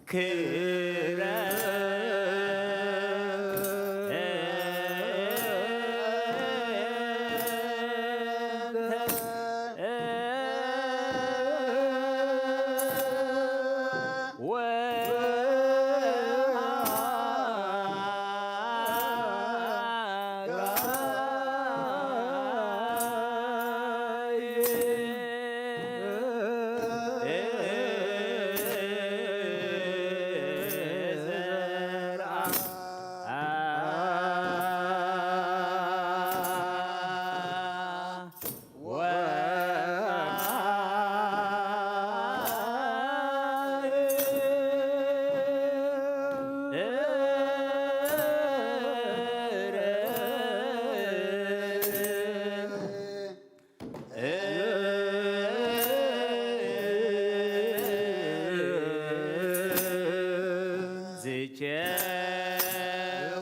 ክብረ ዝቸ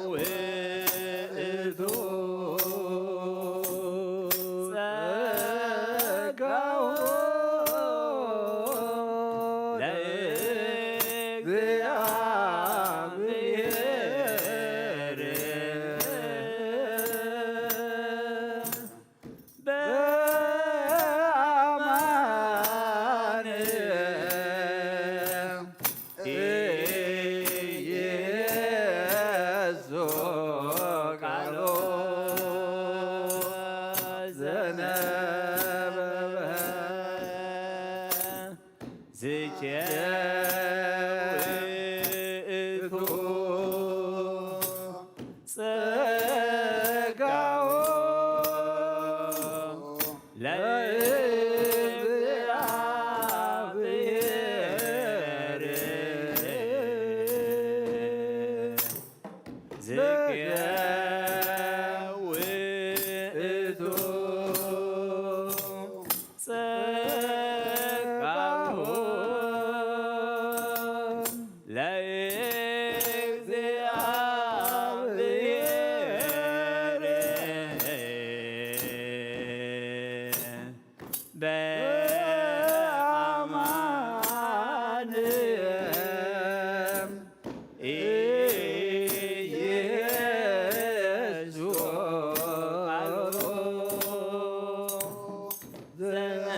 ውእቱ ጸጋሁ ለእግዚአብሔር በአማን ኢየሱስ ቃሎ ዘነበበ ዝቸ ውእቱ ጸጋሁ ለእግዚአብሔር ዝቸ ውእቱ ጸጋሁ ለእግዚአብሔር በአማን ኢየሱስ ቃሉ ዘነበበ።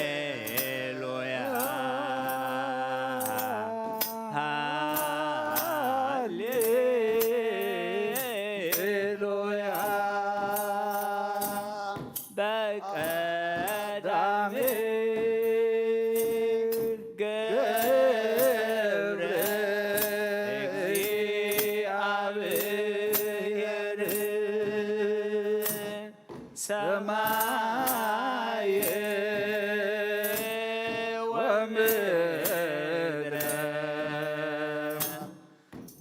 ሃሌሉያ ሃሌሉያ። በቀዳሚ ገብረ እግዚአብሔር ሰማየ ወምድረ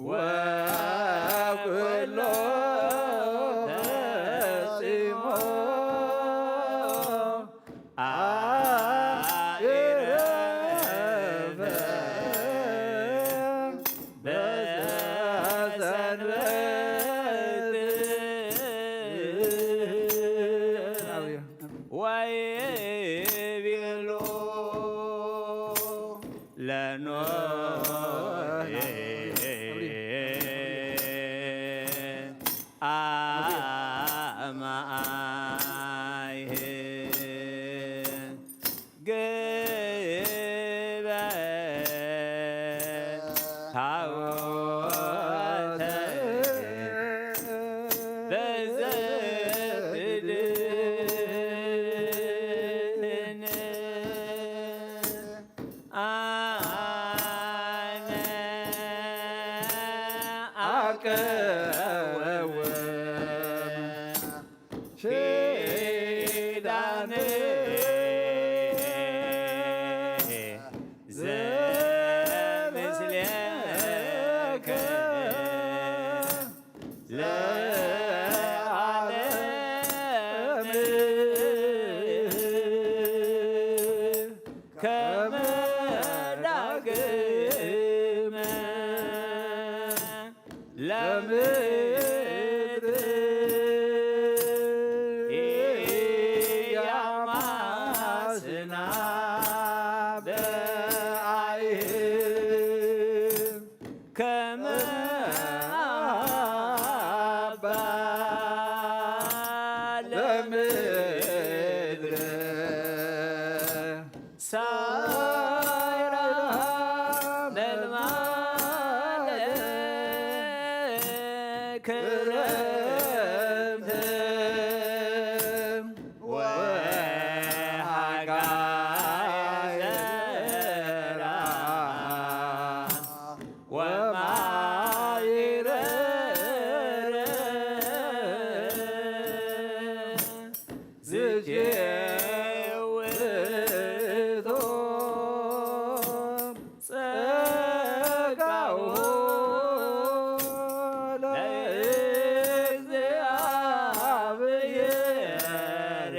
ወኩሎ ፈጺሞ አዕረፈ በሰንበት። ወይቤሎ ለኖህ አማይህ ግበ ታቦተ በዘትድህን አነ አቀወም ኪዳነ ዘምስሌከ ለዓለም ከመ ዳግመ ለምድር ኢያማስኖ ናበ ኣይህብ ከመ ኣባ ለምድር ሳይራ መልማለ ክረምት ወሃጋይ ዘራ ወማይረር ዝጭውቶ ጸጋሁ ለእግዚኣብሔር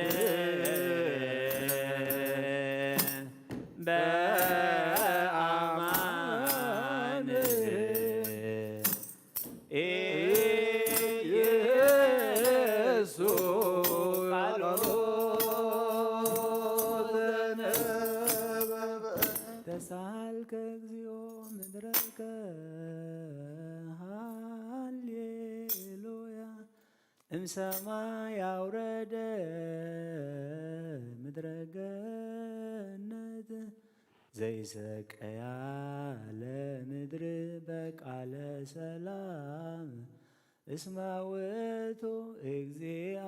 በአማን ኢየሱስ ቃሎ ተነበበ። ተሳልከ እግዚኦ ምድረከ ሃሌሉያ። እምሰማይ ኣውረደ ምድረ ገነት ዘይሰቀያ ለምድር በቃለ ሰላም እስመ ውእቱ እግዚአ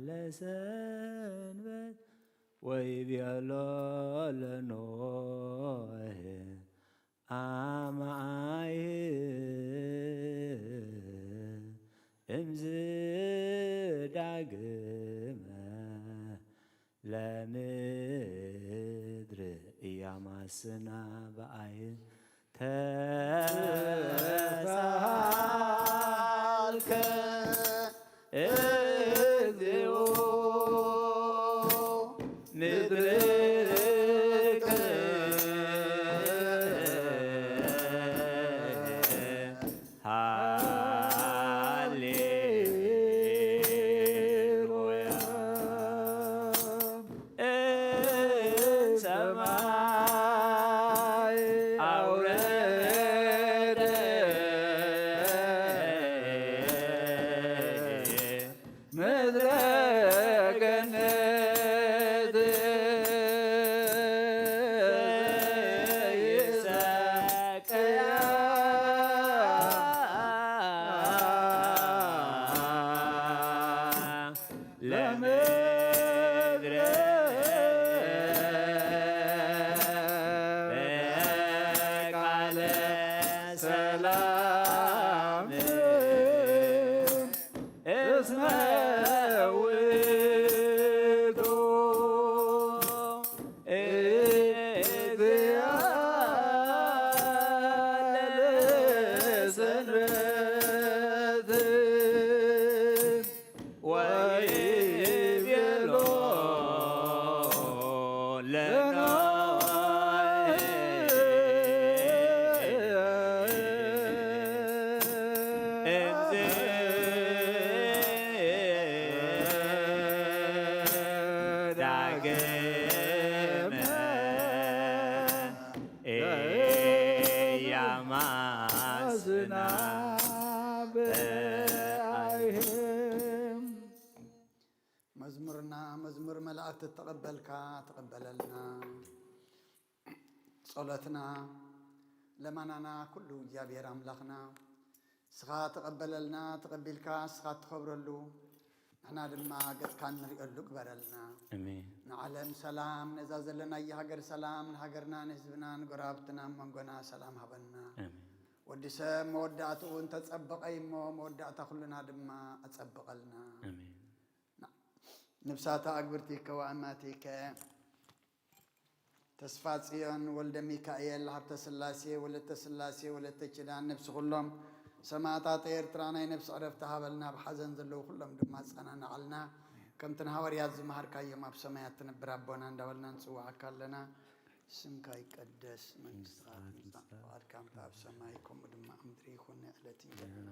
ለሰንበት ወይቤሎ ለኖህ አማይህ እምዝ ዳግመ ለምድር እያማስና በአይ ተሳልከ እግዚኦ ምድርክ ሃሌሉያ። እምሰማይ አውረደ ምድረ ገነት ይሰቀያ ለምድር በቃለ ሰላም እስመ ውእቱ እግዚአ ለሰንበት ወይቤሎ ለኖህ እምዝ ዳግመ ኢያማስና በአይህም። መዝሙርና መዝሙር መላእክቲ ተቐበልካ ተቐበለልና። ጸሎትና ለማናና ኩሉ እግዚኣብሔር ኣምላኽና ንስኻ ተቐበለልና፣ ተቐቢልካ ንስኻ ትኸብረሉ፣ ንሕና ድማ ገጽካ እንርእየሉ ግበረልና። ኣሜን። ንዓለም ሰላም፣ ነዛ ዘለናያ ሃገር ሰላም፣ ንሃገርና፣ ንህዝብና፣ ንጎረባብትና፣ ኣብ መንጎና ሰላም ሃበና። ኣሜን። ወዲ ሰብ መወዳእትኡ እንተጸበቐ እዩ እሞ፣ መወዳእታ ኩልና ድማ ኣጸብቐልና። ኣሜን። ንብሳታ ኣግብርቲከ ወኣማቲከ ተስፋ ጽዮን ወልደ ሚካኤል፣ ሃብተ ስላሴ፣ ወለተ ስላሴ፣ ወለተ ኪዳን፣ ነብሲ ኩሎም ሰማእታት ኤርትራ ናይ ነብሲ ዕረፍቲ ሃበልና፣ ኣብ ሓዘን ዘለዉ ኩሎም ድማ ኣጸናንዓልና። ከምቲ ንሃዋርያት ዝመሃርካዮም ኣብ ሰማያት ትነብር ኣቦና እንዳበልና ንጽውዓካ ኣለና። ስምካ ይቀደስ፣ መንግስትኻ ትምጻእ፣ ፍቓድካ ከምቲ ኣብ ሰማይ ከምኡ ድማ ኣብ ምድሪ ይኹን። ናይ ዕለት እንጀራና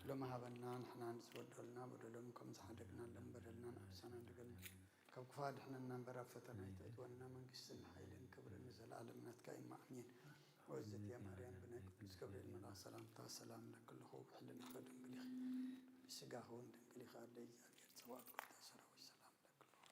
ሎሚ ሃበና፣ ንሕና ንዝበደሉና በደሎም ከም ዝሓደግናሎም በደልና ንኣብሳና፣ ንገል ካብ ክፉእ ኣድሕነና እምበር ኣብ ፈተና ኣይተእትወና። መንግስትን ሓይልን ክብርን ንዘለኣለም ናትካ እዩ። ኣሜን። ወእግዝእትየ ማርያም ብናይ ቅዱስ ገብርኤል መልኣኽ ሰላምታ ሰላም እለኪ ኣለኹ። ብሕልናኺ ድንግል ኢኺ፣ ብስጋኺ እውን ድንግል ኢኺ። ኣደ እግዚኣብሔር ጸባኦት፣ ጎይታ ሰራዊት ሰላም እለኪ ኣለኹ።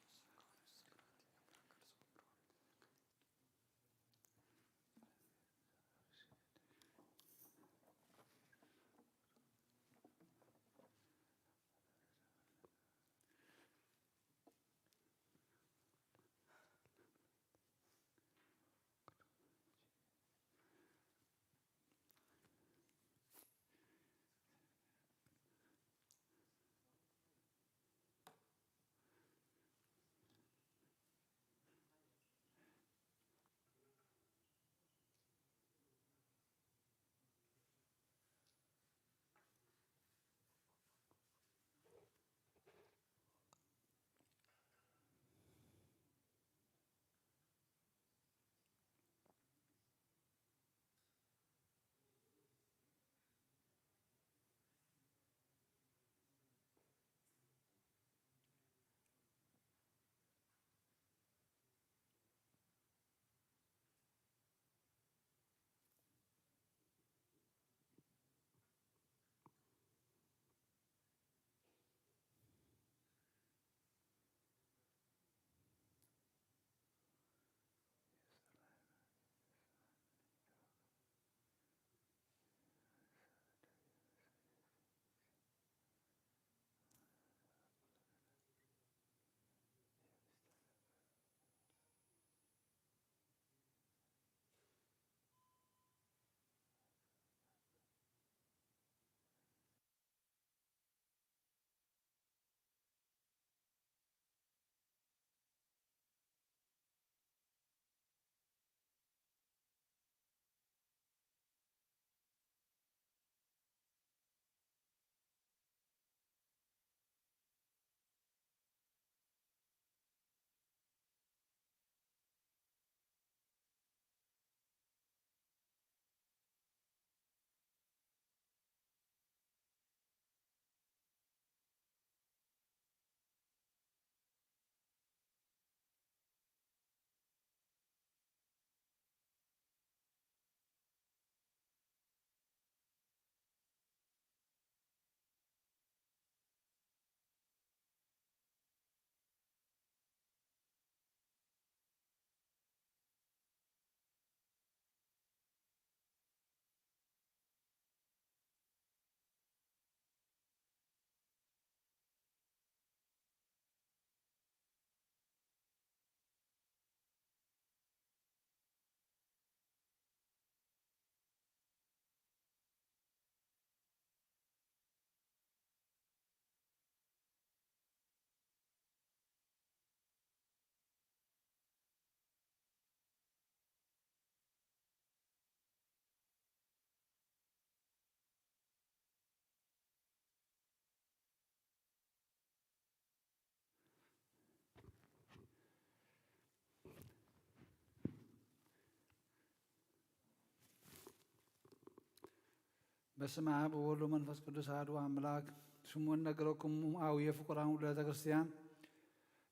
በስመ አብ ወወልድ ወመንፈስ ቅዱስ አሐዱ አምላክ። ስሙ እነግረኩም አውየ ፍቁራን ውለተ ክርስቲያን።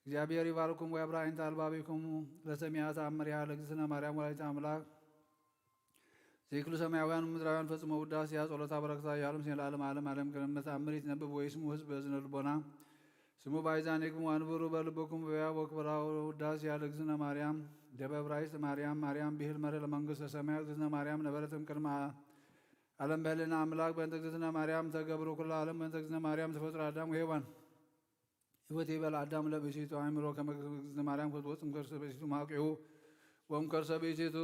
እግዚአብሔር ይባርኩም ወያብራ አይንተ አልባቢኩም ለሰሚያ ተአምሪሃ ለእግዝእትነ ማርያም ወላዲተ አምላክ። ዘይክሉ ሰማያውያን ምድራውያን ፈጽሞ ውዳሴያ ጸሎታ በረከታ ያሉም ሲል ዓለም ዓለም ዓለም ቅድመ ተአምር ይትነብብ ወይ ስሙ ህዝብ በዝነ ልቦና ስሙ ባይዛን የግሙ አንብሩ በልብኩም በያ ወክብራ ውዳሴያ ለእግዝእትነ ማርያም ደበ ዕብራይስጥ ማርያም ማርያም ብሂል መረ ለመንግስተ ሰማያት እግዝእትነ ማርያም ነበረትም ቅድመ ዓለም በህልና አምላክ በእንተ እግዝእትነ ማርያም ተገብሩ ኩሉ ዓለም በእንተ እግዝእትነ ማርያም ተፈጥሮ አዳም ወሔዋን። ህይወት ይበል አዳም ለብእሲቱ አእምሮ ከመ እግዝእትነ ማርያም ክትወፅም ከርሰ ብእሲቱ ማቂሁ ወም ከርሰ ብእሲቱ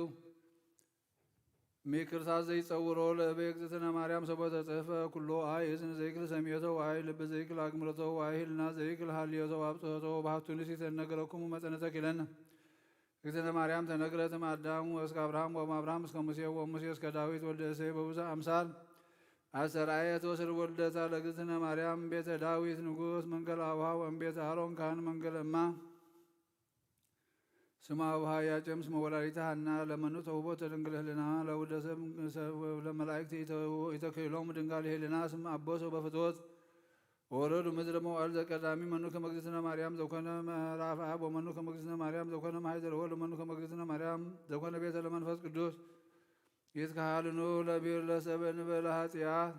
ሚክርሳት ዘይጸውሮ ለእበ እግዝእትነ ማርያም ሰቦ ተጽሕፈ ኩሎ አይ እዝን ዘይክል ሰሚዮቶ ወአይ ልብ ዘይክል አግምረቶ ወአይ ህልና ዘይክል ሀልዮቶ አብጽሖቶ ባህቱ ንሲተ ነገረኩሙ መጸነ ተኪለን። እግዝእትነ ማርያም ተነግረት እም አዳም እስከ አብርሃም ወእም አብርሃም እስከ ሙሴ ወሙሴ እስከ ዳዊት ወልደ እሴይ በብዙ አምሳል አስተርአየት ወስር ወልደታ ለእግዝእትነ ማርያም ቤተ ዳዊት ንጉስ መንገል አቡሃ ወእም ቤተ አሮን ካህን መንገል እማ ስማ አቡሃ ያጨም ስመ ወላዲተ ሐና ለመኑ ተውቦተ ድንግል ህልና ለውደሰ ለመላእክት ኢተክልሎም ድንጋል ህልና ስም አቦ ሰው በፍትወት ወረዱ ምድረ መዋዕል ዘቀዳሚ መኑ ከመ እግዝእትነ ማርያም ዘኮነ ምዕራፍ አብ ወመኑ ከመ እግዝእትነ ማርያም ዘኮነ ማሕደር ወልድ ወመኑ ከመ እግዝእትነ ማርያም ዘኮነ ቤተ ለመንፈስ ቅዱስ ይትከሃልኑ ለቢር ለሰብ እንበለ ኃጢአት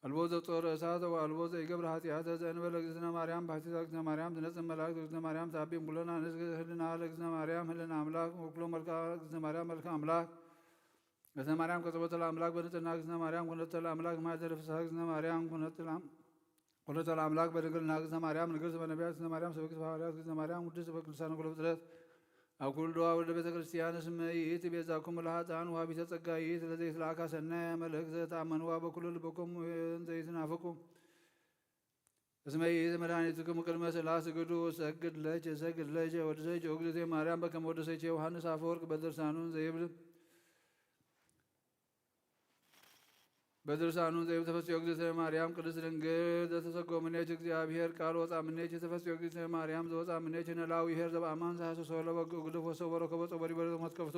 አልቦ ዘጾረ እሳተ ወአልቦ ዘይገብር ኃጢአተ ዘእንበለ እግዝእትነ ማርያም ባሕቲታ እግዝእትነ ማርያም ትነጽእ መላእክት እግዝእትነ ማርያም ታቢም ኩለና ንስግ ህልና ለእግዝእትነ ማርያም ህልና አምላክ ወኩሎ መልክዓ እግዝእትነ ማርያም መልክዓ አምላክ እግዝእትነ ማርያም ቀጸቦተ ለአምላክ በንጽህና እግዝእትነ ማርያም ኩነተ ለአምላክ ማደረ ፍስሐ እግዝእትነ ማርያም ኩነተ ለአም- ኩነተ ለአምላክ በድንግልና እግዝእትነ ማርያም ንግርት በነቢያት እግዝእትነ ማርያም ሰበኪት ሐዋርያት እግዝእትነ ማርያም ውድስት በቅዱሳን ኩሎ ፍጥረት አብ ኩሉ ደዋ ወደ ቤተ ክርስቲያን እስመ ይእቲ ቤዛኩም ለኃጥኣን ወሃቢተ ጸጋ ይእቲ ለዘይትለአካ ሰናየ መልእክት ዘተአመንዋ በኩሉ ልበኩም ዘይትናፍቁ እስመ ይእቲ መድኃኒትኩም ቅድመ ስላ ስግዱ ሰግድ ለች ሰግድ ለች ወድሰች እግዝእትየ ማርያም በከመ ወደሰች ዮሐንስ አፈወርቅ በድርሳኑን ዘይብል በድርሳኑ ዘይብል ተፈስዮ እግዝእትነ ማርያም ቅድስት ድንግል ዘተሰጎ ምኔች እግዚአብሔር ቃል ወፃ ምኔች ተፈስዮ እግዝእትነ ማርያም ዘወፃ ምኔች ነላዊ ኄር ዘበአማን ዘሐሰሶ ለበግ እግድፍ ወሰቦ ረከቦ ጸቦሪ በረከት ከፍቱ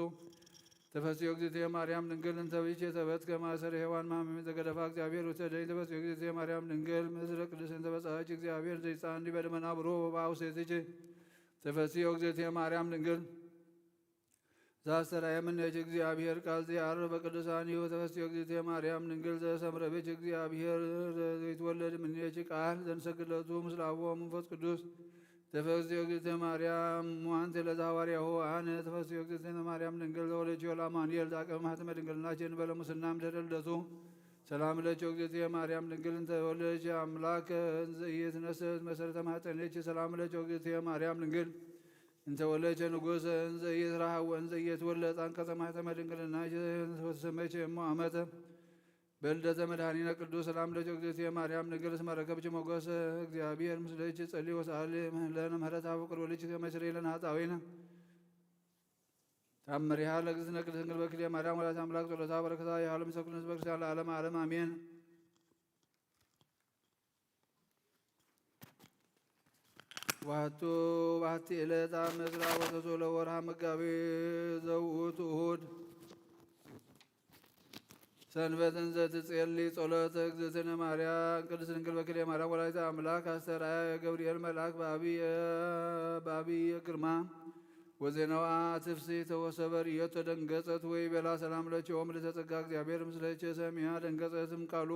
ተፈስዮ እግዝእትነ ማርያም ድንግል እንተ ብእቼ ተበት ከማሰር ሔዋን ማመሚ ዘገደፋ እግዚአብሔር ውስተ ደኒ ተፈስዮ እግዝእትነ ማርያም ድንግል ምስለ ቅድስት እንተ በጻች እግዚአብሔር ዘይጻን ዲበ ደመና ብሩህ ወበአውሴትች ተፈስዮ እግዝእትነ ማርያም ድንግል ዛስተርአየ ምኔኪ እግዚአብሔር ቃል ዘየዐርፍ በቅዱሳኒሁ ተፈስዮ እግዝእትየ ማርያም ድንግል ዘሰምረ ብኪ እግዚአብሔር ዘይትወለድ ምኔኪ ቃል ዘንሰግድ ለቱ ምስለ አብ ወመንፈስ ቅዱስ ተፈስዮ እግዝእትየ ማርያም እሙ አንቲ ለዘሐዋርያሁ አነ ተፈስዮ እግዝእትነ ማርያም ድንግል ዘወለድኪዮ ለአማኑኤል ዘአቀመ ማህተመ ድንግልናኪ እንበለ ሙስና እምድህረ ልደቱ ሰላም ለኪ እግዝእትየ ማርያም ድንግል እንተ ወለድኪ አምላከ እንዘ ኢይትነስእ መሰረተ ማህፀንኪ ሰላም ለኪ እግዝእትየ ማርያም ድንግል እንተ ወለድኪ ንጉሰ እንዘ ኢይትረሃው ወእንዘ ኢይትወለድ አንቀጸ ማህተመ ድንግልናኪ ወተሰመይኪ እሞ አመተ በልደተ መድኃኒነ ቅዱስ ሰላም ለኪ እግዝእትየ ማርያም ድንግል እስመ ረከብኪ ሞገሰ እግዚአብሔር ምስሌኪ ጸሊ ወሰአሊ ለነ ምህረታ ፍቅር ወልኪ ከመ ይስረይ ለነ ኃጣውኢነ ታምሪሃ ለእግዝእትነ ቅድስት ድንግል በክልኤ ማርያም ወላዲተ አምላክ ጸሎታ በረከታ ይሃሉ ምስለ ኩሉ ህዝበ ክርስቲያን ለዓለመ ዓለም አሜን። ዋቱ ባቲ ዕለት አመስራ ወተሶለ ወርሃ መጋቢ ዘውቱ እሁድ ሰንበት እንዘ ትጼሊ ጸሎተ እግዝእትነ ማርያም ቅድስት ድንግል በክልኤ ማርያም ወላዲተ አምላክ አስተርአያ ገብርኤል መልአክ በአብየ በአብየ ግርማ ወዜናዋ ትፍስሕተ ወሰበ ርእየቶ ደንገጸት ወይቤላ ሰላም ለኪ ኦ ምልዕተ ጸጋ እግዚአብሔር ምስለኪ ሰሚዓ ደንገጸትም ቃሉ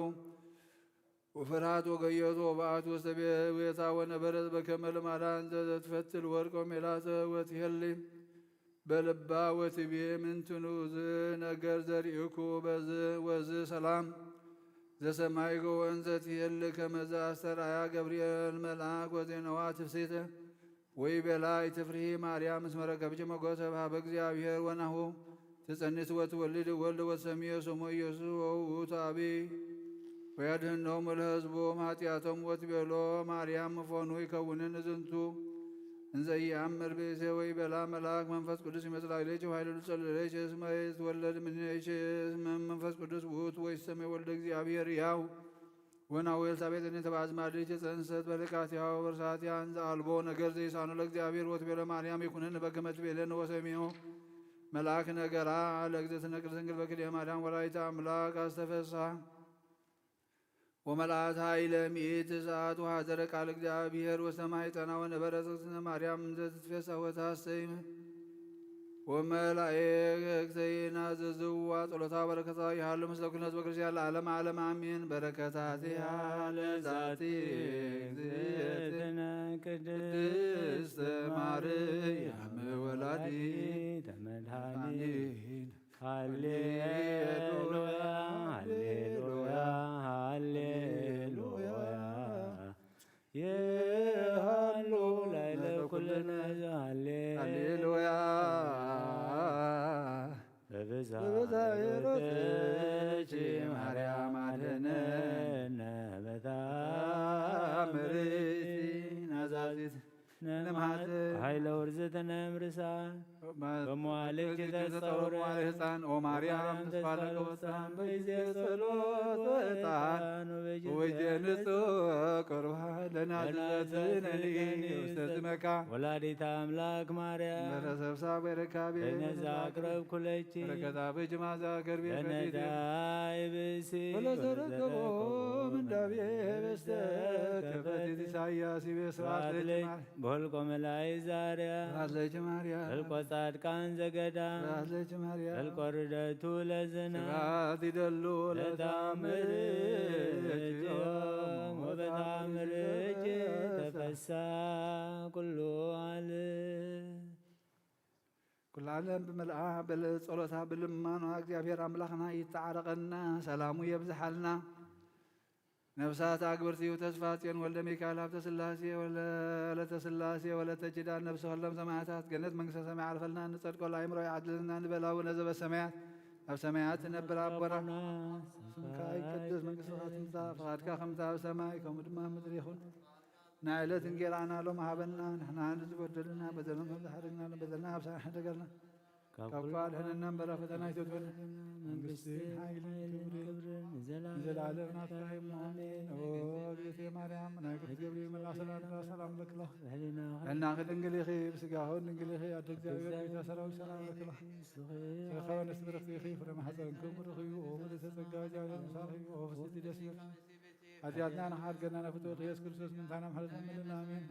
ወፈርሃት ወገየት ወበአት ውስተ ቤ- ቤታ ወነበረት በከመ ልማዳ እንዘ ትፈትል ወርቅ ወሜላተ ወትሄሊ በልባ ወትቤ ምንትኑ ዝ ነገር ዘርኢኩ በዝ ወዝ ሰላም ዘሰማይኮ ወእንዘ ትሄሊ ከመዘ አስተርአያ ገብርኤል መልአክ ወዜናዋ ትፍስሕተ ወይቤላ ኢትፍርሂ ማርያም እስመ ረከብኪ ሞገሰ በሀበ እግዚአብሔር ወናሁ ትጸንስ ወትወልድ ወልድ ወትሰምዮ ስሞ ኢየሱስ ወውእቱ አብይ ወያድህኖሙ ለሕዝቦም ኃጢአቶም ወትቤሎ ማርያም ምፎኑ ይከውንን ዝንቱ እንዘ ኢየአምር ብእሴ ወይቤላ መልአክ መንፈስ ቅዱስ ይመጽእ ላዕሌኪ ወኃይለ ልዑል ጸልለኪ እስመ ይትወለድ እምኔኪ መንፈስ ቅዱስ ውእቱ ወይሰመይ ወልደ እግዚአብሔር ያው ወናሁ ኤልሳቤጥ እኔ ተባዝማድች የጸንሰት በልቃቲያ ወበርሳቲያ እንዘ አልቦ ነገር ዘይሳኑ ለእግዚአብሔር ወትቤለ ማርያም ይኩንን በከመ ትቤለነ ወሰሚዑ መልአክ ነገራ ለእግዝእትነ ቅድስት ድንግል በክልኤ ማርያም ወላዲተ አምላክ አስተፈሳ ወመልአት ኃይለ ምኢት ሰዓት ወሐዘረ ቃል እግዚአብሔር ወሰማይ ጸና ወነበረ እግዝእትነ ማርያም እንዘ ትትፌሳ ወታሰይም ወመላእክተ ይናዘዝዋ ጸሎታ በረከታ ይሃሉ ምስለ ኩልነ ህዝበ ክርስቲያን ለዓለም ዓለም አሜን። በረከታቲሃ ለዛቲ እግዝእትነ ቅድስት ማርያም ወላዲተ መድኃኒት። ሃሌሉያ ሃሌሉያ ሃሌሉያ ይሃሉ ላዕለ ኩልነ ሃሌ ሃሌሉያ በብዛ በብዛ ምሕረትኪ ምሕረትኪ ማርያም አድነነ በታ ምርኢቲ ናዛዚት ነማት ለውርዝትነ እምርሳ በመዋልድ እጅ ተጸውረ መዋለ ሕፃን ኦ ማርያም ተስፋ ለከወፃን በጊዜ ጸሎት ወዕጣን ወበጊዜ ንጹሕ ቅርባ ለናዝዘትነኒ ውስተ ዝመካ ወላዲተ አምላክ ማርያም በተሰብሳብ ወይረካቤ ለነዛ አቅረብኩ ለኪ በረከታ በእጅ ማዛ ከርቤ ለነዳ ፈዲት ይብሲ ወለዘረከቦ ምንዳቤ በስተ ከፈቲት ኢሳያስ ይቤ ስብሐት ለኪ ማርያም በሆልቆ መላእክት ዛርያ ስብሐት ለኪ ማርያም። በልቆ ጻድቃን ዘገዳም ስብሐት ለኪ ማርያም። በልቆ ርደቱ ለዝና ስብሐት ይደሉ ለታምር ለታምር እጅዮም ወበታምር እጅ ተፈሳ ኩሉ ዓለም። ኩሉ ዓለም ብመልኣ በለ ጸሎታ ብልማኗ እግዚኣብሔር ኣምላኽና ይተዓረቐና፣ ሰላሙ የብዝሓልና። ነፍሳት ኣግብርቲኡ ተስፋ ጽዮን ወልደ ሚካኤል ሃብተ ስላሴ ወለ-፣ ወለተ ስላሴ ወለተ ኪዳን ነፍሲ ኩሎም ሰማዕታት ገነት መንግስተ ሰማይ ዓርፈልናን ንጸድቆ ለኣእምሮ ይዓድልናን ንበል ኣቡነ ዘበሰማያት ኣብ ሰማያት ትነብር ኣቦና ስምካ ይቀደስ መንግስትኻ ትምጻእ ፍቓድካ ከምቲ ኣብ ሰማይ ከምኡ ድማ ኣብ ምድሪ ይኹን። ናይ ዕለት እንጌራና ሎም ሃበና ንሕና ንዝበደሉና በደሎም ከም ዝሓደግና በደልና ኣብ ሰማይ ሓደገልና ካብ ኩሉ ኣድሕነና እምበር ኣብ ፈተና ኣይተእትወና። መንግስቲ፣ ሓይሊ፣ ክብሪ ንዘለዓለም ናትካ እዩ። ኣሜን። ኦ እግዝእትየ ማርያም፣ ናይ ቅዱስ ገብርኤል መልኣኽ ሰላምታ ሰላም እብለኪ። ሕልናኺ ድንግል ኢኺ፣ ብስጋኺ እውን ድንግል ኢኺ። ኣደ እግዚኣብሔር፣ ቤተ ሰራዊት ሰላም እብለኪ። ንስኺ ከወንስ ብርኽቲ ኢኺ፣ ፍረ ማሕፀንኪ ብሩኽ እዩ። ኦ ምልዕተ ጸጋ፣ እግዚኣብሔር ምሳኺ እዩ። ኦ ፍስሕቲ ደስ ይበል። ኃጢአትና ንሓድገና፣ ናብ ፍትወት ኢየሱስ ክርስቶስ ምንታና ምሕረት ለምንልና። ኣሜን።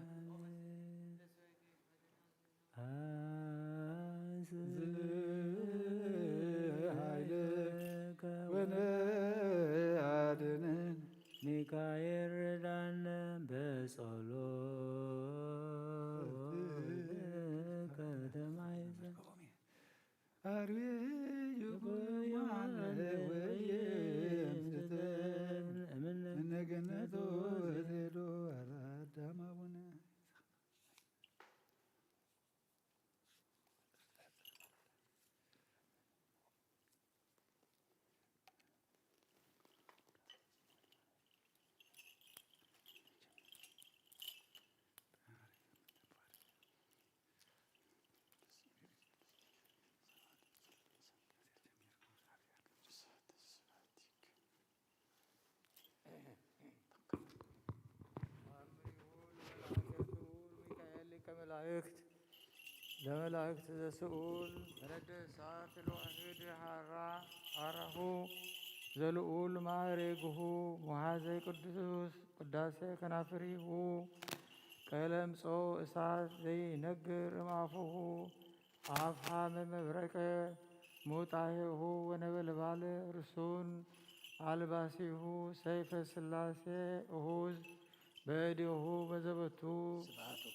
ኃይልከ ወነአድነን። ሚካኤል ርዳነ በጸሎትከ ተማይዘን። አርዌ ይጉማነ ወየምስተን እምነ ገነቶ ዘዶ አዳም አቡነ። ሚካኤል ሊቀ መላእክት ለመላእክት ዘስኡል ረድእ እሳት ለዋህድ ሃራ ሃራሁ ዘልኡል ማዕሬግሁ ሙሃዘ ቅዱስ ቅዳሴ ከናፍሪሁ ቀለምጾ እሳት ዘይነግር እምአፉሁ አፍሃመ መብረቀ ሙጣሄሁ ወነበልባል ርሱን አልባሲሁ ሰይፈ ስላሴ እሁዝ በእዴሁ በዘበቱ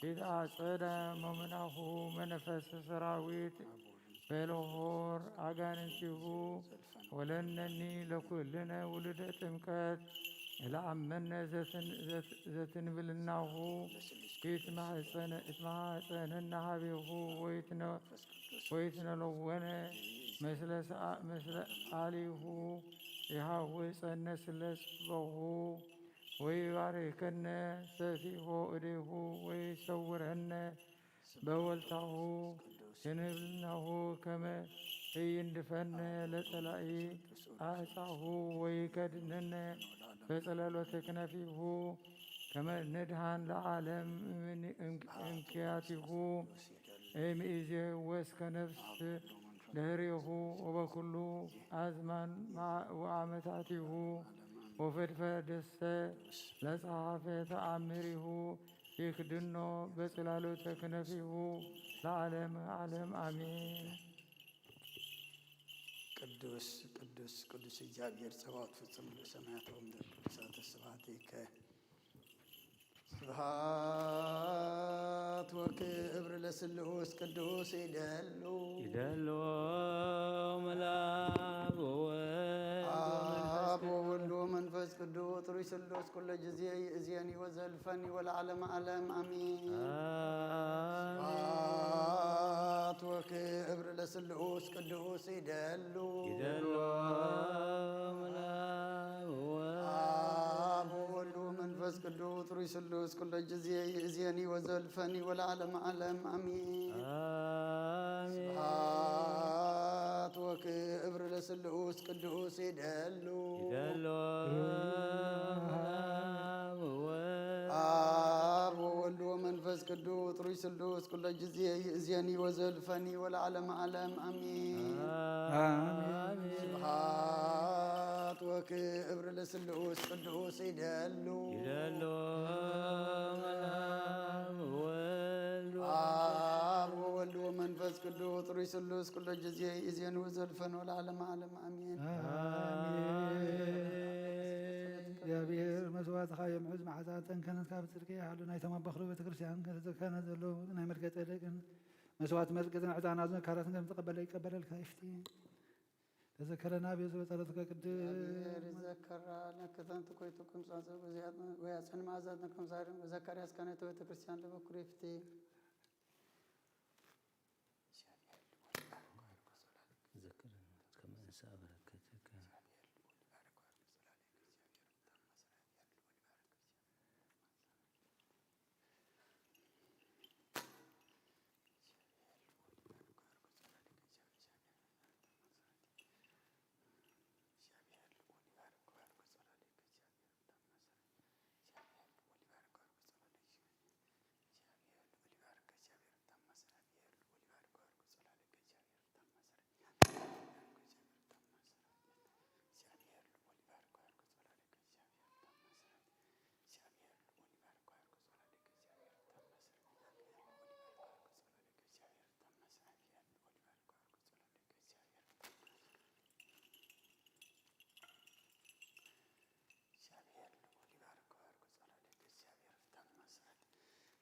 ይትአጸደ መምናሁ መንፈሰ ሰራዊት በለሆር አጋንንቲሁ ወለነኒ ለኩልነ ውሉደ ጥምቀት ለአመነ ዘትን-፣ ዘት-፣ ዘትንብልናሁ ይትማሕፀነና ሀቤሁ ወይትነ-፣ ወይትነለወነ ምስለ ሰአ-፣ ምስለ አሊሁ ይሃውፀነ ስለ ጽበሁ ወይባርከነ ሰፊሆ እዴሁ ወይሰውረነ በወልታሁ ክንብልናሁ ከመ ኢይንድፈነ ለጸላኢ አዕጻሁ ወይከድነነ በጸለሎተ ክነፊሁ ከመ ንድሃን ለዓለም እምኪያቲሁ እምይእዜ ወእስከ ነፍስ ድህሬሁ ወበኩሉ አዝማን ወአመታቲሁ ወፈድፈደሰ ለጸሐፈ ተአምሪሁ ይክድኖ በጽላሎተ ክነፊሁ ለዓለመ ዓለም አሜን። ቅዱስ ቅዱስ ቅዱስ እግዚአብሔር ጸባኦት ፍጹም ልዑል ሰማያት ወምድር ቅዱሳተ ስብሐቲከ። ስብሐት ወክብር ለስሉስ ቅዱስ ይደሉ ይደሉ መልአክ ወወልድ አብ ወመንፈስ ወወልድ ወመንፈስ ቅዱስ ሩይ ስሉስ ኩለ ጊዜ ይእዜኒ ወዘልፈኒ ወለዓለመ ዓለም አሚን። አሜን። ስብሐት ወክብር ለስሉስ ቅዱስ ይደሉ ይደሉ መልአክ ወወልድ አብ ወወልድ ወመንፈስ ቅዱስ ጥሩይ ስሉስ ኩሎ ጊዜ ይእዜኒ ወዘልፈኒ ወለዓለመ ዓለም ኣሜን። ስብሐት ወክብር ለስሉስ ቅዱስ ይደሉ ይደሉ። አብ ወወልድ ወመንፈስ ቅዱስ ጥሩይ ስሉስ ኩሎ ጊዜ ይእዜኒ ወዘልፈኒ ወለዓለመ ዓለም ኣሜን። አሜን። ስብሐት ወክብር ለስሉስ ቅዱስ ይደሉ ይደሉ። አብ ወወልድ አብ ወወልድ ወመንፈስ ቅዱስ ጥሩይ ስሉስ ኩሎ ጊዜ ይእዜኒ ወዘልፈኒ ወለዓለመ ዓለም ኣሜን። አሜን። እግዚኣብሔር መስዋዕትኻ የምዕዝ፣ መዓዛ ጠንከነት ካብ ጽድቂ ይሓሉ። ናይቶም ኣቦኽሩ ቤተክርስትያን ከተዘከነ ዘለዉ ናይ መልከ ጸደቅን መስዋዕት መርቅትን ዕጣናትን ዘካራትን ከም ተቐበለ ይቀበለልካ ይፍቲ። ተዘከረና ቤት በጸሎትከ ቅድም። እግዚኣብሔር ይዘከራ ነክተን ትኮይቱ ክምጻጽ ወያጸን መዓዛትን ከምሳሪን ወዘካርያስ ካህናተ ቤተክርስትያን ለበኩር ይፍቲ። ዘክረና ከመ እንስአ በረከትከ።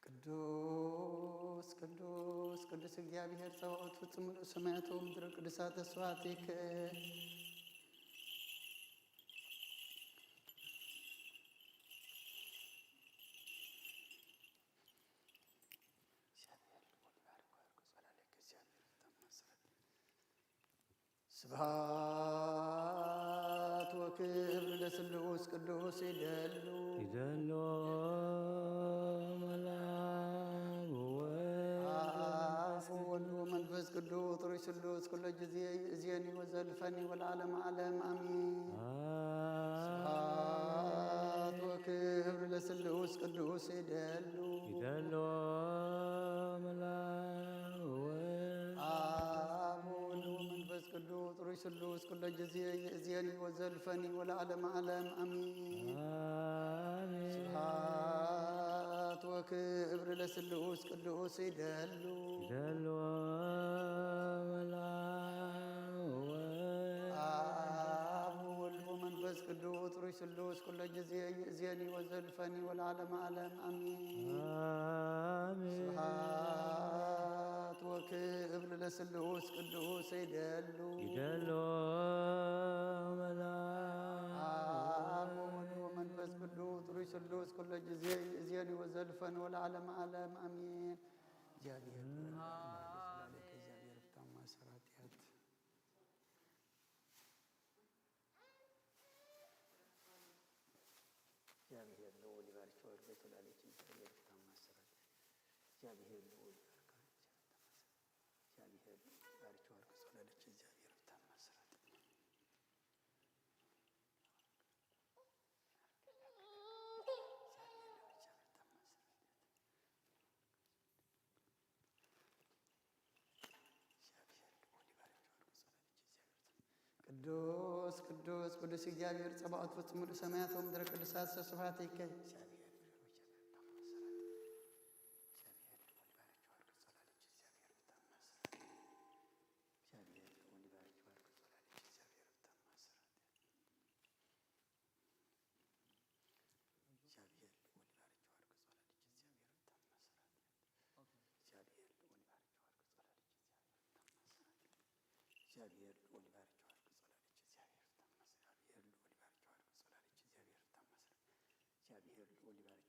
ቅዱስ ቅዱስ ቅዱስ እግዚኣብሔር ጸባኦት ፍጹም ምሉእ ሰማያት ወምድር ቅዱሳት ተስፋቲከ። ስብሐት ወክብር ለስሉስ ቅዱስ ይደሉ ይደሉ። መልአክ ወወልድ አብ ወወልድ ወመንፈስ ቅዱስ ጥሩይ ስሉስ ኩሎ ጊዜ ይእዜኒ ወዘልፈኒ ወለዓለመ ዓለም ኣሜን። ስብሐት ወክብር ለስሉስ ቅዱስ ይደሉ ይደሉ። መልአክ ወወልድ አብ ወወልድ ወመንፈስ ቅዱስ ጥሩይ ስሉስ ኩሎ ጊዜ ይእዜኒ ወዘልፈኒ ወለዓለመ ዓለም ኣሜን። አሜን። ስብሐት ወክብር ለስሉስ ቅዱስ ይደሉ ይደሉ። መልአክ ወወልድ አብ ወወልድ ወመንፈስ ቅዱስ ጥሩይ ስሉስ ኩሎ ጊዜ ይእዜኒ ወዘልፈኒ ወለዓለመ ዓለም ኣሜን። አሜን። ስብሐት ወክብር ለስሉስ ቅዱስ ይደሉ ይደሉ። መልአክ አብ ወወልድ ወመንፈስ ቅዱስ ጥሩይ ስሉስ ኩሎ ጊዜ ይእዜኒ ወዘልፈኒ ወለዓለመ ዓለም ኣሜን። እግዚኣብሔር ብርሃን፣ ስላለ ከእግዚኣብሔር ፍታን ማእሰር ኃጢአት። እግዚአብሔር ልዑል ይባርክ ወርዶ ተላለች እግዚአብሔር ፍታን ማእሰር ኃጢአት። እግዚአብሔር ልዑል ይባርክ። እግዚአብሔር ልዑል ይባርክ ወርዶ ተላለች እግዚአብሔር ፍታን ማእሰር ኃጢአት። ቅዱስ ቅዱስ ቅዱስ እግዚአብሔር ጸባኦት ፍጹም ምሉእ ሰማያት ወምድረ ቅዱሳት ስብሐት ይከ እግዚአብሔር ልዑል ይባርክ ወርቅ ጸላለች እግዚአብሔር ፍታን ማእሰር ኃጢአት። እግዚአብሔር ልዑል ይባርክ ወርቅ ጸላለች እግዚአብሔር ፍታን ማእሰር ኃጢአት። እግዚአብሔር ልዑል ይባርክ ወርቅ ጸላለች እግዚአብሔር ፍታን ማእሰር ኃጢአት። እግዚአብሔር ልዑል ይባርክ ወርቅ ጸላለች እግዚአብሔር ፍታን ማእሰር ኃጢአት። እግዚአብሔር ልዑል ይባርክ ወርቅ ጸላለች እግዚአብሔር ፍታን ማእሰር ኃጢአት። እግዚአብሔር ልዑል ይባርክ ወርቅ ጸላለች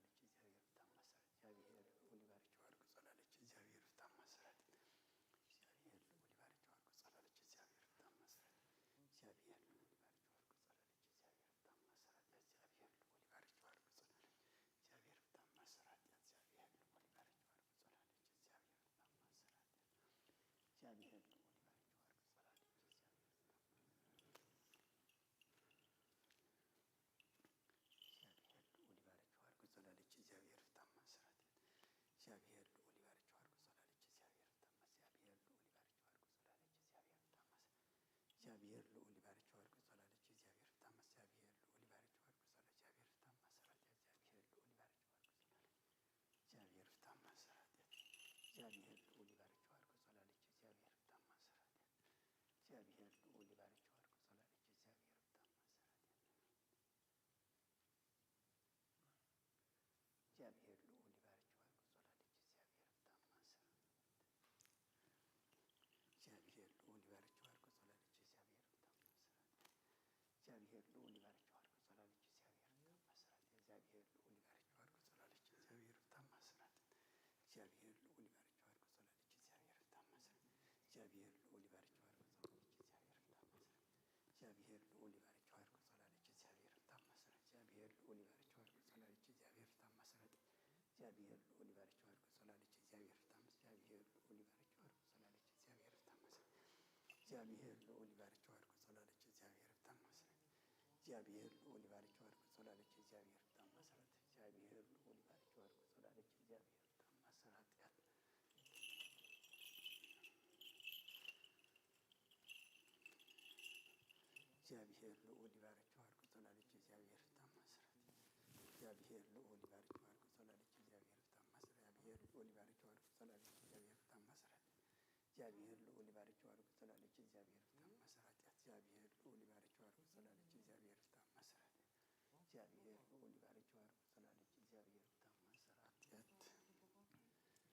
እግዚአብሔር ፍታን ማእሰር ኃጢአት። እግዚአብሔር ልዑል ይባርክ ወርቅ ጸላለች እግዚአብሔር ፍታን ማእሰር ኃጢአት። እግዚአብሔር ልዑል ይባርክ ወርቅ ጸላለች እግዚአብሔር ፍታን ማእሰር ኃጢአት። እግዚአብሔር ልዑል ይባርክ ወርቅ ጸላለች እግዚአብሔር ልዑል ይባርክ። ቸዋርኩ ጸላለች እግዚአብሔር ፍታመስ። እግዚአብሔር ልዑል ይባርክ። ቸዋርኩ ጸላለች እግዚአብሔር ፍታመስ። እግዚአብሔር ልዑል ይባርክ። ቸዋርኩ ጸላለች እግዚአብሔር ፍታመስ። እግዚአብሔር ልዑል ይባርክ። ቸዋርኩ ጸላለች እግዚአብሔር ፍታመስ። እግዚአብሔር ልዑል ይባርክ። ቸዋርኩ ጸላለች እግዚአብሔር ፍታመስ። ኃጢአት እግዚአብሔር ልዑል ይባርክ። ቸዋርኩ ጸላለች እግዚአብሔር ፍታመስ። እግዚአብሔር ልዑል ይባርክ። ቸዋርኩ ጸላለች እግዚአብሔር ፍታመስ። እግዚአብሔር ልዑል ይባርክ። ቸዋርኩ ጸላለች እግዚአብሔር ፍታመስ። እግዚአብሔር ልዑል ይባርክ። ቸዋርኩ ጸላለች እግዚአብሔር ፍታመስ። ኃጢአት እግዚአብሔር ልዑል ይባርክ። ቸዋርኩ ጸላለች እግዚአብሔር ፍታመስ። እግዚአብሔር ልዑል ይባርክ። ቸዋርኩ ጸላለች እግዚአብሔር ፍታመስ።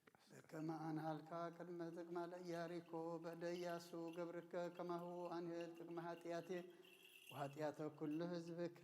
ኃጢአት በከመ አንሃልካ ቅድመ ጥቅማ ለኢያሪኮ በደያሱ ገብርከ ከማሁ አንህል ጥቅመ ኃጢአቴ ወኃጢአተ ኩሉ ህዝብከ።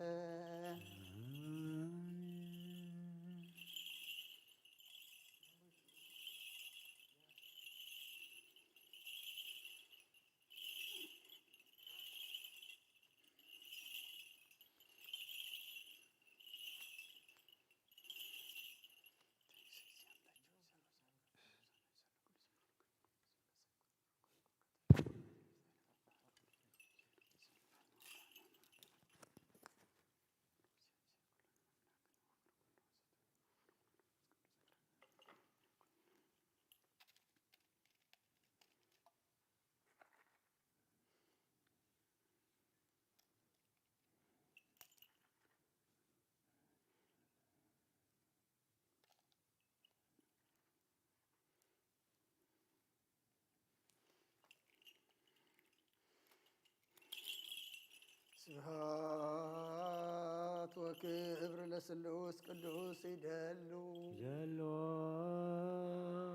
ስብሐት ወክብር ለስሉስ ቅዱስ ይደሉ። ዘሎ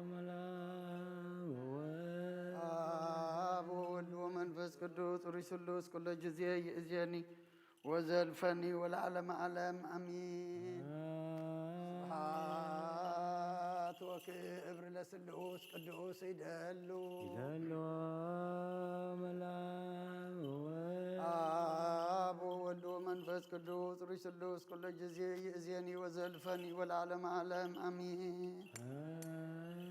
መልአክ ወወልድ። አብ ወወልድ ወመንፈስ ቅዱስ ሩይ ስሉስ ኩሎ ጊዜ ይእዜኒ ወዘልፈኒ ወለዓለመ ዓለም አሚን። አሜን። ስብሐት ወክብር ለስሉስ ቅዱስ ይደሉ። ይደሉ መልአክ ወወልድ። አብ ወወልድ ወመንፈስ ቅዱስ ሩይ ስሉስ ኩሎ ጊዜ ይእዜኒ ወዘልፈኒ ወለዓለመ ዓለም አሚን። አሜን።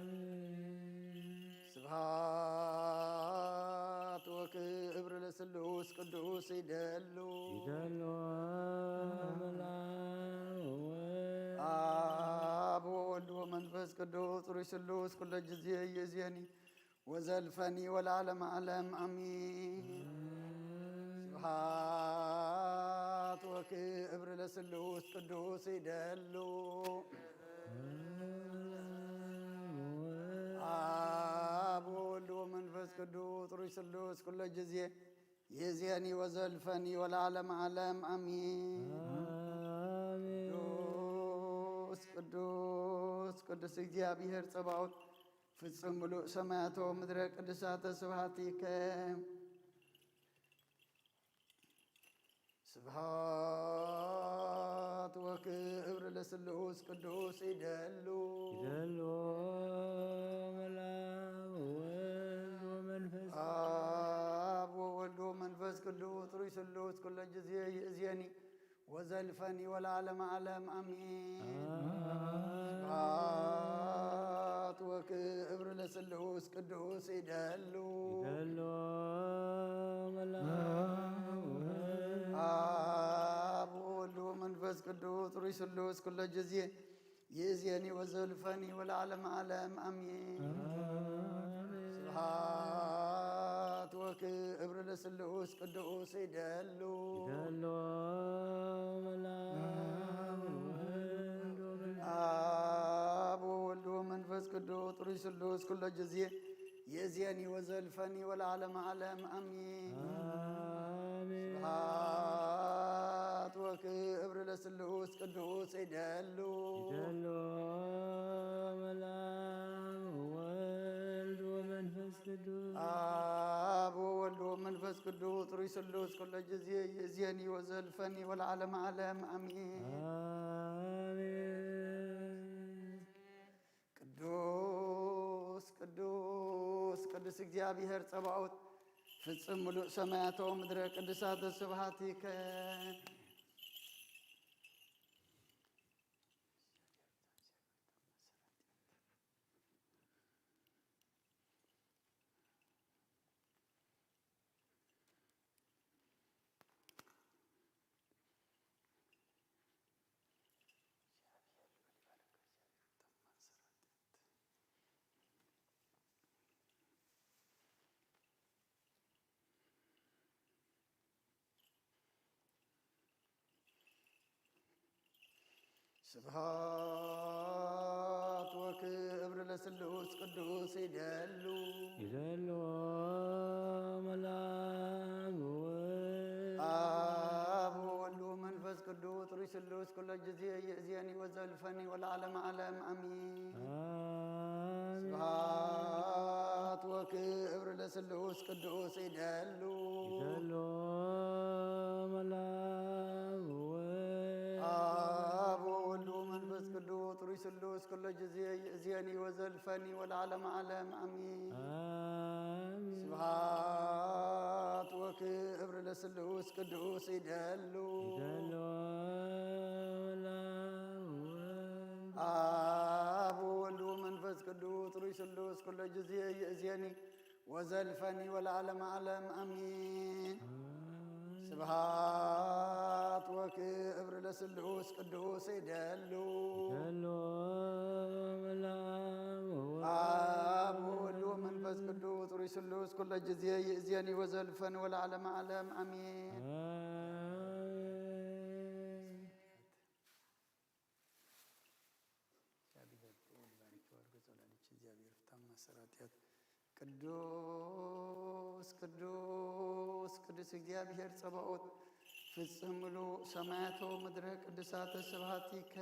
ስብሐት ወክብር ለስሉስ ቅዱስ ይደሉ። ይደሉ መልአክ ወወልድ። አብ ወወልድ ወመንፈስ ቅዱስ ሩይ ስሉስ ኩሎ ጊዜ ይእዜኒ ወዘልፈኒ ወለዓለመ ዓለም አሚን። አሜን። ስብሐት ወክብር ለስሉስ ቅዱስ ይደሉ። አብ ወወልድ ወመንፈስ ቅዱስ ሩይ ስሉስ ኩሎ ጊዜ ይእዜኒ ወዘልፈኒ ወለዓለመ ዓለም አሚን። አሜን። ቅዱስ ቅዱስ ቅዱስ እግዚአብሔር ጸባኦት ፍጹም ምሉእ ሰማያተ ወምድረ ቅዱሳተ ስብሐቲከ። ስብሐት ወክብር ለስሉስ ቅዱስ ይደሉ። ይደሉ መልአክ ወወልድ ወመንፈስ። አብ ወወልድ ወመንፈስ ቅዱስ ሩይ ስሉስ ኩሎ ጊዜ ይእዜኒ ወዘልፈኒ ወለዓለመ ዓለም አሚን። አሜን። ስብሐት ወክብር ለስሉስ ቅዱስ ይደሉ። ይደሉ መልአክ ወወልድ። አብ ወወልድ ወመንፈስ ቅዱስ ሩይ ስሉስ ኩሎ ጊዜ ይእዜኒ ወዘልፈኒ ወለዓለመ ዓለም አሚን። አሜን። ስብሐት ወክብር ለስሉስ ቅዱስ ይደሉ። ይደሉ መልአክ ወወልድ ወመንፈስ። አብ ወወልድ ወመንፈስ ቅዱስ ሩይ ስሉስ ኩሎ ጊዜ ይእዜኒ ወዘልፈኒ ወለዓለመ ዓለም አሚን። አሜን። ስብሐት ወክብር ለስሉስ ቅዱስ ይደሉ። ይደሉ መልአክ ወወልድ ወመንፈስ ቅዱስ። አብ ወወልድ ወመንፈስ ቅዱስ ሩይ ስሉስ ኩሎ ጊዜ ይእዜኒ ወዘልፈኒ ወለዓለመ ዓለም አሚን። አሜን። ቅዱስ ቅዱስ ቅዱስ እግዚአብሔር ጸባኦት ፍጽም ምሉእ ሰማያተ ወምድረ ቅዱሳተ ስብሐቲከ። ስብሐት ወክብር ለስሉስ ቅዱስ ይደሉ። ይደሉ መላእክት ወወልድ። አብ ወወልድ ወመንፈስ ቅዱስ ጥሩይ ስሉስ ኩሎ ጊዜ ይእዜኒ ወዘልፈኒ ወለዓለመ ዓለም አሚን። አሜን። ስብሐት ወክብር ለስሉስ ቅዱስ ይደሉ። ይደሉ መላእክት ወወልድ። አብ ወወልድ ወመንፈስ ቅዱስ ጥሩይ ስሉስ ኩሎ ጊዜ ይእዜኒ ወዘልፈኒ ወለዓለመ ዓለም አሚን። አሜን። ስብሐት ወክብር ለስሉስ ቅዱስ ይደሉ። ይደሉ መላእክት ወወልድ። አብ ወወልድ ወመንፈስ ቅዱስ ጥሩይ ስሉስ ኩሎ ጊዜ ይእዜኒ ወዘልፈኒ ወለዓለመ ዓለም አሚን። ስብሐት ወክብር ለስሉስ ቅዱስ ይደሉ። ይደሉ መላእክት ወወልድ። አብ ወወልድ ወመንፈስ ቅዱስ ጥሩይ ስሉስ ኩሎ ጊዜ ይእዜኒ ወዘልፈኒ ወለዓለመ ዓለም አሚን። አሜን። እግዚአብሔር ወልድ ባርኪ ወርገ ጸላልኪ እግዚአብሔር ፍታ ማሰራትያት ቅዱስ ቅዱስ ቅዱስ እግዚአብሔር ጸባኦት ፍጽም ምሉእ ሰማያተ ወምድረ ቅዱሳተ ስብሐቲከ።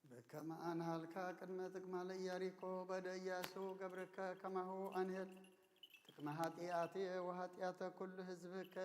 በከመ አንሃልካ ቅድመ ትግማለ ኢያሪኮ በደ ኢያሱ ገብርከ ከማሁ አንህል ትግመ ኃጢአትየ ወኃጢአተ ኩሉ ህዝብከ።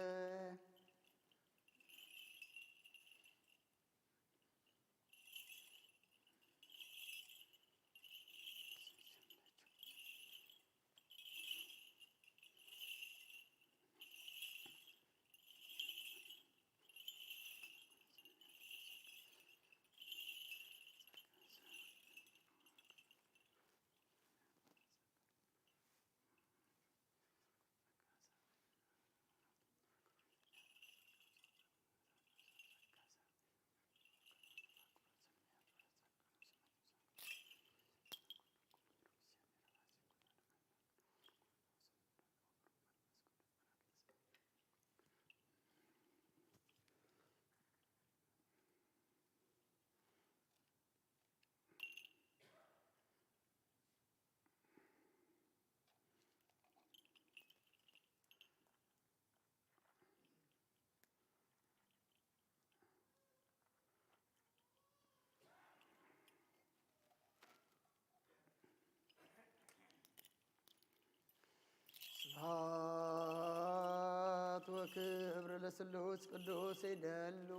ስብሐት ወክብር ለስሉስ ቅዱስ ይደሉ።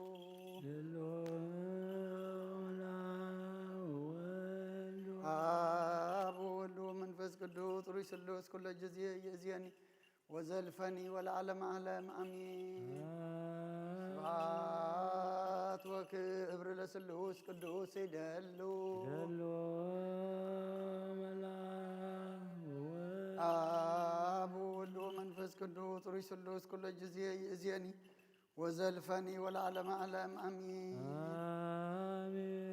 ይደሉ ለወልድ። አብ ወወልድ ወመንፈስ ቅዱስ ጥሩይ ስሉስ ኩሎ ጊዜ ይእዜኒ ወዘልፈኒ ወለዓለመ ዓለም አሚን። አሜን። ስብሐት ወክብር ለስሉስ ቅዱስ ይደሉ። ይደሉ መላእክት ወወልድ። አብ ወወልድ ወመንፈስ ቅዱስ ጥሩይ ስሉስ ኩሎ ጊዜ ይእዜኒ ወዘልፈኒ ወለዓለመ ዓለም አሚን። አሜን።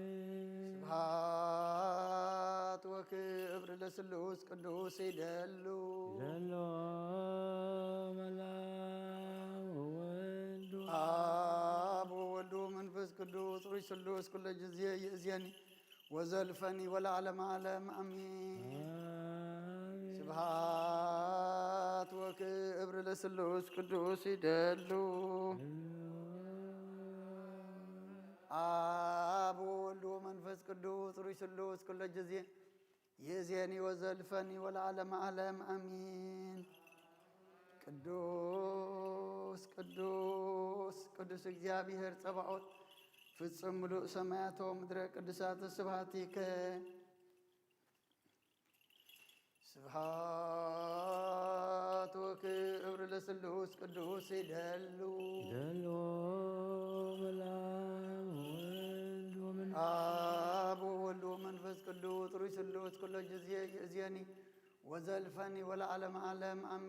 ስብሐት ወክብር ለስሉስ ቅዱስ ይደሉ። ይደሉ መላእክት ወወልድ። አብ ወወልድ ወመንፈስ ቅዱስ ጥሩይ ስሉስ ኩሎ ጊዜ ይእዜኒ ወዘልፈኒ ወለዓለመ ዓለም አሚን። አሜን። ስብሐት ወክብር ለስሉስ ቅዱስ ይደሉ። አብ ወወልድ ወመንፈስ ቅዱስ ጥሩይ ስሉስ ኩሎ ጊዜ ይእዜኒ ወዘልፈኒ ወለዓለመ ዓለም አሚን። ቅዱስ ቅዱስ ቅዱስ እግዚኣብሔር ጸባኦት፣ ፍጹም ምሉእ ሰማያት ወምድረ ቅዱሳት ስብሐቲከ። ስብሐት ወክብር ለስሉስ ቅዱስ ይደሉ። ይደሉ መልአክ ወወልድ ወመንፈስ አብ ወወልድ ወመንፈስ ቅዱስ ጥሩይ ስሉስ ኩሎ ጊዜ ይእዜኒ ወዘልፈኒ ወለዓለመ ዓለም አሚን።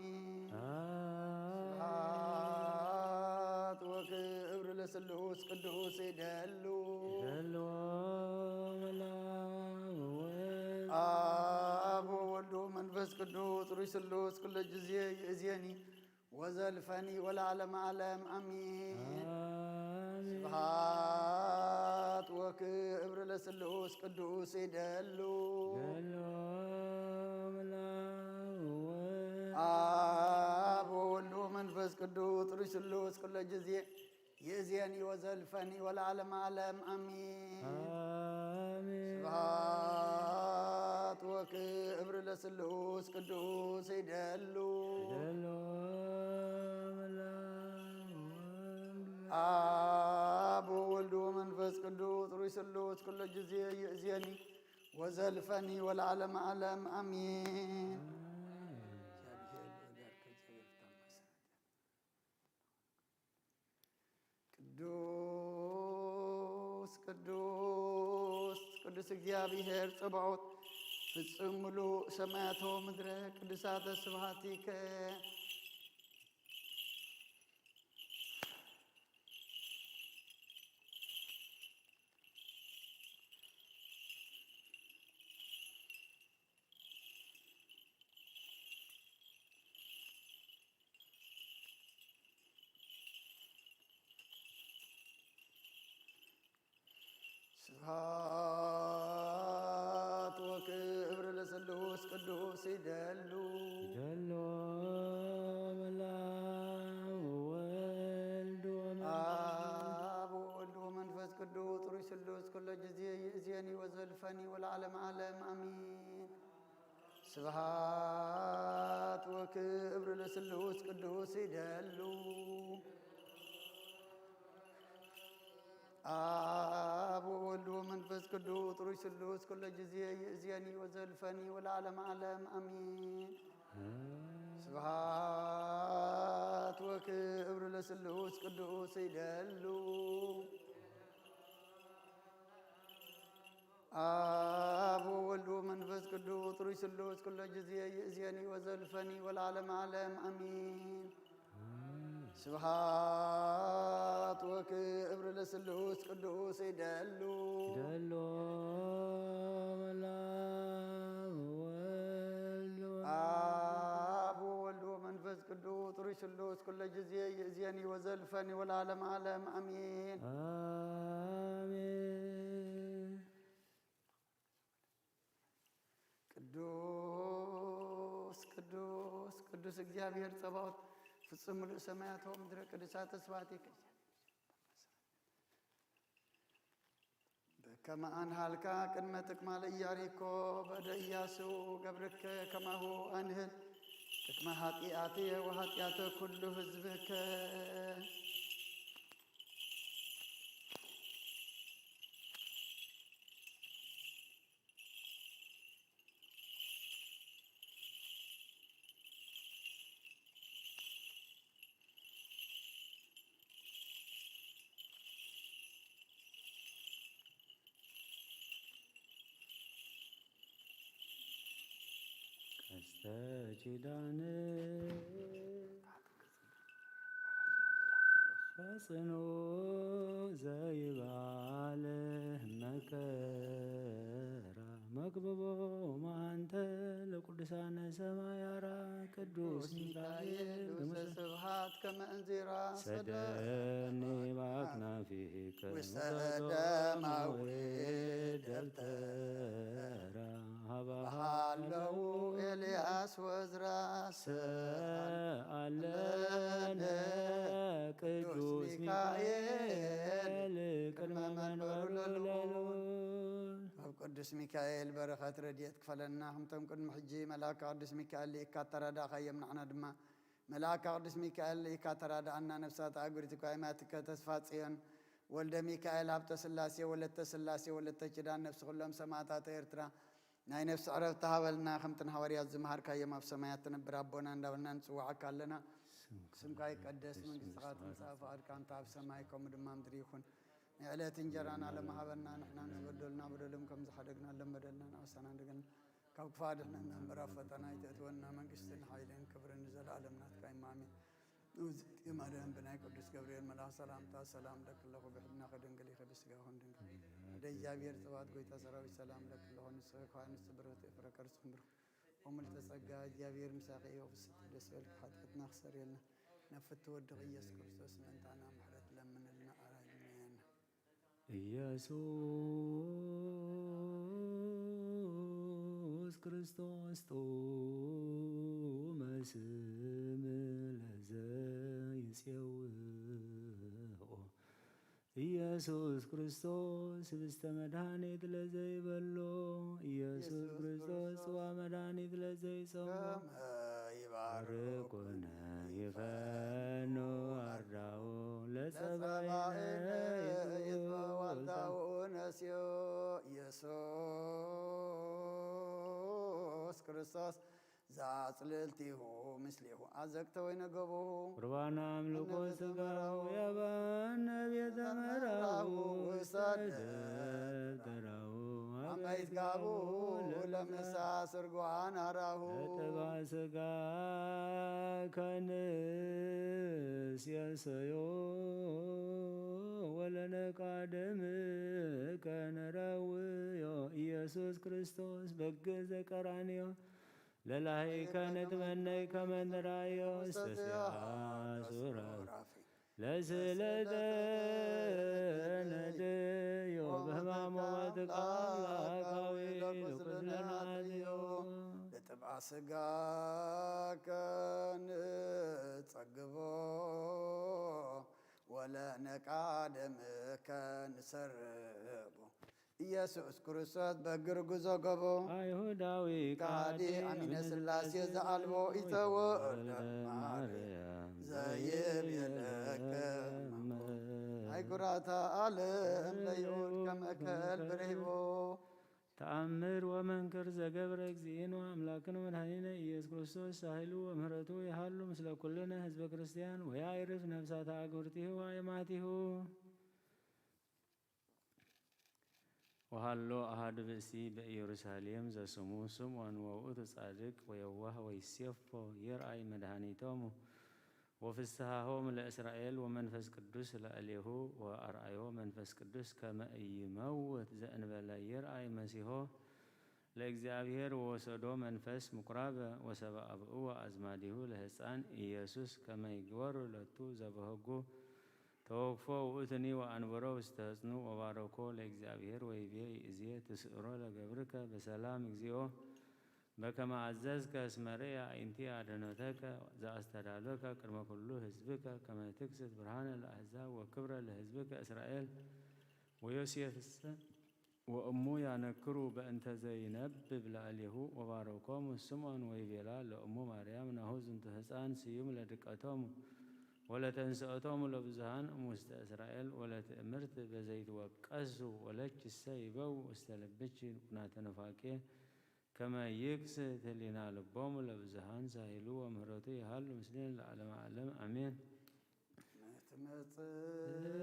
አሜን። ስብሐት ወክብር ለስሉስ ቅዱስ ይደሉ። ይደሉ መልአክ ወወልድ አብ ወወልድ ወመንፈስ ቅዱስ ጥሩይ ስሉስ ኩሎ ጊዜ ይእዜኒ ወዘልፈኒ ወለዓለመ ዓለም አሚን። አሜን። ስብሐት ወክብር ለስሉስ ቅዱስ ይደሉ። ይደሉ መልአክ ወወልድ አብ ወወልድ ወመንፈስ ቅዱስ ጥሩይ ስሉስ ኩሎ ጊዜ ይእዜኒ ወዘልፈኒ ወለዓለመ ዓለም አሚን። አሜን። ስብሐት ወክብር ለስሉስ ቅዱስ ይደሉ። ይደሉ መልአክ ወወልድ አብ ወወልድ ወመንፈስ ቅዱስ ጥሩይ ስሉስ ኩሎ ጊዜ ይእዜኒ ወዘልፈኒ ወለዓለመ ዓለም አሚን። ቅዱስ ቅዱስ ቅዱስ እግዚኣብሔር ጸባኦት፣ ፍጹም ምሉእ ሰማያት ወምድረ ቅዱሳተ ስብሐቲከ። ስብሐት ወክብር ለስሉስ ቅዱስ ይደሉ። ይደሉ መልአክ ወወልድ ወመንፈስ አብ ወወልድ ወመንፈስ ቅዱስ ጥሩይ ስሉስ ኩሎ ጊዜ ይእዜኒ ወዘልፈኒ ወለዓለመ ዓለም አሚን። ስብሐት ወክብር ለስሉስ ቅዱስ ይደሉ። አብ ወወልድ ወመንፈስ ቅዱስ ጥሩይ ስሉስ ኩሎ ጊዜ ይእዜኒ ወዘልፈኒ ወለዓለመ ዓለም አሚን። ስብሐት ወክብር ለስሉስ ቅዱስ ይደሉ። አብ ወወልድ ወመንፈስ ቅዱስ ጥሩይ ስሉስ ኩሎ ጊዜ ይእዜኒ ወዘልፈኒ ወለዓለመ ዓለም አሚን። ስብሐት ወክብር ለስሉስ ቅዱስ ይደሉ። ይደሉ መልአክ ወወልድ ወመንፈስ አብ ወወልድ ወመንፈስ ቅዱስ ጥሩይ ስሉስ ኩሎ ጊዜ ይእዜኒ ወዘልፈኒ ወለዓለመ ዓለም አሚን። አሜን። ቅዱስ ቅዱስ ቅዱስ እግዚኣብሔር ጸባኦት፣ ፍጹም ምሉእ ሰማያት ወምድረ ቅዱሳተ ስብሐቲከ። በከመ አንሃልካ ቅድመ ትቅማ ለኢያሪኮ በደ ኢያሱ ገብርከ ከማሁ አንህል ቅድመ ኃጢአትየ ወኃጢአተ ኩሉ ህዝብከ። ቀስተ ኪዳን ፈጽኖ ዘይባል መከራ መክብቦ ማንተ ለቅዱሳነ ሰማይ አራ ቅዱስ ሚካኤል ንጉሰ ስብሐት ከመ እንዚራ ሰደኒ ባክናፊከ ውስተ ደማዊ ደብተራ ሃባ ሃለዉ ኤልያስ ወዝራ ሰአለነ ቅዱስ ሚካኤል ቅድመ መንበሩ ለልዑል። ኣብ ቅዱስ ሚካኤል በረኸት ረድኤት ክፈለና፣ ከምቶም ቅድሚ ሕጂ መልኣከ ቅዱስ ሚካኤል ልኢካ እተራዳእካዮም ንዓና ድማ መልኣካ ቅዱስ ሚካኤል ልኢካ ተራድኣና፣ ነፍሳት ኣጉሪት ኳይማትከ ተስፋ ጽዮን ወልደ ሚካኤል ሃብተ ስላሴ ወለተ ስላሴ ወለተ ኪዳን ነፍሲ ኩሎም ሰማዕታት ኤርትራ ናይ ነፍሲ ዕረፍቲ ሃበልና። ከምቲ ንሃዋርያት ዝመሃርካዮም ኣብ ሰማያት ትነብር ኣቦና እንዳበልና ንጽውዓካ ኣለና። ስምካ ይቀደስ፣ መንግስትኻ ትምጻእ፣ ፍቓድካ እንተ ኣብ ሰማይ ከምኡ ድማ ምድሪ ይኹን። ናይ ዕለት እንጀራና ለመሃበና፣ ንሕና ንዝበደሉና በደሎም ከም ዝሓደግና ሎም በደልና ንኣሳና እንደገና ካብ ክፋ ድሕነና እምበር ኣብ ፈተና ኣይተእትወና፣ መንግስትን ሓይልን ክብርን ንዘለኣለም ናትካ እዩ። ኣሜን። ንውጽእቲ ማርያም ብናይ ቅዱስ ገብርኤል መልኣኽ ሰላምታ ሰላም ለኪ ኣለኹ፣ ብሕልናኺ ድንግል ኢኺ፣ ብስጋኺ ድንግል። ወደ እግዚኣብሔር ጽባኦት ጎይታ ሰራዊት ሰላም ለኪ ኣለኹ፣ ንስኺ ከኣ ንጽብርኽቲ ፍረ ከርስኺ ብሩኽ። ወምልዕተ ጸጋ እግዚኣብሔር ምሳኺ እዩ፣ ፍስሕቲ ደስ ይበልኪ፣ ሓጢኣትና ክሰርየልና፣ ናብ ፍትው ወድኺ ኢየሱስ ክርስቶስ ምእንታና ምሕረት ለምንልና። ኣሜን። ኢየሱስ ክርስቶስ ጥዑመ ስም ለዘይጼውኦ፣ ኢየሱስ ክርስቶስ ህብስተ መድኃኒት ለዘይበሎ፣ ኢየሱስ ክርስቶስ ጽዋ መድኃኒት ለዘይጸሞ፣ ከመ ይባርኮነ ይፈኑ ኣርዳኡ ለጸባኢነ ይትበ ዋልታኡ ነስዮ። ኢየሱስ ክርስቶስ ዘአጽልልቲሁ ምስሌሁ አዘቅተ ወይነ ገቦሁ። ቁርባነ አምልኮ ስጋሁ ያባነ ቤተ መራሁ ውስተ ደብተራሁ አበይት ጋቡ ለምሳ ስርጓን አራሁ። ለጥባ ስጋ ከንስ የሰዮ ወለነቃደም ከነረውዮ ኢየሱስ ክርስቶስ በግ ዘቀራንዮ ለላሂከ ንትመነይ ከመ ንራዮ ውስተ ሲያሱረ ለስእለተ ነደዮ በህማሙ ሞትካ አምላካዊ ለኩስለናትዮ። ለጥብዓ ስጋከ ንጸግቦ ወለነቃ ደምከ ንሰርቦ። ኢየሱስ ክርስቶስ በግ ርጉዞ ገቦ። አይሁዳዊ ከሃዲ ከሃዲ አሚነ አሚነ ስላሴ ስላሴ ዘአልቦ ኢተወልደ ማርያም ዘይቤለከ እመ። አይጉራታ ዓለም ለይሁድ ከመከል ብሬቦ። ተአምር ወመንክር ዘገብረ እግዚእነ አምላክነ መድኃኒነ ኢየሱስ ክርስቶስ ሳህሉ ወምህረቱ ይሃሉ ምስለ ኩልነ ህዝበ ክርስቲያን ወያዕርፍ ነፍሳተ አግብርቲሁ ወአይማቲሁ። ወሃሎ አሃዱ ብእሲ በኢየሩሳሌም ዘስሙ ስምዖን ወውእቱ ጻድቅ ወየዋህ ወይሴፎ ይርአይ መድኃኒቶሙ ወፍስሃሆሙ ለእስራኤል ወመንፈስ ቅዱስ ለእሌሁ ወአርአዮ መንፈስ ቅዱስ ከመ ኢይመውት ዘእንበለ ይርአይ መሲሖ ለእግዚአብሔር ወወሰዶ መንፈስ ምኩራበ ወሰብአ አብኡ ወአዝማዲሁ ለህፃን ኢየሱስ ከመ ይግበሩ ለቱ ዘበህጉ ተወክፎ ውእቱኒ ወአንበሮ ውስተ ህፅኑ ወባረኮ ለእግዚአብሔር ወይቤ ይእዜ ትስእሮ ለገብርከ በሰላም እግዚኦ በከመ አዘዝከ እስመ ርእየ አዕይንቲ አድህኖተከ ዘአስተዳሎከ ቅድመ ኩሉ ህዝብከ ከመ ትክስት ብርሃነ ለአሕዛብ ወክብረ ለህዝብከ እስራኤል ወዮሴፍሰ ወእሙ ያነክሩ በእንተ ዘይነብብ ለእሌሁ ወባረኮሙ ስምዖን ወይቤላ ለእሙ ማርያም ናሁ ዝንቱ ህፃን ስዩም ለድቀቶሙ ወለተንስኦቶሙ ለብዙሃን እሙስተ እስራኤል ወለትእምርት በዘይትወቀሱ ወለችሰ ይበው ውስተ ልብች ኩናተ ኑፋቄ ከመ ይክስት ህሊና ልቦሙ ለብዙሃን ሳሂሉ ወምህረቱ ይሃሉ ምስሌነ ለዓለመ ዓለም አሜን። ትመጽእ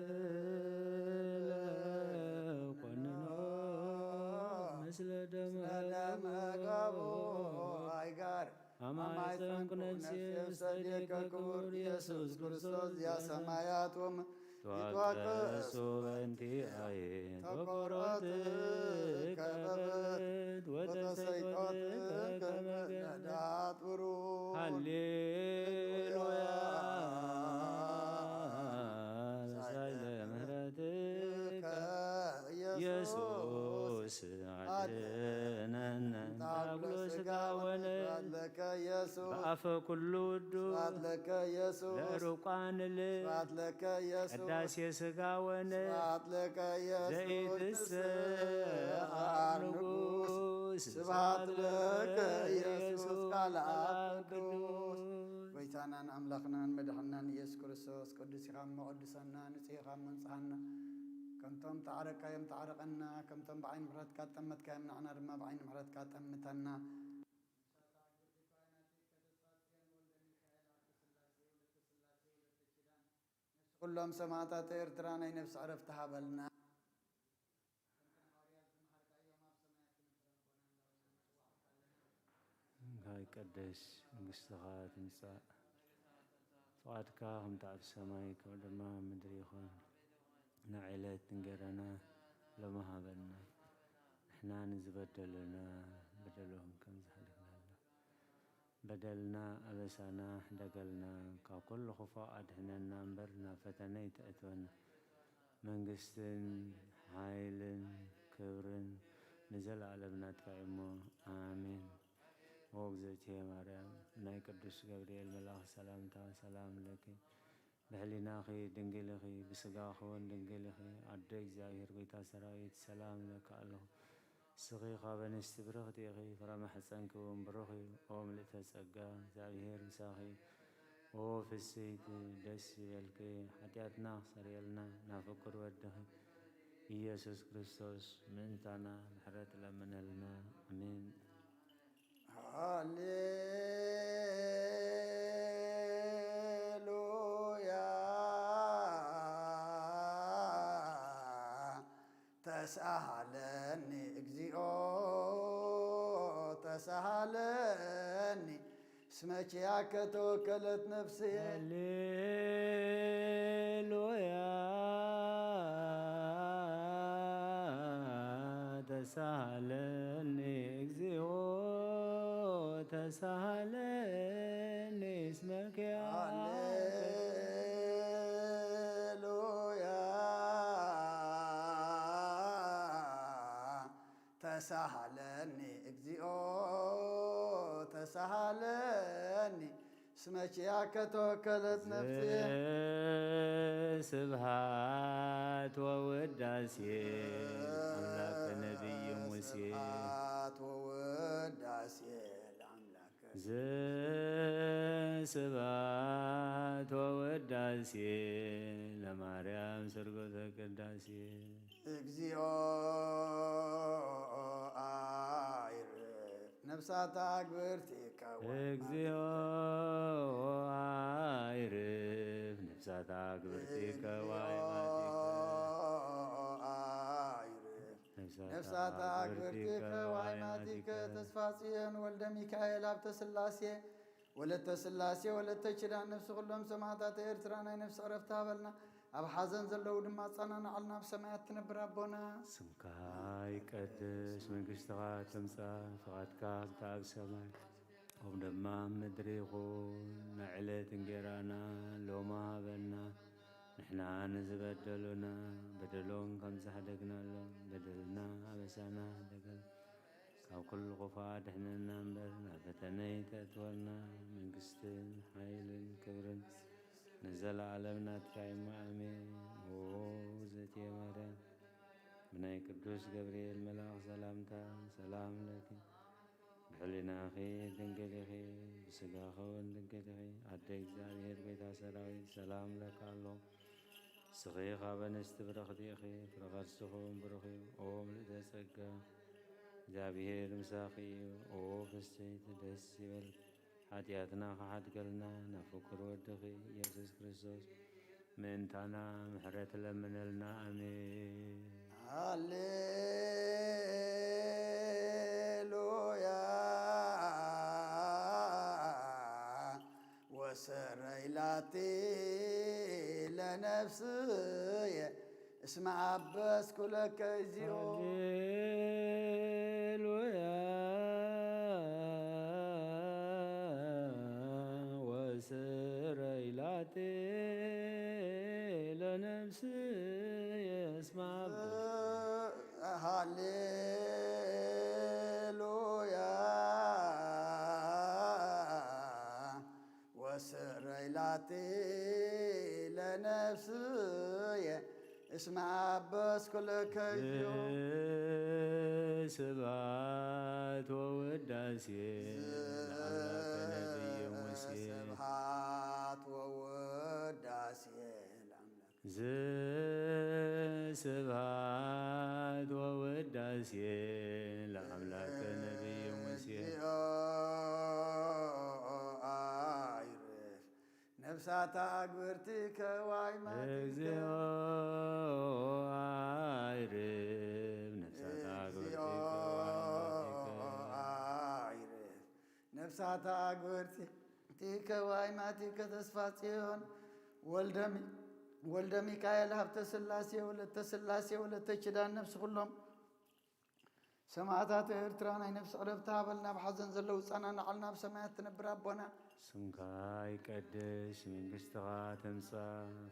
ለኮንኖ ምስለ ደመ ስለ ደመ ገቦ ገቦ አይጋር አማይፀንኩ ነፍሴ ውስተ ዲከ ክቡር ኢየሱስ ክርስቶስ ዚአ ሰማያት ወም ይትዋቀሱ ይትዋቀሱ በእንቲአየ ተቆሮት ተቆሮት ከበበት ወተሰይጦት ከመ ገነት። ሃሌሉያ ሃሌሉያ ሳይለ ምህረትከ ኢየሱስ አድነነ። ታብሎ ስጋ ወነ ለከ ኢየሱስ በአፈ ኩሉ ውዱ ስብሐት ለከ ኢየሱስ። ለእርቋን ል ስብሐት ለከ ኢየሱስ። ቅዳሴ ስጋ ወነ ስብሐት ለከ ኢየሱስ። ዘይትሰአር ንጉስ ስብሐት ለከ ኢየሱስ። ቃል አብ ቅዱስ። ጎይታ ንኣምላኽናን መድሓንናን ኢየሱስ ክርስቶስ፣ ቅዱስ ኢኻ እሞ ቀድሰና፣ ንጹህ ኢኻ እሞ ንጽሃና። ከምቶም ተዓረቅካዮም ተዓረቐና፣ ከምቶም ብዓይኒ ምሕረትካ ጠመትካዮም ንዓና ድማ ብዓይኒ ምሕረትካ ጠምተና። ኩሎም ሰማዕታት ኤርትራ ናይ ነፍሲ ዕረፍቲ ሃበልና። እንካ ይቀደስ መንግስትኻ ትምጻእ ፍቓድካ ከምቲ ኣብ ሰማይ ከምኡ ድማ ኣብ ምድሪ ይኹን። ንዕለት እንጌራና ሎሚ ሃበና። ንሕና ንዝበደሉና በደሎም ከም ዝሓለፍናሉ በደልና ኣበሳና ሕደገልና፣ ካብ ኩሉ ክፉእ ኣድሕነና እምበር ናብ ፈተነ ኣይተእትወና። መንግስትን ሓይልን ክብርን ንዘለኣለም ናትካ እዩ እሞ፣ ኣሜን። ኦ እግዝእትየ ማርያም፣ ናይ ቅዱስ ገብርኤል መልኣኽ ሰላምታ፣ ሰላም ለኪ፣ ብሕሊናኺ ድንግል ኢኺ፣ ብስጋኺ እውን ድንግል ኢኺ፣ ኣደ እግዚኣብሔር ጐይታ ሰራዊት፣ ሰላም እብለኪ ኣለኹ። ንስኺ ካብ ኣንስቲ ብርኽቲ ኢኺ፣ ፍረ ማሕፀንኪ እውን ብሩኽ እዩ። ኦ ምልእተ ጸጋ፣ እግዚኣብሔር ምሳኺ እዩ። ኦ ፍስሕቲ፣ ደስ ይበልኪ፣ ሓጢኣትና ክሰርየልና፣ ናብ ፍቁር ወድኺ ኢየሱስ ክርስቶስ ምእንታና ምሕረት ለምነልና። ኣሜን። ሃሌሉያ። ተሳሃለኒ እግዚኦ ተሳሃለኒ፣ እስመ ኪያከ ተወከለት ነፍስየ። ሃሌሉያ። ተሳሃለኒ እግዚኦ ተሳሃለኒ፣ እስመ ኪያከ ሃሌሉያ። ተሳሃለኒ እግዚኦ ተሳሃለኒ፣ እስመ ኪያከ ተወከለት ነፍስየ። ስብሐት ወውዳሴ ኣምላከ ነቢይ ሙሴ። ስብሐት ወውዳሴ ለአምላከ። ዘስብሐት ወውዳሴ ለማርያም ስርጎተ ቅዳሴ። እግዚኦ አይርፍ ነፍሳታ ግብርቲከ እግዚኦ አይርፍ ነፍሳታ ግብርቲከ ወአዕማዲከ። አይርፍ ነፍሳታ ግብርቲከ ወአዕማዲከ። ተስፋ ጽዮን ወልደ ሚካኤል ሀብተ ሥላሴ ወለተ ሥላሴ ወለተ ኪዳን ነፍሲ ኩሎም ሰማዕታት ኤርትራ ናይ ነፍሲ ዕረፍቲ ሃበልና። ኣብ ሓዘን ዘለዉ ድማ ኣጸናንዓልና። ኣብ ሰማያት ትነብር ኣቦና። ስምካ ይቀደስ፣ መንግስትኻ ትምጻእ፣ ፍቓድካ ከምቲ ኣብ ሰማይ ከምኡ ድማ ኣብ ምድሪ ይኹን። ናይ ዕለት እንጌራና ሎሚ ሃበና። ንሕና ንዝበደሉና በደሎም ከም ዝሓደግናሎም በደልና ኣበሳና ሓደገልና። ካብ ኩሉ ክፉእ ኣድሕነና እምበር ናብ ፈተነ ኣይተእትወና። መንግስትን ሓይልን ክብርን ንዘለኣለም ናትካ እዩ እሞ ኣሜን። ኦ እግዝእትየ ማርያም፣ ብናይ ቅዱስ ገብርኤል መልኣኽ ሰላምታ ሰላም ለኪ፣ ብሕሊናኺ ድንግል ኢኺ፣ ብስጋኺ እውን ድንግል ኢኺ። ኣደ እግዚኣብሔር ጐይታ ሰራዊት ሰላም ለካ ኣሎ። ንስኺ ካብ ኣንስቲ ብርኽቲ ኢኺ፣ ፍረ ከርስኺ እውን ብሩኽ እዩ። ኦ ምልእተ ጸጋ፣ እግዚኣብሔር ምሳኺ እዩ። ኦ ፍስሕቲ ደስ ይበልኪ፣ ሓጢኣትና ክሓድገልና ናብ ፍቁር ወድኺ ኢየሱስ ክርስቶስ ምእንታና ምሕረት ለምነልና። ኣሜን። ሃሌሉያ። ወሰረይ ላቲ ለነፍስየ እስመ አበስኩ ለከ እግዚኦ። ሃሌሉያ። ወስረይ ላቲ ለነፍስየ እስመ አበስኩ ሃሌሉያ። ወስረይ ላቲ ለነፍስየ እስመ አበስኩ ለከ እግዚኦ። ስብሐት ወውዳሴ ለአምላከ ነቢይ ሙሴ። ስብሐት ወውዳሴ ለአምላክ። ዘስብሐት ወውዳሴ ለአምላክ ነቢይ ሙሴ። እግዚኦ አይርፍ ነፍሳታ አግብርቲ ከዋይማት። እግዚኦ አይርፍ ነፍሳታ አግብርቲ እግዚኦ ከዋይማት። አይርፍ ነፍሳታ አግብርቲ ከዋይማቲከ ተስፋ ጽዮን ወልደ ሚ-፣ ወልደ ሚካኤል ሀብተ ሥላሴ ወለተ ሥላሴ ወለተ ኪዳን ነፍስ ኩሎም ሰማዕታት ኤርትራ ናይ ነፍሲ ዕረፍቲ ሃበልና። ኣብ ሓዘን ዘለዉ ጸናንዓልና። ኣብ ሰማያት ትነብር ኣቦና። ስምካ ይቀደስ፣ መንግስትኻ ትምጻእ፣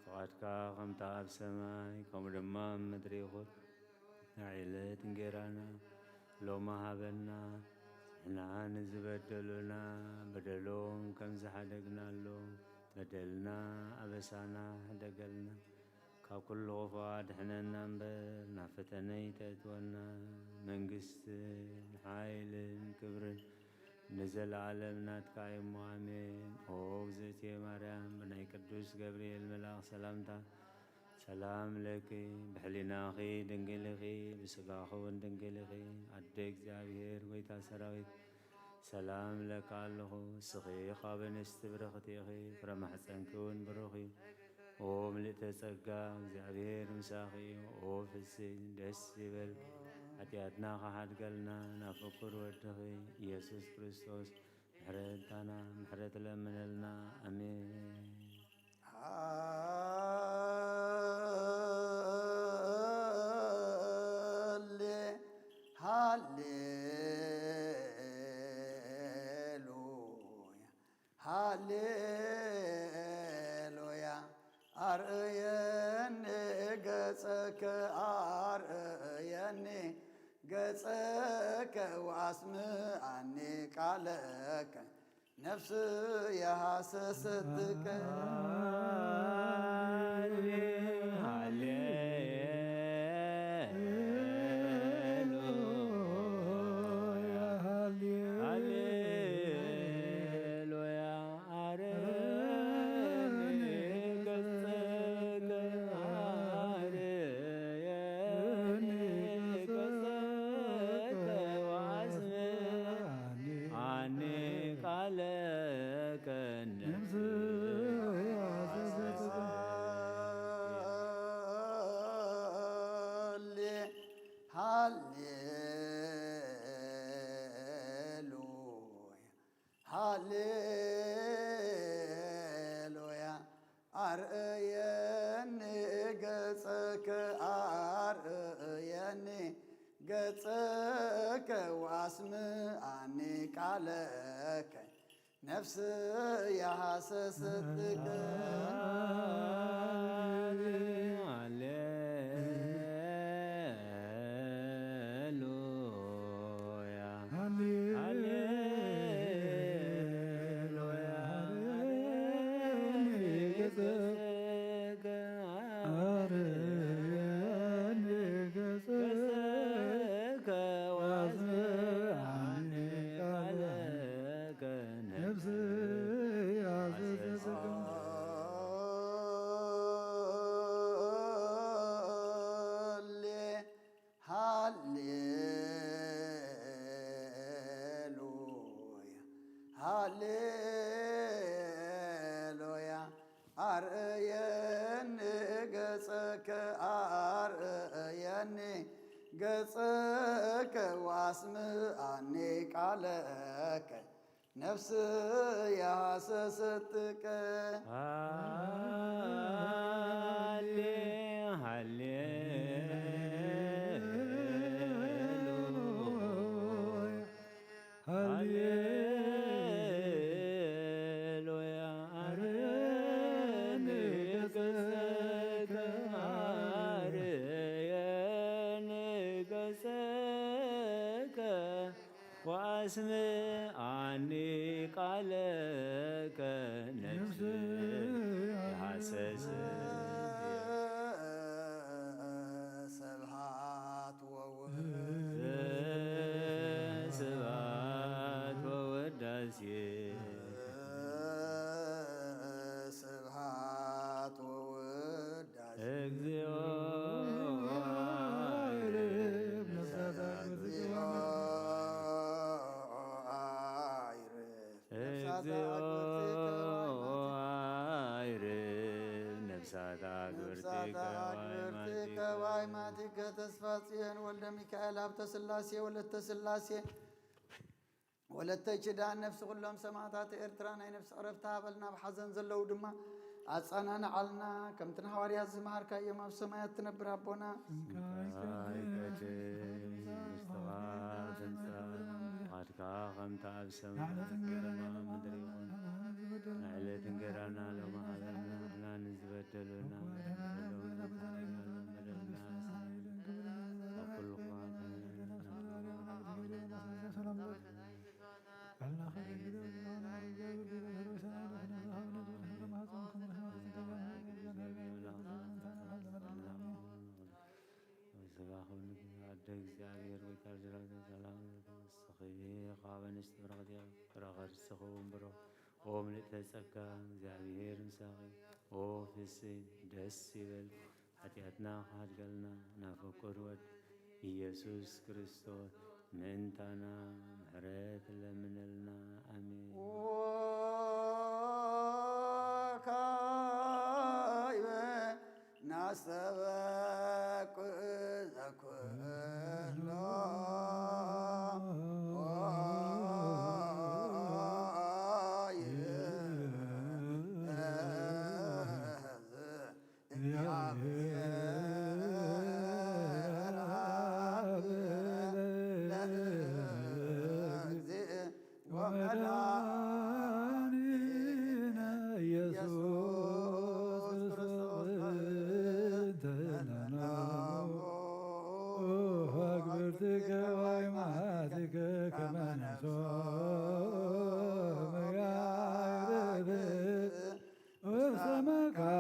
ፍቓድካ ከምታ ኣብ ሰማይ ከምኡ ድማ ኣብ ምድሪ ይኹን። ናይ ዕለት እንጌራና ሎሚ ሃበና። ንሕና ንዝበደሉና በደሎም ከም ዝሓደግናሎም በደልና ኣበሳና ሕደገልና። ካብ ኩሉ ክፉእ ኣድሕነና እምበር፣ ናብ ፈተነ ይተእትወና። መንግስትን ሓይልን ክብርን ንዘለዓለም ናትካ እዩሞ፣ ኣሜን። ኦ እግዝእትየ ማርያም፣ ብናይ ቅዱስ ገብርኤል መልኣኽ ሰላምታ ሰላም ለኪ፣ ብሕሊናኺ ድንግል ኢኺ፣ ብስጋኺ እውን ድንግል ኢኺ። ኣደ እግዚኣብሔር፣ ጎይታ ሰራዊት፣ ሰላም እብለኪ ኣለኹ። እስኺ ካብ ኣንስቲ ብርኽቲ ኢኺ፣ ፍረ ማሕፀንኪ እውን ብሩኽ እዩ። ኦ ምልእተ ጸጋ፣ እግዚኣብሔር ምሳኺ እዩ። ኦ ፍስይ ደስ ይበልኪ፣ ሓጢኣትና ክሓድገልና ናብ ፍቁር ወድኺ ኢየሱስ ክርስቶስ ምሕረታና ምሕረት ለምነልና። ኣሜን። ሃሌ-፣ ሃሌሉያ፣ ሃሌሉያ። ኣርእየኒ ገጸከ፣ ኣርእየኒ ገጸከ፣ ወኣስምዓኒ ቃለከ። ነፍስየ ሃሰሰትከ። ሃሌሉያ፣ ሃሌሉያ። ኣርየኒ ገጸከ፣ ኣርየኒ ገጸከ፣ ወኣስምዓኒ ቃለከ። ነፍስየ ሃሌሉያ፣ ሃሌሉያ። ሃሌሉያ። ኣርእየኒ ገጸከ፣ ኣርእየኒ ገጸከ፣ ወኣስምዓኒ ቃለከ። ነፍስየ ሃሰሰትከ። ሃሌ-፣ ሃሌሉያ፣ ሃሌ-፣ ሃሌሉያ። ገጸከ፣ አርየኒ ገጸከ፣ ወአስምዓኒ ቃለከ። ነፍስየ ሃሰሰትከ። ሃሌ-፣ ሃሌሉያ፣ ሃሌሉያ። ኣርእየኒ ገጸከ፣ ኣርእየኒ ገጸከ፣ ወኣስምዓኒ ቃለከ። ነፍስየ ሃሰሰትከ። ሃሌ-፣ ሃሌሉያ፣ ሃሌሉያ። ኣርየኒ ገጸከ፣ ኣርየኒ ገጸከ፣ ወአስምዓኒ ቃለከ። ነፍስየ ሃሰሰት። ስብሐት ወውዳሴ። ስብሐት ወውዳሴ። ተስፋ ጽዮን ወልደ ሚካኤል፣ ሃብተ ስላሴ፣ ወለተ ስላሴ፣ ወለተ ኪዳን፣ ነፍሲ ኩሎም ሰማዕታት ኤርትራ ናይ ነፍሲ ዕረፍቲ ሃበልና። ኣብ ሓዘን ዘለዉ ድማ ኣጸናንዓልና። ከምቲ ንሃዋርያት ዝመሃርካዮም፣ ኣብ ሰማያት ትነብር ኣቦና፣ ስምካ ይቀደስ፣ መንግስትኻ ትምጻእ፣ ፍቓድካ ከምቲ ኣብ ሰማይ ከምኡ ድማ ኣብ ምድሪ ይኹን። ንዕለት እንጀራና ሎሚ ሃበና፣ ንሕና ንዝበደሉና ንበደሎም፣ ንበደልና ኣብ ኩሉ ኣደ እግዚኣብሔር ወይ ካልጅራተ ሰላም ንስኺ ካብ ኣንስቲ ብረኽት ኢኺ፣ ፍረ ከርስኺ እውን ብሩኽ። ኦ ምልእተ ጸጋ፣ እግዚኣብሔር ምሳኺ። ኦ ፍስይ ደስ ይበል፣ ሓጢኣትና ክሓድገልና ናብ ፍቁር ወድ ኢየሱስ ክርስቶስ ምእንታና ምሕረት ለምነልና። ኣሜን። ወካይበ ናስተበቁ ዘኩሎ ወመድኃኒነ ኢየሱስ ክርስቶስ በእንተ ለነሙ አግብርቲከ ወአይማቲከ ከመ ነፍሶሙ ያዕርፍ ውስተ መካን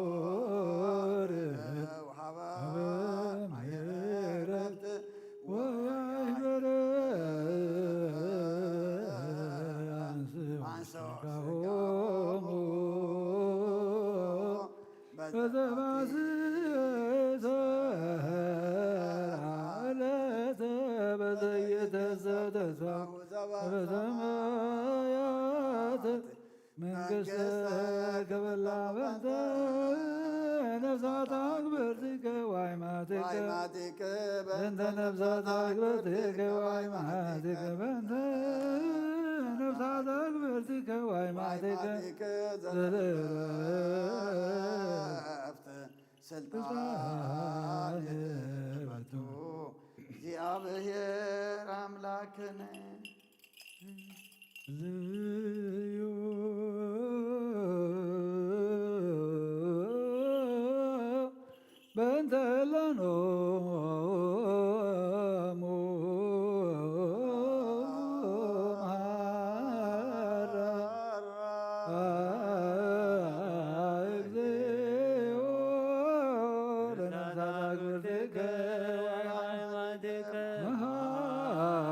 ሲኦል። ወሀበ ማየ ዕረፍት ወያይበረ አንስ አንስ ስጋሆሙ። በዘባስተ ዕለተ በዘይትንሳ ተስፋ በሰማያት መንግሥተ ክብላ በንተ ነፍሳት አክብርቲከ ዋይማቲከ። ዋይማቲከ በንተ ነፍሳት አክብርቲከ ዋይማቲከ በንተ ነፍሳት አክብርቲከ ዋይማቲከ። ዋይማቲከ ዘለረፍት ስልጣን በቱ እግዚአብሔር አምላክነ። ልዩ በእንተ ለኖሙ መሐራ እግዚኦ ለነፍሳት አክብርቲከ ወአይማቲከ መሐራ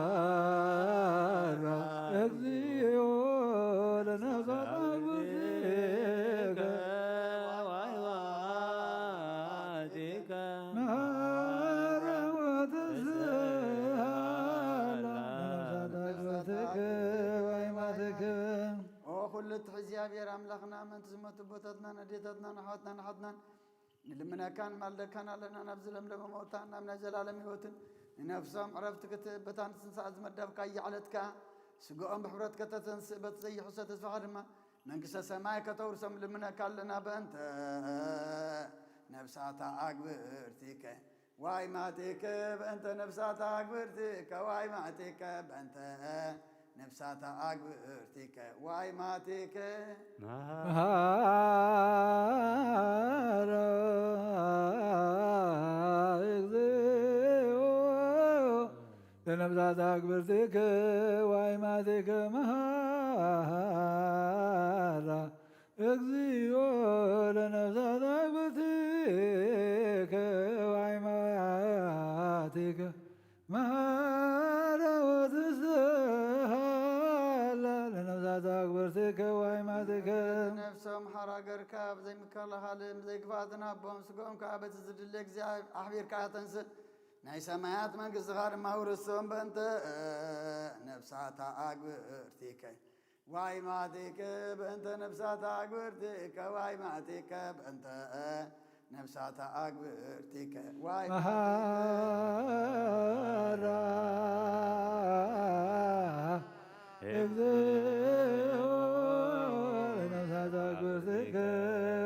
እግዚኦ ለነፍሳት አክብርቲከ ወአይማቲከ መሐራ ወትስሃላ ለነፍሳት አክብርቲከ ወአይማቲከ። ኦ ኩሉ ትሕ እግዚኣብሔር ኣምላኽና፣ ምእንቲ ዝሞቱ ኣቦታትናን ኣዴታትናን ኣሕዋትናን ኣሓትናን ንልምነካን ንማልደካን ኣለና፣ ናብ ዝለምለመ መውታን ናብ ናይ ዘላለም ህይወትን ንነፍሶም ዕረፍቲ ክትህብ፣ በታ ንትንሳኤ ዝመደብካያ ዕለት ከኣ ስጋኦም ብሕብረት ከተተንስእ፣ በቲ ዘይሕሰ ተስፋኻ ድማ መንግስተ ሰማይ ከተውርሶም ንልምነካ ኣለና። በእንተ ነፍሳታ ኣግብርቲከ ዋይ ማቲከ በእንተ ነፍሳታ ኣግብርቲከ ዋይ ማቲከ በእንተ ነፍሳታ ኣግብርቲከ ዋይ ማቲከ። መሃረ እግዚኦ ለነፍሳት አግብርቲከ ዋይ ማቲከ መሃራ እግዚኦ ለነፍሳት አግብርቲከ ዋይ ማቲከ መሃራ ወትስሃላ ለነፍሳት አግብርቲከ ዋይ ማቲከ። ነፍሶም ሓራ ገርካ ብዘይ ምክልኻል ብዘይ ክፍኣት ንሃቦም፣ ስጋኦም ከኣ በቲ ዝድለ ግዜ ኣሕቢርካ ተንስእ። ናይ ሰማያት መንግስትኻ ድማ ውርሶም። በእንተ ነፍሳታ ኣግብርቲከ ዋይ ማቲከ በእንተ ነፍሳት ኣግብርቲከ፣ ዋይ ማቲከ በእንተ ነፍሳት ኣግብርቲከ፣ ዋይ መሃራ እግዚኦ ለነፍሳት ኣግብርቲከ፣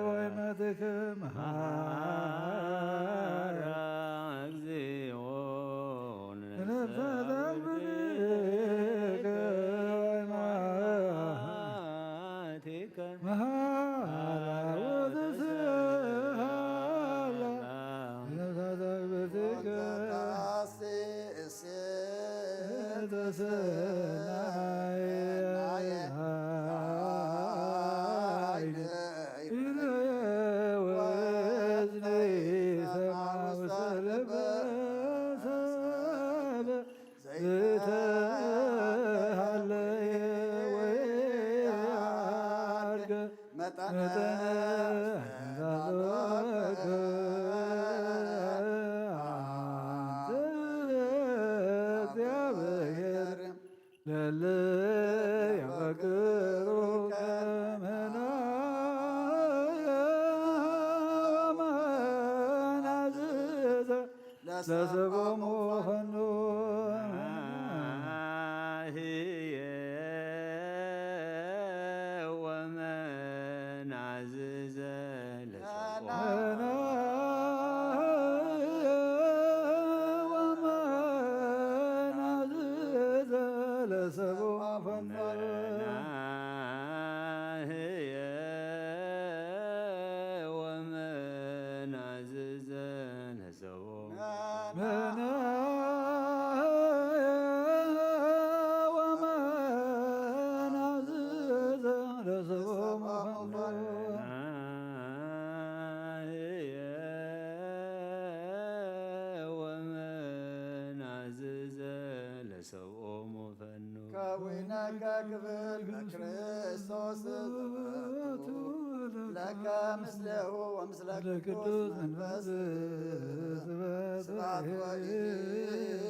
ዋይ ማቲከ መሃራ እግዚኦ ነፍሳት ኣግብርቲከ፣ ዋይ መሃራ ማቲከ መሃራ ወተስሃላ ነፍሳት ኣግብርቲከ ተሰናየ ወዝኒ ሰማ ውስተ ልበ ሰብ ዝተሃለየ ወይሃድገ መጠነ ዛሎከ አንተ እግዚአብሔር ለለ ያፈቅሩ ከመና መናዝዘ ለሰቦሙ ፈኑ ናህየ ወመናዝዘ ለሰቦሙ ወመናዝዘ ለሰቦሙ ፈኑ ናህየ ወመናዝዘ ለሰቦሙ መናየ ወመናዝዘ ለሰቦሙ ፈኑ ናህየ ወመናዝዘ ለሰብኦሙ ፈኑ ከዊነከ ክብል በክርስቶስ ዘበቱ ለከ ምስሌሁ ወምስለ ቅዱስ መንፈስ ስብሐት ወይእዜኒ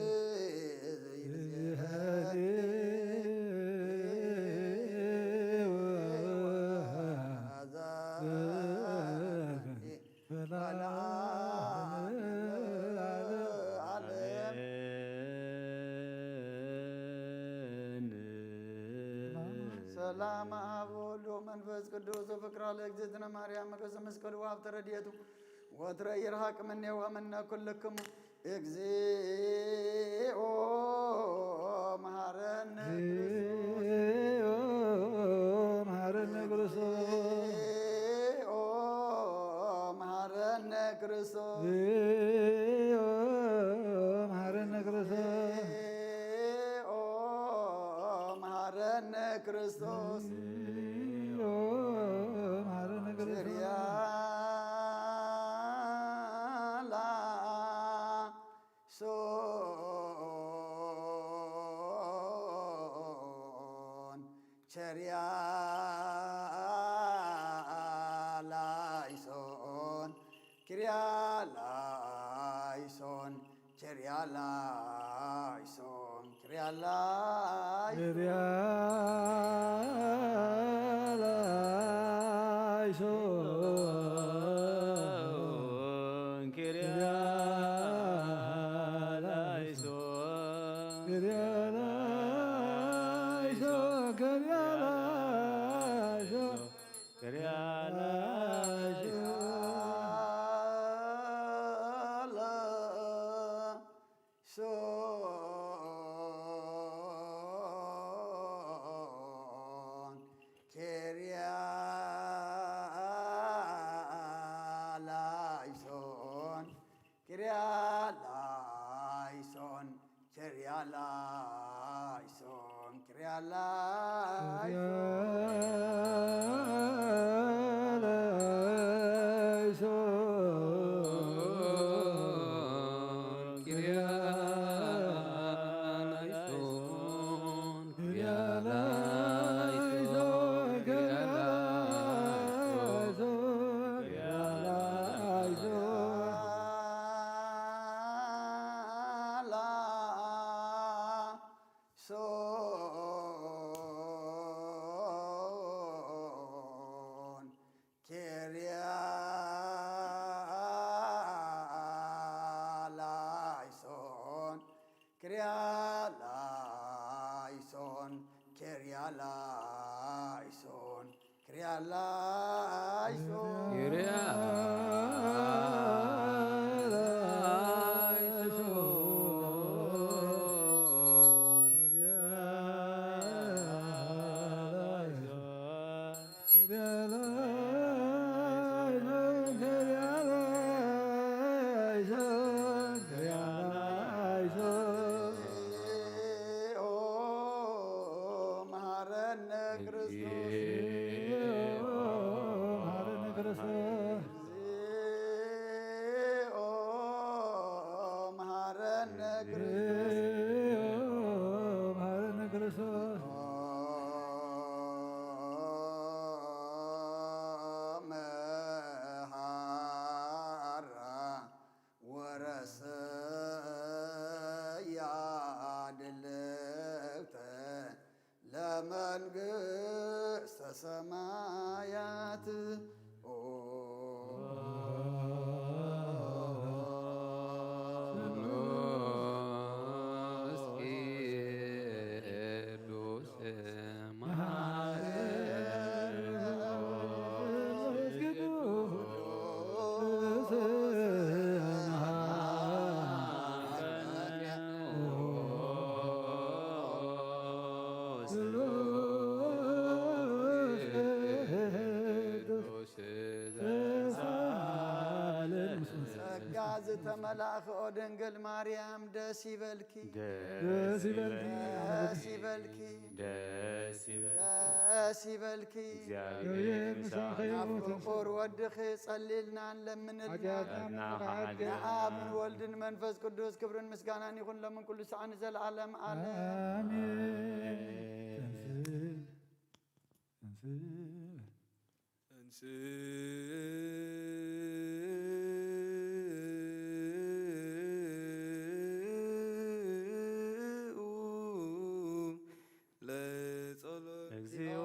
ወዘኒ ወለዓለመ ዓለም። ሰላም አብ ወወልድ ወመንፈስ ቅዱስ ወፍቅራ ለእግዝእትነ ማርያም መገሰ መስቀሉ ወሀብተ ረድኤቱ ወትረ ይርሃቅ እምኔሁ ወእምነ ኩልክሙ። እግዚኦ መሐረነ ክርስቶስ። እግዚኦ መሐረነ ክርስቶስ። እግዚኦ መሐረነ ክርስቶስ። እግዚኦ መሐረነ ክርስቶስ። እግዚኦ መሐረነ ክርስቶስ። እግዚኦ መሐረነ ክርስቶስ። ቸርያላይሶን ቸርያላይሶን ኪርያላይሶን ቸርያላይሶን ኪርያላይሶን ኪርያላይሶን ሶን ኪርያላይሶን ኪርያላይሶን ቸርያላይሶን ኪርያላይሶን ላይሶ መሐረነ ክርስቶስ። መሐረነ ክርስቶስ። እግዚኦ መሐረነ ክርስቶስ። መሐረነ ክርስቶስ። መሐራ ወረሰያ ድልውተ ለመንግስተ ሰማያት። ኦ ጸጋ ዝተመላእኺ ኦ ድንግል ማርያም ደስ ይበልኪ። ደስ ይበልኪ። ደስ ይበልኪ። ደስ ይበልኪ። ደስ ይበልኪ። እግዚኣብሔር ምሳኺ ይኹን። ፍቁር ወድኺ ጸሊልና ንለምንልና። ንኣብ ንወልድን መንፈስ ቅዱስ ክብርን ምስጋናን ይኹን ሎምን ኩሉ ሰዓን ንዘለዓለም ዓለም። ኣሜን። ተንስእ፣ ተንስእ። ተንስኡ ለጸሎት። እግዚኦ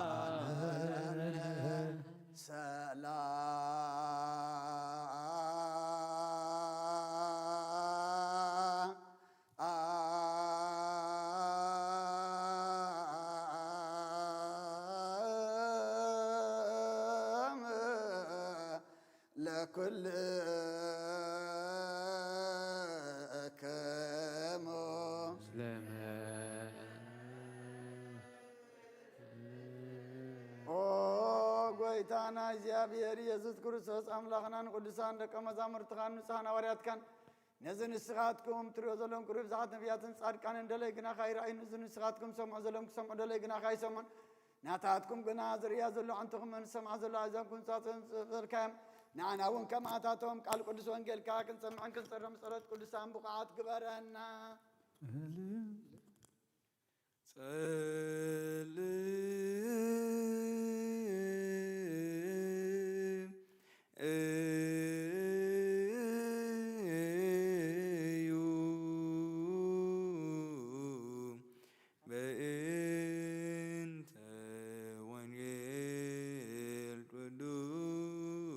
ተሳሃለነ ሰላም። ለኩልክሙ። ኦ ጎይታና እግዚኣብሔር ኢየሱስ ክርስቶስ ኣምላኽናን ቅዱሳን ደቀ መዛሙርትኻን ንጹሓን ሃዋርያትካን ነዚ ንስኻትኩም ትሪኦ ዘለኹም ክብሪ ብዙሓት ነቢያትን ጻድቃንን ደለይ ግናኻ ይረኣዩ። ነዚ ንስኻትኩም ሰምዑ ዘለኹም ክሰምዑ ደለይ ግናኻ ኣይሰምዑን። ናታትኩም ግና ዝርእያ ዘሎ ኣዕንትኹምን ዝሰምዓ ዘሎ ኣእዛንኩም ንሳቶም ዝፈጠርካዮም ንዓና እውን ከማታቶም ቃል ቅዱስ ወንጌልካ ክንሰምዕን ክንጸርም ጸሎት ቅዱሳን ብቑዓት ግበረና። ጸልዩ በእንተ ወንጌል ቅዱስ።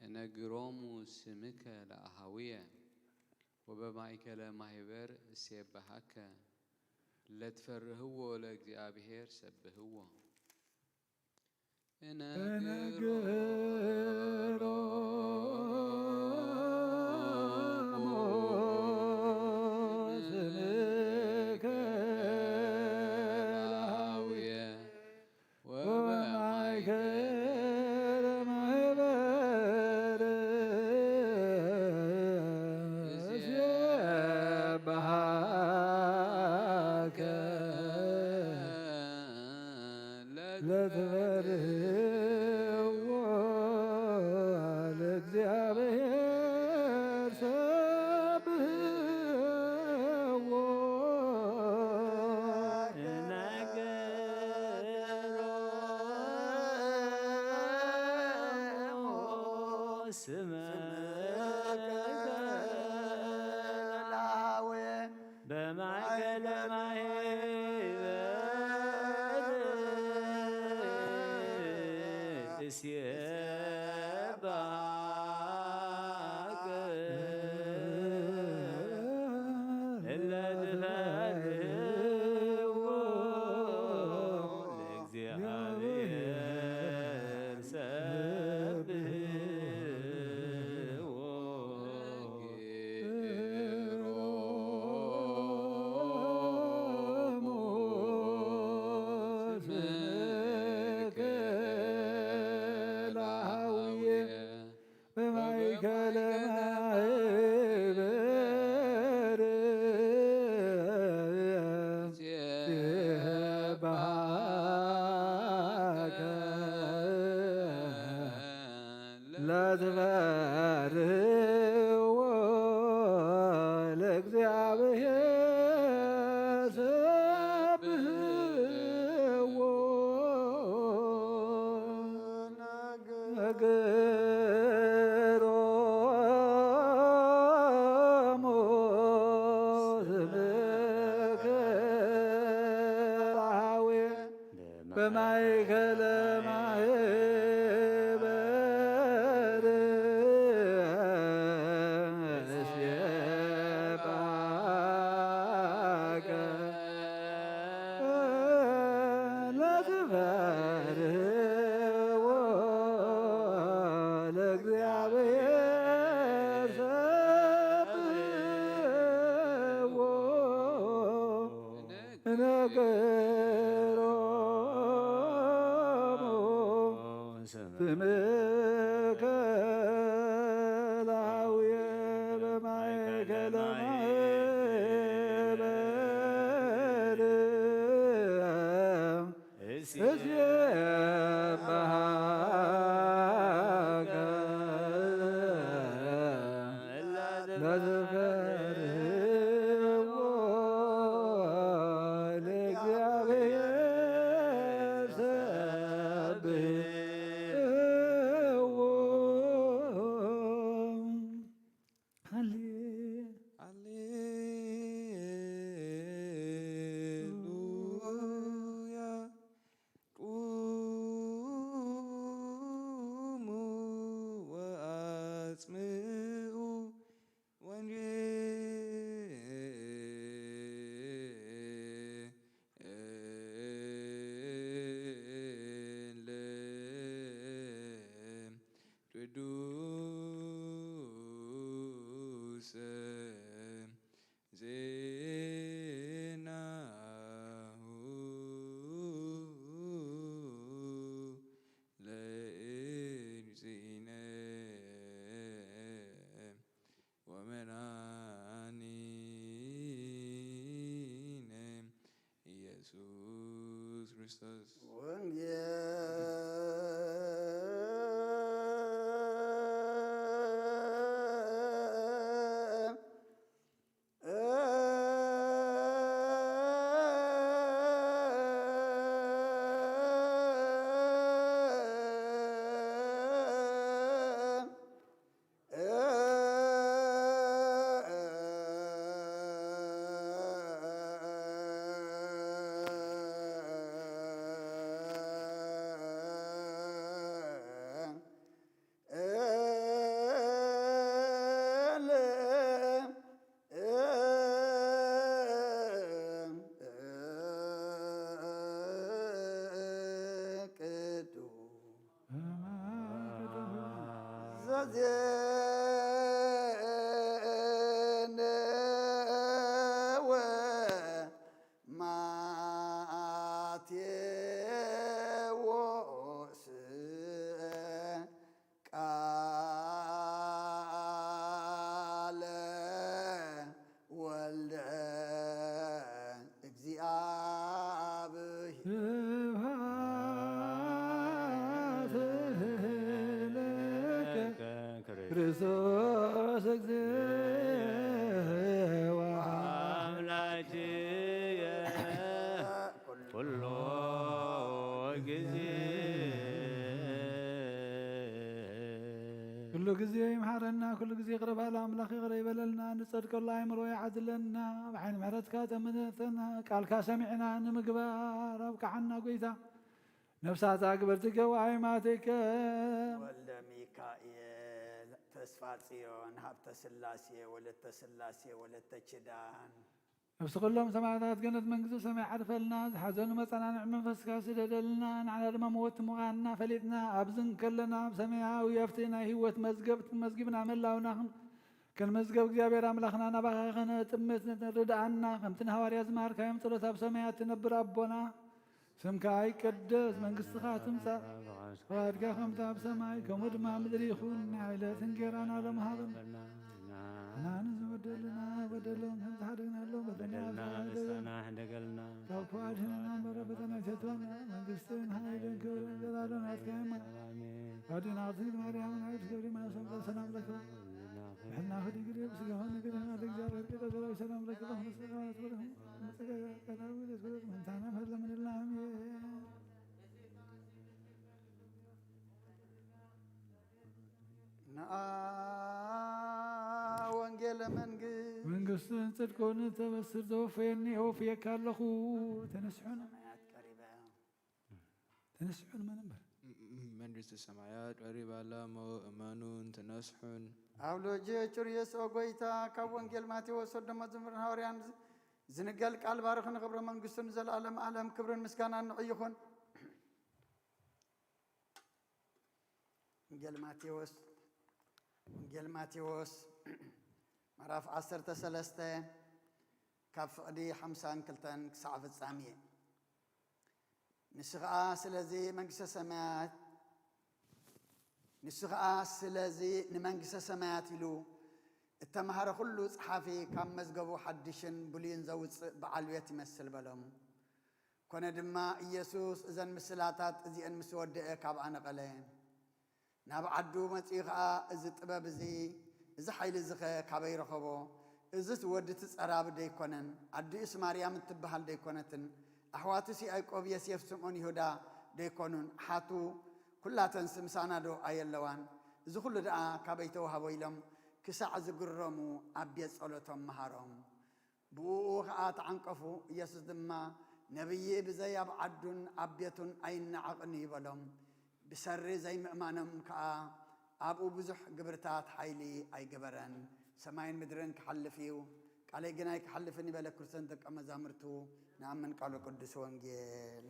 እነግሮሙ ስምከ ለአሃውየ ወበማእከለ ማህበር እሴብሐከ ለትፈርህዎ ለእግዚአብሔር ሰብህዎ። እነግሮሙ ስምከ ለአሃውየ ወበማእከለ ማህበር እሴብሐከ ለትፈርህዎ ስምከ ለሃዌ በማእከለ ማህበር እሴባከ እለ ትፈርህዎ ለእግዚኣብሔር ሰብህዎ። በማእከለ ማህበር ዜባከ ለትፈርህዎ ለእግዚኣብሔር ሰብህዎ። ነገሮሙ ስምከ ለሃዌ በማእከለ ማህበር እሴባከ ለትፈርህዎ ለእግዚኣብሔር ሰብህዎ። ነገሮሙ ስምከ ለሃዌ በማእከለ ማህበር እሴባከ ለትፈርህዎ ለእግዚኣብሔር ሰብህዎ። ሃሌ- ሃሌሉያ። ቁሙ ወአጽምዑ ወንጌለ ቅዱሰ ዜናሁ ለእግዚእነ ወመድኃኒነ ኢየሱስ ክርስቶስ። ወንጌል ቅዱስ ዘዜነ ወማቴዎስ ቃለ ወልደ እግዚአብሔር። ስብሐት ለከ ክርስቶስ እግዚእ ወአምላክየ ኩሎ ጊዜ። ኩሉ ግዜ ይምሓረና፣ ኩሉ ግዜ ይቕረ በሃሊ ኣምላኽ ይቕረ ይበለልና፣ ንጸድቀሉ ኣእምሮ ይዓድለና፣ ብዓይኒ ምሕረትካ ተመልሰና፣ ቃልካ ሰሚዕና ንምግባር ኣብቅዓና ጎይታ። ነፍሳት ኣግበርቲ ገባይ ማቴከ ወልደ ሚካኤል፣ ተስፋ ጽዮን፣ ሃብተ ስላሴ፣ ወለተ ስላሴ፣ ወለተ ኪዳን። ነፍሲ ኩሎም ሰማዕታት ገነት መንግስቲ ሰማይ ዓርፈልና፣ ዝሓዘኑ መጸናንዒ መንፈስካ ስደደልና፣ ንዓና ድማ መወቲ ምዃንና ፈሊጥና፣ ኣብዚ እንከለና ኣብ ሰማያዊ ኣብቲ ናይ ህይወት መዝገብ መዝጊብና ምህላውና ክን-፣ ክንምዝገብ እግዚኣብሔር ኣምላኽና ናባኻ ከነጥምት ርድኣና። ከምቲ ንሃዋርያ ዝመሃርካዮም ጸሎት ኣብ ሰማያት ትነብር ኣቦና፣ ስምካ ይቀደስ፣ መንግስትኻ ትምጻእ፣ ፍቓድካ ከምቲ ኣብ ሰማይ ከምኡ ድማ ኣብ ምድሪ ይኹን። ናይ ዕለት እንጌራና ሎም ሃበና። ንሕና ንዝበደሉና በደሎም ከም ዝሓደግናሎም በደልና በደልና ንስኻና ሕደገልና። ካብ ክፉ ኣድሕነና እምበር፣ ፈተና ኣይተእትወና። መንግስትን ሓይልን ክብርን ዘላለሙ ናትካ እዮም። ኣሜን። ኣዴና ቅድስት ማርያም ናይ ክብሪ ማሰምረ ሰላም ለኪ። ምሕና ክድግሪ ብስጋኹ ንግሪ ናት እግዚኣብሔር ቂጠ ዘራዊ ሰላም ለኪ። ምንታና ፈለምንላ። ኣሜን። ንኣ ወንጌለ መንግስት መንግስትን ጽድቅን ተበስር ዘወፈየኒ የወፍየካ ኣለኹ። ተነስሑን ሰማያት ቀሪበ። ተነስሑን መን እምበር? መንግስተ ሰማያት ቀሪባ ኣላ እሞ እመኑን ተነስሑን። ኣብ ሎጅ ጭርየስ ኦ ጎይታ፣ ካብ ወንጌል ማቴዎስ ወደ መዝሙርን ሃዋርያን ዝንገል ቃል ባርኽ ንኽብረ መንግስቱ ንዘለዓለም ዓለም ክብርን ምስጋናን ንዑ ይኹን። ወንጌል ማቴዎስ፣ ወንጌል ማቴዎስ ምዕራፍ ዓሰርተ ሰለስተ ካብ ፍቕዲ ሓምሳን ክልተን ክሳዕ ፍጻሜ። ንሱ ኸኣ ስለዚ መንግስተ ሰማያት፣ ንሱ ኸኣ ስለዚ ንመንግስተ ሰማያት ኢሉ እተማህረ ኩሉ ጸሓፊ ካብ መዝገቡ ሓድሽን ብሉይን ዘውጽእ በዓል ቤት ይመስል በሎም። ኮነ ድማ ኢየሱስ እዘን ምስላታት እዚአን ምስ ወደአ ካብኣ ነቐለ። ናብ ዓዱ መጺኡ ኸኣ፣ እዚ ጥበብ እዚ፣ እዚ ሓይሊ እዚ ኸ ካበይ ረኸቦ? እዝስ ወዲ እቲ ጸራቢ ደይኮነን? ኣዲኡስ ማርያም እትበሃል ደይኮነትን? ኣሕዋቱስ ያዕቆብ፣ ዮሴፍ፣ ስምዖን፣ ይሁዳ ደይኮኑን? ኣሓቱ ኩላተንስ ምሳና ዶ ኣየለዋን? እዚ ኹሉ ደኣ ካበይ ተዋህቦ? ኢሎም ክሳዕ ዝግረሙ ኣብ ቤት ጸሎቶም መሃሮም። ብእኡ ኸኣ ተዓንቀፉ። ኢየሱስ ድማ፣ ነቢይ ብዘይ ኣብ ዓዱን ኣብ ቤቱን ኣይነዓቕን እዩ በሎም። ብሰሪ ዘይምእማኖም ከኣ ኣብኡ ብዙሕ ግብርታት ሓይሊ ኣይገበረን። ሰማይን ምድርን ክሓልፍ እዩ፣ ቃለይ ግን ኣይክሓልፍን እዩ በለ። ክርስቶስ ደቀ መዛሙርቱ ንኣምን። ቃሉ ቅዱስ ወንጌል።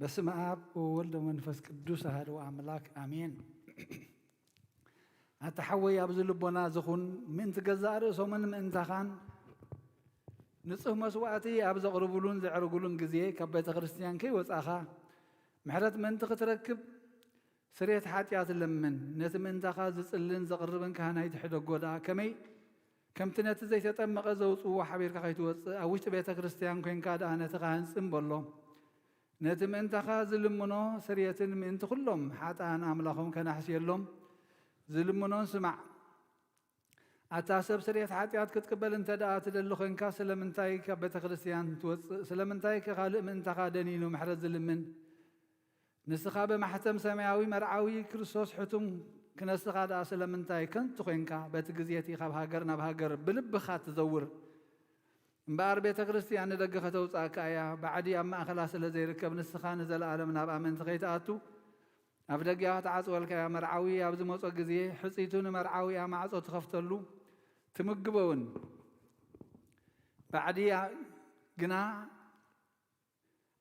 በስመ ኣብ ወወልድ ወመንፈስ ቅዱስ ኣሐዱ ኣምላክ ኣሜን። ኣታ ሓወይ ኣብዚ ልቦና ዝኹን ምእንቲ ገዛእ ርእሶምን ምእንታኻን ንጹህ መስዋእቲ ኣብ ዘቕርብሉን ዘዕርግሉን ግዜ ካብ ቤተ ክርስቲያን ከይወጻኻ ምሕረት ምእንቲ ክትረክብ ስርየት ሓጢኣት ለምን። ነቲ ምእንታኻ ዝጽልን ዘቕርብን ካህናይ ትሕደጎ ደኣ ከመይ ከምቲ ነቲ ዘይተጠመቐ ዘውጽእዎ ሓቢርካ ከይትወጽእ ኣብ ውሽጢ ቤተ ክርስቲያን ኮይንካ ደኣ ነቲ ካህን ጽም በሎ። ነቲ ምእንታኻ ዝልምኖ ስርየትን ምእንቲ ኩሎም ሓጥኣን ኣምላኾም ከናሕስየሎም ዝልምኖን ስማዕ። ኣታ ሰብ ስርየት ሓጢኣት ክትቅበል እንተ ደኣ ትደሊ ኮይንካ ስለምንታይ ካብ ቤተ ክርስቲያን ትወጽእ? ስለምንታይ ከ ካልእ ምእንታኻ ደኒኑ ምሕረት ዝልምን? ንስኻ ብማሕተም ሰማያዊ መርዓዊ ክርስቶስ ሕቱም ክነስኻ ደኣ ስለምንታይ ከንቱ ኮይንካ በቲ ግዜ እቲ ካብ ሃገር ናብ ሃገር ብልብኻ ትዘውር? እምበኣር ቤተ ክርስቲያን ንደገ ከተውጽኣካ እያ። ባዕዲ ኣብ ማእከላ ስለ ዘይርከብ ንስኻ ንዘለኣለም ናብ ኣመንቲ ከይትኣቱ ኣፍ ደጊኣ ክትዓጽወልካ እያ። መርዓዊ ኣብ ዝመጾ ግዜ ሕጽይቱ ንመርዓዊኣ ማዕጾ ትኸፍተሉ ትምግቦ እውን። ባዕዲ ግና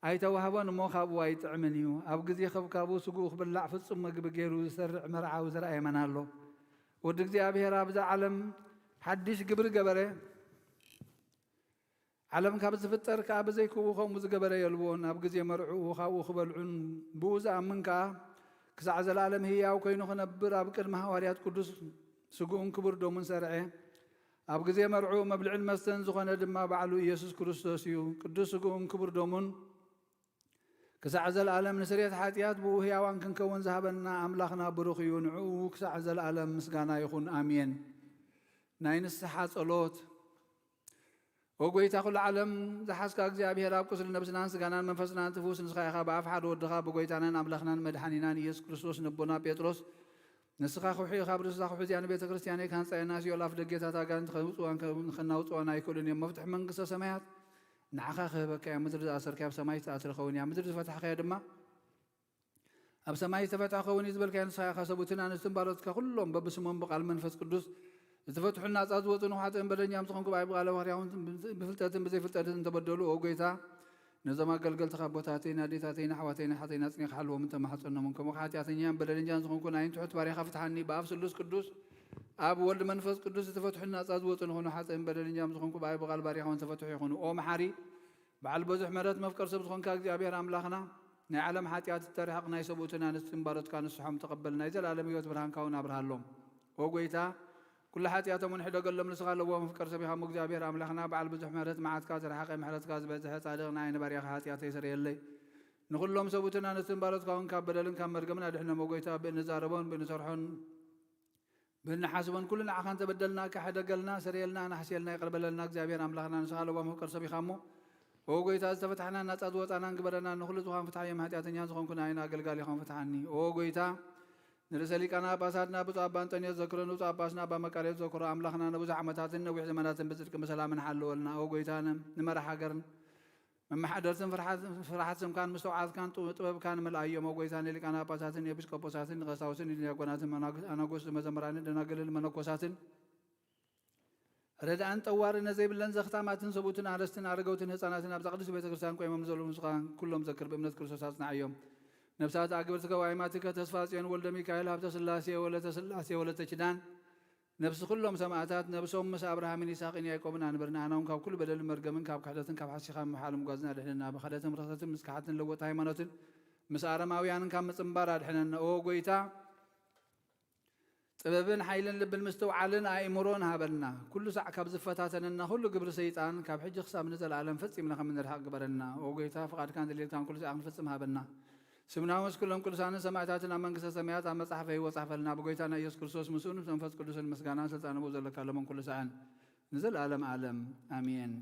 ኣይተዋህቦን እሞ ካብኡ ኣይጥዕምን እዩ። ኣብ ግዜ ከብካቡ ስግኡ ክብላዕ ፍጹም መግቢ ገይሩ ዝሰርዕ መርዓዊ ዝረኣየ መን ኣሎ? ወዲ እግዚኣብሔር ኣብዛ ዓለም ሓድሽ ግብሪ ገበረ። ዓለም ካብ ዝፍጠር ከኣ ብዘይክኡ ከምኡ ዝገበረ የልቦን። ኣብ ግዜ መርዕኡ ካብኡ ክበልዑን ብኡ ዝኣምን ከኣ ክሳዕ ዘለኣለም ህያው ኮይኑ ክነብር ኣብ ቅድሚ ሃዋርያት ቅዱስ ስግኡን ክቡር ደሙን ሰርዐ። ኣብ ግዜ መርዕኡ መብልዕን መስተን ዝኾነ ድማ ባዕሉ ኢየሱስ ክርስቶስ እዩ። ቅዱስ ስግኡን ክቡር ደሙን ክሳዕ ዘለኣለም ንስርየት ሓጢኣት ብኡ ህያዋን ክንከውን ዝሃበና ኣምላኽና ብሩኽ እዩ። ንዕኡ ክሳዕ ዘለኣለም ምስጋና ይኹን፣ ኣሜን። ናይ ንስሓ ጸሎት። ኦ ጐይታ ኩሉ ዓለም ዝሓዝካ እግዚኣብሔር፣ ኣብ ቁስሊ ነብስናን ስጋናን መንፈስናን ትፍውስ ንስኻ ኢኻ። ብኣፍ ሓደ ወድኻ ብጐይታናን ኣምላኽናን መድሓኒናን ኢየሱስ ክርስቶስ ነቦና ጴጥሮስ ንስኻ ከውሒ ኢኻ፣ ብርእስኻ ከውሒ እዚኣ ንቤተ ክርስቲያነይ ካህንጻ እያ፣ ናብ ሲኦል ኣፍ ደጌታት ኣጋንንቲ ከውጽዋን ከ-፣ ከናውጽዋን ኣይክእሉን እዮም። መፍትሒ መንግስተ ሰማያት ንዓኻ ክህበካ እያ። ምድሪ ዝኣሰርካያ ኣብ ሰማይ ዝተኣስረ ክኸውን እያ፣ ምድሪ ዝፈታሕካዮ ድማ ኣብ ሰማይ ዝተፈትሐ ክኸውን እዩ ዝበልካዮ ንስኻ ኢኻ። ሰብኡትን ኣንስትን ባሮትካ ኩሎም በብስሞም ብቃል መንፈስ ቅዱስ ዝተፈትሑን ናጻ ዝወጹ ንኃጥእን በደኛም ዝኾንኩ ብኣይ ብቃለ ባህርያውን ብፍልጠትን ብዘይፍልጠትን እንተበደሉ፣ ኦ ጐይታ፣ ነዞም ኣገልገልትኻ ኣቦታተይን ኣዴታተይን ኣሕዋተይን ኣሓተይን ኣጽኒኻ ሓልዎም እንተማሕጸኖምን፣ ከምኡ ሓጢኣተኛን በደለኛን ዝኾንኩ ናይን ትሑት ባሪኻ ፍትሓኒ። ብኣብ ስሉስ ቅዱስ ኣብ ወልድ መንፈስ ቅዱስ ዝተፈትሑን ናጻ ዝወጹ ንኾኑ ሓጥእን በደለኛም ዝኾንኩ ብኣይ ብቃል ባሪኻ እውን ተፈትሑ ይኹኑ። ኦ መሓሪ በዓል ብዙሕ ምሕረት መፍቀር ሰብ ዝኾንካ እግዚኣብሔር ኣምላኽና፣ ናይ ዓለም ሓጢኣት እተርሕቕ ናይ ሰብኡትን ኣንስትን ባሮትካ ንስሖም ተቐበል፣ ናይ ዘለኣለም ህይወት ብርሃንካ እውን ኣብርሃሎም። ኦ ጐይታ፣ ኩሉ ሓጢኣቶም እውን ሕደገሎም፣ ንስኻ ለዋህ መፍቀር ሰብ ኢኻ እሞ እግዚኣብሔር ኣምላኽና፣ በዓል ብዙሕ ምሕረት መዓትካ ዝረሓቐ ምሕረትካ ዝበዝሐ ጻድቕ ንዓይ ንባርያኻ ሓጢኣተይ ስረየለይ። ንኹሎም ሰብኡትን ኣንስትን ባሮትካ እውን ካብ በደልን ካብ መርገምን ኣድሕኖም። ኦ ጐይታ፣ ብእንዛረቦን ብእንሰርሖን ብእንሓስቦን ኩሉ ንዓኻ እንተበደልናካ ሕደገልና፣ ስረየልና፣ ኣናሕስየልና፣ ይቕረ በለልና። እግዚኣብሔር ኣምላኽና ንስኻ ለዋህ መፍቀር ሰብ ኢኻ እሞ፣ ኦ ጐይታ፣ ዝተፈታሕናን ናጻ ዝወጻናን ግበረና። ንኹሉ ዝዃን ፍትሓዮም ሓጢኣተኛን ዝኾንኩ ንዓይን ኣገልጋሊኻን ፍትሓኒ። ኦ ጐይታ፣ ንርእሰ ሊቃነ ጳጳሳትና ብፁዕ ኣባ እንጦንዮስ ዘክሮ፣ ንብፁዕ ኣጳስና ኣባ መቃርዮስ ዘክሮ፣ ኣምላኽና ንብዙሕ ዓመታትን ነዊሕ ዘመናትን ብጽድቂ ብሰላምን ሓለወልና። ኦ ጐይታ፣ ን-፣ ንመራሕ ሃገርን መመሓደርትን ፍርሓት-፣ ፍርሓት ስምካን ምስትውዓልካን ጥበ-፣ ጥበብካን ምልኣዮም። ኦ ጐይታ፣ ንሊቃነ ጳጳሳትን ኤጲስቆጶሳትን ንቀሳውስትን ንዲያቆናትን መናግ-፣ ኣናጎስትን መዘምራንን ደናግልን መነኮሳትን ረድኣን ጠዋሪ ነዘይብለን ዘኽታማትን ሰብኡትን ኣረስትን ኣረገውትን ህፃናትን ኣብዛ ቅድስት ቤተ ክርስቲያን ቆይሞም ንዘለዉ ንስኻ ኩሎም ዘክር፣ ብእምነት ክርስቶስ ኣጽንዓዮም። ነፍሳት ኣግብርቲ ገባይ ማቲከ ተስፋ ጽዮን ወልደ ሚካኤል ሃብተ ስላሴ ወለተ ስላሴ ወለተ ኪዳን ነፍሲ ኩሎም ሰማእታት ነብሶም ምስ ኣብርሃምን ይስሐቅን ያዕቆብን ኣንብር። ንኣና እውን ካብ ኩሉ በደልን መርገምን ካብ ክሕደትን ካብ ሓሲኻ ምሓል ምጓዝን ኣድሕነና። ብኽሕደትን ርኽሰትን ምስክሓትን ለወጥቲ ሃይማኖትን ምስ ኣረማውያንን ካብ ምጽንባር ኣድሕነና። ኦ ጐይታ፣ ጥበብን ሓይልን ልብን ምስትውዓልን ኣእምሮን ሃበና። ኩሉ ሳዕ ካብ ዝፈታተነና ኩሉ ግብሪ ሰይጣን ካብ ሕጂ ክሳብ ንዘለኣለም ፈጺምና ከም እንርሕቕ ግበረና። ኦ ጐይታ፣ ፍቓድካን ድሌትካን ኩሉ ሳዕ ክንፍጽም ሃበና። ስምና ምስ ኩሎም ቅዱሳንን ሰማዕታትን ኣብ መንግስተ ሰማያት ኣብ መጽሓፈ ህይወት ጻሕፈልና። ብጐይታና ኢየሱስ ክርስቶስ ምስኡን ምስ መንፈስ ቅዱስን ምስጋናን ስልጣን ብኡ ዘለካ ለምን ኩሉ ሳዕን ንዘለኣለም ዓለም ኣሜን።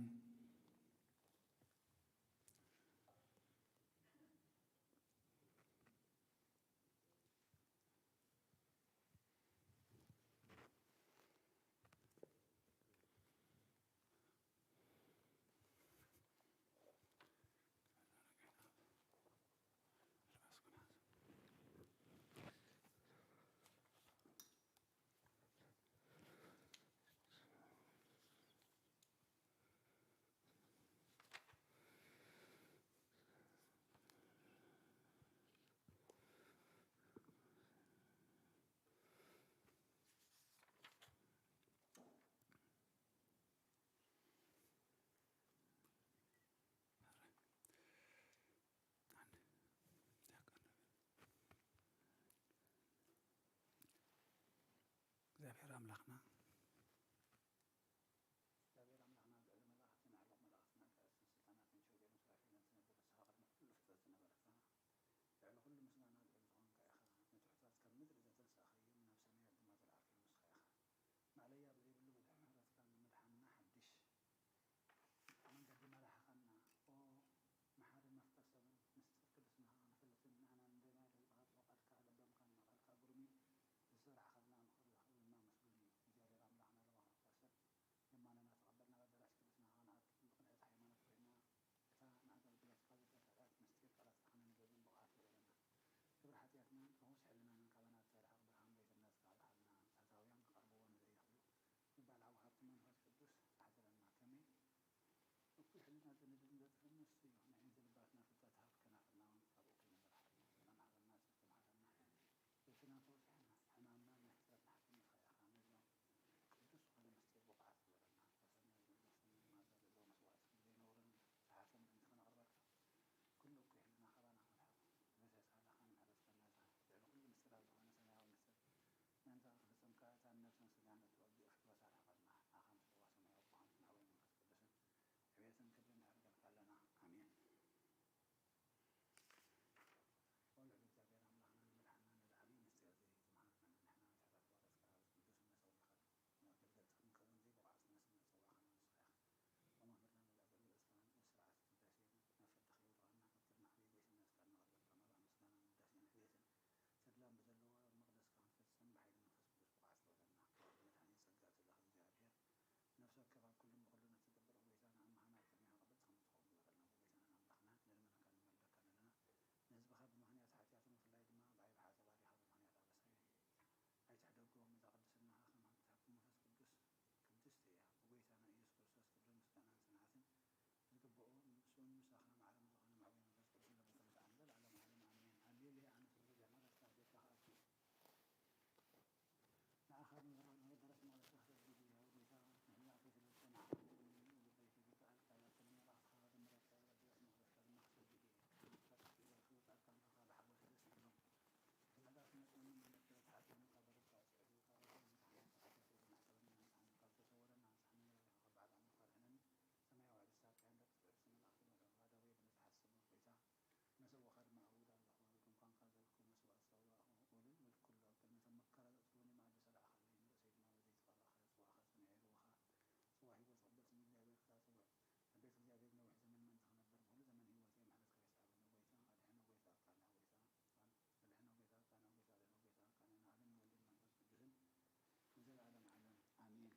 ኣምላኽና እግዚኣብሔር ኣምላኽና፣ ልዕሊ መላእኽትን ኣዕሩኽ መላእኽትን ኣጋእዝትን ስልጣናትን ሸውደርን ሱራፌልን ትነብር ንስኻ ቅድሚ ኩሉ ፍጥረት ዝነበርካ፣ ልዕሊ ኩሉ ምስጋና ልዑል ዝኾንካ ኢኻ። ንትሑታት ካብ ምድሪ ዘተንሳእኻዮም፣ ናብ ሰማያት ድማ ዘልዓልካዮም ንስኻ ኢኻ። ማእለያ ብዘይብሉ ብዙሕ ምሕረትካ ንምድሓንና ሓድሽ መንገዲ መራሕኻና። ኦ መሓርን መፍቀር ሰብን፣ ምስጢር ቅድስናኻ ክንፈልጥን ንሕና ንደልያ ህዝብኻ ጥዑይ ቃልካ ለበምካና። ቃልካ ግሩም እዩ፣ ዝሰራሕካልና ምኽሪ ክብርና ምስጉን እዩ። እግዚኣብሔር ኣምላኽና ለባህርካ ሰብ የማነና ተቐበልና፣ ባደራሽ ቅድስናኻ ክንኣቱ ብቕንዕቲ ሃይማኖት ኮይና እታ ንኣገልግሎትካ ዝተሰርዐት ምስጢር ቃላትካ ከነንብብን ብቕዓት ይግበረና። ግብሪ ሓጢኣትናን ርኹስ ሕልናን ካባና እተርሕቕ ብርሃን ቤትነትካ ኣብርሃልና። እሳታውያን ክቐርብዎ ንዘይኽእሉ ንባልዓ ወሃብቲ መንፈስ ቅዱስ ኣሕድረና። ከመይ እኩይ ሕልና ዘንድድን ዘጥፍእን ንሱ እዩ። ንዕንዚ ልባትና ፍልጠት ሃብ፣ ከናፍርና እውን ካብኡ ከይንበርሓልና። መምሃረና፣ እስኪ መሃረና። ርእስና ተወሲሕና፣ ሕማምና ናይ ሕጽረትና ሓኪም ኢኻ ኢኻ። ነዞም ቅዱስ ዝኾነ ምስጢር ብቕዓት ግበረና። እታ ሰማያዊት መቕደስን ማዛ ዘለዎ መስዋዕቲ ዘይነውርን ርሓስን ምእንቲ ከነቕርበልካ፣ ኩሉ እኩይ ሕልና ካባና ከርሕቕ፣ ብዘሳላኻን ምሕረትካን ነዛ ልዕሊ ኩሉ ምስጢራት ዝኾነ ሰማያዊ ምስጢር ምእንቲ ክንፍጽም ከኣ እታ ንነብስን ስጋን እትወግእ ፍትወት ኣርሕቐልና። ንዓኻ ምስ ለዋህ ሰማያዊ ኣቦኻን ሕያዋይ መንፈስ ቅዱስን ዕቤትን ክብርን ንዕርገልካ ኣለና። ኣሜን። ኦ ልዑል እግዚኣብሔር ኣምላኽና፣ ንመድሓንና ነዚ ዓብዪ ምስጢር እዚ ዝመሃርካና ንሕና ንትሕታት ባሮትካ ኣብዚ ቅዱስ መሰውኢኻ ኣገልገልቲ ክንከውን ዘይብቑዓት ኮይና ስለ ዝጸዋዕኻና ንስኻ ኢኻ። ኦ መምህርና፣ ነዚ ኣገልግሎትካን ስርዓት ቅዳሴን ናብ ፍርዲ ከየውረቐና፣ ኣብ ቅድሚ ዓብዪ ጎይትነትካ እናቐረብካ መላእ ምስጋናን ውዳሴን ዕቤትን ተድላን ብዘለዎ ኣብ መቕደስካ ክንፍጽም ብሓይሊ መንፈስ ቅዱስ ብቑዓት ግበረና። መድሓኒ ጸጋ ተላኸ እግዚኣብሔር ነፍሲ ወከፍ ኣብ ኩሉን ብኹሉን እትገብሮ ጎይታና፣ ኣምሃና ኣብ ቅድሜኻ ቅብጽቲ ከም እትኸውን ግበረልና። ጎይታናን ኣምላኽናን፣ ንልምንካን ንማልደካን ኣለና። ንህዝብኻ ብምኽንያት ሓጢኣቶም፣ ብፍላይ ድማ ብዓቢ ሓጢ ባሪኻ ብምኽንያት ኣበሳዮም ኣይትሕደጎም። እዛ ቅድስናኻ ከም ሃብቲ ሃብቲ መንፈስ ቅዱስ ቅድስቲ እያ። ብጎይታና ኢየሱስ ክርስቶስ ክብርን ምስጋናን ጽንዓትን ዝግብኦ፣ ንሱን ምሳኻ ማዕረ ንዝኾነ መዕበይ መንፈስ ቅዱስ ለቦታን ሰዓን ዘለዓለም ዓለም ኣሜን። ሃሌሉያ። ኣነ ስለ ዚኣ ማለት ካብ ቤትካ ክኣቱ ንዓኻ ንበረስ ማለት ክሕደግ ግዜ ያው ጌታ ንሕና ኣቶ ስለ ዝኾነ ንዓኻ ንበረስ ይከኣል ካላ ስለ መላእኽትኻ ዝምረጸ ረድኤት መቕደስካ ድማ ክሰግድ እየ። ክብጣት ክብጣት ካንካ ካብ ሓጎስ ደስ ይብሎም። ብመላእኽቲ መጠን ንመለክት ሓጢኣኑ ካብ በረስካ ኣጽዕዱ ካብ ሓጢኣት ናሕሰበና ንስሓን ካብ ተሰወረና ንስሓን ካብ በዓል ኣምልኾ ኣድሕነኒ። ሰማያዊ ዕብስታ ቅያን ደቂ ዕብስቲ መላእኽቲ መርዑ ኣዳዊ ብነጻ ሓስቡ። ጎይታ መሰዋኻ ድማ ኣውድ ኣለኹ። ድንኳንካ ዘልኩ መስዋእቲ ሰውራ ውሉል ምልክ ኩሉ ኣብ ቅድሚ እቶም መከራ ዘእትዉኒ መኣዲ ሰራዕኻለይ። ንርእሰይ ድማ በዘይትቐላእኻ ጽዋኻ ጽኒዐ ይርወኻ። ጽዋ ህይወት ቅዱስ እግዚኣብሔር ክሳብ ጽውዕ። ኣብ ቤት እግዚኣብሔር ነዊሕ ዘመን ምእንቲ ክነብር ብኹሉ ዘመን ህይወተይ ምሕረትካ ይስዓበኒ። ጎይታ ኣድሕኖ፣ ጎይታ ኣቃንዕ፣ ጎይታ ኣድሕኖ፣ ጎይታ ኣቃንዕ፣ ጎይታ ኣድሕኖ፣ ጎይታ ኣቃንዕ። ንኣብን ወልድን መንፈስ ቅዱስን ንዘለዓለም ዓለም ኣሜን።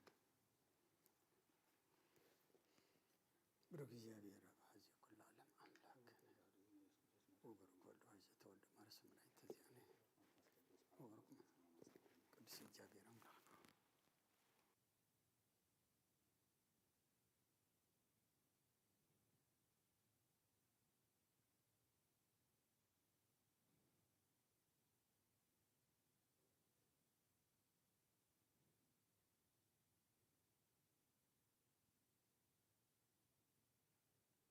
ብሩክ እግዚኣብሔር ኣብ ሐዚ ኩሉ ዓለም ኣምላክ ወብሩክ ወልድ ዋሕዚ ተወልደ ማርያም ሰምራዊት ተዚኣነ ወብሩክ ቅዱስ እግዚኣብሔር ኣምላክ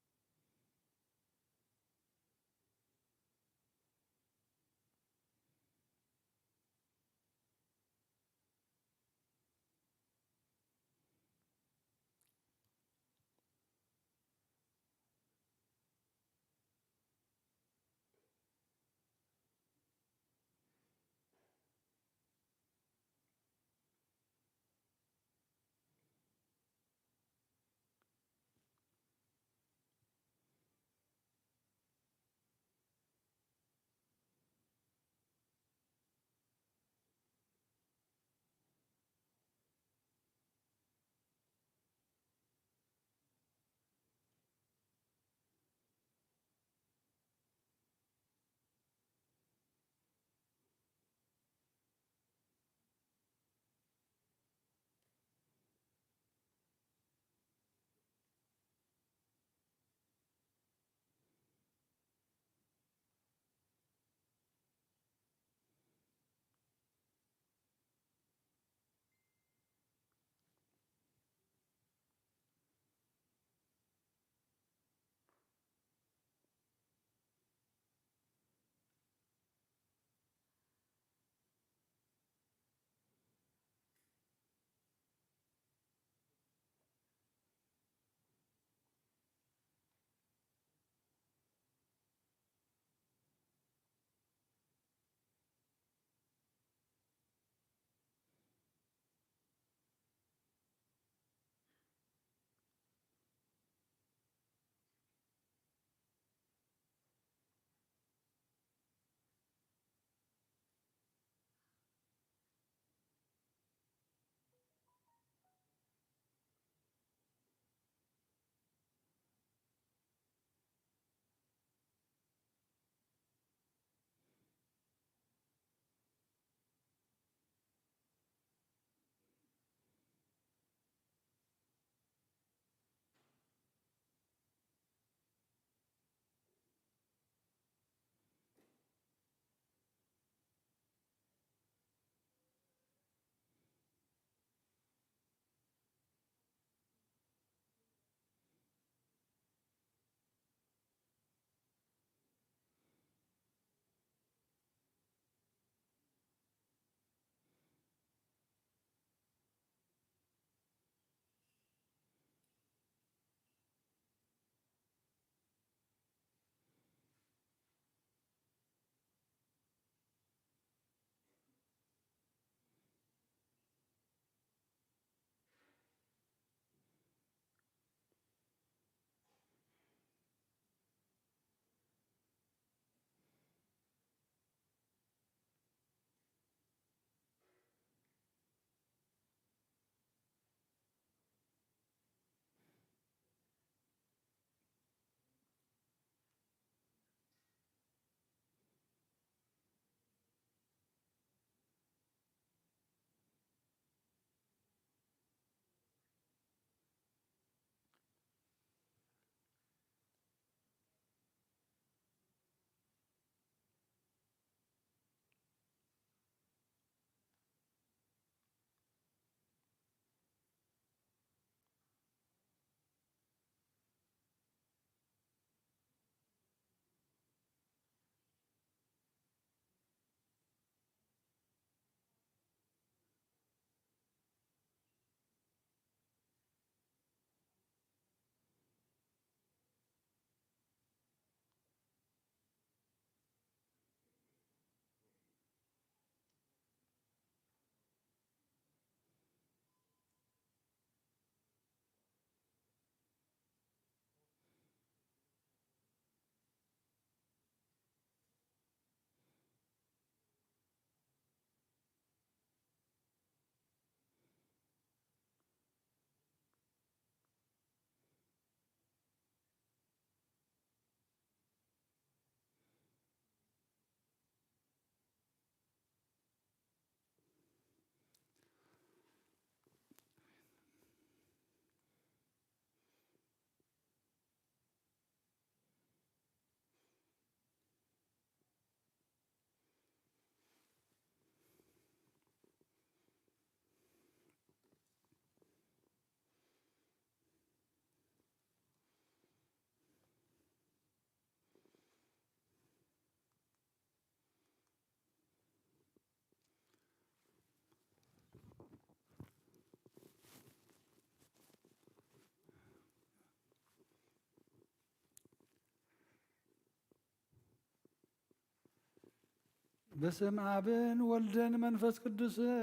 በስም ኣብን ወልድን መንፈስ ቅዱስን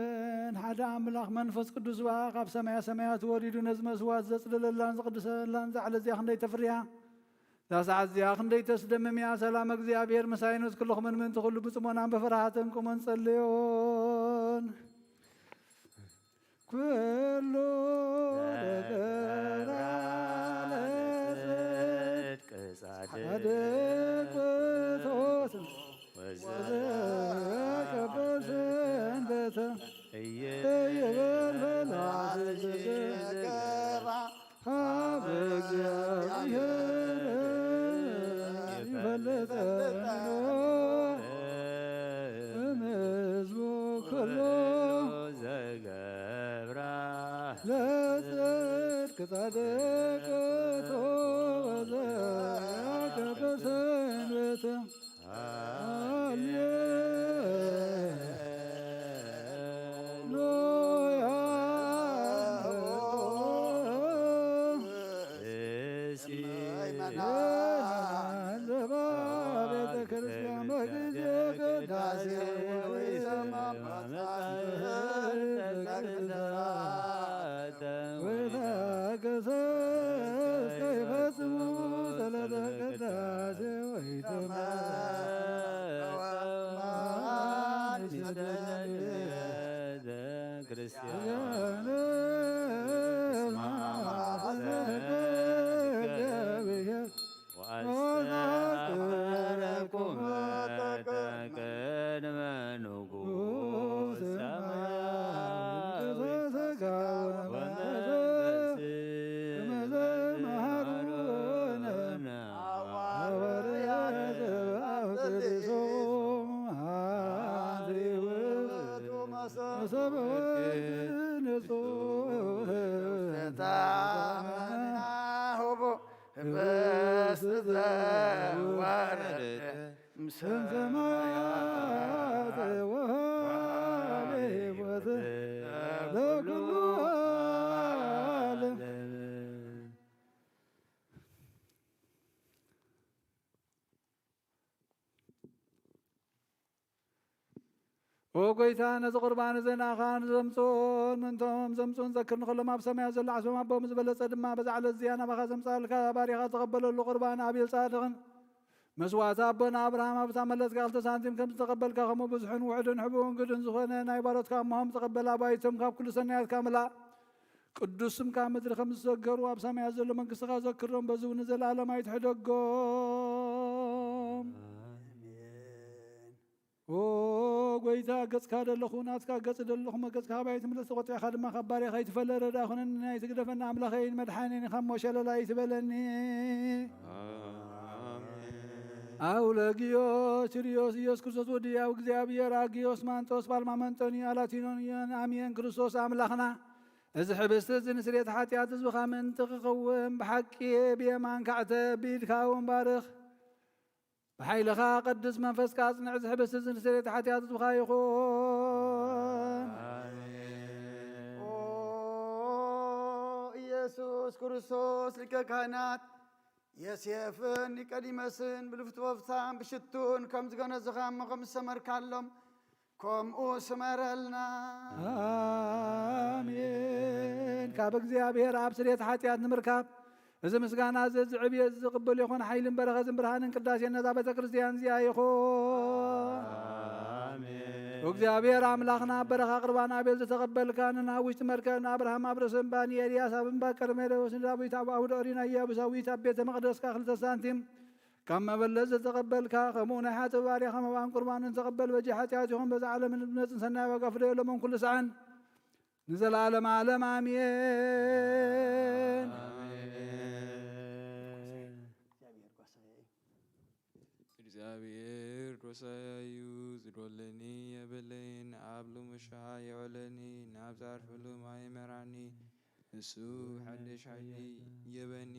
ሓደ ኣምላኽ። መንፈስ ቅዱስ በኣ ካብ ሰማያ ሰማያት ወሪዱ ነዚ መስዋዕት ዘጽለለላን ዝቕድሰላን ዛዕለ እዚኣ ክንደይ ተፍርያ። እዛ ሰዓት እዚኣ ክንደይ ተስደምም እያ። ሰላም እግዚኣብሔር ምሳይኑ። ኩልኹምን ምእንቲ ኩሉ ብጽሞናን ብፍርሃትን ቁመን ጸልዮን። ኩሉ ደገራ ለጽድቅ ጻድቅ ፍትወት ወዘከበ ሰንበተ እይበል ፈላሲ ዘገባ ሀበ እግዚአብሔር ይፈልጠን እምሕዝቡ ኩሉ ዘገብራ ለጽድቅ ጻድቅ ወዘከበ ሰንበተ ሃሌሉያ። ምእመናን ዘባ ቤተ ክርስቲያን በጊዜ ቅዳሴ ወይሰማ ወይታገሰ እስከ ይፈጽሙ ጸሎተ ቅዳሴ ወይተማ ህብስት ዘወረደ እምሰማያት ወሀበ ሕይወት ለኩሉ ዓለም። ኦ ጎይታ፣ ነዚ ቁርባን እዚ ንኣኻ ንዘምጽኦን ምእንቶም ዘምጽኡን ዘክር ንኸሎም ኣብ ሰማያት ዘሎ ዓስቦም ኣቦም ዝበለጸ ድማ በዛ ዕለት እዚኣ ናባኻ ዘምጻልካ ባሪኻ ተቐበለሉ። ቁርባን ኣቤል ጻድቕን መስዋዕቲ ኣቦና ኣብርሃም ኣብታ መለስካ ክልተ ሳንቲም ከም ዝተቐበልካ፣ ከምኡ ብዙሕን ውሑድን ሕቡእን ግዱን ዝኾነ ናይ ባሮትካ እሞሆም ተቐበል። ኣባይቶም ካብ ኩሉ ሰናያትካ ምላእ። ቅዱስ ስምካ ምድሪ ከም ዝሰገሩ ኣብ ሰማያት ዘሎ መንግስትኻ ዘክሮም፣ በዚ እውን ንዘለኣለም ኣይትሕደጎም። ኣሜን። ኦ ጎይታ፣ ገጽካ ደለኹ፣ ናትካ ገጽ ደለኹ፣ መገጽካ ካባይ ትምለስ፣ ተቖጢዕካ ድማ ካብ ባርያኻ ኣይትፈለ። ረዳ ኩነኒ፣ ናይ ትግደፈኒ ኣምላኸይን መድሓኔን ኢኻ እሞ ሸለል ኣይትበለኒ። ኣሜን። ኣውለጊዮስ ኪርዮስ ኢየሱስ ክርስቶስ ወዲ ኣብ እግዚኣብሔር ኣጊዮስ ማንጦስ ጳልማ መንጦንዮ ኣላቲኖንዮን ኣሚየን ክርስቶስ ኣምላኽና፣ እዚ ሕብስቲ እዚ ንስርየት ሓጢኣት ህዝብኻ ምእንቲ ክኸውን ብሓቂ ብየማንካ ዕተብ፣ ብኢድካ እውን ባርኽ። ብሓይልኻ ቅዱስ መንፈስካ ኣጽንዕ፣ እዚ ሕብስቲ እዚ ንስርየት ሓጢኣት ህዝብኻ ይኹን። ኣሜን። ኦ ኢየሱስ ክርስቶስ ሊቀ ካህናት፣ የሴፍን ኒቆዲሞስን ብልፍትወፍታን ብሽቱን ከም ዝገነዝኻ እሞ ከም ዝሰመርካሎም፣ ከምኡ ስመረልና። ኣሜን። ካብ እግዚኣብሔር ኣብ ስርየት ሓጢኣት ንምርካብ፣ እዚ ምስጋና እዚ፣ እዚ ዕብየት እዚ ዝቕበል ይኹን። ሓይልን በረኸትን ብርሃንን ቅዳሴን ነዛ ቤተ ክርስቲያን እዚኣ ይኹን። ኣሜን። እግዚኣብሔር ኣምላኽና፣ ኣብ በረኻ ቁርባን ኣቤል ዝተቐበልካ፣ ንናብ ውሽጢ መርከብ ንኣብርሃም ኣብ ርእሲ እምባ፣ ንኤልያስ ኣብ እምባ ቀርሜሎስ፣ ንዳዊት ኣብ ኣውደ ኦሪና ኢያቡሳዊት ኣብ ቤተ መቕደስካ ክልተ ሳንቲም ካብ መበለት ዝተቐበልካ፣ ከምኡ ናይ ሓጥእ ባርያኻ መባን ቁርባንን ተቐበል። በጃ ሓጢኣት ይኹን፣ በዛ ዓለምን ንመጽን ሰናይ ዋጋ ፍደዮ፣ ሎምን ኩሉ ሰዓን ንዘለዓለም ዓለም ኣሜን። ኣሜን። እግዚኣብሔር ጓሳየ እዩ፣ ዝዶለኒ የብለይን፣ ኣብ ልሙሻ የውዕለኒ፣ ናብ ዝዓርፈሉ ማይ ይመራኒ፣ ንሱ ሓድሽ ሓይሊ ይህበኒ።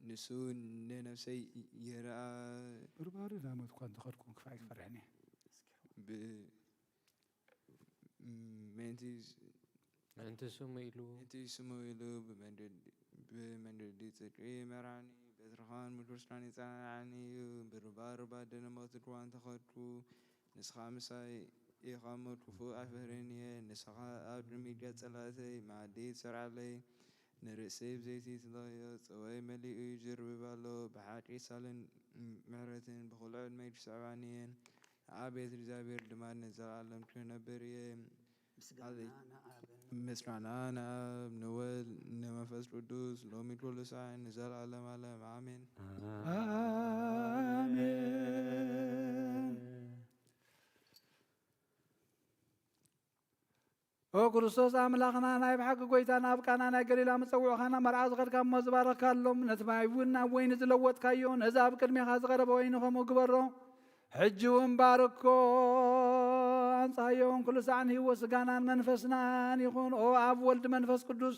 ንሱ ንነፍሰይ የርኣ። ብርባሪ ናብ ሞት እኳ እንተኸድኩ፣ ክፋእ ኣይክፈርሕን እየ። ብ-፣ ምእንቲ፣ ምእንቲ ስሙ ኢሉ፣ ምእንቲ ስሙ ኢሉ ብመንገዲ፣ ብመንገዲ ጽድቂ ይመራኒ። በትርኻን ምድርስናን ይጸናንዓኒ እዩ። ብርባርባ ደነ ሞት ድዋ እንተኸድኩ፣ ንስኻ ምሳይ ኢኻ እሞ ክፉእ ኣይፈርህን እየ። ንስኻ ኣብ ድሚድያ ጸላእተይ መኣዲ ትሰርዓለይ። ንርእሰይ ብዘይቲ ትለኽዮ፣ ጽዋይ መሊኡ ይጅርብብ ኣሎ። ብሓቂ ሳልን ምሕረትን ብኹሉ ዕድመይ ትስዕባኒ እየን። ኣብ ቤት እግዚኣብሔር ድማ ንዘለኣለም ክነብር እየ። ምስጋና ንኣብን ምስጋና ንኣብ ንወልድ ንመንፈስ ቅዱስ ሎሚ ኩሉ ሳዕ ንዘለኣለም ዓለም ኣሜን። ኣሜን። ኦ ክርስቶስ ኣምላኽና፣ ናይ ብሓቂ ጎይታ፣ ናብ ቃና ናይ ገሊላ መጸውዕኻና መርዓ ዝኸድካ እሞ ዝባረኽካሎም፣ ነቲ ማይ እውን ናብ ወይኒ ዝለወጥካዮ፣ ነዚ ኣብ ቅድሜኻ ዝቐረበ ወይኒ ከምኡ ግበሮ። ሕጂ እውን ባርኮ፣ ኣንጽሃዮ እውን ኩሉ ሳዕ ንህይወት ስጋናን መንፈስናን ይኹን። ኦ ኣብ ወልድ መንፈስ ቅዱስ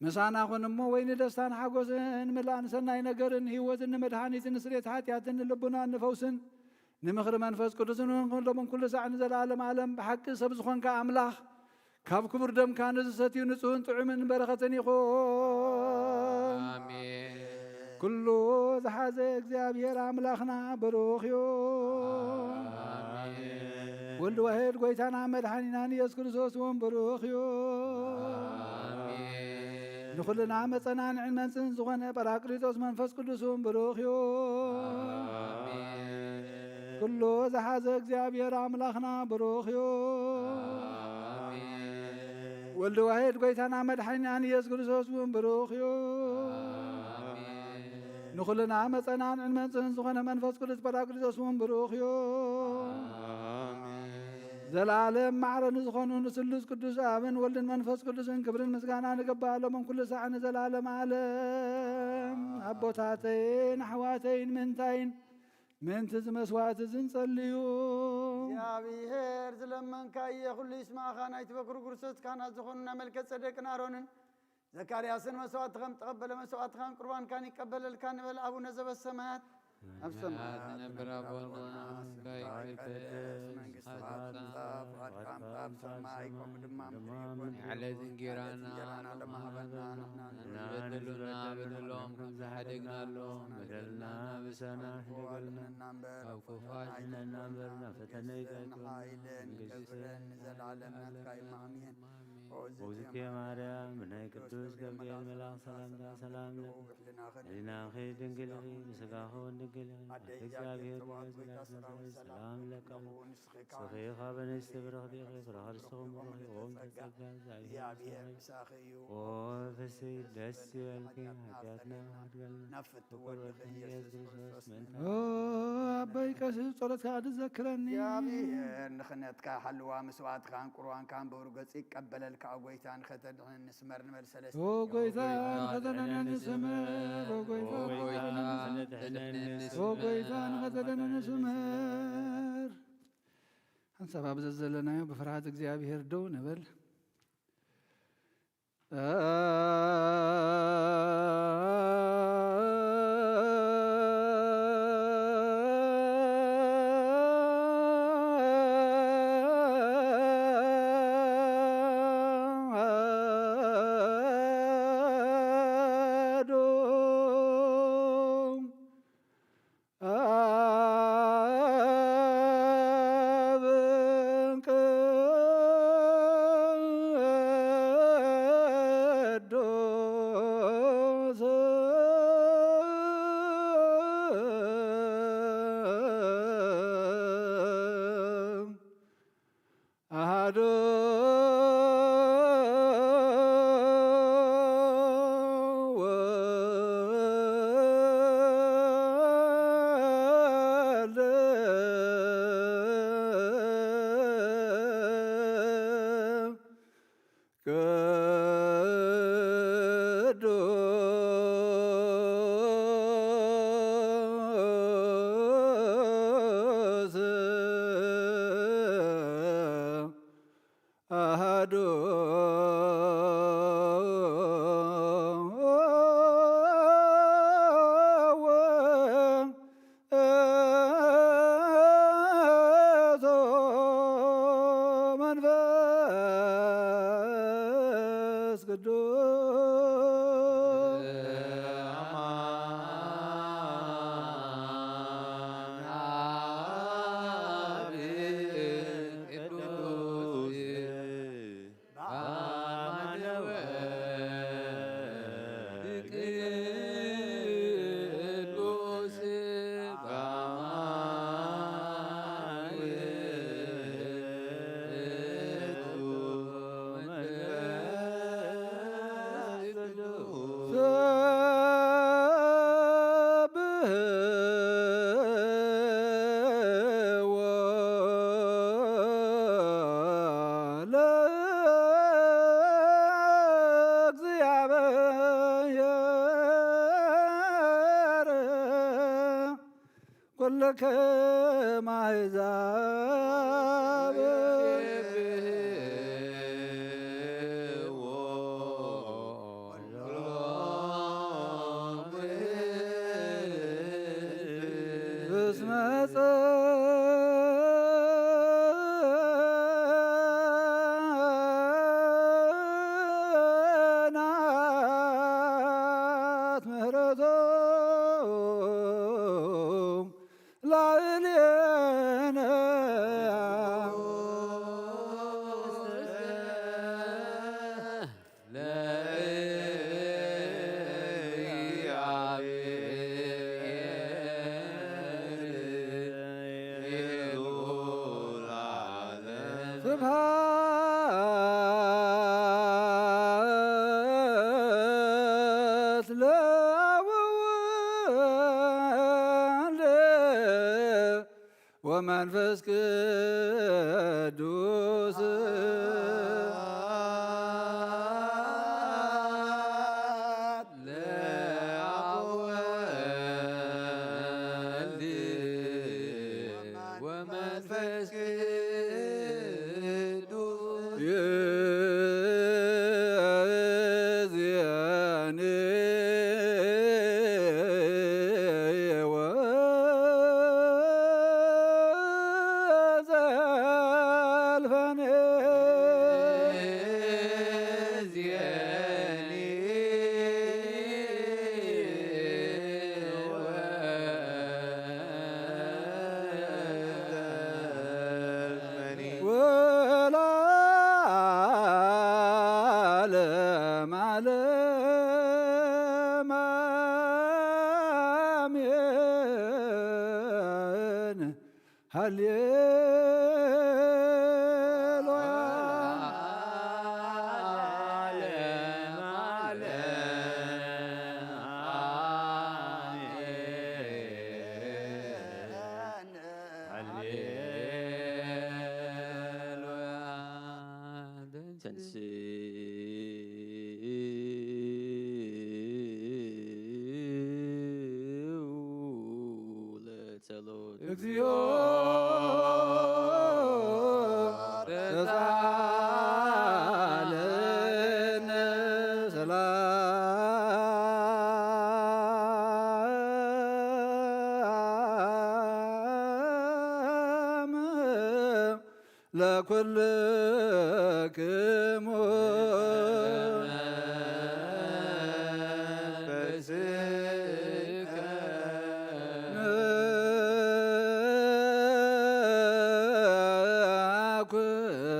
ምሳና ኩን እሞ፣ ወይኒ ደስታን ሓጎስን ምላእን ሰናይ ነገርን ህይወትን ንመድሓኒትን ንስሬት ሓጢኣትን ንልቡናን ንፈውስን ንምኽሪ መንፈስ ቅዱስን እውን ኩሎም ኩሉ ሳዕ ንዘለኣለም ዓለም ብሓቂ ሰብ ዝኾንካ ኣምላኽ፣ ካብ ክቡር ደምካ ንዝሰትዩ ንጹህን ጥዑምን በረኸትን ይኹን። ኣሜን። ኩሉ ዝሓዘ እግዚኣብሔር ኣምላኽና ብሩኽ እዩ። ኣሜን። ወልድ ዋሕድ ጎይታና መድሓኒናን ኢየሱስ ክርስቶስ እውን ብሩኽ እዩ። ኣሜን። ንኹልና መጸናንዕን መንጽን ዝኾነ ጳራቅሊጦስ መንፈስ ቅዱስ እውን ብሩኽ እዩ። ኣሜን። ኩሉ ዝሓዘ እግዚኣብሔር ኣምላኽና ብሩኽ እዩ። ኣሜን። ወልድ ዋሕድ ጎይታና መድሓኒናን ኢየሱስ ክርስቶስ እውን ብሩኽ እዩ። ኣሜን። ንኹልና መጸናንዕን መንጽህን ዝኾነ መንፈስ ቅዱስ ጳራቅሊጦስ እውን ብሩኽ እዩ። ኣሜን። ዘለዓለም ማዕረ ንዝኾኑ ንስሉስ ቅዱስ ኣብን ወልድን መንፈስ ቅዱስን ክብርን ምስጋና ንገባእ ሎምን ኩሉ ሳዕ ንዘለዓለም ዓለም። ኣቦታተይን ኣሕዋተይን ምንታይን ምእንቲ እዚ መስዋዕቲ እዚ ንጸልዩ። እግዚኣብሔር ዝለመንካየ ኩሉ ይስማዕኻ። ናይቲ በኩር ጉርሰት ካህናት ዝኾኑ ናይ መልከ ጸደቅን ኣሮንን ዘካርያስን መስዋዕትኻን ተቐበለ፣ መስዋዕትኻን ቁርባንካን ይቀበለልካ ንበል። ኣቡነ ዘበሰማያት ኣብ ሰማያት ዝነብር ኣቦና ስምካ ይትቀደስ፣ መንግስትኻ ትምጻእ፣ ፍቓድካ ኣብ ሰማይ ከምኡ ድማ ኣብ ምድሪ ይኹን። የዕለት እንጌራና ሎሚ ሃበና፣ ንሕና ንበደሉና በደሎም ከም ዝሓደግናሎም በደልና በደልና በደልና እምበር ካብ ክፉእ ኣድሕነና እምበር ናብ ፈተነ ኣይተእትወና፣ መንግስትን ክብርን ንዘለዓለም ናትካ እዩ። ኣሜን። ኦዝኬ ማርያም ብናይ ቅዱስ ገብርኤል መልኣኽ ሰላምታ ሰላም ለኪ፣ ህሊናኺ ድንግል ኢኺ፣ ብስጋኺ እውን ድንግል ኢኺ። ኣደ እግዚኣብሔር ንጉስ ሰላም ለኪ፣ ንስኺ ካብ ኣንስቲ ብርኽቲ ኢኺ፣ ፍረ ከርሥኺ እውን ብሩኽ እዩ። ኦም ተጸጋ እግዚኣብሔር ምሳኺ እዩ። ኦ ፍስሕቲ ደስ ይበልኪ፣ ሓጢኣትና ኣድገልና፣ ናብ ፍትው ወልድኺ ኢየሱስ ክርስቶስ ምእንቲ ኦ ኣቦይ ቀሲስ ጸሎትካ ድዘክረኒ። እግዚኣብሔር ንኽነትካ ሓልዋ መስዋዕትካን ቁርባንካን ብብሩህ ገጽ ይቀበለልካ። ኦ ጎይታ ንኸተድሕነኒ ስመር ንበል ሰለስተ። ኦ ጎይታ ንኸተድሕነኒ ስመር፣ ኦ ጎይታ ንኸተድሕነኒ ስመር፣ ኦ ጎይታ ንኸተድሕነኒ ስመር። ሓንሳብ ኣብ ዘዘለናዮ ብፍርሃት እግዚኣብሔር ደው ንበል። ቅዱስ ኣሃዱ መንፈስ ቅዱስ ለከ ማሕዛብ እስመ ጸንዐት ምሕረቶም ላዕሌነ። ስብሐት ለአብ ወወልድ ወመንፈስ ቅዱስ። ለአብ ወወልድ ወመንፈስ ቅዱስ። ይእዜኒ ወዘልፈኒ። ወለዓለመ ዓለም አሜን። ሃሌሉያ። ተንሥኡ ለጸሎት። እግዚኦ ተሳሃለነ ሰላም ለኩልክሙ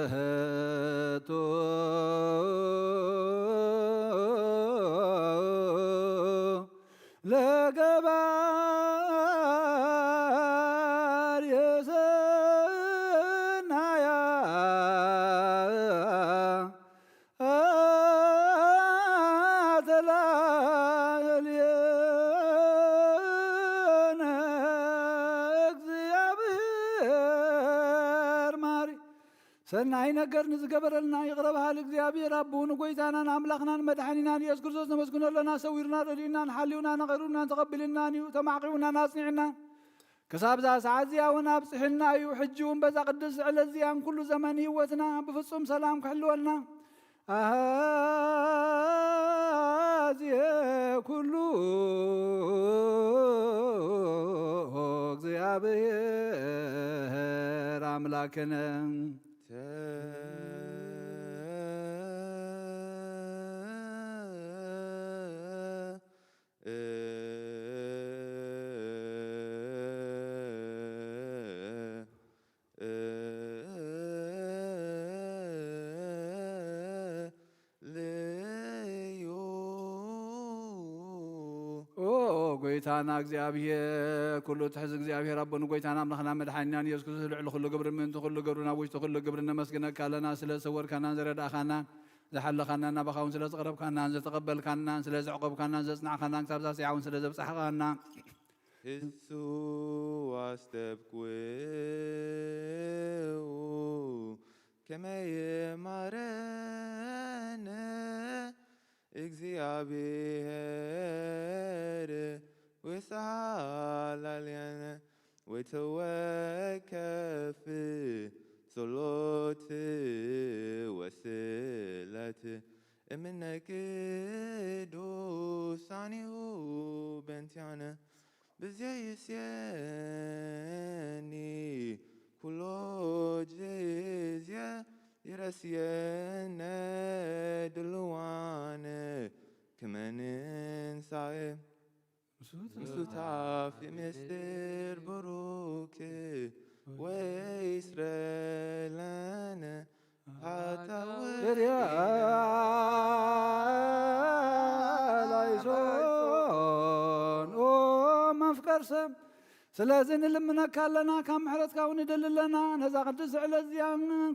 ንኩቶ ለገባር የሰናያ ተላእልየነ እግዚአብሔር ማሪ ሰናይ ነገር ንዝገበረልና ይቕረ በሃሊ እግዚኣብሔር ኣቦኡ ንጎይታናን ኣምላኽናን መድሓኒናን ኢየሱስ ክርስቶስ ነመስግኖ ኣለና። ሰዊሩና፣ ረዲኡናን፣ ሓልዩናን፣ ኣቐሪቡናን፣ ተቐቢሉናን እዩ፣ ተማዕቂቡናን፣ ኣጽኒዑናን። ክሳብ እዛ ሰዓት እዚኣ እውን ኣብጽሑና እዩ። ሕጂ እውን በዛ ቅድስቲ ዕለት እዚኣን ኩሉ ዘመን ህይወትና ብፍጹም ሰላም ክሕልወልና። ኣሃዜ ኩሉ እግዚኣብሔር ኣምላክነ። ልዩ። ኦ ጎይታና እግዚኣብሔር፣ ኩሉ ትሕዝ እግዚኣብሔር ኣቦ ንጎይታና ኣምላኽና መድሓኒናን ኢየሱስ ክርስቶስ ልዕሊ ኩሉ ግብሪ ምእንቲ ኩሉ ግብሪ ናብ ውሽጢ ኩሉ ግብሪ ነመስግነካ ኣለና። ስለ ዝሰወርካናን ዝረዳእኻናን ዝሓለኻናን ናባኻ እውን ስለ ዝቐረብካናን ዝተቐበልካናን ስለ ዘዕቆብካናን ዘጽናዕካናን ክሳብ እዛ ሰዓት እውን ስለ ዘብጻሕኻና እሱ ኣስተብቅዑ ከመ ይማረነ እግዚኣብሔር ወይስሓ ላዕሌነ። ተወከፍ ጸሎት ወስለት እምነ ቅዱሳኒሁ በንቲያነ ብዘይስየኒ ኩሎ ጊዜ ይረስየነ ድልዋነ ክመንንሳኤ ምስታፍ የምስጢር ብሩክ ወይስረለነ ሃታወ ላይሶን ኦ መፍቀር ሰብ ስለዚ ንልምነካ ኣለና፣ ካብ ምሕረትካ እውን ንደሊ ኣለና። ነዛ ቅድስቲ ዕለት እዚኣ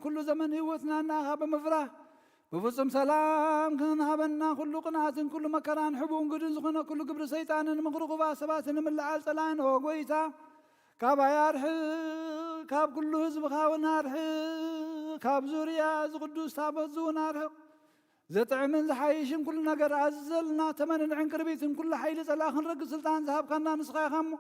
ኩሉ ዘመን ህይወትና ንኣኻ ብምፍራህ ብፍጹም ሰላም ክንሃበና ኩሉ ቅንኣትን ኩሉ መከራን ሕቡን ግድን ዝኾነ ኩሉ ግብሪ ሰይጣንን ምኽሪ ክፉኣት ሰባትን ንምልዓል ጸላእን ኦ ጎይታ ካባይ ኣርሕቕ፣ ካብ ኩሉ ህዝብኻ እውን ኣርሕቕ፣ ካብ ዙርያ እዚ ቅዱስ ታቦት እዚ እውን ኣርሕቕ። ዘጥዕምን ዝሓይሽን ኩሉ ነገር ኣዝዘልና፣ ተመንን ዕንቅርቢትን ኩሉ ሓይሊ ጸላእ ክንረግጽ ስልጣን ዝሃብካና ንስኻ ኢኻ እሞ፣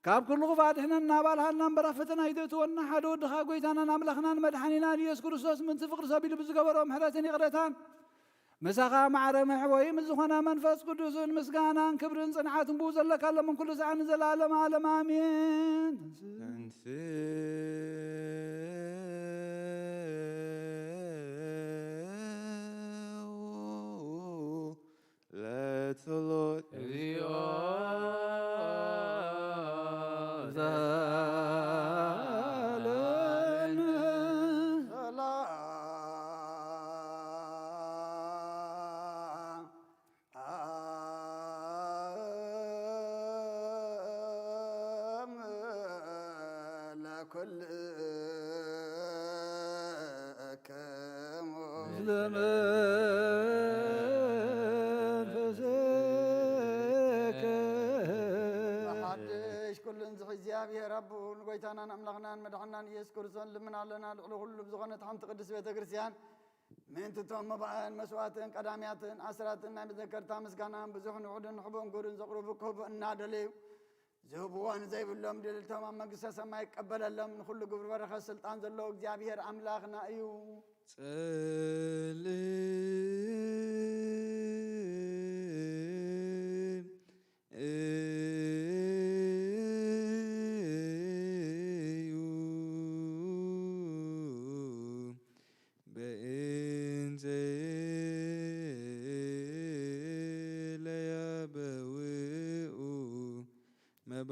ካብ ኩሉ ክፉእ ኣድሕነና፣ ኣባልሃልና እምበር ኣብ ፈተና ኣይተእትወና። ሓደ ወድኻ ጎይታናን ኣምላኽናን መድሓኒናን ኢየሱስ ክርስቶስ ምእንቲ ፍቕሪ ሰብ ኢሉ ብዝገበሮ ምሕረትን ይቕረታን ምሳኻ ማዕረ መሕወይ ምስ ዝኾነ መንፈስ ቅዱስን ምስጋናን ክብርን ጽንዓትን ብኡ ዘለካ ሎምን ኩሉ ሰዓት ንዘለዓለመ ዓለም ኣሜን። ተንስኡ ለጸሎት እግዚኦ ዘለን ለኩልክሙ ለመንፈስከ ሓድሽ ኩሉን ዝሒ እግዚኣብሔር ኣቦኡ ንጎይታናን ኣምላኽናን መድሓናን ኢየሱስ ክርስቶስ ልምን ኣለና። ልዕሊ ኩሉ ብዝኾነት ሓንቲ ቅድስት ቤተ ክርስቲያን ምእንቲ እቶም መባእን መስዋእትን ቀዳምያትን ኣስራትን ናይ መዘከርታ ምስጋናን ብዙሕን ውሑድን ሕቡን ግብርን ዘቕርቡ ክህቡ እናደለዩ ዝህብዎ ንዘይብሎም ድልቶም ኣብ መንግስተ ሰማይ ይቀበለሎም። ንኹሉ ግብሪ በረኸት ስልጣን ዘለዎ እግዚኣብሔር ኣምላኽና እዩ። ጸልም እዩ በእንተ ለያበውኡ መባ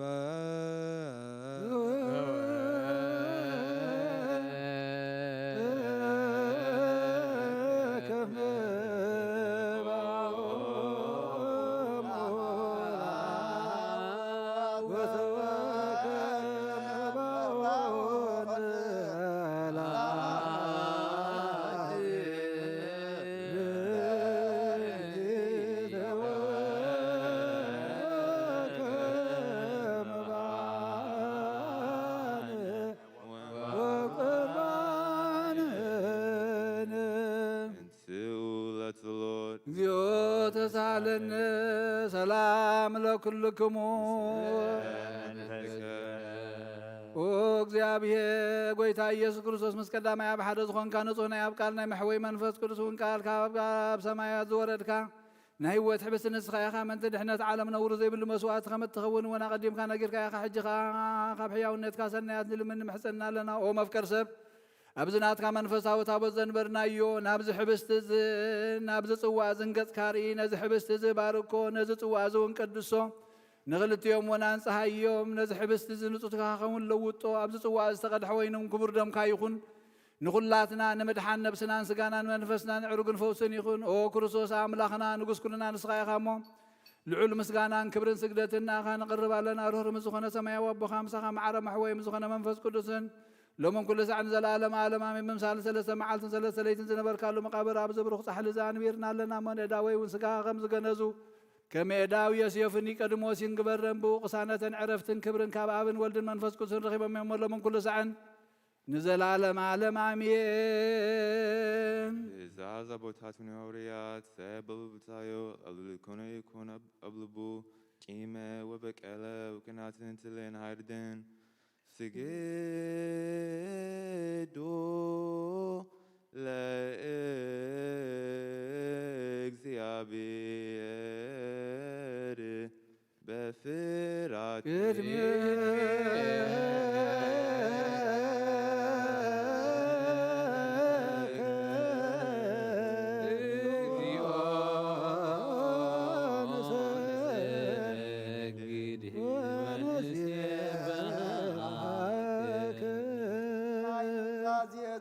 ወቁርባንን ስኡ ለጸሎት እግዚኦ ተሳለነ ሰላም ለኩልክሙ። ኦ እግዚኣብሔር ጎይታ ኢየሱስ ክርስቶስ ምስ ቀዳማይ ኣብ ሓደ ዝኾንካ ንጹሕ ናይ ኣብ ቃል ናይ መሕወይ መንፈስ ቅዱስ እውን ቃል ካብ ኣብ ሰማያት ዝወረድካ ናይ ህይወት ሕብስቲ ንስኻ ኢኻ። ምእንቲ ድሕነት ዓለም ነውሪ ዘይብሉ መስዋእቲ ከም እትኸውን እውን ኣቐዲምካ ነጊርካ ኢኻ። ሕጂ ኸኣ ካብ ሕያውነትካ ሰናያት ንልምን ንምሕጸንና ኣለና። ኦ መፍቀር ሰብ ኣብዚ ናትካ መንፈሳዊ ታቦት ዘንበርናዮ ናብዚ ሕብስቲ እዚ ናብዚ ጽዋ እዚ ንገጽካ ርኢ። ነዚ ሕብስቲ እዚ ባርኮ፣ ነዚ ጽዋ እዚ እውን ቀድሶ። ንኽልቲኦም እውን ኣንጽሃዮም። ነዚ ሕብስቲ እዚ ንጹትካ ክኸውን ለውጦ። ኣብዚ ጽዋ እዚ ዝተቐድሐ ወይንን ክቡር ደምካ ይኹን። ንኹላትና ንምድሓን ነብስናን ስጋናን መንፈስናን ዕሩግን ፈውስን ይኹን። ኦ ክርስቶስ ኣምላኽና ንጉስ ኩልና ንስኻ ኢኻ እሞ ልዑል ምስጋናን ክብርን ስግደትን ንኣኻ ንቕርብ ኣለና። ርህሩህ ምስ ዝኾነ ሰማያዊ ኣቦኻ ምሳኻ ማዕረ መሕወይ ምስ ዝኾነ መንፈስ ቅዱስን ሎምን ኩሉ ሳዕ ንዘለኣለም ኣለም ኣሜን። ብምሳሌ ሰለስተ መዓልትን ሰለስተ ለይትን ዝነበርካሉ መቓብር ኣብዚ ብሩኽ ጻሕሊ እዚ ኣንቢርና ኣለና እሞ ንእዳወይ እውን ስጋኻ ከም ዝገነዙ ከም ኤዳው ዮሴፍ ኒቆዲሞስ ይንግበረን ብኡ ቅሳነትን ዕረፍትን ክብርን ካብ ኣብን ወልድን መንፈስ ቅዱስን ረኺቦም እዮም። ሎምን ኩሉ ሳዕን ንዘለኣለም ኣለም ኣሜን። ትእዛዝ ኣቦታትን ሃዋርያት ሰብ ኣብ ልቡ እታዮ ኣብ ልኮነ ይኮን ኣብ ልቡ ቂመ ወበቀለ ውቅናትን ትልን ሃርድን ስግዱ ለእግዚአብሔር በፍራት ቅድመ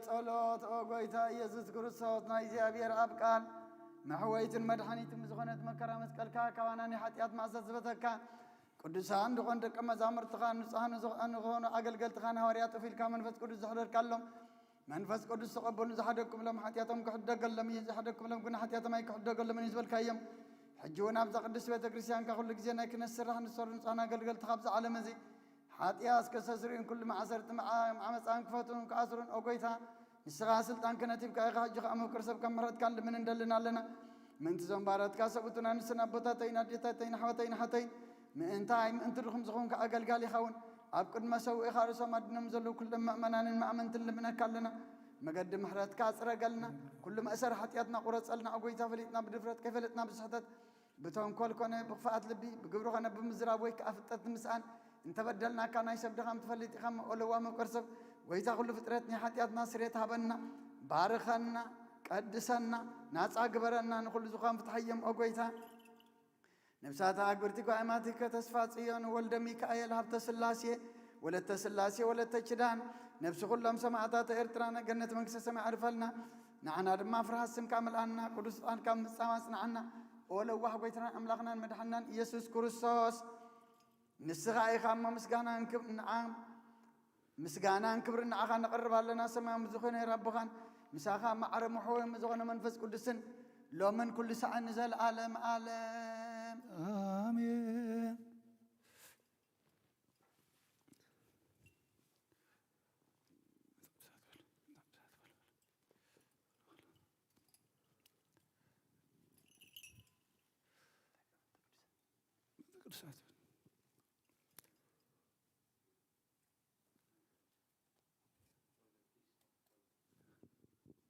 ጸሎት ኦ ጎይታ ኢየሱስ ክርስቶስ ናይ እግዚኣብሔር ኣብ ቃል መሕወይትን መድሓኒትን ብዝኾነት መከራ መስቀልካ ካባና ናይ ሓጢኣት ማእሰር ዝበተካ ቅዱሳን ዝኾኑ ደቀ መዛሙርትኻ ንጹሃን ዝኾኑ ኣገልገልትኻን ሃዋርያት ጡፍ ኢልካ መንፈስ ቅዱስ ዘሕደርካሎም መንፈስ ቅዱስ ተቐበሉ ዝሓደግኩምሎም ሓጢኣቶም ክሕደገሎም እዩ ዝሓደግኩምሎም ግን ሓጢኣቶም ኣይክሕደገሎምን እዩ ዝበልካዮም ሕጂ እውን ኣብዛ ቅድስት ቤተ ክርስቲያንካ ኩሉ ግዜ ናይ ክነት ስራሕ ንሰሩ ንጹሃን ኣገልገልትኻ ኣብዚ ዓለም እዚ ሓጢኣት ከሰስርዩን ኩሉ ማእሰርቲ ዓመፃን ክፈትኡን ክኣስሩን ኦ ጎይታ ንስኻ ስልጣን ክነቲብካ ኢኻ ሕጂ ከዓ ምፍቅር ሰብ ካብ ምሕረትካ ልምን እንደልን ኣለና ምእንቲ ዞም ባረትካ ሰብኡትና ንስን ኣቦታተይን ኣዴታተይን ኣሕዋተይን ሓተይን ምእንታይ ምእንቲ ድኹም ዝኾንካ ኣገልጋሊ ይኸውን ኣብ ቅድመ ሰውኢኻ ርእሶም ኣድኖም ዘለዉ ኩሎም መእመናንን ማእመንትን ልምነካ ኣለና መገዲ ምሕረትካ ኣፅረገልና ኩሉ መእሰር ሓጢኣትና ቁረፀልና ኣጎይታ ፈሊጥና ብድፍረት ከይፈለጥና ብስሕተት ብተንኮል ኮነ ብኽፍኣት ልቢ፣ ብግብሪ ኾነ ብምዝራብ ወይ ከኣ ፍልጠት ንምስኣን እንተበደልናካ፣ ናይ ሰብ ድኻም ትፈልጥ ኢኻ እሞ፣ ኦ ለዋህ መፍቀር ሰብ፣ ጐይታ ኵሉ ፍጥረት፣ ናይ ሓጢኣትና ስርየት ሃበና፣ ባርኸና፣ ቀድሰና፣ ናጻ ግበረና፣ ንኹሉ ዝኸውን ፍትሓዮም፣ ኦ ጐይታ። ነፍሳት ኣግብርቲ ጓይማቲከ ተስፋ ጽዮን፣ ወልደ ሚካኤል፣ ሃብተ ስላሴ፣ ወለተ ስላሴ፣ ወለተ ኪዳን፣ ነፍሲ ኹሎም ሰማዕታት ኤርትራና ገነት መንግስተ ሰማይ ኣዕርፈልና። ንዓና ድማ ፍርሃት ስምካ ምልኣና፣ ቅዱስ ቃልካ ምጻም ኣጽንዓና። ኦ ለዋህ ጐይታናን ኣምላኽናን መድሓንናን ኢየሱስ ክርስቶስ፣ ንስኻ ኢኻ እሞ ምስጋናን ክብ-፣ ንዓ-፣ ምስጋናን ክብርን ንዓኻ ነቕርብ ኣለና። ሰማያዊ ዝኾነ ኣቦኻን ምሳኻ ማዕረ ምሕወዮም ዝኾነ መንፈስ ቅዱስን ሎምን ኩሉ ሳዕን ንዘለኣለም ኣለም። ኣሜን።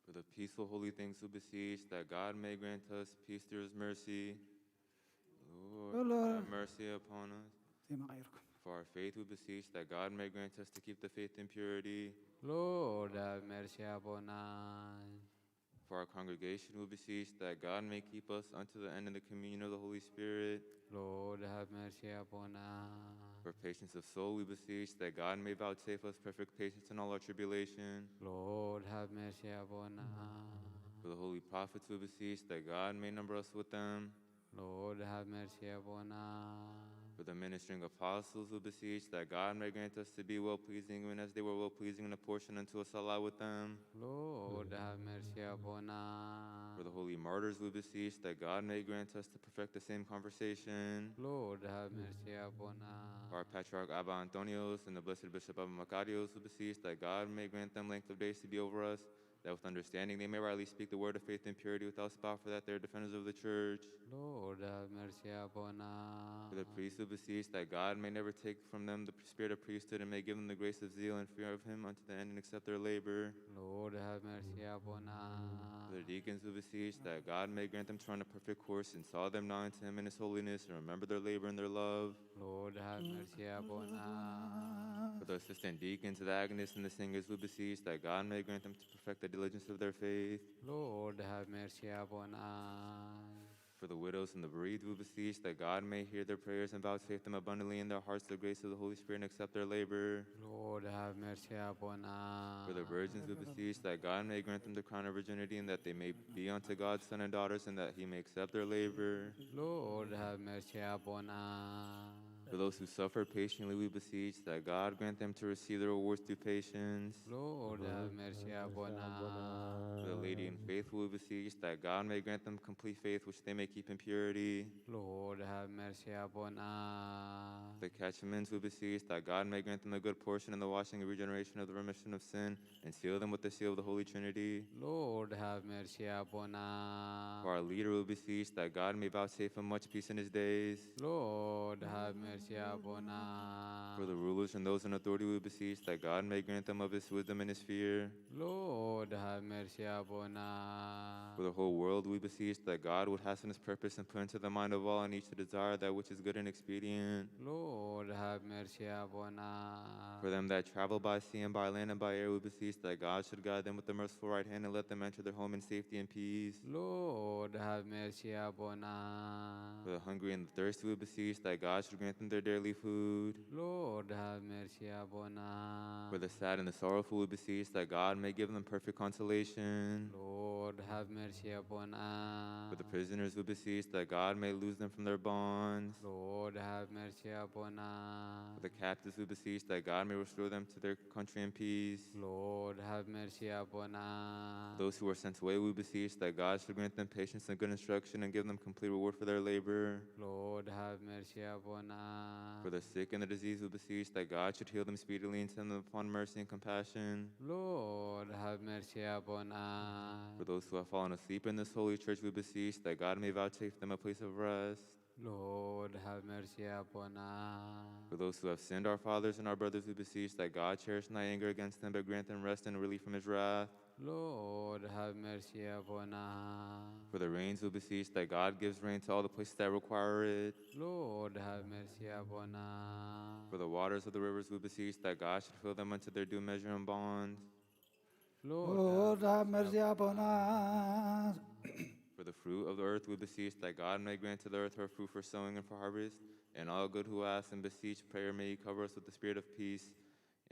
For the peaceful, holy things we beseech that God may grant us peace through his mercy. Lord, Lord. Have mercy upon us. ዜማ ቀይርኩም። For our faith, we beseech that God may grant us to keep the faith in purity. Lord, have mercy upon us. For our congregation, we beseech that God may keep us unto the end in the communion of the Holy Spirit. Lord, have mercy upon us. For patience of soul, we beseech that God may vouchsafe us perfect patience in all our tribulation. Lord, have mercy upon us. For the holy prophets, we beseech that God may number us with them. Lord, have mercy upon us. For the ministering apostles, we beseech that God may grant us to be well pleasing, even as they were well pleasing in apportion unto us Allah with them. Lord, have mercy upon us. For the holy martyrs, we beseech that God may grant us to perfect the same conversation. Lord, have mercy upon us. For our patriarch Abba Antonios and the blessed Bishop Abba Macarios, we beseech that God may grant them length of days to be over us, that with understanding they may rightly speak the word of faith in purity without spot, for that they are defenders of the church. Lord, have mercy upon us. For the priests, we beseech that God may never take from them the spirit of priesthood and may give them the grace of zeal and fear of him unto the end and accept their labor. Lord, have mercy upon us. For the deacons, we beseech that God may grant them to run a perfect course and saw them not unto him in his holiness and remember their labor and their love. Lord, have mercy upon us. For the assistant deacons, the agonists, and the singers, we beseech that God may grant them to perfect the diligence of their faith. Lord, have mercy upon us. For the widows and the bereaved, we beseech that God may hear their prayers and vouchsafe them abundantly in their hearts the grace of the Holy Spirit and accept their labor. Lord, have mercy upon us. For the virgins, we beseech that God may grant them the crown of virginity and that they may be unto God's sons and daughters and that he may accept their labor. Lord, have mercy upon us. For those who suffer patiently, we beseech that God grant them to receive their rewards through patience. Lord, have mercy upon us. For the Lady in faith, we beseech that God may grant them complete faith, which they may keep in purity. Lord, have mercy upon us. The catechumens, we beseech that God may grant them a good portion in the washing and regeneration of the remission of sin, and seal them with the seal of the Holy Trinity. Lord, have mercy upon us. For our leader, we beseech that God may vouchsafe him much peace in his days. Lord, have mercy upon us. For the rulers and those in authority, we beseech that God may grant them of his wisdom and his fear. Lord, have mercy upon us. For the whole world, we beseech that God would hasten his purpose and put into the mind of all and each to desire that which is good and expedient. Lord, have mercy upon us. For them that travel by sea and by land and by air, we beseech that God should guide them with the merciful right hand and let them enter their home in safety and peace. Lord, have mercy upon us. For the hungry and the thirsty, we beseech that God should grant them their daily food. Lord, have mercy upon us. For the sad and the sorrowful, we beseech that God may give them perfect consolation. Lord, have mercy upon us. For the prisoners, we beseech that God may loose them from their bonds. Lord, have mercy upon us. For the captives, we beseech that God may restore them to their country in peace. Lord, have mercy upon us. Those who are sent away, we beseech that God should grant them patience and good instruction and give them complete reward for their labor. Lord, have mercy upon us. For the sick and the diseased, we beseech that God should heal them speedily and send them upon mercy and compassion. Lord, have mercy upon us. For those who have fallen asleep in this holy church, we beseech that God may vouchsafe them a place of rest. Lord, have mercy upon us. For those who have sinned, our fathers and our brothers, we beseech that God cherish not anger against them, but grant them rest and relief from his wrath. Lord, have mercy upon us. For the rains, we beseech that God gives rain to all the places that require it. Lord, have mercy upon us. For the waters of the rivers, we beseech that God should fill them unto their due measure and bond. Lord, have mercy upon us. For the fruit of the earth, we beseech that God may grant to the earth her fruit for sowing and for harvest. And all good who ask and beseech prayer may he cover us with the spirit of peace.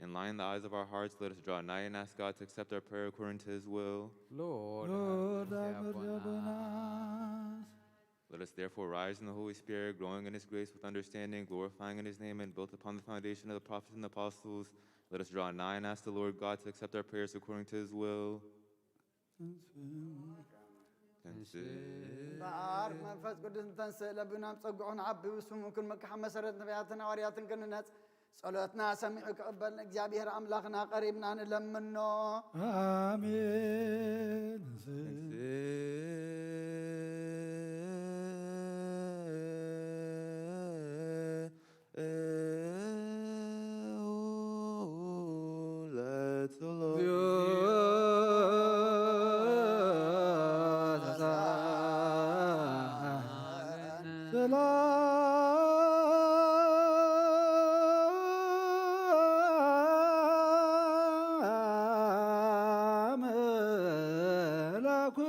Enlighten the eyes of our hearts, let us draw nigh and ask God to accept our prayer according to his will. Lord, Lord, have have mercy mercy upon upon us. Us. Let us therefore rise in the Holy Spirit, growing in his grace with understanding, glorifying in his name, and built upon the foundation of the prophets and the apostles. Let us draw nigh and ask the Lord God to accept our prayers according to his will. Thank you. እምበኣር መንፈስ ቅዱስ ንተንስእ ለቢናም ጸግዑ ንዓቢ ብስሙ ክንመክሕ መሰረት ነቢያትን ሃዋርያትን ክንነጽ ጸሎትና ሰሚዑ ክቕበል ንእግዚኣብሔር ኣምላኽና ቀሪብና ንለምኖ። ኣሜን። ሰላም ለኩልክሙ።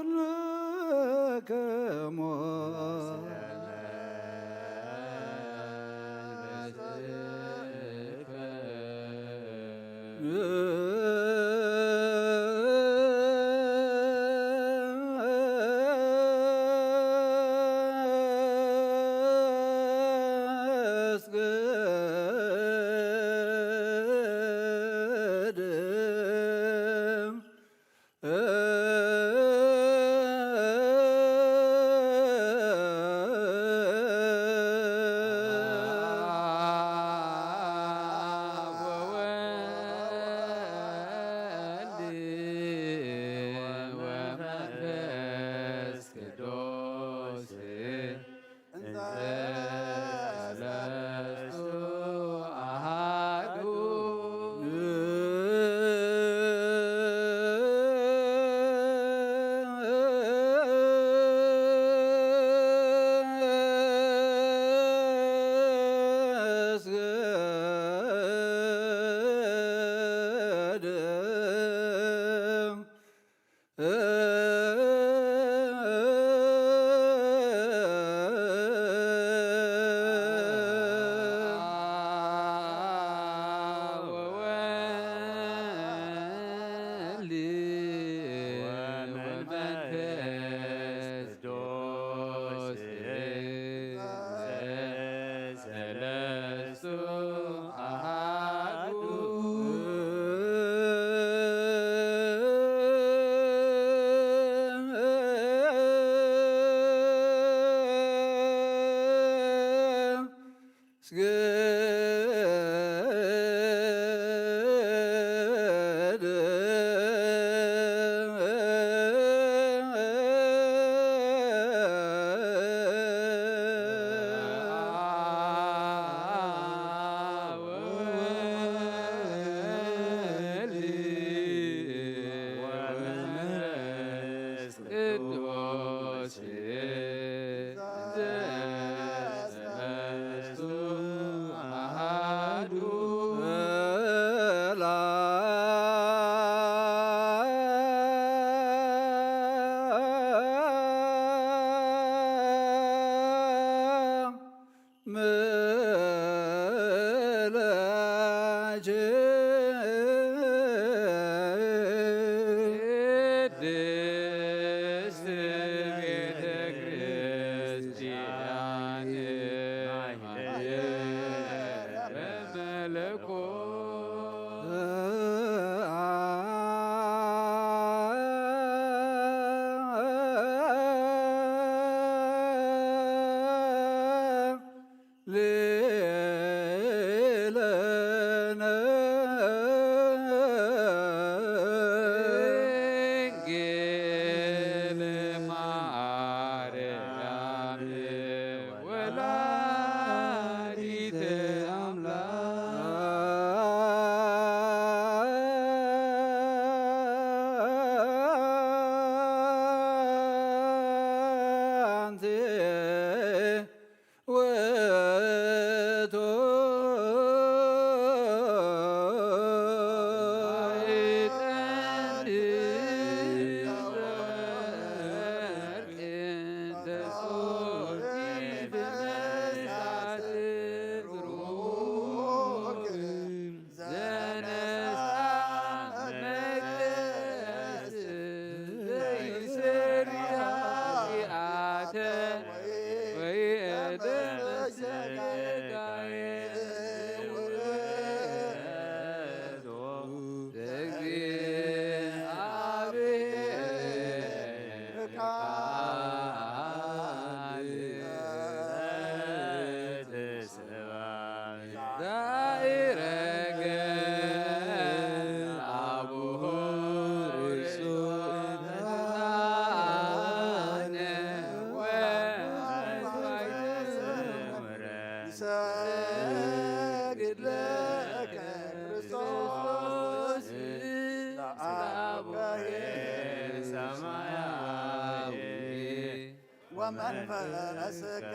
መንፈስከ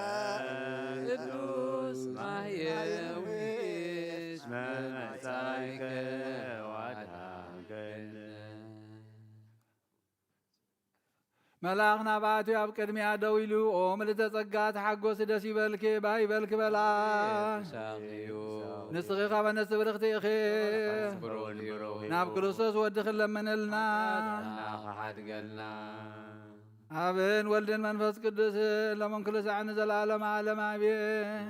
ቅዱስ ማህየዊስ መጻእከ ዋድሃንከነ። መልኣኽ ናብኣቲ ኣብ ቅድሚያ ደው ኢሉ፣ ኦ ምልዕተ ጸጋ ተሓጎሲ ደስ ይበልኪ፣ ባህ ይበልኪ በላ። ንስኺ ካብ ኣንስቲ ብርኽቲ ኢኺ። ናብ ክርስቶስ ወድኺ ለምንልና። ሓድገልና። ኣብን ወልድን መንፈስ ቅዱስ ሎምን ኩሉ ሳዕ ንዘለዓለም ዓለም ኣሜን።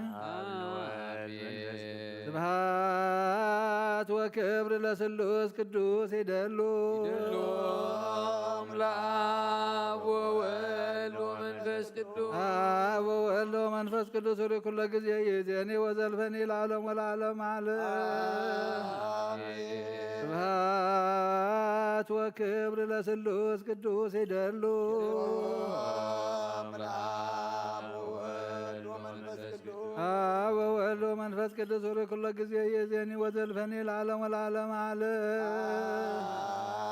ስብሃት ወክብር ለስሉስ ቅዱስ ይደሉ። ይደሉ ለአብ ወወልድ ወመንፈስ ቅዱስ። አብ ወወልድ ወመንፈስ ቅዱስ ሪ ኩሎ ጊዜ ይዜኒ ወዘልፈኒ ለዓለም ወለዓለም ዓለም። አሜን። ስብሃት ወክብር ለስሉስ ቅዱስ ይደሉ። አብ ወወልድ ወመንፈስ ቅዱስ። አብ ወወልድ ወመንፈስ ቅዱስ ሪ ኩሎ ጊዜ ይዜኒ ወዘልፈኒ ለዓለም ወለዓለም ዓለም።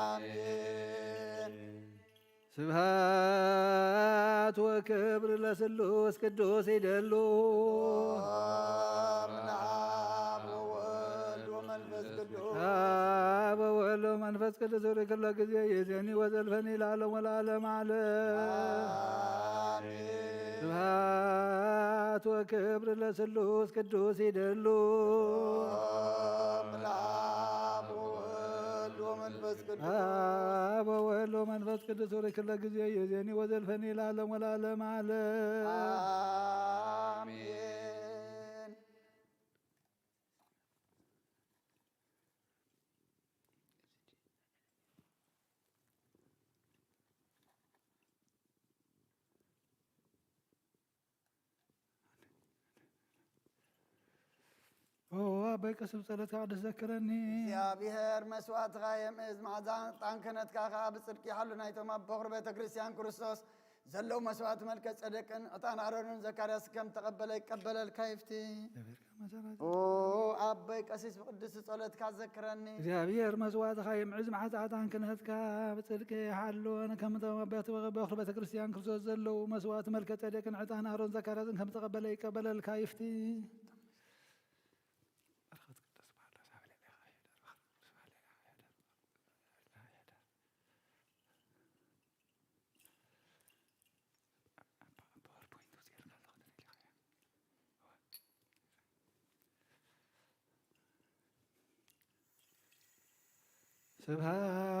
አሜን። ስብሃት ወክብር ለስሉስ ቅዱስ ይደሉ። አብ ወወልድ ወመንፈስ ቅዱስ። አብ ወወልድ ወመንፈስ ቅዱስ ሪ ኩሎ ጊዜ ይዜኒ ወዘልፈኒ ለዓለም ወለዓለም ዓለም። አሜን። ስብሃት ወክብር ለስሉስ ቅዱስ ይደሉ። ለአብ ወወልድ ወመንፈስ ቅዱስ። አብ ወወልድ ወመንፈስ ቅዱስ ሪ ኩሎ ጊዜ ይዜኒ ወዘልፈኒ ለዓለም ወለዓለም ዓለም። አሜን። ኦ ኣቦይ ቀሲስ ብጸሎትካ ቅዱስ ዘክረኒ። እግዚኣብሔር መስዋዕትኻ የምእዝ፣ መዓዛ ዕጣን ክህነትካ ኸኣ ብጽድቂ ይሓሉ። ናይቶም ኣብ በኹሪ ቤተ ክርስቲያን ክርስቶስ ዘለዉ መስዋዕቲ መልከ ጸደቅን ዕጣን ኣሮንን ዘካርያስ ከም ተቐበለ ይቀበለልካ ይፍቲ። ኦ ኣቦይ ቀሲስ ብቅድስቲ ጸሎትካ ዘክረኒ። እግዚኣብሔር መስዋዕትኻ የምዕዝ፣ መዓዛ ዕጣን ክህነትካ ብጽድቂ ይሓሉ። ከምቶም ኣብ በኹሪ ቤተ ክርስቲያን ክርስቶስ ዘለዉ መስዋዕቲ መልከ ጸደቅን ዕጣን ኣሮን ዘካርያስን ከም ተቐበለ ይቀበለልካ ይፍቲ።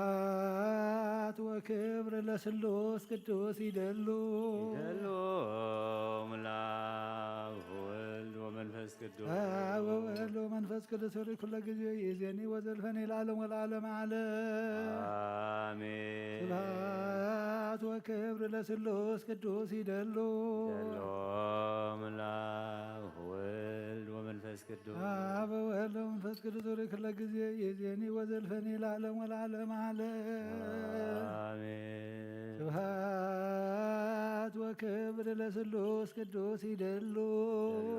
ስብሃት ወክብር ለስሉስ ቅዱስ ይደሉ። ይደሉ ለአብ ወወልድ ወመንፈስ ቅዱስ። አብ ወወልድ ወመንፈስ ቅዱስ ሪ ኩሎ ጊዜ ይዜኒ ወዘልፈኒ ለዓለም ወለዓለም ዓለም። አሜን። ስብሃት ወክብር ለስሉስ ቅዱስ ይደሉ። ይደሉ ለአብ ወወልድ ወመንፈስ ቅዱስ። አብ ወወልድ ወመንፈስ ቅዱስ ሪ ኩሎ ጊዜ ይዜኒ ወዘልፈኒ ለዓለም ወለዓለም ዓለም። አሜን። ስብሃት ወክብር ለስሉስ ቅዱስ ይደሉ። ይደሉ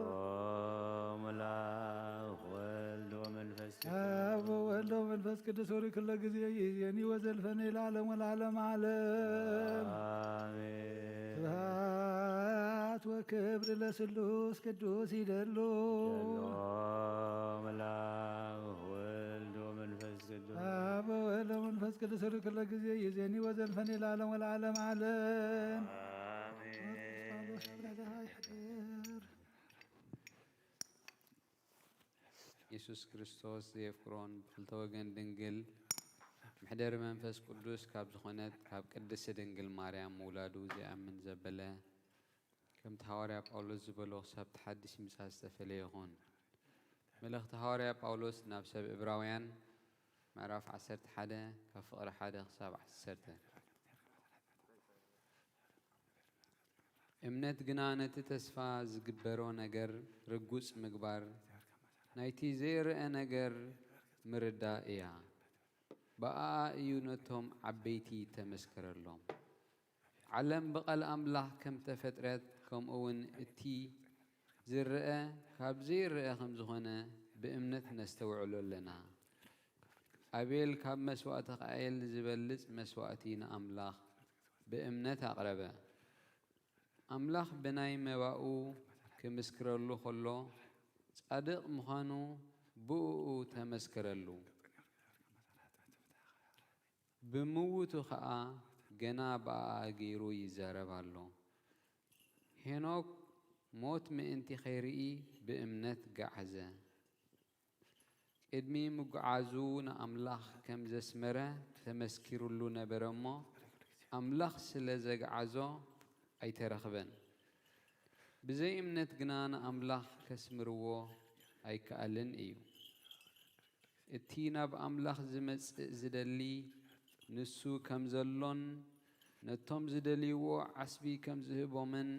ለአብ ወወልድ ወመንፈስ ቅዱስ። አብ ወወልድ ወመንፈስ ቅዱስ ሪ ኩሎ ጊዜ ይዜኒ ወዘልፈኒ ለዓለም ወለዓለም ዓለም። አሜን። ስብሃት ወክብር ለስሉስ ቅዱስ ይደሉ። ይደሉ ለአብ ወወልድ ወመንፈስ ቅዱስ። አብ ወወልድ ወመንፈስ ቅዱስ ሪ ኩሎ ጊዜ ይዜኒ ወዘልፈኒ ለዓለም ወለዓለም ዓለም። አሜን። የሱስ ክርስቶስ ዘየፍቅሮን ብኽልተ ወገን ድንግል መሕደሪ መንፈስ ቅዱስ ካብ ዝኾነት ካብ ቅድስቲ ድንግል ማርያም ምውላዱ ዘይኣምን ዘበለ፣ ከምቲ ሃዋርያ ጳውሎስ ዝበሎ፣ ክሳብ እቲ ሓድሽ ምጽኣት ዝተፈለየ ይኹን። መልእኽቲ ሃዋርያ ጳውሎስ ናብ ሰብ ዕብራውያን ምዕራፍ ዓሰርተ ሓደ ካብ ፍቕሪ ሓደ ክሳብ ዓሰርተ። እምነት ግና ነቲ ተስፋ ዝግበሮ ነገር ርጉጽ ምግባር፣ ናይቲ ዘይርአ ነገር ምርዳእ እያ። ብኣኣ እዩ ነቶም ዓበይቲ ተመስከረሎም። ዓለም ብቓል ኣምላኽ ከም ተፈጥረት፣ ከምኡ እውን እቲ ዝረአ ካብ ዘይረአ ከም ዝኾነ ብእምነት ነስተውዕሎ ኣለና። ኣቤል ካብ መስዋእቲ ቃኤል ዝበልጽ መስዋእቲ ንኣምላኽ ብእምነት ኣቕረበ። ኣምላኽ ብናይ መባኡ ክምስክረሉ ኸሎ፣ ጻድቕ ምዃኑ ብእኡ ተመስከረሉ። ብምውቱ ኸኣ ገና ብኣኣ ገይሩ ይዛረብ ኣሎ። ሄኖክ ሞት ምእንቲ ኸይርኢ ብእምነት ገዓዘ። ቅድሚ ምጉዓዙ ንኣምላኽ ከም ዘስመረ ተመስኪሩሉ ነበረ እሞ፣ ኣምላኽ ስለ ዘግዓዞ ኣይተረኽበን። ብዘይ እምነት ግና ንኣምላኽ ከስምርዎ ኣይከኣልን እዩ። እቲ ናብ ኣምላኽ ዝመጽእ ዝደሊ፣ ንሱ ከም ዘሎን ነቶም ዝደልይዎ ዓስቢ ከም ዝህቦምን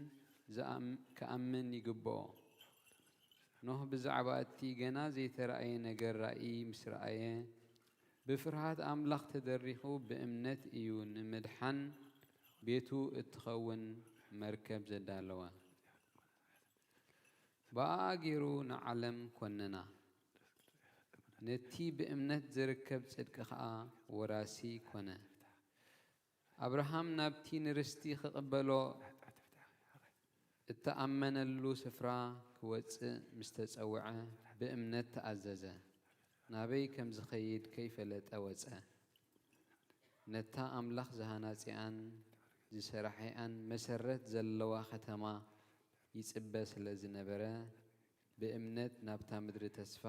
ዝኣም-፣ ክኣምን ይግብኦ። ኖህ ብዛዕባ እቲ ገና ዘይተራእየ ነገር ራእይ ምስ ረኣየ፣ ብፍርሃት ኣምላኽ ተደሪኹ ብእምነት እዩ ንምድሓን ቤቱ እትኸውን መርከብ ዘዳለወ። ብኣኣ ገይሩ ንዓለም ኰነና፣ ነቲ ብእምነት ዝርከብ ጽድቂ ኸኣ ወራሲ ኰነ። ኣብርሃም ናብቲ ንርስቲ ክቕበሎ እተኣመነሉ ስፍራ ክወጽእ ምስ ተጸውዐ፣ ብእምነት ተኣዘዘ። ናበይ ከም ዝኸይድ ከይፈለጠ ወጸ። ነታ ኣምላኽ ዝሃናጺኣን ዝሰራሒኣን መሰረት ዘለዋ ኸተማ ይጽበ ስለ ዝነበረ፣ ብእምነት ናብታ ምድሪ ተስፋ፣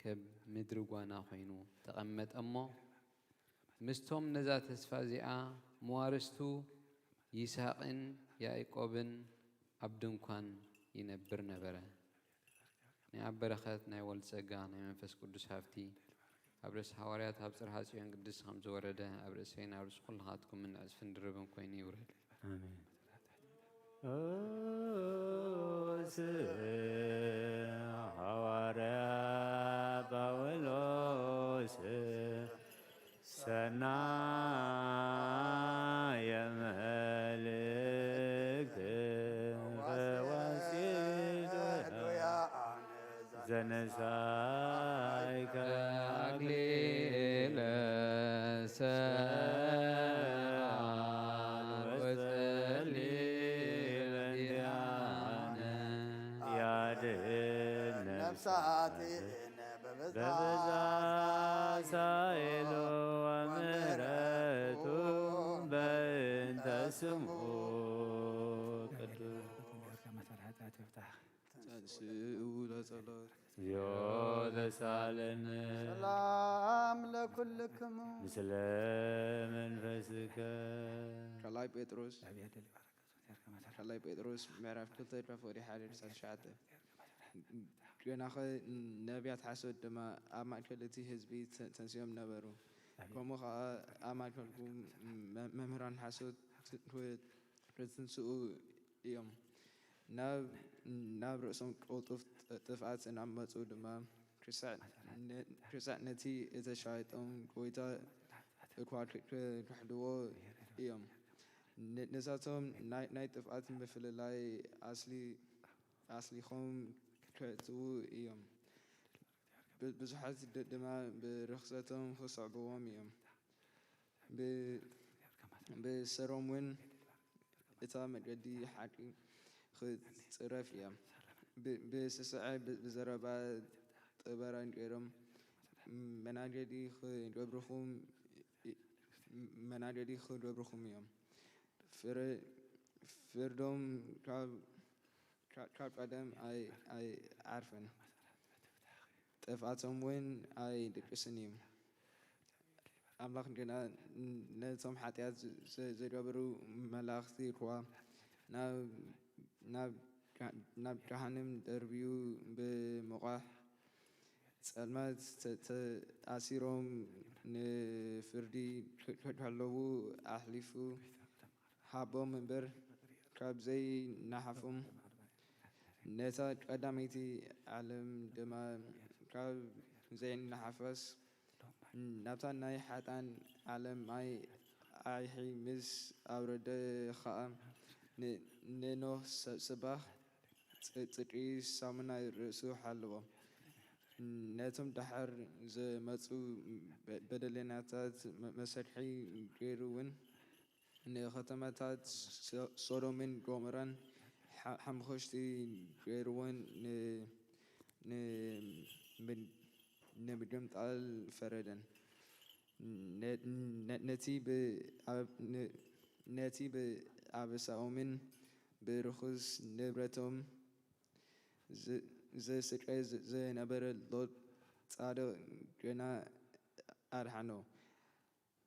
ከም ምድሪ ጓና ኾይኑ ተቐመጠ እሞ፣ ምስቶም ነዛ ተስፋ እዚኣ መዋርስቱ ይስሐቅን ያዕቆብን ኣብ ድንኳን ይነብር ነበረ። ናይ ኣብ በረኸት ናይ ወልድ ጸጋ ናይ መንፈስ ቅዱስ ሃብቲ ኣብ ርእሲ ሃዋርያት ኣብ ጽርሃ ጽዮን ቅድስቲ ከም ዝወረደ ኣብ ርእሰይን ኣብ ርእሲ ኩልኻትኩምን ዕጽፍን ድርብን ኮይኑ ይውረድ። ኣሜን። ኦስ ሃዋርያ ጳውሎስ ሰናየ መልእክት ፈዋሲ ዶያ ዘነሳይከ ኣክሊለ ሰዓል ወጸሊ በንቲኣነ ያድህን ነፍሳቲነ በብዛ ሳይሉ ወምሕረቱ በእንተ ስሙ ቅዱስ። ተንሥኡ ለጸሎት። እግዚኦ ተሳለነ። ሰላም ለኩልክሙ። ምስለ መንፈስከ። ካልኣይ ጴጥሮስ፣ ካልኣይ ጴጥሮስ ምዕራፍ ክልተ ድራፍ ወዲ ሓደ ድርሳ ትሽዓተ። ገናኸ ነቢያት ሓሶት ድማ ኣብ ማእከል እቲ ህዝቢ ተ-፣ ተንሲኦም ነበሩ። ከምኡ ኸኣ ኣብ ማእከልኩም መ-፣ መምህራን ሓሶት ት-፣ ት-፣ ክትንስኡ እዮም። ናብ፣ ናብ ርእሶም ቅልጡፍ ጥ-፣ ጥፍኣት እናመጹ ድማ ክሳዕ ነ-፣ ክሳዕ ነቲ እተሻይጦም ጐይታ እኳ ክ-፣ ክ-፣ ክኽሕድዎ እዮም። ን-፣ ንሳቶም ናይ፣ ናይ ጥፍኣት ምፍልላይ ኣስሊ-፣ ኣስሊኾም ከእትዉ እዮም። ብ-፣ ብዙሓት ድ-፣ ድማ ብርኽሰቶም ክስዕብዎም እዮም። ብ-፣ ብሰሮም እውን እታ መገዲ ሓቂ ክትጽረፍ እያ። ብ-፣ ብስስዐ ብ-፣ ብዘረባ ጠበራ ገይሮም መናገዲ ክገብርኹም፣ መናገዲ ክገብርኹም እዮም። ፍረ-፣ ፍርዶም ካብ፣ ካብ፣ ካብ ቀደም ኣይ-፣ ኣይዓርፍን፣ ጥፍኣቶም እውን ኣይድቅስን እዩ። ኣምላኽ ግና ነቶም ሓጢኣት ዘ-፣ ዘ-፣ ዝገብሩ መላእኽቲ እኳ ናብ፣ ናብ፣ ናብ ገሃነም ደርብዩ ብምቑሕ ጸልማት ተ-፣ ተኣሲሮም ንፍርዲ ከ-፣ ከ-፣ ከለዉ ኣሕሊፉ ሃቦም እምበር፣ ካብ ዘይነሓፎም፣ ነታ ቀዳመይቲ ዓለም ድማ ካብ ዘይነሓፋስ፣ ናብታ ናይ ሓጥኣን ዓለም ማይ ኣይሒ ምስ ኣውረደ ኸኣ፣ ን-፣ ንኖህ ሰ-፣ ስባኽ ጽ-፣ ጽድቂ ሳሙና ርእሱ ሓለዎ። ነቶም ደሓር ዝመጹ በ-፣ በደለኛታት መ-፣ መሰርሒ ገይሩ እውን፣ ንኸተማታት ሶ-፣ ሶዶምን ጎሞራን ሓ-፣ ሓሙኽሽቲ ገይርወን ን-፣ ን-፣ ምን-፣ ንምድምጣል ፈረደን። ነ-፣ ነ-፣ ነቲ ብ-፣ ኣብ-፣ ን-፣ ነቲ ብኣበሳኦምን ብርኹስ ንብረቶም ዝ-፣ ዘስቀ ዝ-፣ ዝነበረ ሎጥ ጻድቕ ግና ኣድሓኖ።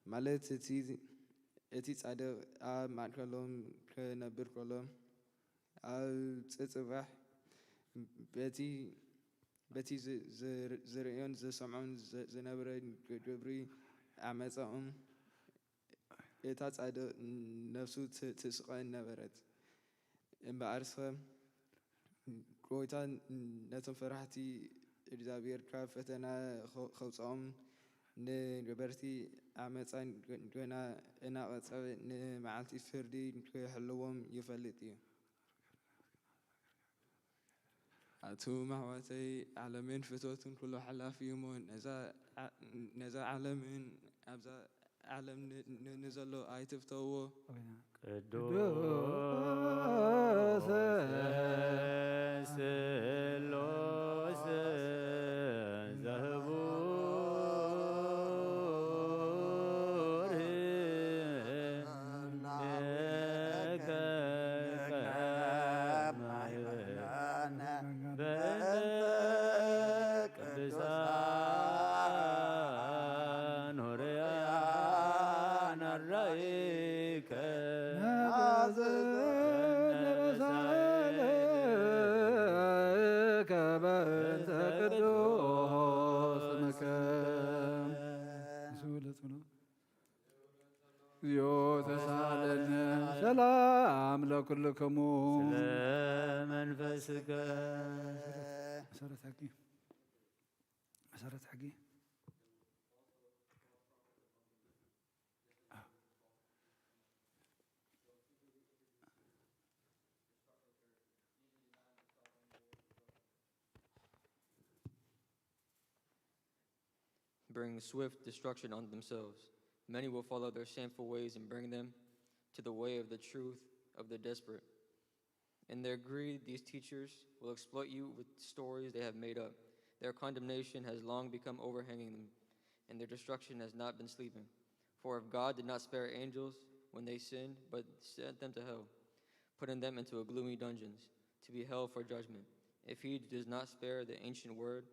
ማለት እቲ፣ እቲ ጻድቕ ኣብ ማእከሎም ክነብር ከሎ፣ ኣብ ጽባሕ በቲ፣ በቲ ዝ-፣ ዝ-፣ ዝርእዮን ዝሰምዖን ዝ-፣ ዝነበረ ግብሪ ዓመጻኦም፣ እታ ጻድቕ ነፍሱ ት-፣ ትስቐ ነበረት። እምበኣርሰ ጎይታ ነቶም ፈራሕቲ እግዚኣብሔር ካብ ፈተና ኸ-፣ ኸውጽኦም፣ ንገበርቲ ዓመጻ ገና እናቐጸበ ንመዓልቲ ፍርዲ ክሕልዎም ይፈልጥ እዩ። ኣቱም ኣሕዋተይ፣ ዓለምን ፍትወቱን ኩሉ ሓላፊ እዩ እሞ፣ ነዛ ዓ-፣ ነዛ ዓለምን ኣብዛ ዓለም ን-፣ ን-፣ ንዘሎ ኣይትፍተውዎ። ቅዱስ ቅዱስ ስሉስ ዘህቡር ለከ በእንተ ቅዱሳን ሆርያን ኣራይከ በእንተ ቅዱስ ስምከ። ስብሐት ለጸሎ። እግዚኦ ተሳለነ። ሰላም ለኩልክሙ። ስለ መንፈስከ። መሰረት ሕጊ። መሰረት ሕጊ። Bring swift destruction on themselves. Many will follow their shameful ways and bring them to the way of the truth of the desperate. In their greed, these teachers will exploit you with stories they have made up. Their condemnation has long become overhanging them, and their destruction has not been sleeping. For if God did not spare angels when they sinned, but sent them to hell, putting them into a gloomy dungeons to be held for judgment, if he does not spare the ancient word,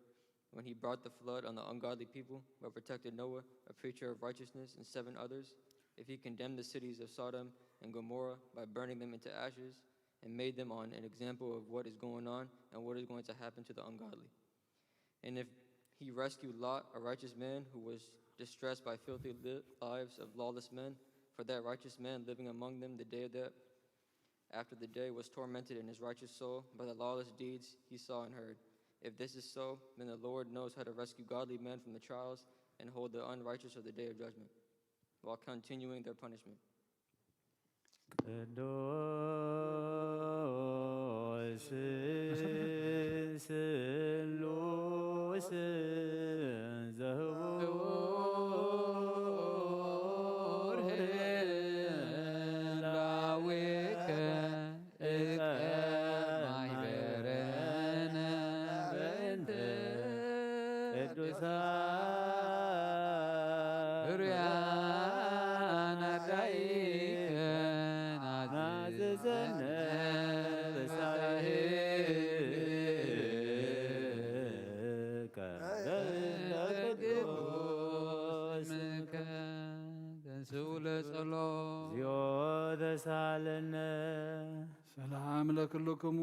when he brought the flood on the ungodly people, but protected Noah, a preacher of righteousness, and seven others, if he condemned the cities of Sodom and Gomorrah by burning them into ashes, and made them on an example of what is going on and what is going to happen to the ungodly. And if he rescued Lot, a righteous man who was distressed by filthy li-, lives of lawless men, for that righteous man living among them the day of that after the day was tormented in his righteous soul by the lawless deeds he saw and heard. If this is so, then the Lord knows how to rescue godly men from the trials and hold the unrighteous of the day of judgment, while continuing their punishment. ቅዱስ ስሉስ ዘህቡር ህላዌከ እቀብ ማይበረነ በእንተ ቅዱሳን ርያን ኣዳይከ ናዝዘነ በሳህከ በእንተ ቅዱስ ስምከ። ተንሥኡ ለጸሎት። እግዚኦ ተሳለነ። ሰላም ለክልክሙ።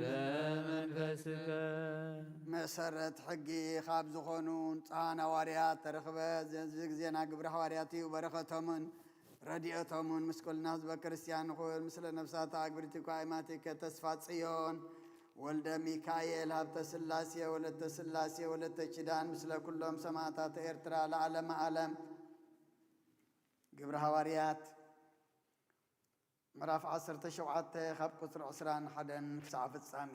ዘመንፈስከ። መሰረት ሕጊ ካብ ዝኾኑ ንጹሃን ሃዋርያት ተረኽበ። እዚ ግዜና ግብሪ ሃዋርያት እዩ። በረኸቶምን ረድኤቶምን ምስ ኩልና ህዝበ ክርስቲያን ይኹን። ምስለ ነፍሳት ኣግብርቲኳ ኣይማቲከ ተስፋ ጽዮን ወልደ ሚካኤል ሃብተ ስላሴ ወለተ ስላሴ ወለተ ኪዳን፣ ምስለ ኩሎም ሰማዕታት ኤርትራ ለዓለመ ዓለም። ግብሪ ሃዋርያት ምዕራፍ ዓሰርተ ሸውዓተ ካብ ቁጽሪ ዕስራን ሓደን ክሳዕ ፍጻሜ።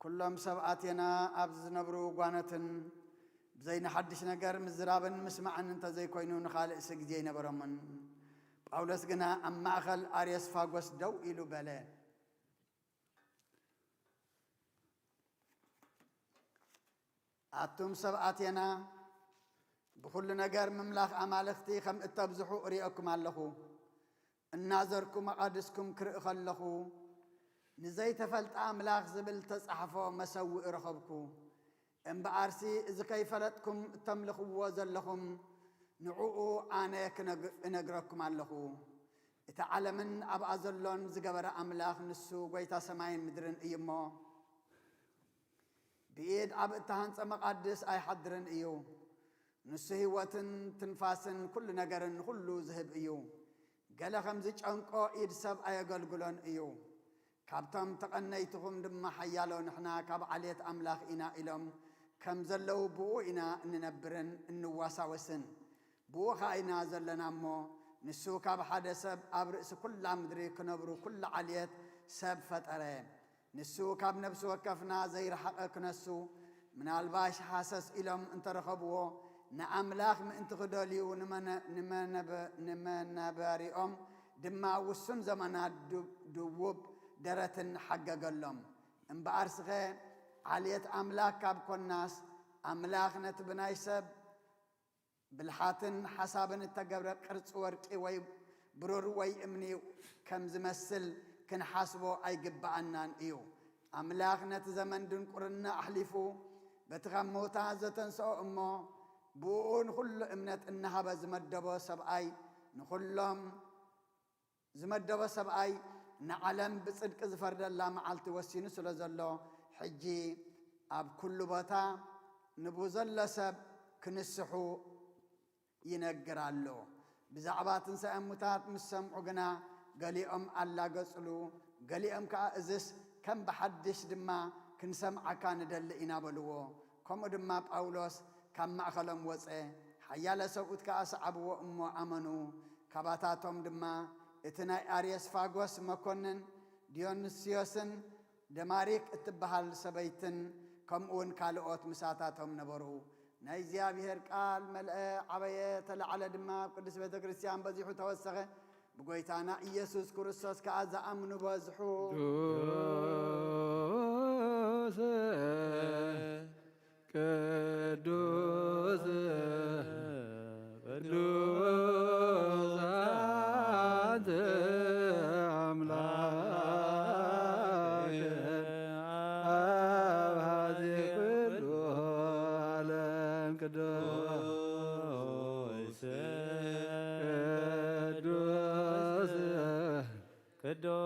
ኩሎም ሰብ ኣቴና ኣብዚ ዝነብሩ ጓኖትን ብዘይ ንሓድሽ ነገር ምዝራብን ምስማዕን እንተዘይኮይኑ ንኻልእሲ ግዜ ኣይነበሮምን። ጳውሎስ ግና ኣብ ማእከል ኣርዮስፋጎስ ደው ኢሉ በለ፣ ኣቱም ሰብ ኣቴና፣ ብኹሉ ነገር ምምላኽ ኣማልኽቲ ከም እተብዝሑ እርእየኩም ኣለኹ። እናዘርኩ መቓድስኩም ክርኢ ከለኹ፣ ንዘይተፈልጠ ኣምላኽ ዝብል ተጻሕፎ መሰውኢ ረኸብኩ። እምበኣርሲ እዚ ከይፈለጥኩም እተምልኽዎ ዘለኹም፣ ንዕኡ ኣነ ክነግ-፣ እነግረኩም ኣለኹ። እቲ ዓለምን ኣብኣ ዘሎን ዝገበረ ኣምላኽ ንሱ ጐይታ ሰማይን ምድርን እዩ እሞ፣ ብኢድ ኣብ እተሃንጸ መቓድስ ኣይሓድርን እዩ። ንሱ ህይወትን ትንፋስን ኩሉ ነገርን ንኹሉ ዝህብ እዩ። ገለ ከም ዝጨንቆ ኢድ ሰብ ኣየገልግሎን እዩ። ካብቶም ተቐነይትኹም ድማ ሓያሎ ንሕና ካብ ዓሌት ኣምላኽ ኢና ኢሎም ከም ዘለዉ ብኡ ኢና እንነብርን እንዋሳወስን። ብኡ ኸኣ ኢና ዘለና እሞ፣ ንሱ ካብ ሓደ ሰብ ኣብ ርእሲ ኩላ ምድሪ ክነብሩ ኩሉ ዓልየት ሰብ ፈጠረ። ንሱ ካብ ነፍሲ ወከፍና ዘይረሓቐ ክነሱ፣ ምናልባሽ ሃሰስ ኢሎም እንተረኸብዎ፣ ንኣምላኽ ምእንቲ ክደልዩ ንመነ-፣ ንመነበ-፣ ንመናበሪኦም ድማ ውሱን ዘመናት ዱ-፣ ድውብ ደረትን ሓገገሎም። እምበኣርስኸ ዓልየት ኣምላኽ ካብ ኮናስ፣ ኣምላኽ ነቲ ብናይ ሰብ ብልሓትን ሓሳብን እተገብረ ቅርጺ ወርቂ ወይ ብሩር ወይ እምኒ ከም ዝመስል ክንሓስቦ ኣይግብኣናን እዩ። ኣምላኽ ነቲ ዘመን ድንቁርና ኣሕሊፉ በቲ ካብ ምውታት ዘተንስኦ እሞ ብእኡ ንኹሉ እምነት እናሃበ ዝመደቦ ሰብኣይ ንኹሎም ዝመደቦ ሰብኣይ ንዓለም ብጽድቂ ዝፈርደላ መዓልቲ ወሲኑ ስለ ዘሎ፣ ሕጂ ኣብ ኩሉ ቦታ ንብኡ ዘሎ ሰብ ክንስሑ ይነግር ኣሎ። ብዛዕባ ትንሳኤ እሙታት ምስ ሰምዑ ግና፣ ገሊኦም ኣላገጹሉ፣ ገሊኦም ከኣ፣ "እዝስ ከም ብሓድሽ ድማ ክንሰምዓካ ንደሊ" ኢና በልዎ። ከምኡ ድማ ጳውሎስ ካብ ማእከሎም ወጸ። ሓያለ ሰብኡት ከኣ ሰዓብዎ እሞ ኣመኑ። ካባታቶም ድማ እቲ ናይ ኣርዮስፋጎስ መኮንን ዲዮንስዮስን ደማሪክ እትበሃል ሰበይትን ከምኡውን ካልኦት ምሳታቶም ነበሩ። ናይ እግዚኣብሔር ቃል መልአ፣ ዓበየ፣ ተላዕለ ድማ ኣብ ቅድስት ቤተ ክርስቲያን በዚሑ ተወሰኸ። ብጎይታና ኢየሱስ ክርስቶስ ከኣ ዝኣምኑ በዝሑ። ቅዱስ፣ ቅዱስ፣ ቅዱስ ኣንተ ኣምላክ ኣብ ሀዜ ኩሉ ዓለም ቅዱስ፣ ቅዱስ፣ ቅዱስ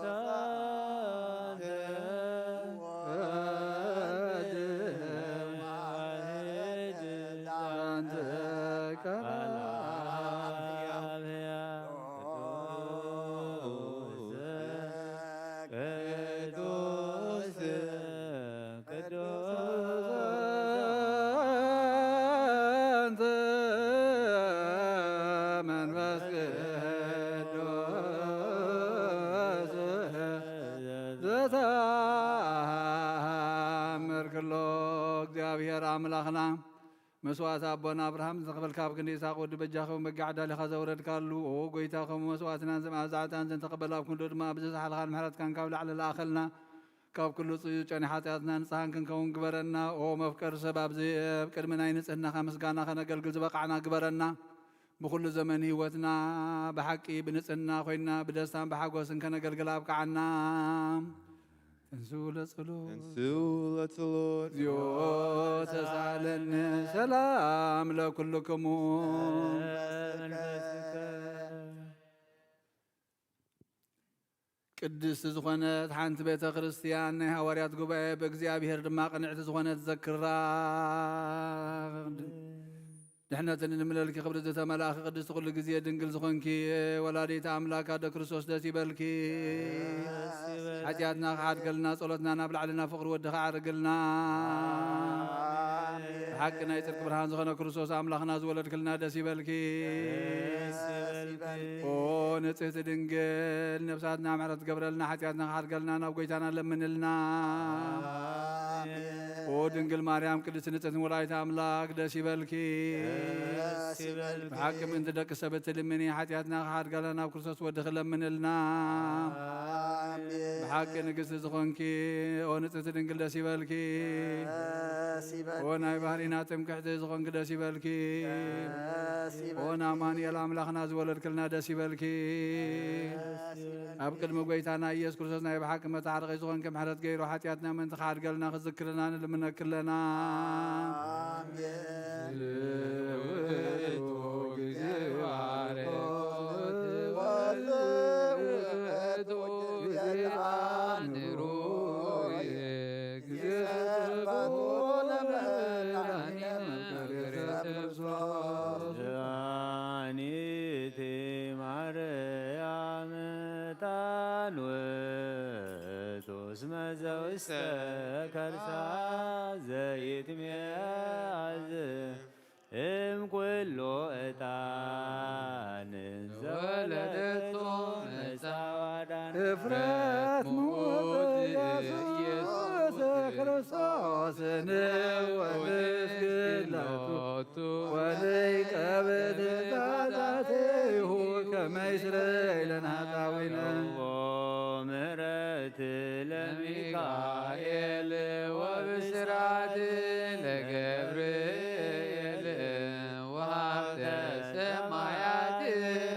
አንተ ወልድ ዋሕድ አንተ ቃል አብ ሕያው ቅዱስ፣ ቅዱስ አንተ መንፈስ ቅዱስ ዘተአምር ክሎ እግዚኣብሔር ኣምላኽና። መስዋዕቲ ኣቦና ኣብርሃም ዝተቐበልካ፣ ኣብ ክንዲ ይስሐቅ ወዲ በጃ ኸውን በጊዕ ኣዳሊኻ ዘውረድካሉ፣ ኦ ጎይታ፣ ከምኡ መስዋዕትናን ዝመኣዛ ዕጣን ዘንተቐበል፣ ኣብ ክንዱ ድማ ኣብዚ ዝሓልኻን ምሕረትካን ካብ ላዕሊ ለኣኸልና። ካብ ኩሉ ጽዩፍ ጨኒ ሓጢኣትና ንጽሃን ክንከውን ግበረና። ኦ መፍቀሪ ሰብ፣ ኣብዚ ኣብ ቅድሚ ናይ ንጽህናኻ ምስጋና ከነገልግል ዝበቃዕና ግበረና። ብኹሉ ዘመን ህይወትና ብሓቂ ብንጽህና ኮይና ብደስታን ብሓጎስን ከነገልግል ኣብቅዓና። ተንስኡ ለጸሎት። ተንስኡ ለጸሎት። እግዚኦ ተሳለነ። ሰላም ለኩልክሙ። ቅድስቲ ዝኾነት ሓንቲ ቤተ ክርስቲያን ናይ ሃዋርያት ጉባኤ ብእግዚኣብሔር ድማ ቅንዕቲ ዝኾነት ዘክራ። ድሕነትን እንምለልኪ ክብሪ ዝተመላእኪ ቅድስቲ ኩሉ ግዜ ድንግል ዝኾንኪ ወላዲት ኣምላክ ኣደ ክርስቶስ ደስ ይበልኪ። ሓጢኣትና ክሓድገልና ጸሎትና ናብ ላዕልና ፍቕሪ ወድኻ ኣዕርግልና። ብሓቂ ናይ ጽድቂ ብርሃን ዝኾነ ክርስቶስ ኣምላኽና ዝወለድክልና ደስ ይበልኪ። ኦ ንጽህቲ ድንግል ነፍሳትና ምሕረት ትገብረልና፣ ሓጢኣትና ክሓድገልና ናብ ጎይታና ለምንልና። ኦ ድንግል ማርያም ቅድስቲ ንጽህቲ ወላዲተ ኣምላክ ደስ ይበልኪ። ደስ ይበልኪ። ብሓቂ ምእንቲ ደቂ ሰብ እትልምኒ፣ ሓጢኣትና ክሓድገልና ናብ ክርስቶስ ወድኺ ለምንልና። ኣሜን። ብሓቂ ንግስቲ ዝኾንኪ፣ ኦ ንጽሕቲ ድንግል ደስ ይበልኪ። ደስ ይበልኪ። ኦ ናይ ባህሪና ትምክሕቲ ዝኾንኪ ደስ ይበልኪ። ደስ ይበልኪ። ኦ ንኣማኑኤል ኣምላኽና ዝወለድክልና ደስ ይበልኪ። ደስ ይበልኪ። ኣብ ቅድሚ ጎይታና ኢየሱስ ክርስቶስ ናይ ብሓቂ መታሓርቂ ዝኾንኪ ምሕረት ገይሩ ሓጢኣትና ምእንቲ ክሓድገልና ክዝክርና ንልምነኪ ኣለና። ኣሜን። ውእቱ ጊዜ ባርኮት ወውእቱ ጊዜ ጊዜ ሰብሖ ለመድኃኒነ በክርስቶስ። ዛኒቲ ማርያም ዕጣን ውእቱ እስመ ዘውስተ ከርሳ ዘይትሜአዝ እም ኩሉ ዕጣን ዘወለደቶ መጻዋዳን እፍረት ምውት ኢየሱስ ክርስቶስ ንወምስግድ ሎቱ ወልቀ ብትእዛዛቲሁ ከመ ይስረይ ለነ ኃጣውኢነ። ምሕረት ለሚካኤል ወብስራት ለገብርኤል ወሀብተ ሰማያት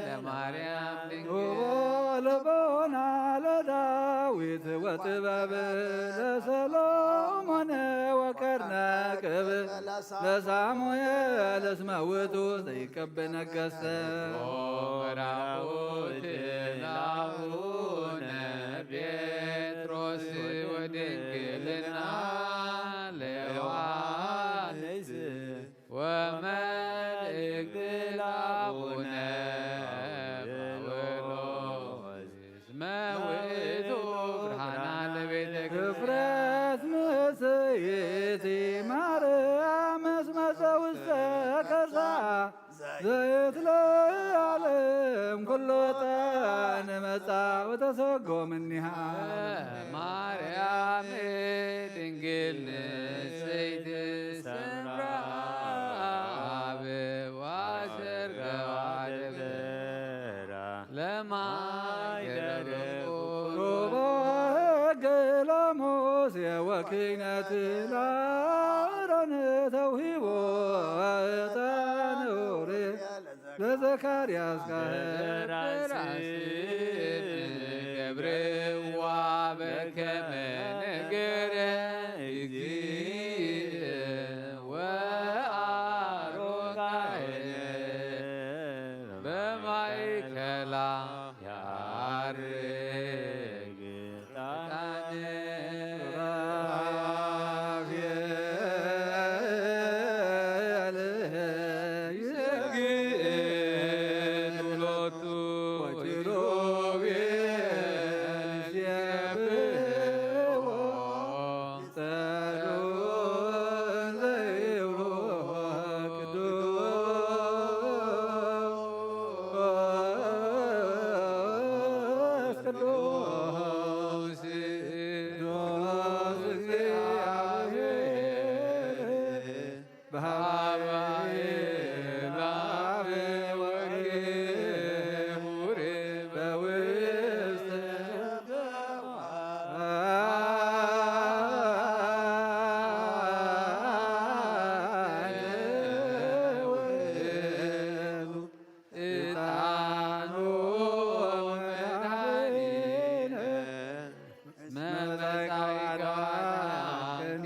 ለማርያም ድንግል። ውቦ ልቦና ለዳዊት ወጥበብ ለሰሎሞን ወቀርነ ቅብ ለሳሙኤል እስመ ውእቱ ዘይቀብ ነገሥተ። ምዕራፉ ለአቡነ ጴጥሮስ ወድንግልና ለዮሐንስ ወመልእክት ለአቡነ ጳውሎስ እስመ ውእቱ ብርሃና ለቤተ ክርስቲያን። እፍረት ምስይቲ ማርያም እስመ ዘውስተ ከርሳ ዘይትለዓለም ኩሎ ዕጣን መጻ ወተሰጎ እምኔሃ። ማርያም ድንግል ንጽሕት ሰምራ አበባ ሰርገዋ ደብራ ለማይ ደረቁ ሩባ ሕግ ለሙሴ ወኪነት ለአሮን ተውሂቦ ዕጣን ኡሪኤል ለዘካርያስ ካህን። ገብርዋ በከመ ነገረ እግዚእ ወአሮን ካህን በማእከላ ያርግ። ቅዱስ ቅዱስ እግዚአብሔር በሀበ በአብ ወክቡር በውስተ ዕጣኑ መድኃኒነ መጻእከ አዳም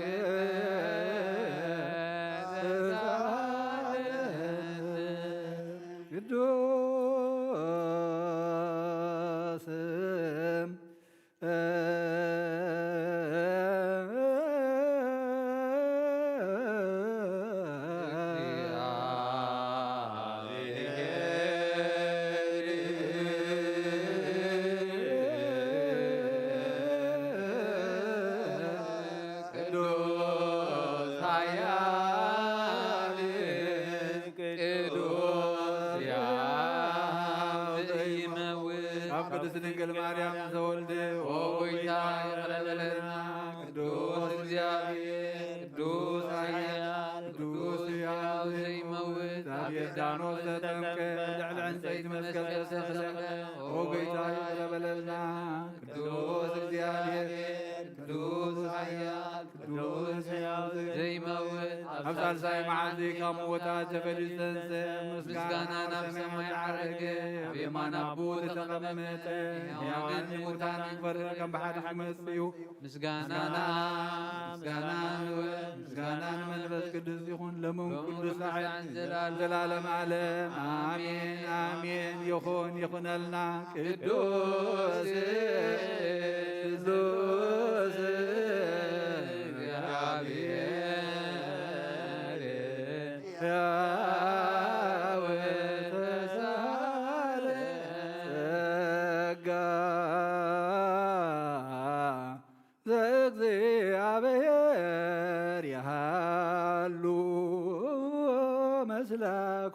ቅዱስ ስም ቅዱስ ኃያል ቅዱስ ያው ዘይመውት ኣብ ቅድስት ድንግል ማርያም ዘወልደ ኦ ጎይታ ይቕረ በለልና። ቅዱስ እግዚአብሔር ቅዱስ ኃያል ቅዱስ ያው ዘይመውት ኖህ ዘጠምቀ፣ ልዕሊ ዕንፀይቲ መስቀል ተሰቕለ። ኦ ጎይታ ይቕረ በለልና። ቅዱስ እግዚኣብሔር፣ ቅዱስ ኃያል፣ ቅዱስ ሕያው ዘይመውት፣ ኣብ ሳልሳይ መዓልቲ ካብ ምውታት ተፈልዩ ዝተንስአ፣ ምስጋና ናብ ሰማይ ዓረገ፣ ኣብ የማን ኣቦ ተቐመጠ። ሕያዋንን ሙታንን ክፈርድ ከም ብሓድሽ ክመጽእ እዩ። ምስጋና ምስጋና ንወልድ፣ ምስጋና ንመንፈስ ቅዱስ ይኹን፣ ለምን ቅዱስ ላዕል ዘላለም ዓለም። ኣሜን፣ ኣሜን። ይኹን፣ ይኹነልና። ቅዱስ ቅዱስ እግዚኣብሔር ሕያው ተሳለ ጸጋ ዘእግዚኣብሔር ይሃሉ ምስለ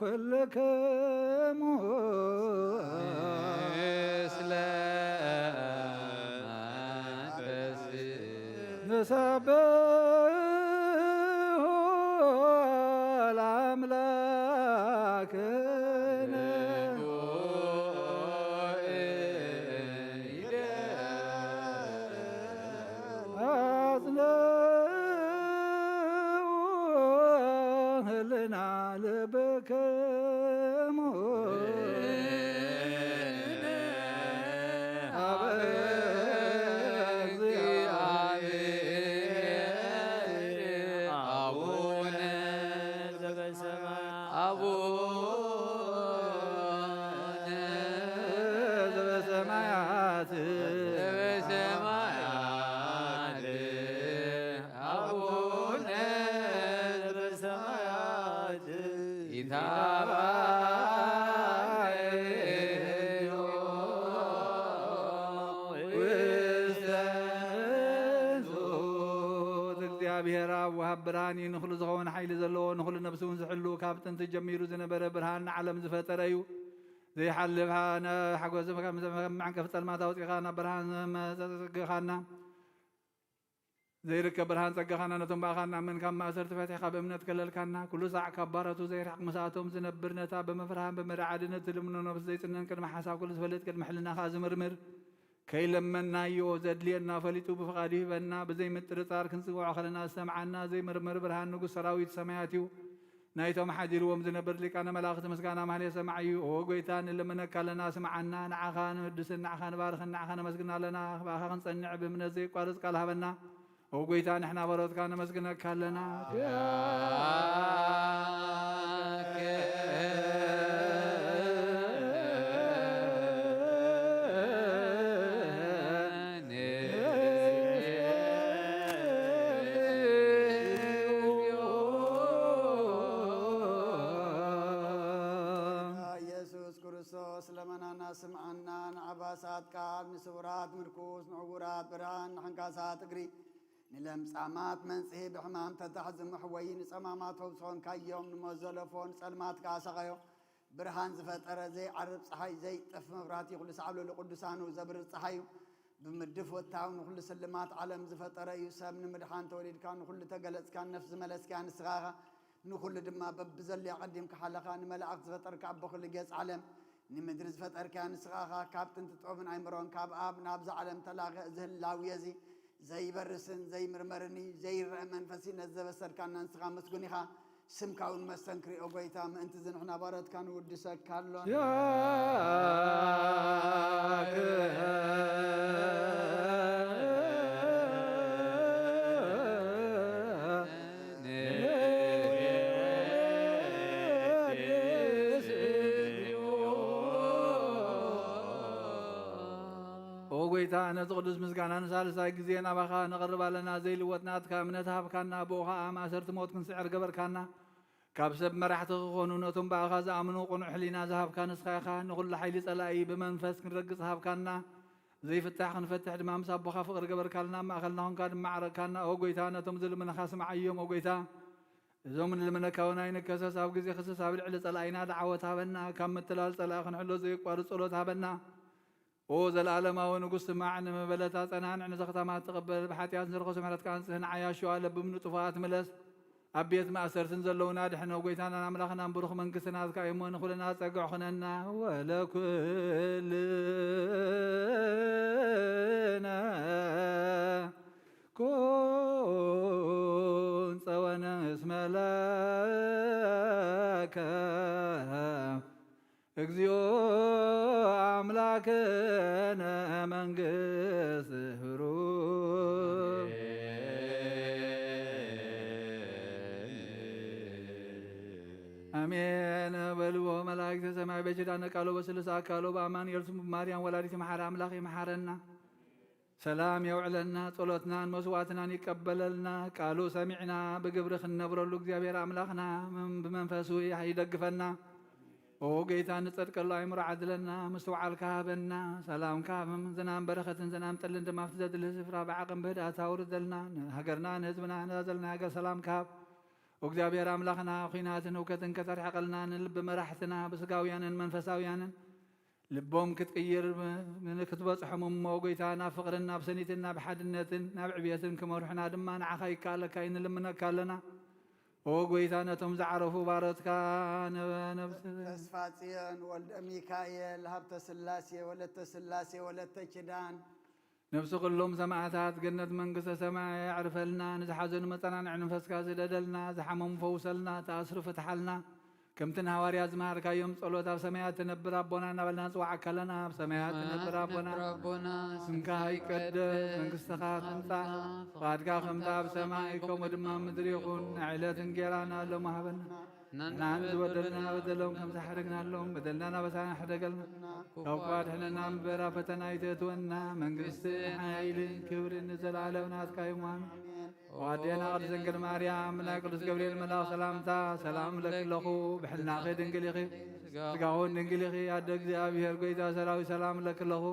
ኩልክሙ። ምስለ መንፈስ ንሰብሖ ለኣምላክነ። ኣጽንዑ ህልና ልብክሙ። ኣብ እግዚአብሔር አቡነ ዘበሰማያት። አቡነ ዘበሰማያት። ዘበሰማያት። አቡነ ዘበሰማያት። ይትባረክ ውስተ መንሱት። እግዚኣብሔር ኣብ ወሃብ ብርሃን እዩ። ንኹሉ ዝኸውን ሓይሊ ዘለዎ፣ ንኹሉ ነፍሲ እውን ዝሕሉ፣ ካብ ጥንቲ ጀሚሩ ዝነበረ፣ ብርሃን ንዓለም ዝፈጠረ እዩ። ዘይሓልፍ ሓ-፣ ነ-፣ ሓጎስ ከም ዘመ-፣ መዕንቀፊ ጸልማት ኣውጺእኻ ናብ ብርሃን መጸግኻና። ዘይርከብ ብርሃን ጸጋኻና ነቶም ብኣኻ እናመንካ ማእሰርቲ ፈቲሕካ ብእምነት ከለልካና። ኩሉ ሳዕ ካብ ባሮቱ ዘይርሕቕ ምስኣቶም ዝነብር ነታ ብምፍርሃን ብምርዓድን እትልምኖ ነብሲ ዘይጽነን ቅድሚ ሓሳብ ኩሉ ዝፈልጥ ቅድሚ ሕልናኻ ዝምርምር ከይለመናዮ ዘድልየና ፈሊጡ ብፍቓዱ ይህበና። ብዘይምጥርጻር ክንጽውዖ ከለና ዝሰምዓና ዘይምርምር ብርሃን ንጉስ ሰራዊት ሰማያት እዩ። ናይቶም ሓዲርዎም ዝነብር ሊቃነ መላእኽቲ ምስጋና ማህሌ ሰማዕ እዩ። ኦ ጎይታ ንልምነካ ኣለና ስምዓና። ንዓኻ ንውድስን ንዓኻ ንባርኽን ንዓኻ ነመስግን ኣለና። ብኣኻ ክንጸንዕ ብእምነት ዘይቋርጽ ቃል ሃበና። ኦ ጎይታ ንሕና በሮትካ ነመስግነካ ኣለና። ኢየሱስ ክርስቶስ ለመናና ስምዓና፣ ንዓባሳት ቃል፣ ንስውራት ምርኩስ፣ ንዕውራት ብርሃን፣ ንሕንካሳት እግሪ፣ ንለምጻማት መንጽሂ፣ ብሕማም ተታሕዚ መሕወዪ፣ ንጸማማት ፈውሲ ኾንካዮም፣ ንሞት ዘለፎ ንጸልማት ከኣ ሰቐዮ። ብርሃን ዝፈጠረ ዘይዓርብ ጸሓይ፣ ዘይጠፍ መብራህቲ፣ ኩሉ ሰዓብ ልዕሊ ቅዱሳኑ ዘብርህ ጸሓይ እዩ። ብምድፍ ወታው ንኹሉ ስልማት ዓለም ዝፈጠረ እዩ። ሰብ ንምድሓን ተወሊድካ ንኹሉ ተገለጽካ፣ ነፍሲ ዝመለስካያ ንስኻ ኢኻ። ንኹሉ ድማ በብዘለዮ ኣቐዲምካ ሓለኻ። ንመላእኽቲ ዝፈጠርካ ኣቦ ኩሉ ጌጽ ዓለም፣ ንምድሪ ዝፈጠርካያ ንስኻ ኢኻ። ካብ ጥንቲ ጥበብን ኣይምሮን ካብ ኣብ ናብዛ ዓለም ተላኸ። እዚ ህላዌ እዚ ዘይበርስን ዘይምርመርን እዩ። ዘይረአ መንፈስ እዩ። ነዚ ዘበሰርካና ንስኻ ምስጉን ኢኻ። ስምካ እውን መስተንክር እዩ። ኦ ጎይታ፣ ምእንቲ እዚ ንሕና ባሮትካ ንውድሰካ ኣሎና። ያክህ ኦ ጎይታ፣ ነዚ ቅዱስ ምስጋና ንሳልሳይ ግዜ ናባኻ ነቕርብ ኣለና። ዘይልወጥ ናትካ እምነት ሃብካና፣ ብኡ ኸኣ ማእሰርቲ ሞት ክንስዕር ገበርካና። ካብ ሰብ መራሕቲ ክኾኑ፣ ነቶም ብኣኻ ዝኣምኑ ቅኑዕ ሕሊና ዝሃብካ ንስኻ ኢኻ። ንኹሉ ሓይሊ ጸላኢ ብመንፈስ ክንረግጽ ሃብካና። ዘይፍታሕ ክንፈትሕ ድማ ምስ ኣቦኻ ፍቕሪ ገበርካልና፣ ኣብ ማእከልና ኾንካ ድማ ዓረግካና። ኦ ጎይታ፣ ነቶም ዝልምንኻ ስምዓዮም። ኦ ጎይታ፣ እዞም ንልምነካ እውን ኣይንከሰስ። ኣብ ግዜ ክስስ ኣብ ልዕሊ ጸላኢና ደዓወት ሃበና። ካብ ምትላል ጸላኢ ክንሕሎ ዘየቋርጽ ጸሎት ሃበና። ኦ ዘለኣለማዊ ንጉስ፣ ስማዕ፣ ንመበለታ ጸናንዕ፣ ንዘኽታማት ተቐበል፣ ብሓጢኣት ንዝረኸሱ ምሕረትካ ኣንጽህ፣ ንዓያሹ ኣለብም ንጥፉኣት ምለስ። ኣብ ቤት ማእሰርትን ዘለዉና ድሕኖ። ጎይታናን ኣምላኽናን ብሩኽ መንግስቲ ናትካ እዩሞ ንኹልና ጸግዕ ኹነና። ወለኩልነ ኩን ጸወነ እስመ ለከ እግዚኦ ኣምላክነ መንግስት ህሩ። ኣሜን። በልዎ መላእክተ ሰማይ በኪዳነ ቃሉ በስሉስ ኣካሉ በአማኑኤል ስሙ ማርያም ወላዲት መሓረ ኣምላኽ ይመሓረና። ሰላም የውዕለና፣ ጸሎትናን መስዋዕትናን ይቀበለልና። ቃሉ ሰሚዕና ብግብሪ ክንነብረሉ እግዚኣብሔር ኣምላኽና መን-፣ ብመንፈሱ ይደግፈና። ኦ ጎይታ፣ ንጸድቀሉ ኣእምሮ ዓድለና፣ ምስትውዓልካ ሃበና። ሰላምካ ሃበም፣ ዝናም በረኸትን ዝናም ጠልን ድማ ኣብቲ ዘድሊ ስፍራ ብዓቕም ብህድኣት ኣውርደልና። ንሃገርና፣ ንህዝብና፣ ነዛ ዘለና ሃገር ሰላምካ ሃብ። ኦ እግዚኣብሔር ኣምላኽና፣ ኹናትን ህውከትን ከተርሕቐልና፣ ንልቢ መራሕትና፣ ብስጋውያንን መንፈሳውያንን ልቦም ክትቅይር ም-፣ ምን-፣ ክትበጽሖም እሞ፣ ጎይታ፣ ናብ ፍቕርን ናብ ስኒትን ናብ ሓድነትን ናብ ዕብየትን ክመርሑና ድማ ንዓኻ ይከኣለካ እዩ፣ ንልምነካ ኣለና። ኦ ጎይታ፣ ነቶም ዝዓረፉ ባሮትካ ነበ-፣ ነብስ ተስፋ ጽዮን፣ ወልደ ሚካኤል፣ ሃብተ ስላሴ፣ ወለተ ስላሴ፣ ወለተ ኪዳን፣ ነብሲ ኩሎም ሰማዕታት ገነት መንግስተ ሰማይ ኣዕርፈልና። ንዝሓዘኑ መጸናንዒ መንፈስካ ስደደልና፣ ዝሓመሙ ፈውሰልና፣ ተኣስሩ ፍትሓልና። ከምቲ ንሃዋርያት ዝመሃርካዮም ጸሎት ኣብ ሰማያት ትነብር ኣቦና እናበልና ንጽዋዓካ ኣለና። ኣብ ሰማያት ትነብር ኣቦና፣ ኣቦና፣ ስምካ ይቀደስ፣ መንግስትኻ ትምጻእ፣ ፍቓድካ ከምታ ኣብ ሰማይ ከምኡ ድማ ኣብ ምድሪ ይኹን። ንዕለት እንጌራና ሎሚ ሃበና። ንሕና ንዝበደሉና በደሎም ከም ዝሓረግናሎም በደልና ናበሳና ሕደገልና። ካብ ክፉ ኣድሕነና እምበር ኣብ ፈተና ኣይተእትወና። መንግስትን ሓይልን ክብርን ንዘለኣለም ናትካ እዩ። ኣሜን። ኣዴና ቅድስት ድንግል ማርያም፣ ናይ ቅዱስ ገብርኤል መልኣኽ ሰላምታ ሰላም እብለኪ ኣለኹ። ብሕልናኺ ድንግል ኢኺ፣ ስጋውን ድንግል ኢኺ። ኣደ እግዚኣብሔር፣ ጎይታ ሰራዊት፣ ሰላም እብለኪ ኣለኹ።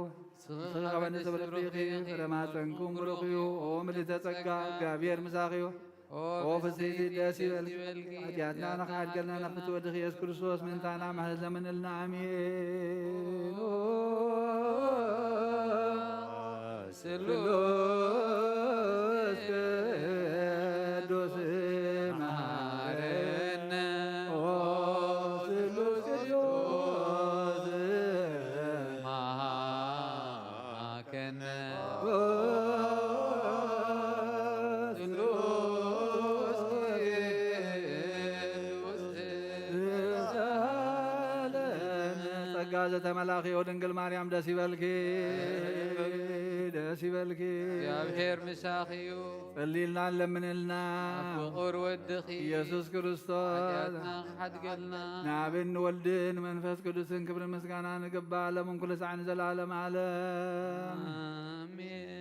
ንስኺ ካብ ኣንስቲ ብርኽቲ ኢኺ፣ ፍረ ማህፀንኩም ብሩኽ እዩ። ኦ ምልዕተ ጸጋ፣ እግዚኣብሔር ምሳኺ እዩ። ኦ ፍስሕቲ፣ ደስ ይበልኪ። ሓጢኣትና ንኽሓድገልና፣ ናብ ፍትወድኺ ኢየሱስ ክርስቶስ ምእንታና ምሕረት ለምንልና። ኣሜን። ስሉስ ቅዱስ መሐረነ። ኦ ስሉስ ቅዱስ መሐረነ። ኦ ስሉስ ቅዱስ ጸጋ ዘተመላኺ ኦ ድንግል ማርያም ደስ ይበልኪ፣ ደስ ይበልኪ። እግዚኣብሔር ምሳኺ እዩ። ጸልይልና ለምንልና። ኣብ ፍቑር ወድኺ ኢየሱስ ክርስቶስ ሓጢኣትና ክሓድገልና። ንኣብን ንወልድን መንፈስ ቅዱስን ክብርን ምስጋና ንግባእ፣ ሎምን ኩሉ ሳዕ ንዘለዓለም ዓለም። ኣሜን።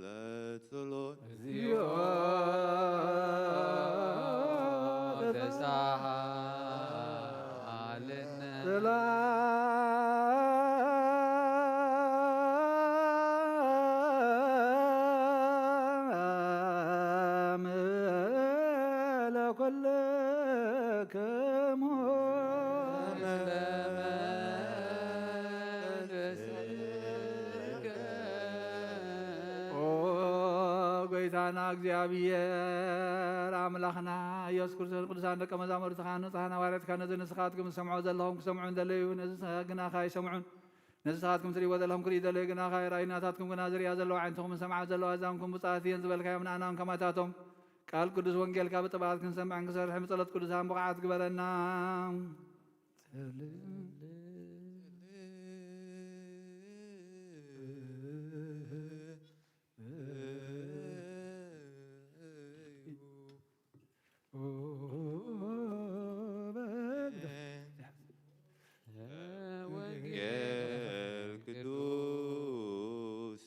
ለጸሎት እግዚኦ ተሳሃለነ። ሰላም ለኩልክሙ። ኦ ጎይታና እግዚኣብሔር ኣምላኽና ኢየሱስ ክርስቶስ፣ ቅዱሳን ደቀ መዛሙርትኻ፣ ንጹሓን ሃዋርያትካ፣ ነዚ ንስኻትኩም ዝሰምዖ ዘለኹም ክሰምዑ እንደለዩ፣ ነዚ ግናኻ ኣይሰምዑን። ነዚ ንስኻትኩም ትርእይዎ ዘለኹም ክርእዩ ዘለዩ ግናኻ ኣይረኣዩ፣ ናታትኩም ግና ዝርእያ ዘለዋ ኣዒንትኹምን ዝሰምዓ ዘለዋ ኣእዛንኩም ብፁዓት እየን ዝበልካዮም ንኣናን ከማታቶም ቃል ቅዱስ ወንጌልካ ብጥብዓት ክንሰምዕን ክንሰርሕን ብጸሎት ቅዱሳን ብቑዓት ግበረና። ወንጌል ቅዱስ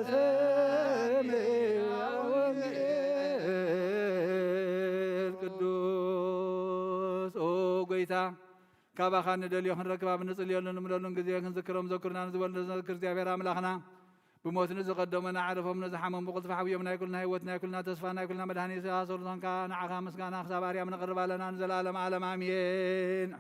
ለሰምዕ ወንጌል ቅዱስ። ኦ ጎይታ፣ ካባኻ ንደልዮ ክንረክብ ኣብ እንጽልየሉን ንምለሉን ግዜ ክንዝክሮም ዘክሩና ንዝበሉ ነዘክር እግዚኣብሔር ኣምላኽና። ብሞት ንዝቐደሙ ንዓረፎም ንዝሓመሙ ብቕልጥፍ ሓውዮም ናይ ኩልና ህይወት ናይ ኩልና ተስፋ ናይ ኩልና መድሃኒ ስጋ ሰሉቶንካ ንዓኻ ምስጋና ክሳብ ኣርያም ነቕርብ ኣለና ንዘለኣለም ዓለም ኣሜን።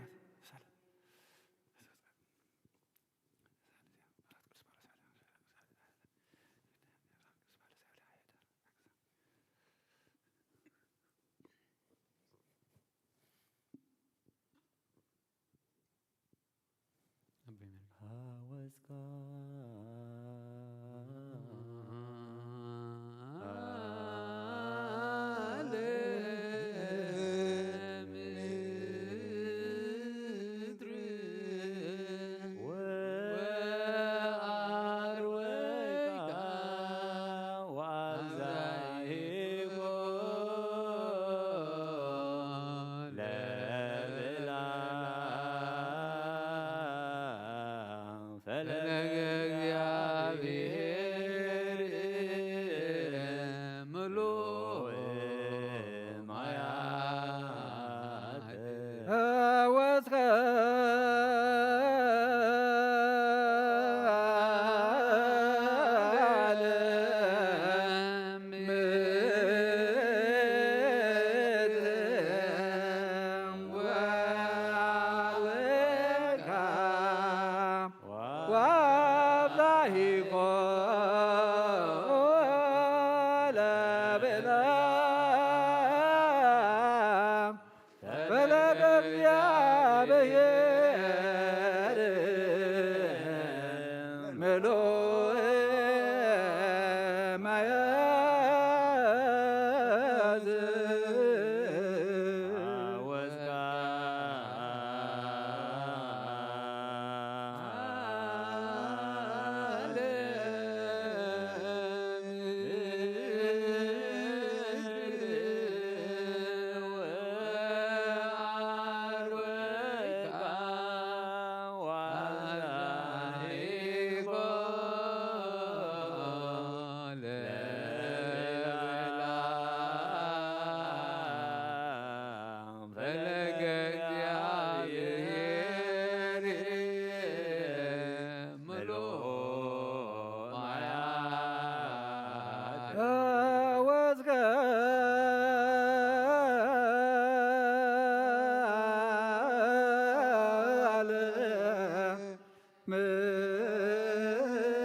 ፈለገ እግዚአብሔር ምሉእ ማያት ወስከ ወአብዛሂኮ ለብእለ ፈለገ እግዚአብሔር ምሉእ ማያዝ ፈለገ እግዚአብሔር ምሉእ ማያት ወዝገ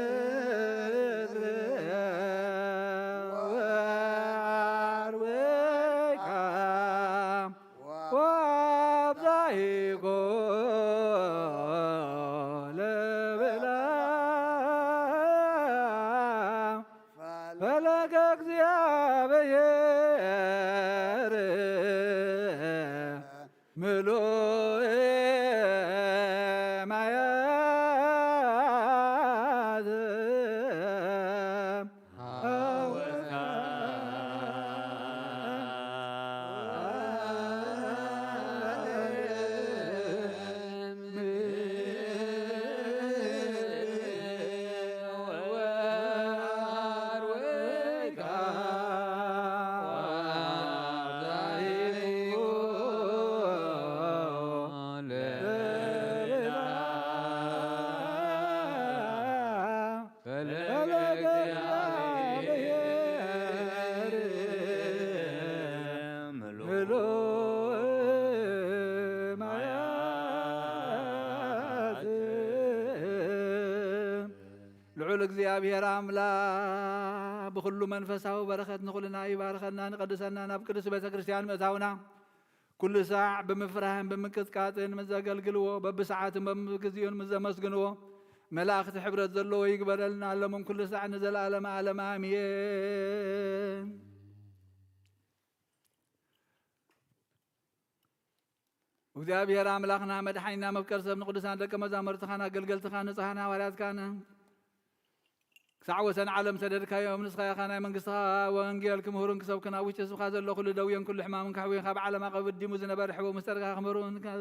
ምድር ወአርዌካ ወአብዛሂጎ ለብላ ፈለገ እግዚአብሔር ምሉእ ማያት ፈለገ እግዚአብሔር ምሉእ ማያት። ልዑል እግዚኣብሔር ኣምላኽ ብኹሉ መንፈሳዊ በረኸት ንኹልና ይባርኸና፣ ንቅድሰና፣ ናብ ቅድስቲ ቤተ ክርስቲያን ምእታውና፣ ኩሉ ሳዕ ብምፍራህን ብምቅጽቃጽን ምስ ዘገልግልዎ፣ በብሰዓትን በብግዜኡን ምስ ዘመስግንዎ፣ መላእኽቲ ሕብረት ዘለዎ ይግበረልና፣ ሎምን ኩሉ ሳዕ ንዘለኣለመ ዓለም ኣሜን። እግዚኣብሔር ኣምላኽና መድሓኒና መፍቀር ሰብ ንቅዱሳን ደቀ መዛሙርትኻን ኣገልገልትኻን ንጹሓን ሃዋርያትካን ክሳዕ ወሰን ዓለም ሰደድካዮም። ንስኻ ኢኻ ናይ መንግስትኻ ወንጌል ክምህሩን ክሰብኩን ኣብ ውሽጢ ህዝብኻ ዘሎ ኩሉ ደውዮን ኩሉ ሕማምን ከሕውዩን ካብ ዓለም ኣቐዲሙ ዝነበረ ሕቡእ ምስ ጸርግኻ ክምህሩን ከ-፣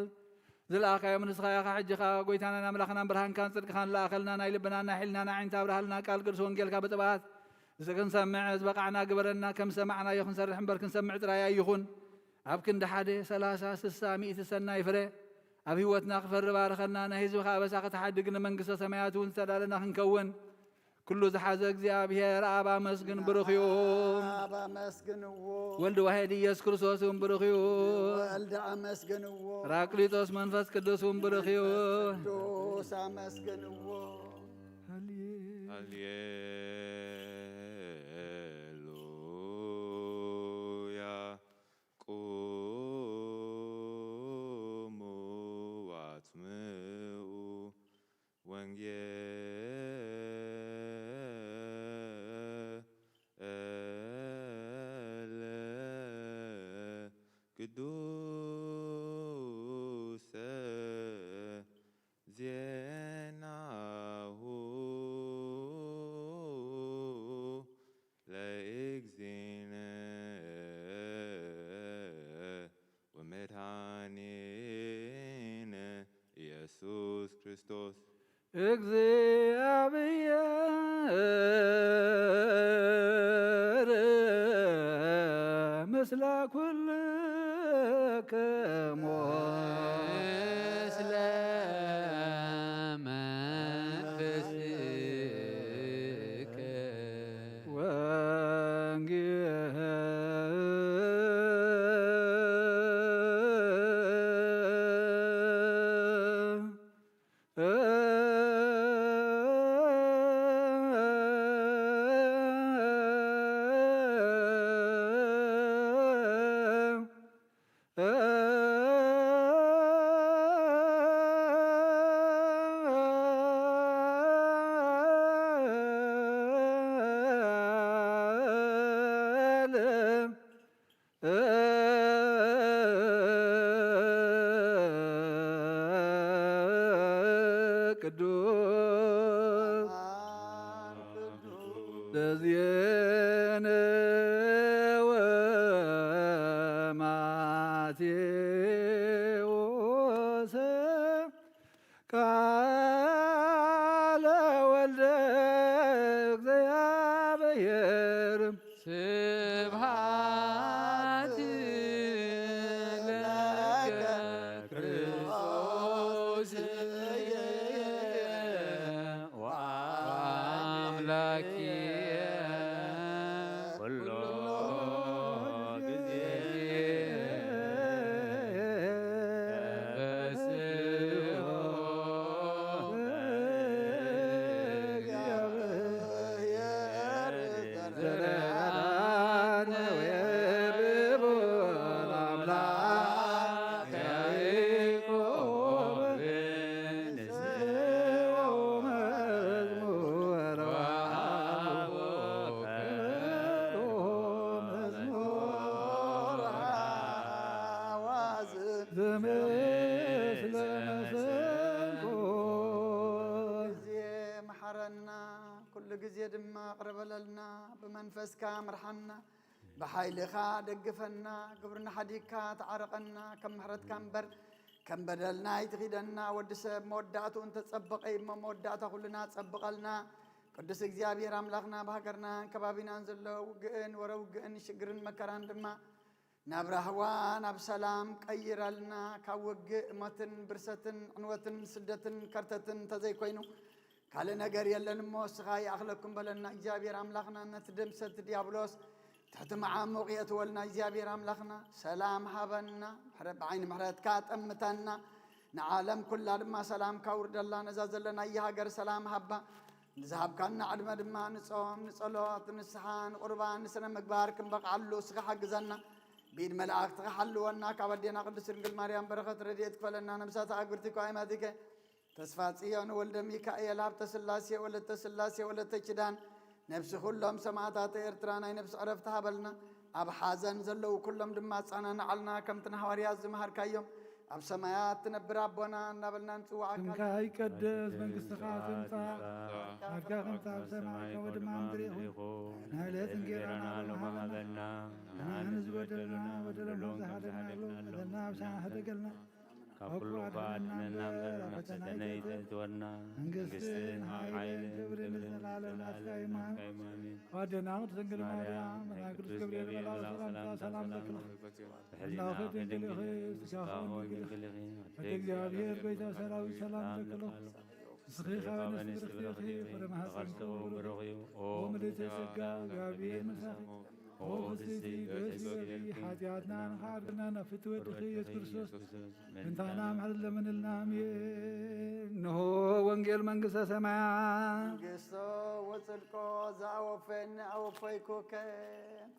ዝለኣኻዮም ንስኻ ኢኻ። ሕጂ ኸኣ ጎይታናን ኣምላኽናን ብርሃንካን ጽድቅኻን ለኣኸልና፣ ናይ ልብናን ናይ ሕልናን ኣዒንቲ ኣብርሃልና፣ ቃል ቅዱስ ወንጌልካ ብጥብኣት ክንሰምዕ ዝበቓዕና ግበረና። ከም ዝሰማዕናዮ ክንሰርሕ እምበር ክንሰምዕ ጥራይ ኣይኹን። ኣብ ክንዲ ሓደ ሰላሳ፣ ስሳ፣ ሚእቲ ሰናይ ፍረ ኣብ ህይወትና ክፈሪ ባርኸና፣ ናይ ህዝብኻ ኣበሳ ክትሓድግ ንመንግስተ ሰማያት እውን ዝተዳለና ክንከውን ኩሉ ዝሓዘ እግዚኣብሔር ኣብ ኣመስግን ብሩኽ እዩ። ኣብ ኣመስግንዎ። ወልድ ዋሕድ ኢየሱስ ክርስቶስ እውን ብሩኽ እዩ። ወልድ ኣመስግንዎ። ራቅሊጦስ መንፈስ ቅዱስ እውን ብሩኽ እዩ። ቅዱስ ኣመስግንዎ። ሃሌሉያ። ቁሙ ወአጽምዑ ወንጌለ ቅዱሰ ዜናሁ ለእግዚእነ ወመድኃኒነ ኢየሱስ ክርስቶስ። እግዚአብሔር ምስለ ኩልክሙ። ምስለ መንፈስከ። ወንጌል ቅዱስ ለዜነ ወማቴዎስ ቃለ ወልደ እግዚአብሔር። ስብሐት ለከ ክርስቶስ ወአምላኪ ኩሎ ጊዜ። ዘምስለ መሰንቆ። ጊዜ መሓረና፣ ኩሉ ግዜ ድማ ቅርበለልና፣ ብመንፈስካ ምርሓና፣ ብሓይልኻ ደግፈና፣ ግብርና ሓዲግካ ተዓረቐና፣ ከም ምሕረትካ እምበር ከም በደልና ኣይትኺደና። ወዲ ሰብ መወዳእትኡ እንተጸበቐ እዩ እሞ፣ መወዳእታ ኩልና ጸብቐልና። ቅዱስ እግዚኣብሔር ኣምላኽና፣ ብሃገርናን ከባቢናን ዘሎ ውግእን ወረ ውግእን ሽግርን መከራን ድማ ናብ ራህዋ፣ ናብ ሰላም ቀይረልና። ካብ ውግእ፣ ሞትን ብርሰትን ዕንወትን ስደትን ከርተትን እንተዘይኮይኑ ካልእ ነገር የለን እሞ፣ እስኻ ይኣኽለኩም በለና። እግዚኣብሔር ኣምላኽና፣ ነቲ ደምሰቲ ዲያብሎስ ትሕቲ መዓሙቕ የእትወልና። እግዚኣብሔር ኣምላኽና፣ ሰላም ሃበና፣ ምሕረ-፣ ብዓይኒ ምሕረትካ ጠምተና። ንዓለም ኩላ ድማ ሰላምካ ውርደላ። ነዛ ዘለናያ ሃገር ሰላም ሃባ። ንዝሃብካና ዕድመ ድማ ንጾም፣ ንጸሎት፣ ንስሓ፣ ንቁርባን፣ ንስነ ምግባር ክንበቕዓሉ እስኻ ሓግዘና። ብኢድ መላእክትኻ ሓልወና። ካብ ኣዴና ቅድስት ድንግል ማርያም በረኸት ረድኤት ክፈለና። ነብሳት ኣግብርቲ እኮ ኣይማቲከ ተስፋ ጽዮን ወልደ ሚካኤል፣ ሃብተ ስላሴ፣ ወለተ ስላሴ፣ ወለተ ኪዳን፣ ነብሲ ኩሎም ሰማዕታት ኤርትራ ናይ ነብሲ ዕረፍቲ ሃበልና። ኣብ ሓዘን ዘለዉ ኩሎም ድማ ኣጸናንዓልና። ከምቲ ንሃዋርያት ዝመሃርካዮም፣ ኣብ ሰማያት ትነብር ኣቦና እናበልና ንጽውዓካ። ስምካ ይቀደስ፣ መንግስትኻ ትምጻእ፣ ፍቃድካ ከምቲ ኣብ ሰማይ ከምኡ ድማ ኣብ ምድሪ ይኹን። ናይ ዕለት እንጌራና ሎሚ ሃበና። ንሕና ንዝበደሉና በደሎም ከም ዝሓደግናሎም፣ በደልና ኣብ ሰማይ ሕደገልና። ካብ ኩሉ እኳ ኣድሕነና እምበር፣ ናብ ፈተነ ኣይተእትወና። መንግስትን መንግስትን ሓይልን ሓይልን ክብርን ክብርን ንዘለኣለም ንዘለኣለም ናትካ እዩ። ናትካ እዩ። ኣሜን። ኣዴና ቅድስት ድንግል ማርያም ናይ ቅዱስ ገብርኤል መልኣክ ሰላምታ ሰላም ለክልኪ። ብሕሊናኺ ድንግል ኢኺ፣ ስጋኺ እውን ድንግል ኢኺ። ኣደ እግዚኣብሔር ጎይታ ሰራዊት ሰላም ለክልኪ። ንስኺ ካብ ኣንስቲ ብርኽቲ ኢኺ፣ ፍረ ማህፀንኪ እውን ብሩኽ እዩ። ኦ ምልዕተ ጸጋ፣ እግዚኣብሔር ምሳኺ። ኦ ቅድስቲ፣ ደስ ይበልኪ፣ ሓጢኣትና ንኽዓርግና ናብ ፍትወትኺ ኢየሱስ ክርስቶስ ምእንታና ምሕረት ለምንልና። ኣሜን። እንሆ ወንጌል መንግስተ ሰማያት። መንግስቶ ወጽድቆ ዘኣወፈኒ ኣወፈይኩከ።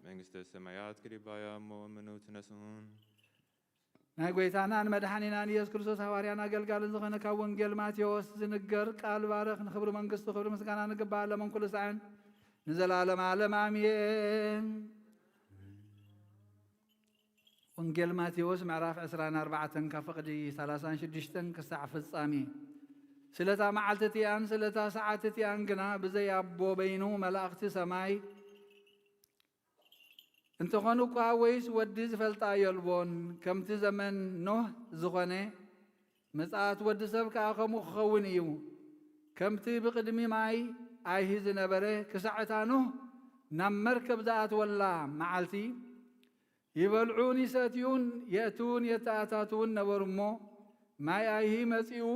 መንግስተ ሰማያት ክሪባያ እሞ ምኑ ትነስኡን። ናይ ጐይታናን መድሓኒናን ኢየሱስ ክርስቶስ ሃዋርያን ኣገልጋልን ዝኾነ ካብ ወንጌል ማቴዎስ ዝንገር ቃል ባረኽ። ንኽብሪ መንግስቱ ክብሪ ምስጋና ንግባእ ኣለምን ኩሉ ሳዕን ንዘለዓለም ዓለም ኣሜን። ወንጌል ማቴዎስ ምዕራፍ ዕስራን ኣርባዕተን ካብ ፍቕዲ ሰላሳን ሽዱሽተን ክሳዕ ፍጻሜ። ስለታ መዓልቲ እቲኣን ስለታ ሰዓት እቲኣን ግና ብዘይ ኣቦ በይኑ መላእኽቲ ሰማይ እንተኾኑ እኳ ወይስ ወዲ ዝፈልጣ የልቦን። ከምቲ ዘመን ኖህ ዝኾነ ምጽኣት ወዲ ሰብ ከኣ ከምኡ ክኸውን እዩ። ከምቲ ብቕድሚ ማይ ኣይሂ ዝነበረ ክሳዕ እታ ኖህ ናብ መርከብ ዝኣትወላ መዓልቲ ይበልዑን ይሰትዩን የእትዉን የተኣታትዉን ነበሩ እሞ፣ ማይ ኣይሂ መጺኡ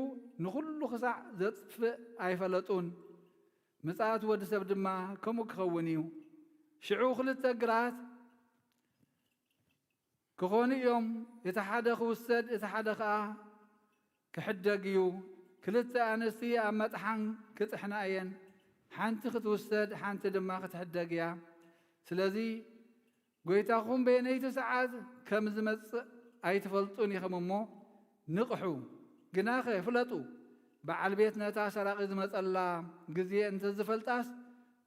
ንኹሉ ክሳዕ ዘጥፍእ ኣይፈለጡን። ምጽኣት ወዲ ሰብ ድማ ከምኡ ክኸውን እዩ። ሽዑ ክልተ ግራት ክኾኑ እዮም፣ እቲ ሓደ ክውሰድ፣ እቲ ሓደ ኸኣ ክሕደግ እዩ። ክልተ ኣንስቲ ኣብ መጥሓን ክጥሕና እየን፣ ሓንቲ ክትውሰድ፣ ሓንቲ ድማ ክትሕደግ እያ። ስለዚ ጐይታኹም በየነይቲ ሰዓት ከም ዝመጽእ ኣይትፈልጡን ኢኹም እሞ ንቕሑ። ግናኸ ፍለጡ፣ በዓል ቤት ነታ ሰራቒ ዝመጸላ ግዜ እንተዝፈልጣስ፣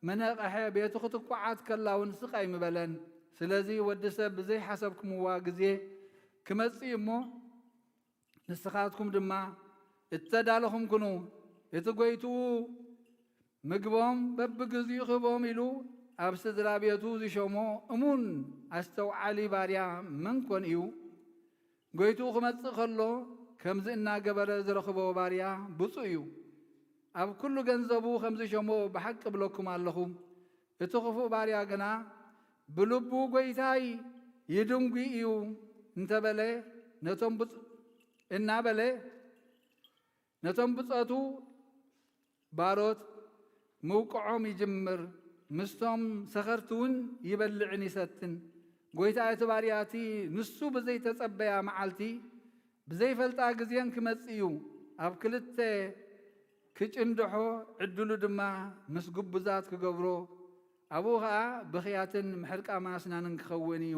ምነቕሐ፣ ቤቱ ክትኳዓት ከላ እውን ስቕ ኣይምበለን። ስለዚ ወዲ ሰብ ብዘይሓሰብኩምዋ ግዜ ክመጽእ እዩ እሞ፣ ንስኻትኩም ድማ እተዳለኹም ኩኑ። እቲ ጐይትኡ ምግቦም በብግዚኡ ክህቦም ኢሉ ኣብ ስድራ ቤቱ ዝሾሞ እሙን ኣስተውዓሊ ባርያ መን ኮን እዩ? ጐይትኡ ክመጽእ ከሎ ከምዚ እናገበረ ዝረኽቦ ባርያ ብፁእ እዩ። ኣብ ኩሉ ገንዘቡ ከም ዝሸሞ ብሓቂ እብለኩም ኣለኹ። እቲ ክፉእ ባርያ ግና ብልቡ ጐይታይ ይድንጒ እዩ እንተበለ ነቶም ብፁ-፣ እናበለ ነቶም ብጾቱ ባሮት ምውቅዖም ይጅምር፣ ምስቶም ሰኸርቲ እውን ይበልዕን ይሰትን። ጐይታ እቲ ባርያ እቲ ንሱ ብዘይተጸበያ መዓልቲ ብዘይፈልጣ ግዜን ክመጽእ እዩ። ኣብ ክልተ ክጭንድሖ፣ ዕድሉ ድማ ምስ ግቡዛት ክገብሮ፣ ኣብኡ ኸኣ ብኽያትን ምሕርቃም ኣስናንን ክኸውን እዩ።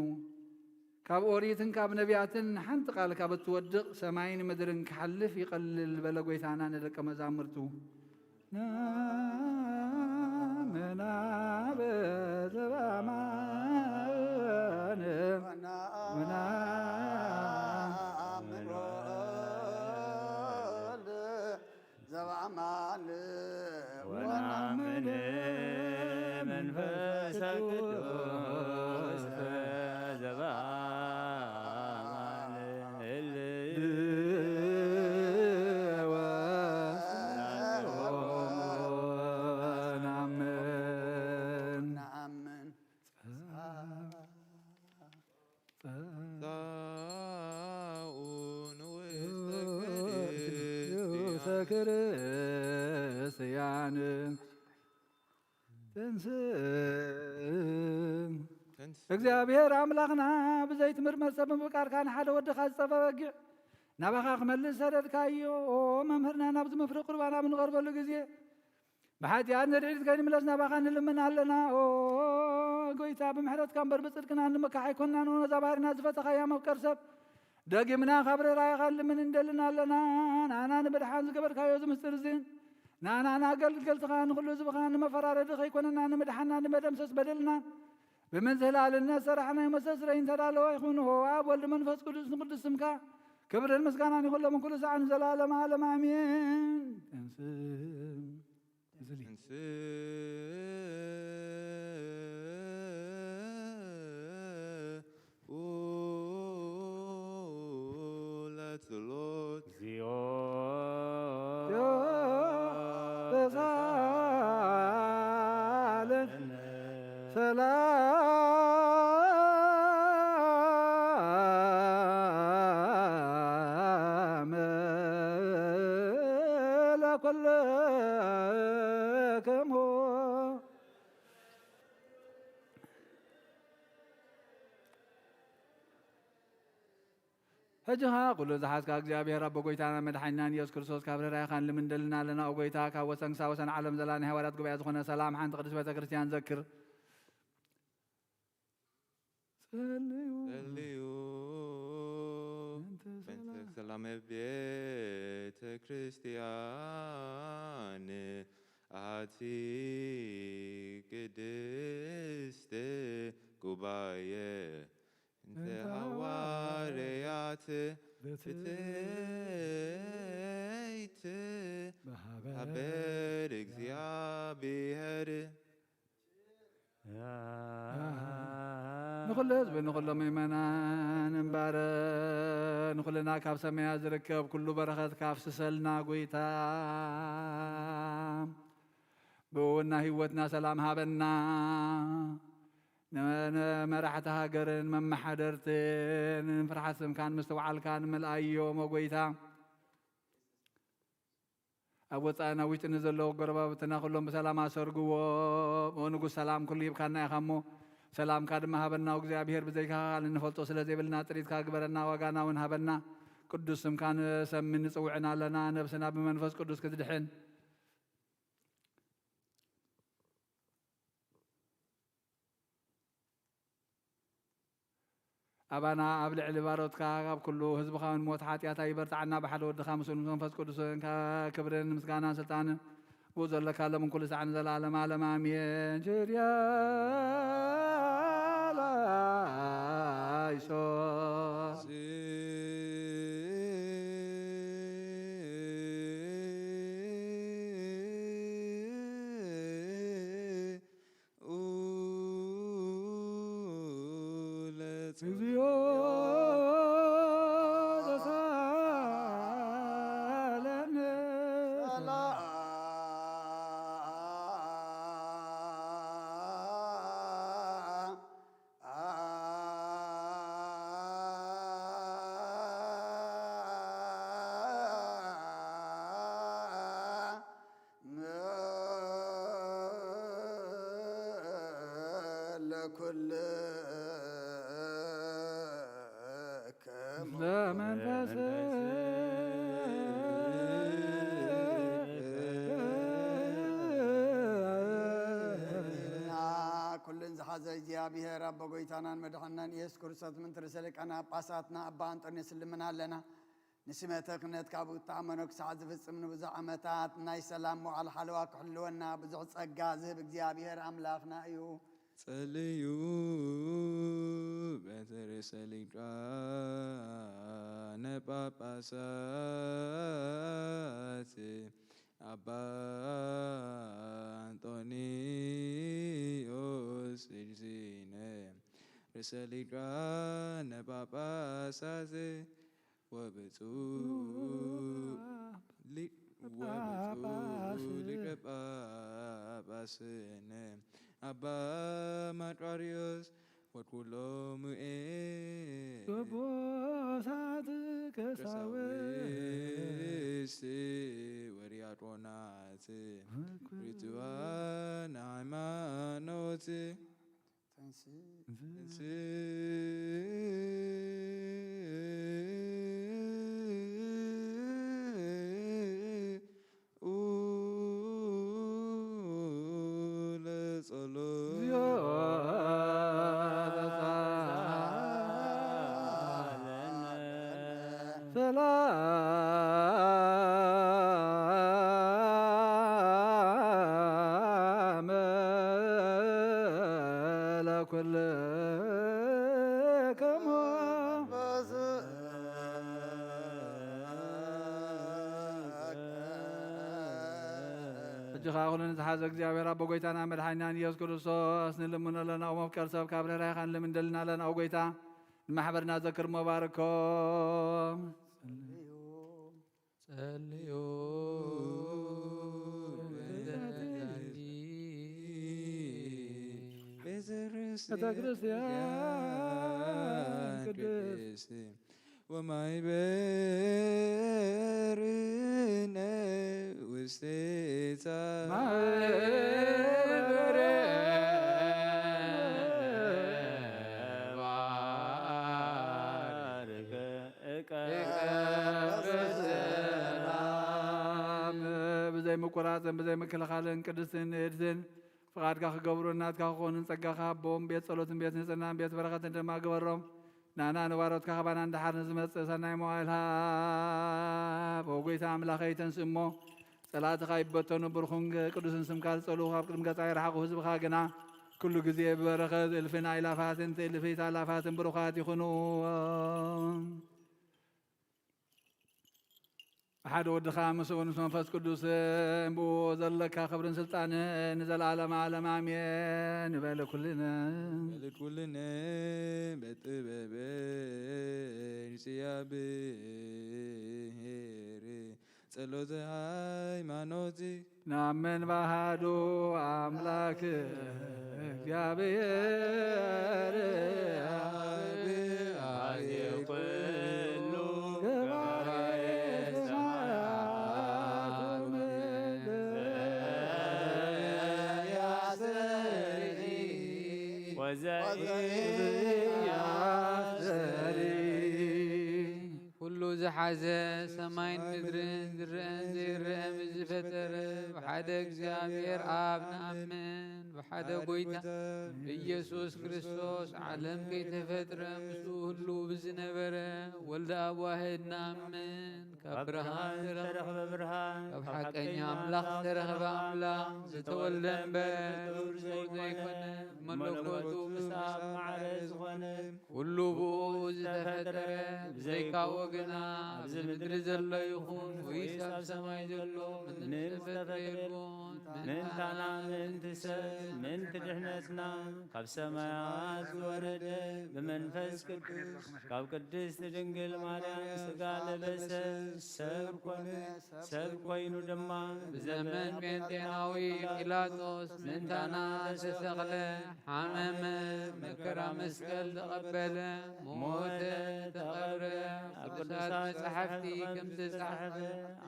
ካብ ኦሪትን ካብ ነቢያትን ሓንቲ ቃል ካብ እትወድቕ ሰማይን ምድርን ክሓልፍ ይቐልል በለ ጐይታና ንደቀ መዛሙርቱ። ናመና በዘባማን ወናምን ወልድ ዘበአማን ወነአምን መንፈሰ ቅዱስ ዘበአማን ወናምን። ጻኡ ንውስተ ንውስተ ክርስቲያን። ክርስቲያን። ትንስእ። ትንስእ። እግዚኣብሔር ኣምላኽና ብዘይትምርመር ሰብ ምፍቃርካ ንሓደ ወድኻ ዝጸበ በጊዕ ናባኻ ክመልስ ሰደድካዮ። መምህርና ናብዚ ምፍሪ ቁርባን ኣብ ንቐርበሉ ግዜ ብሓጢኣት ንድሕሪት ከይንምለስ ናባኻ ንልምን ኣለና። ኦ ጎይታ፣ ብምሕረትካ እምበር ብጽድቅና እንምካሕ ኣይኮንናን። ኦ ነዛ ባህርና ዝፈተኻያ መፍቀር ሰብ፣ ደጊምና ካብ ርህራሄኻ ንልምን እንደልን ኣለና። ንኣና ንምድሓን ዝገበርካዮ እዚ ምስጢር እዚ፣ ንኣና ንኣገልገልትኻ ንኹሉ ህዝብኻ ንመፈራረዲ ከይኮነና፣ ንምድሓንና ንመደምሰስ በደልና ብምዝህላልነት ሰራሕናዮ መስተስረይ እንተዳለወ ይኹን። ኦ ኣብ ወልድ መንፈስ ቅዱስ ንቅዱስ ስምካ ክብርን ምስጋናን ይኹን ሎምን ኩሉ ሰዓት ንዘለዓለመ ዓለም ኣሜን። ትንስእ። ትንስእ። ለጸሎት። እግዚኦ ተሳለን። ሰላም ለኩልክሙ። ሕጂ ኸኣ ኩሉ ዝሓዝካ እግዚኣብሔር ኣቦ ጐይታናን መድሓኒናን ኢየሱስ ክርስቶስ፣ ካብ ርህራሄኻን ልምንደልና ኣለና። ኦ ጐይታ፣ ካብ ወሰን ክሳብ ወሰን ዓለም ዘላ ናይ ሃዋርያት ጉባኤ ዝኾነ ሰላም ሓንቲ ቅድስት ቤተ ክርስቲያን ዘክር። ጸልዩ ጸልዩ በእንተ በእንተ ሰላም። ሰላም ቤተ ክርስቲያን ኣቲ ቅድስት ጉባኤ እንተ ሃዋርያት ብትእይት ብትእይት በሃበር በሃበር እግዚኣብሔር። ንኹሉ ህዝቢ፣ ንኹሎም ምእመናን እምባረ፣ ንኹልና ካብ ሰማያት ዝርከብ ኩሉ በረኸት ካፍስሰልና ጐይታ። ብእውን ናይ ህይወትና ሰላም ሃበና። ን-፣ ንመራሕቲ ሃገርን መመሓደርትን ፍርሓት ስምካን ምስትውዓልካን ምልኣዮም፣ ኦ ጐይታ። ኣብ ወጻእን ኣብ ውሽጥን ንዘለዉ ጎረባብትና ኩሎም ብሰላም ኣሰርግዎም። ኦ ንጉስ ሰላም፣ ኩሉ ሂብካና ኢኻ እሞ፣ ሰላምካ ድማ ሃበና። ኦ እግዚኣብሔር፣ ብዘይካኻ ካልእ እንፈልጦ ስለ ዘይብልና፣ ጥሪትካ ግበረና፣ ዋጋና እውን ሃበና። ቅዱስ ስምካ ንሰምን ንጽውዕን ኣለና፣ ነብስና ብመንፈስ ቅዱስ ክትድሕን። ኣባና ኣብ ልዕሊ ባሮትካ፣ ኣብ ኩሉ ህዝብኻ እውን ሞት ሓጢኣት ኣይበርትዓና፣ ብሓደ ወድኻ ምስኡ መንፈስ ቅዱስን ክብርን ምስጋናን ስልጣንን ብኡ ዘለካ ሎምን ኩሉ ሳዕ ንዘለዓለም ዓለም ኣሜን። ችርያ ላይሶ። ኡለ እግዚኦ ተሳለነ። ለመንፈስ ኩልን ዝሓዘ እግዚኣብሔር ኣቦ ጐይታናን መድሓንናን ኢየሱስ ክርስቶስ፣ ምንትርሰ ሊቃነ ጳጳሳትና ኣባ ኣንጦንዮስ ንልምን ኣለና። ንስመተ ክህነት ካብ እተኣመኖ ክሳዕ ዝፍጽም ንብዙሕ ዓመታት ናይ ሰላም መዋዕል ሓለዋ ክሕልወና ብዙሕ ጸጋ ዝህብ እግዚኣብሔር ኣምላኽና እዩ። ጸልዩ በቲ ርእሰ ሊቃነ ጳጳሳት ኣባ ኣንጦንዮስ እግዝእነ ርእሰ ሊቃነ ጳጳሳት ወብፁዕ ሊ-፣ ወብፁዕ ሊቀ ጳጳስነ ኣባ መቃርዮስ ወኩሎሙ ኤጲስቆጶሳት ቀሳውስት ወዲያቆናት ርቱዓነ ሃይማኖት። ተንሥእ። ተንሥእ። ኡ ለጸሎት። እግዚኦ ተሳሃለነ። ሰላም ለኩልክሙ። ሕጂ ኸኣ ኩሉ ንዝሓዘ እግዚኣብሔር ኣቦ ጐይታና መድሓኒናን ኢየሱስ ክርስቶስ ንልምኖ ኣለና። ኦ መፍቀር ሰብ፣ ካብ ርህራሄኻ ንልምን ደልና ኣለና። ኦ ጐይታ፣ ንማሕበርና ዘክር እሞ ባርኮም። ጸልዩ። ጸልዩ። በእንተ ዛቲ። በእንተ ቤተ ክርስቲያን ቅድስት ወማይበርነ ውስቴታ ማህበረ ባርክ እቀ በሰላም። ብዘይ ምቁራፅን ብዘይ ምክልኻልን ቅድስትን ንእድትን ፍቓድካ ክገብሩን ናትካ ክኾኑን ጸጋኻ ሃቦም። ቤት ጸሎትን ቤት ንጽህናን ቤት በረኸትን ድማ ግበሮም። ናና ንባሮትካ ካባና ንደሓር ንዝመጽእ ሰናይ መዋእል ሃብ። ኦ ጐይታ ኣምላኸይ፣ ተንስ እሞ ጸላእትኻ ይበተኑ፣ ብሩኽን ቅዱስን ስምካ ዝጸልኡ ካብ ቅድሚ ገጻ ይርሓቑ። ህዝብኻ ግና ኩሉ ግዜ ብበረኸት እልፍን ኣእላፋትን ትእልፊት ኣእላፋትን ብሩኻት ይኹኑ። ብሓደ ወድኻ ምስኡ ምስ መንፈስ ቅዱስ ብኡ ዘለካ ክብርን ስልጣንን ንዘለዓለመ ዓለም ኣሜን። ንበል ኩልነ ንበል ኩልነ በጥበበ እግዚኣብሔር ጸሎተ ሃይማኖት ናምን ባሃዱ ኣምላክ እግዚኣብሔር ኣብ ኩሉ ገባሬ ሰማያት ወምድር ዘያስተርኢ ወዘያስተርኢ ኩሉ ዝሓዘ ሰማይን ምድርን ዝረአን ዘይረአን ዝፈጠረ ብሓደ እግዚኣብሔር ኣብ ንኣምን፣ ብሓደ ጐይታ ኢየሱስ ክርስቶስ ዓለም ከይተፈጥረ ምስኡ ህልው ብዝነበረ ወልደ ኣብ ዋህድ ንኣምን። ካብ ብርሃን ዝተረኽበ ብርሃን፣ ካብ ሓቀኛ ኣምላኽ ዝተረኽበ ኣምላኽ፣ ዝተወልደ እምበር ፍጡር ዘይኮነ፣ መለኮቱ ምስ ኣብ ማዕረ ዝኾነ፣ ኩሉ ብኡ ዝተፈጠረ፣ ብዘይካኡ ግና ኣብዚ ምድሪ ዘሎ ይኹን ወይስ ኣብ ሰማይ ዘሎ ምንም ዝተፈጠረ የልቦን። ምእንታና፣ ምእንቲ ሰብ፣ ምእንቲ ድሕነትና ካብ ሰማያት ዝወረደ ብመንፈስ ቅዱስ ካብ ቅድስት ድንግል ማርያም ሥጋ ለበሰ፣ ሰብ ኮነ። ሰብ ኮይኑ ድማ ብዘመን ጴንጤናዊ ጲላጦስ ምእንታና ተሰቕለ፣ ሓመመ፣ መከራ መስቀል ተቐበለ፣ ሞተ፣ ተቐብረ። ኣብ ቅዱሳት መጻሕፍቲ ከም ዝተጻሕፈ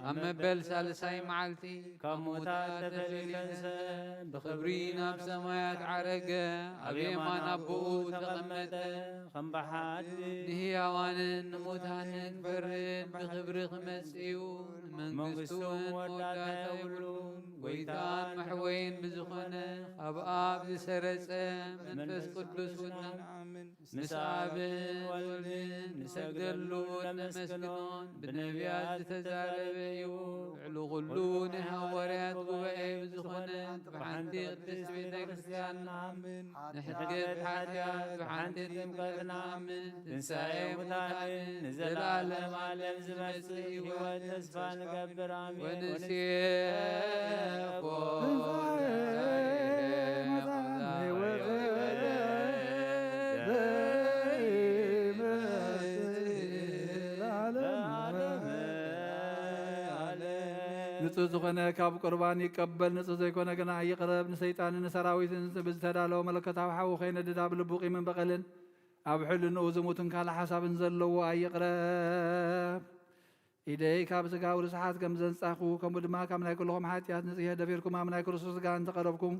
ኣብ መበል ሳልሳይ መዓልቲ ካብ ሙታት ተፈልዩ ተንስአ፣ ብኽብሪ ናብ ሰማያት ዓረገ፣ ኣብ የማን ኣቦኡ ተቐመጠ። ከም ብሓቂ ንህያዋንን ንሙታንን ክፈርድ ብኽብሪ ክመጽእ እዩ። ንመንግስቱ እውን መወዳእታ የብሉን። ጐይታን መሕወይን ብዝኾነ ካብ ኣብ ዝሰረጸ መንፈስ ቅዱስ እውን ንኣምን። ምስ ኣብን ወልድን ንሰግደሉ ነመስግኖን ብነቢያት ዝተዛረበ እዩ። ልዕሊ ኩሉ ናይ ሃዋርያት ጉባኤ ብዝኾነ ብሓንቲ ቅድስት ቤተ ክርስቲያን ንኣምን። ንሕድገት ሓጢኣት ብሓንቲ ጥምቀት ንኣምን። ትንሳኤ ሙታንን ንዘለዓለም ዓለም ዝመጽእ ህይወት ተስፋ ንገብር። ኣሜን። ወንሴፎ ንጹህ ዝኾነ ካብ ቁርባን ይቀበል፣ ንጹህ ዘይኮነ ግና ኣይቕረብ። ንሰይጣንን ንሰራዊትን ብዝተዳለወ መለኮታዊ ሓዊ ከይነድድ ኣብ ልቡ ቂምን በቐልን ኣብ ሕልንኡ ዝሙትን ካልእ ሓሳብን ዘለዎ ኣይቕረብ። ኢደይ ካብ ስጋዊ ርስሓት ከም ዘንጻኹ፣ ከምኡ ድማ ካብ ናይ ኩልኹም ሓጢኣት ንጽሔ ደፊርኩም ኣብ ናይ ክርስቶስ ስጋ እንተቐረብኩም፣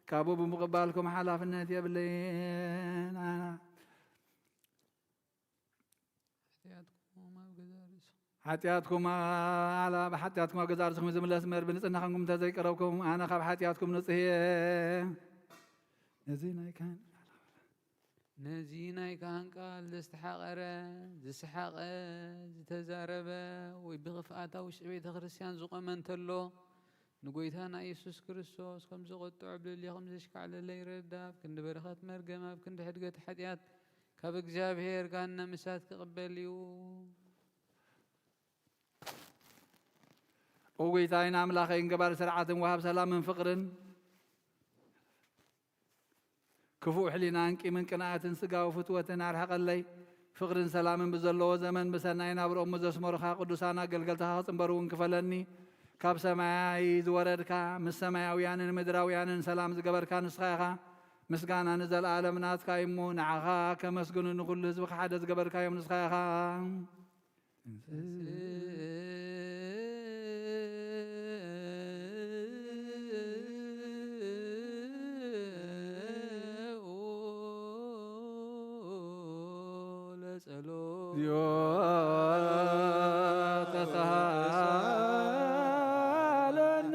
ካብኡ ብምቕባልኩም ሓላፍነት የብለይን። ኣና ሓጢኣትኩም ኣብ ገዛ ርእስኹም ሓጢኣትኩም ኣላ-፣ ብሓጢኣትኩም ኣብ ገዛ ርእስኹም ዝምለስ እምበር፣ ብንጽህና ኸንኩም እንተ ዘይቀረብኩም፣ ኣነ ካብ ሓጢኣትኩም ንጹህ እየ። ነዚ ናይ ካህን ነዚ ናይ ካህን ቃል ዘስተሓቐረ፣ ዝሰሓቐ፣ ዝተዛረበ፣ ወይ ብኽፍኣት ኣብ ውሽጢ ቤተ ክርስቲያን ዝቖመ እንተሎ፣ ንጐይታና ኢየሱስ ክርስቶስ ከም ዘቖጥዖ ብልዕሌኹም ዘሽካዕለለ ይረዳ። ኣብ ክንዲ በረኸት መርገም፣ ኣብ ክንዲ ሕድገት ሓጢኣት፣ ካብ እግዚኣብሔር ገሃነም እሳት ክቕበል እዩ። ኦ ጐይታይን ኣምላኸይን፣ ገባሪ ስርዓትን ወሃብ ሰላምን ፍቕርን፣ ክፉእ ሕሊናን ቂምን ቅንኣትን ስጋዊ ፍትወትን ኣርሕቐለይ። ፍቕርን ሰላምን ብዘለዎ ዘመን ብሰናይ ናብርኦም ዘስመሩኻ ቅዱሳን ኣገልገልትኻ ክጽንበሩ እውን ክፈለኒ። ካብ ሰማይ ዝወረድካ፣ ምስ ሰማያውያንን ምድራውያንን ሰላም ዝገበርካ ንስኻ ኢኻ። ምስጋና ንዘለኣለም ናትካ እዩ እሞ፣ ንዓኻ ከመስግኑ ንኹሉ ህዝብኻ ሓደ ዝገበርካዮም ንስኻ ኢኻ። ለጸሎት። እግዚኦ ተሳሃለነ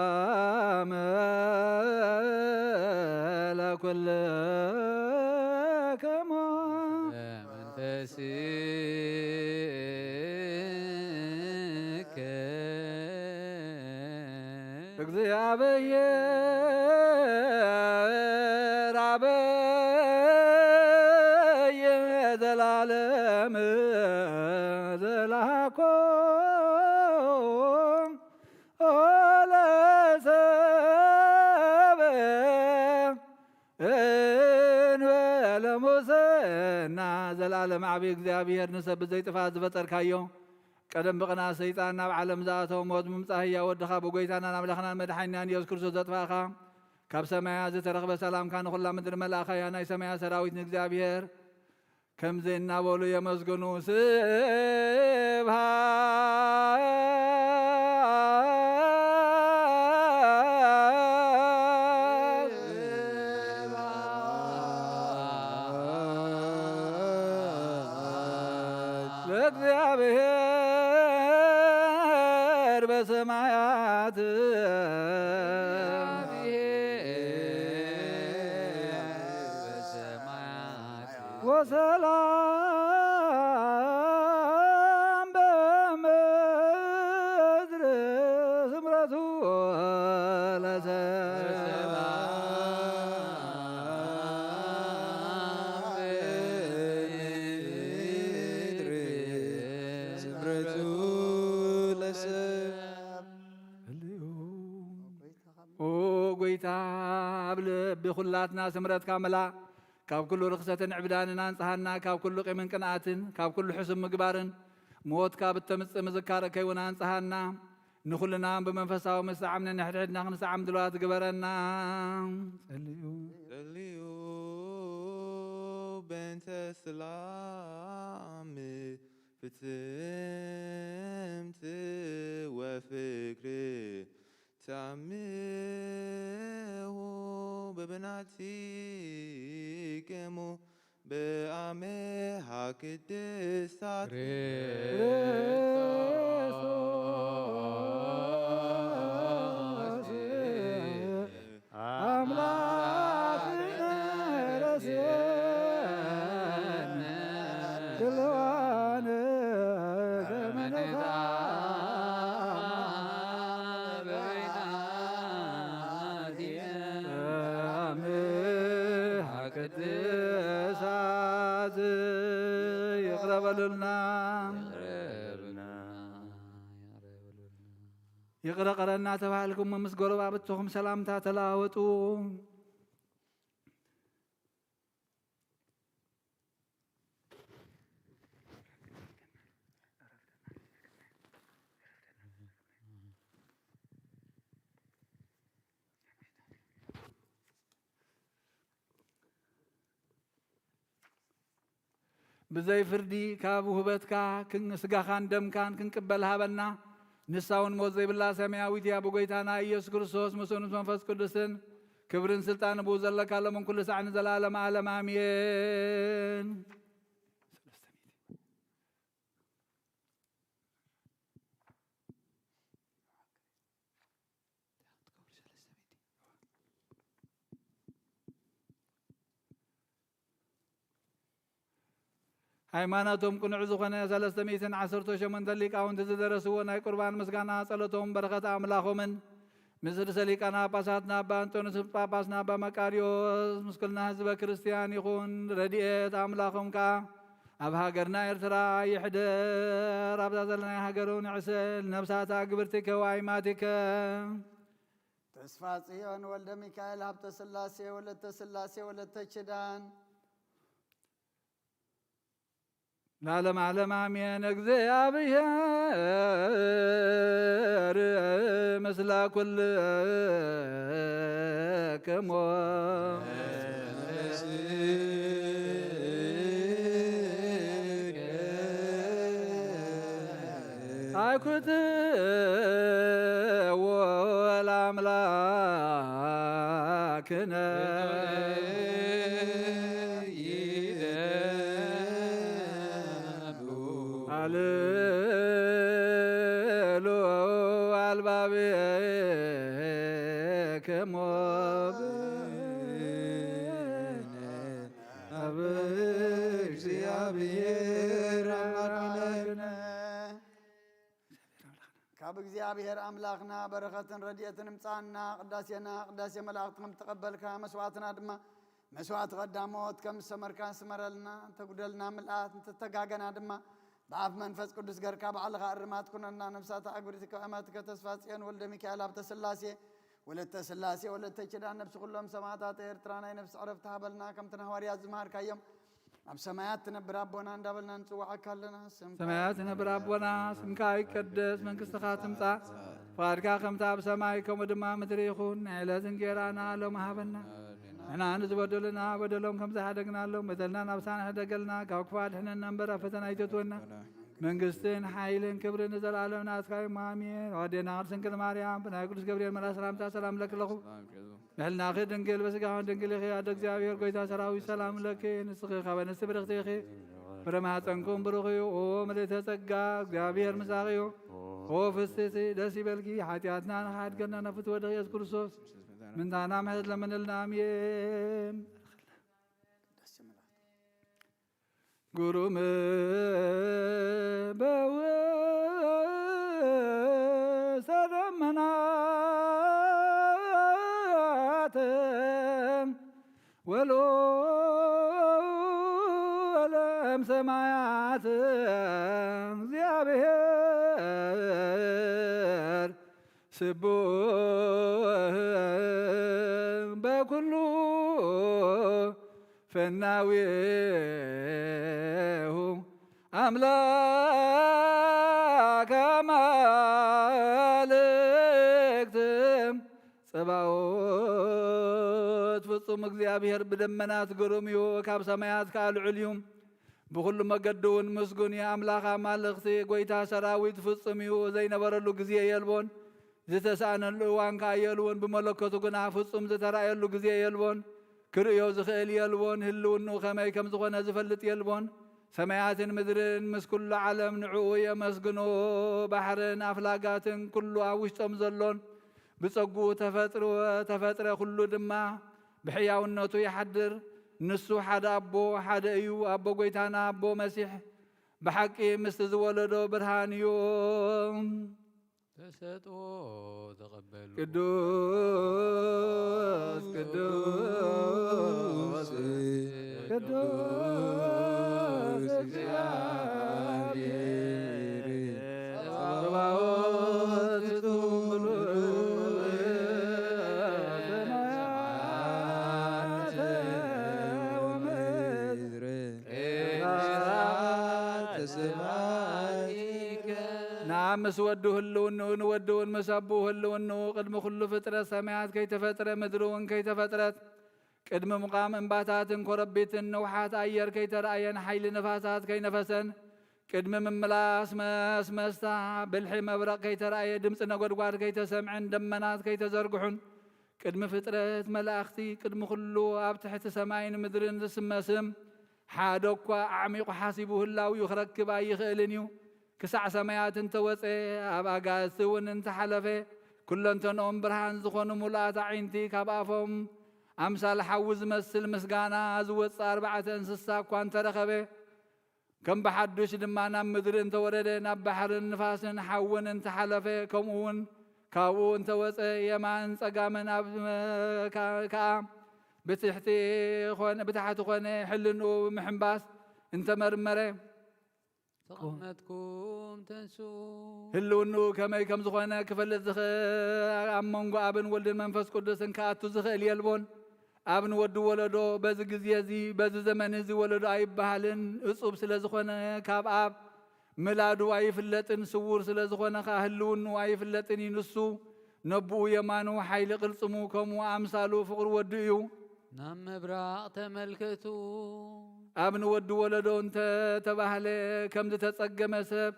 ሰላም ለኩልክሙ። በመንፈስከ። እግዚአብሔር አበየ ዘላለም ዘላኮ ለሰብ እንበለ ሙስና። ዘላለም ዓቢ እግዚኣብሔር ንሰብ ብዘይጥፋት ዝፈጠርካዮ ቀደም ብቕንኣት ሰይጣን ናብ ዓለም ዝኣተወ ሞት ብምምጻእ ህያው ወድኻ ብጎይታናን ኣምላኽናን መድሓኒናን ኢየሱስ ክርስቶስ ዘጥፋእኻ ካብ ሰማያ ዝተረኽበ ሰላምካ ንኹላ ምድሪ መላእኻያ ናይ ሰማያ ሰራዊት ንእግዚኣብሔር ከምዚ እናበሉ የመስግኑ። ስብሐት ለእግዚአብሔር በሰማያት ወሰላም በምድር ስምረቱ ለሰላም በምድር ስምረቱ ለሰላም። ኦ ጎይታ፣ ኣብ ልቢ ኩላትና ስምረትካ ምላ። ካብ ኩሉ ርኽሰትን ዕብዳንን ኣንጽሃና፣ ካብ ኩሉ ቂምን ቅንኣትን፣ ካብ ኩሉ ሕሱም ምግባርን፣ ሞት ካብ እተምጽእ ምዝካር ከይውን ኣንጽሃና። ንኹልና ብመንፈሳዊ ምስዓም ነንሕድሕድና ክንስዓም ድልዋት ግበረና። ጸልዩ። ጸልዩ በእንተ ስላም ፍጽምቲ ወፍቅሪ ታምሁ በበናቲክሙ በአሜሃ ቅድስታት ክርስቶስ አምላክ ረስየነ ድልዋነ ከመነታ ቅድሳት ይቕረ በሉልና። ይቕረ ቀረና ተባህልኩም ምስ ጎረባብትኹም ሰላምታ ተለዋወጡ። ብዘይ ፍርዲ ካብ ውህበትካ ክን-፣ ስጋኻን ደምካን ክንቅበል ሃበና። ንሳ እውን ሞት ዘይብላ ሰማያዊት እያ። ብጎይታና ኢየሱስ ክርስቶስ ምስኡን ምስ መንፈስ ቅዱስን ክብርን ስልጣን ብኡ ዘለካ ሎምን ኩሉ ሳዕ ንዘለኣለም ዓለም ኣሜን። ሃይማኖቶም ቅኑዕ ዝኾነ ሰለስተ ሚእትን ዓሰርተ ሸሞንተ ሊቃውንቲ ዝደረስዎ ናይ ቁርባን ምስጋና ጸሎቶም በረኸት ኣምላኾምን ምስ ርእሰ ሊቃነ ጳጳሳትና ኣባ ኣንጦንዮስ ጳጳስና ኣባ መቃርዮስ ምስ ኩልና ህዝበ ክርስቲያን ይኹን። ረድኤት ኣምላኾም ከኣ ኣብ ሃገርና ኤርትራ ይሕደር። ኣብዛ ዘለናይ ሃገር እውን ይዕሰል። ነፍሳታ ግብርቲከ ወኣይማቲከ። ተስፋ ጽዮን ወልደ ሚካኤል ሃብተ ስላሴ ወለተ ስላሴ ወለተ ኪዳን። ለዓለመ ዓለም ኣሜን። እግዚኣብሔር ምስለ ኩልክሙ። ኣይኩት ወላ ኣምላክነ ይደሉ ኣልባቤክሙ ኣብ እግዚኣብሔር ኣምላክነ። ካብ እግዚኣብሔር ኣምላኽና በረኸትን ረድኤትን እምጻና። ቅዳሴና ቅዳሴ መላእኽቲ ከም ዝተቐበልካ፣ መስዋዕትና ድማ መስዋዕቲ ቀዳሞት ከም ዝሰመርካ ስመረልና። እንተጉደልና ምልኣት፣ እንተተጋገና ድማ ብኣፍ መንፈስ ቅዱስ ገርካ ባዕልኻ እርማት ኩነና። ነፍሳት ኣግብርቲ ከመትከ ተስፋ ጽዮን ወልደ ሚካኤል ሃብተ ስላሴ ወለተ ስላሴ ወለተ ኪዳን፣ ነፍሲ ኩሎም ሰማዕታት ኤርትራ ናይ ነፍሲ ዕረፍቲ ሃበልና። ከምቲ ንሃዋርያት ዝመሃርካዮም ኣብ ሰማያት ትነብር ኣቦና እንዳበልና ንጽውዓካ ኣለና። ስምካ ሰማያት ትነብር ኣቦና፣ ስምካ ይቀደስ፣ መንግስትኻ ትምጻእ፣ ፍቓድካ ከምቲ ኣብ ሰማይ ከምኡ ድማ ምድሪ ይኹን። ናይ ዕለት እንጌራና ሎሚ ሃበና። ንሕና ንዝበደሉና በደሎም ከም ዝሓደግናሎም በደልና ናብሳና ሕደገልና፣ ካብ ክፉ ኣድሕነና እምበር ኣብ ፈተና ኣይተእትወና። መንግስትን ሓይልን ክብርን ንዘለኣለም ናትካ እዩ። ኣሜን። ኣዴና ቅድስት ድንግል ማርያም ብናይ ቅዱስ ገብርኤል መልኣክ ሰላምታ ሰላም ለክለኹ። ንሕልናኺ ድንግል በስጋውን ድንግል ኢኺ። ኣደ እግዚኣብሔር ጎይታ ሰራዊት ሰላም ለኪ። ንስኺ ካብ ኣንስቲ ብርኽቲ ኢኺ። ፍረ ማህፀንኩም ብሩኽ እዩ። ኦ ምልእተ ጸጋ፣ እግዚኣብሔር ምሳኺ እዩ። ኦ ፍስቲ ደስ ይበልኪ። ሓጢኣትና ንኽሓድገና ናብ ፍትወ ወደ ኢየሱስ ክርስቶስ ምንታና ምሕረት ለምንልና። ኣሜን። ግሩም በውስተ ደመናት ወልዑለም ሰማያት እግዚአብሔር ስቡሕ በኩሉ ፈናዊሁ ኣምላክ ኣማልክት ጸባኦት። ፍጹም እግዚኣብሔር ብደመናት ግሩም እዩ፣ ካብ ሰማያት ከኣ ልዑል እዩ። ብኹሉ መገዲ እውን ምስጉን እዩ። ኣምላኽ ኣማልኽቲ፣ ጐይታ ሰራዊት ፍጹም እዩ። ዘይነበረሉ ግዜ የልቦን፣ ዝተሳእነሉ እዋን ከኣ የልቦን። ብመለኮቱ ግና ፍጹም ዝተራእየሉ ግዜ የልቦን፣ ክርእዮ ዝኽእል የልቦን። ህልውንኡ ከመይ ከም ዝኾነ ዝፈልጥ የልቦን። ሰማያትን ምድርን ምስ ኩሉ ዓለም ንዕኡ የመስግኖ። ባሕርን ኣፍላጋትን ኩሉ ኣብ ውሽጦም ዘሎን ብጸጉኡ ተፈጥሮ-፣ ተፈጥረ ኩሉ ድማ ብሕያውነቱ ይሓድር። ንሱ ሓደ ኣቦ ሓደ እዩ። ኣቦ ጐይታና ኣቦ መሲሕ ብሓቂ ምስቲ ዝወለዶ ብርሃን እዩ። ተሰጥኦ ተቐበሉ። ቅዱስ ቅዱስ ቅዱስ እግዚኣብሔር ጸባኦት፣ ሰማያት ወምድር ንኣብ ምስ ወዱ ህልውንኡ ንወዱ እውን ምስ ኣቦኡ ህልውንኡ ቅድሚ ኩሉ ፍጥረት ሰማያት ከይተፈጥረ ምድሪ እውን ከይተፈጥረት ቅድሚ ምቋም እምባታትን ኮረቢትን ንውሓት ኣየር ከይተራእየን ሓይሊ ነፋሳት ከይነፈሰን ቅድሚ ምምላስ መስመስታ ብልሒ መብረቕ ከይተራእየ ድምፂ ነጎድጓድ ከይተሰምዐን ደመናት ከይተዘርግሑን ቅድሚ ፍጥረት መላእኽቲ ቅድሚ ኩሉ ኣብ ትሕቲ ሰማይን ምድርን ዝስመ ስም ሓደ እኳ ኣዕሚቑ ሓሲቡ ህላዊኡ ክረክብ ኣይኽእልን እዩ። ክሳዕ ሰማያት እንተወፀ፣ ኣብ ኣጋእዝቲ እውን እንተሓለፈ፣ ኩለንተንኦም ብርሃን ዝኾኑ ምሉኣት ኣዒንቲ ካብ ኣፎም ኣምሳል ሓዊ ዝመስል ምስጋና ዝወፅእ ኣርባዕተ እንስሳ እኳ እንተረኸበ፣ ከም ብሓዱሽ ድማ ናብ ምድሪ እንተወረደ፣ ናብ ባሕርን ንፋስን ሓውን እንተሓለፈ፣ ከምኡ እውን ካብኡ እንተወፀ፣ የማን ጸጋምን ኣብ መ-፣ ከ-፣ ከኣ ብትሕቲ ኾነ፣ ብታሕቲ ኾነ፣ ሕልንኡ ብምሕንባስ እንተመርመረ፣ ተቐመጥኩም ተንስኡ። ህልውንኡ ከመይ ከም ዝኾነ ክፈልጥ ዝኽእል፣ ኣብ መንጎ ኣብን ወልድን መንፈስ ቅዱስን ክኣቱ ዝኽእል የልቦን። ኣብ ንወዲ ወለዶ በዚ ግዜ እዚ በዚ ዘመን እዚ ወለዶ ኣይበሃልን፣ እጹብ ስለ ዝኾነ ካብ ኣብ ምላዱ ኣይፍለጥን፣ ስዉር ስለ ዝኾነ ከኣ ህልውኑ ኣይፍለጥን እዩ። ንሱ ነብኡ የማኑ ሓይሊ ቅልጽሙ፣ ከምኡ ኣምሳሉ ፍቕሪ ወዱ እዩ። ናብ ምብራቕ ተመልከቱ። ኣብ ንወዲ ወለዶ እንተ ተባህለ ከም ዝተጸገመ ሰብ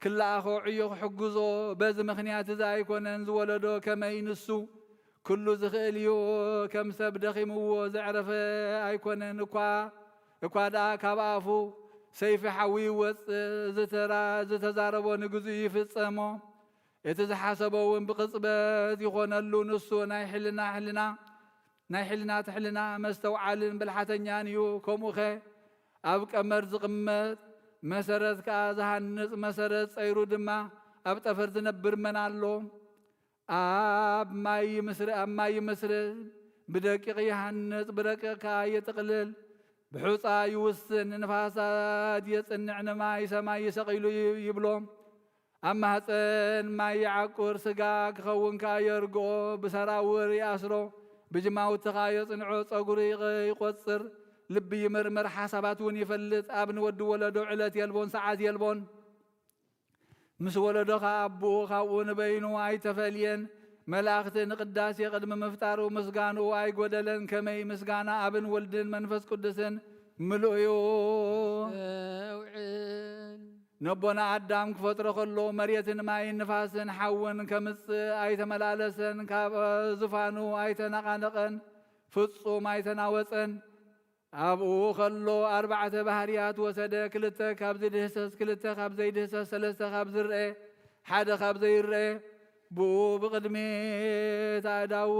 ክለኣኾ ዕዮ ክሕግዞ በዚ ምኽንያት እዚ ኣይኮነን። ዝወለዶ ከመይ ንሱ ኩሉ ዝኽእል እዩ። ከም ሰብ ደኺምዎ ዘዕረፈ ኣይኮነን። እኳ እኳ ደኣ ካብ ኣፉ ሰይፊ ሓዊ ይወጽእ፣ ዝተራ ዝተዛረቦ ንግዝኡ ይፍጸሞ። እቲ ዝሓሰቦ እውን ብቕጽበት ይኾነሉ። ንሱ ናይ ሕልና ሕልና ናይ ሕልና ትሕልና መስተውዓልን ብልሓተኛን እዩ። ከምኡኸ ኣብ ቀመር ዝቕመጥ መሰረት ከኣ ዝሃንጽ መሰረት ጸይሩ ድማ ኣብ ጠፈር ዝነብር መን ኣሎ? ኣብ ማይ ይምስር ኣብ ማይ ይምስር ብደቂቕ ይሃንጽ ብረቂቕ ከኣ የጥቕልል። ብሑጻ ይውስን ንንፋሳት የጽንዕ ንማይ ሰማይ ይሰቒሉ ይብሎ። ኣብ ማህፀን ማይ ይዓቁር፣ ስጋ ክኸውን ከኣ የርግኦ፣ ብሰራውር ይኣስሮ፣ ብጅማውቲ ከኣ የጽንዖ፣ ጸጉሪ ይቐ- ይቆጽር፣ ልቢ ይምርምር፣ ሓሳባት እውን ይፈልጥ። ኣብ ንወዲ ወለዶ ዕለት የልቦን ሰዓት የልቦን። ምስ ወለዶ ከኣ ኣቦኡ ካብኡ ንበይኑ ኣይተፈልየን። መላእኽቲ ንቅዳሴ ቅድሚ ምፍጣሩ ምስጋንኡ ኣይጎደለን። ከመይ ምስጋና ኣብን ወልድን መንፈስ ቅዱስን ምሉእ እዩ። እውዕል ነቦና ኣዳም ክፈጥሮ ከሎ መሬትን ማይን ንፋስን ሓውን ከምጽእ ኣይተመላለሰን፣ ካብ ዝፋኑ ኣይተነቓነቐን፣ ፍጹም ኣይተናወጸን። ኣብኡ ከሎ ኣርባዕተ ባህርያት ወሰደ፣ ክልተ ካብ ዝድህሰስ፣ ክልተ ካብ ዘይድህሰስ፣ ሰለስተ ካብ ዝርአ፣ ሓደ ካብ ዘይርአ። ብኡ ብቕድሚት ኣእዳዉ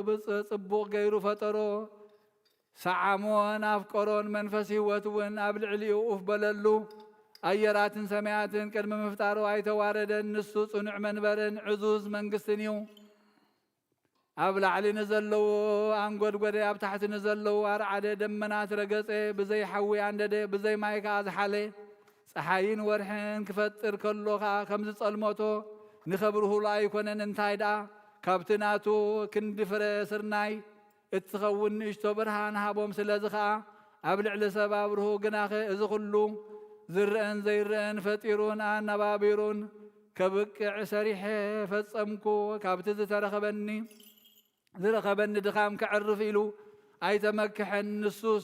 ብጽ- ጽቡቕ ገይሩ ፈጠሮ። ሰዓሞን ኣፍቀሮን መንፈስ ህይወት እውን ኣብ ልዕሊኡ ኡፍ በለሉ። ኣየራትን ሰማያትን ቅድሚ ምፍጣሩ ኣይተዋረደን። ንሱ ጽኑዕ መንበርን ዕዙዝ መንግስትን እዩ። ኣብ ላዕሊ ንዘለዉ ኣንጎድጎደ፣ ኣብ ታሕቲ ንዘለዉ ኣርዓደ። ደመናት ረገጸ፣ ብዘይ ሓዊ ኣንደደ፣ ብዘይ ማይ ከኣ ዝሓለ። ጸሓይን ወርሕን ክፈጥር ከሎ ከኣ ከም ዝጸልመቶ ንኸብርሁሉ ኣይኮነን። እንታይ ደኣ ካብቲ ናቱ ክንዲ ፍረ ስርናይ እትኸውን ንእሽቶ ብርሃን ሃቦም። ስለዚ ኸኣ ኣብ ልዕሊ ሰብ ኣብርሁ። ግናኸ እዚ ኹሉ ዝረአን ዘይረአን ፈጢሩን ኣነባቢሩን ከብቅዕ ሰሪሐ ፈጸምኩ። ካብቲ ዝተረኸበኒ ዝረኸበኒ ድኻም ከዕርፍ ኢሉ ኣይተመክሐን። ንሱስ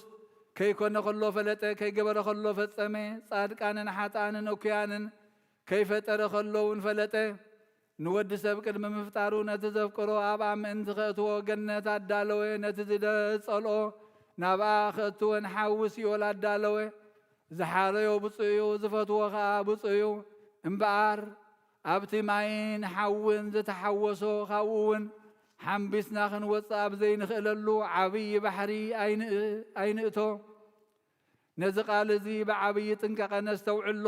ከይኮነ ከሎ ፈለጠ፣ ከይገበረ ከሎ ፈጸመ። ጻድቃንን ሓጥኣንን እኩያንን ከይፈጠረ ከሎ እውን ፈለጠ። ንወዲ ሰብ ቅድሚ ምፍጣሩ ነቲ ዘፍቀሮ ኣብኣ ምእንቲ ከእትዎ ገነት ኣዳለወ። ነቲ ዝደጸልኦ ናብኣ ከእትወን ሓዊ ሲኦል ኣዳለወ። ዝሓረዮ ብፁዕ እዩ፣ ዝፈትዎ ኸኣ ብፁዕ እዩ። እምበኣር ኣብቲ ማይን ሓውን ዝተሓወሶ ካብኡ እውን ሓምቢስና ክንወጽእ ኣብ ዘይንኽእለሉ ዓብዪ ባሕሪ ኣይንእ- ኣይንእቶ። ነዚ ቃል እዚ ብዓብዪ ጥንቃቐ ነስተውዕሎ።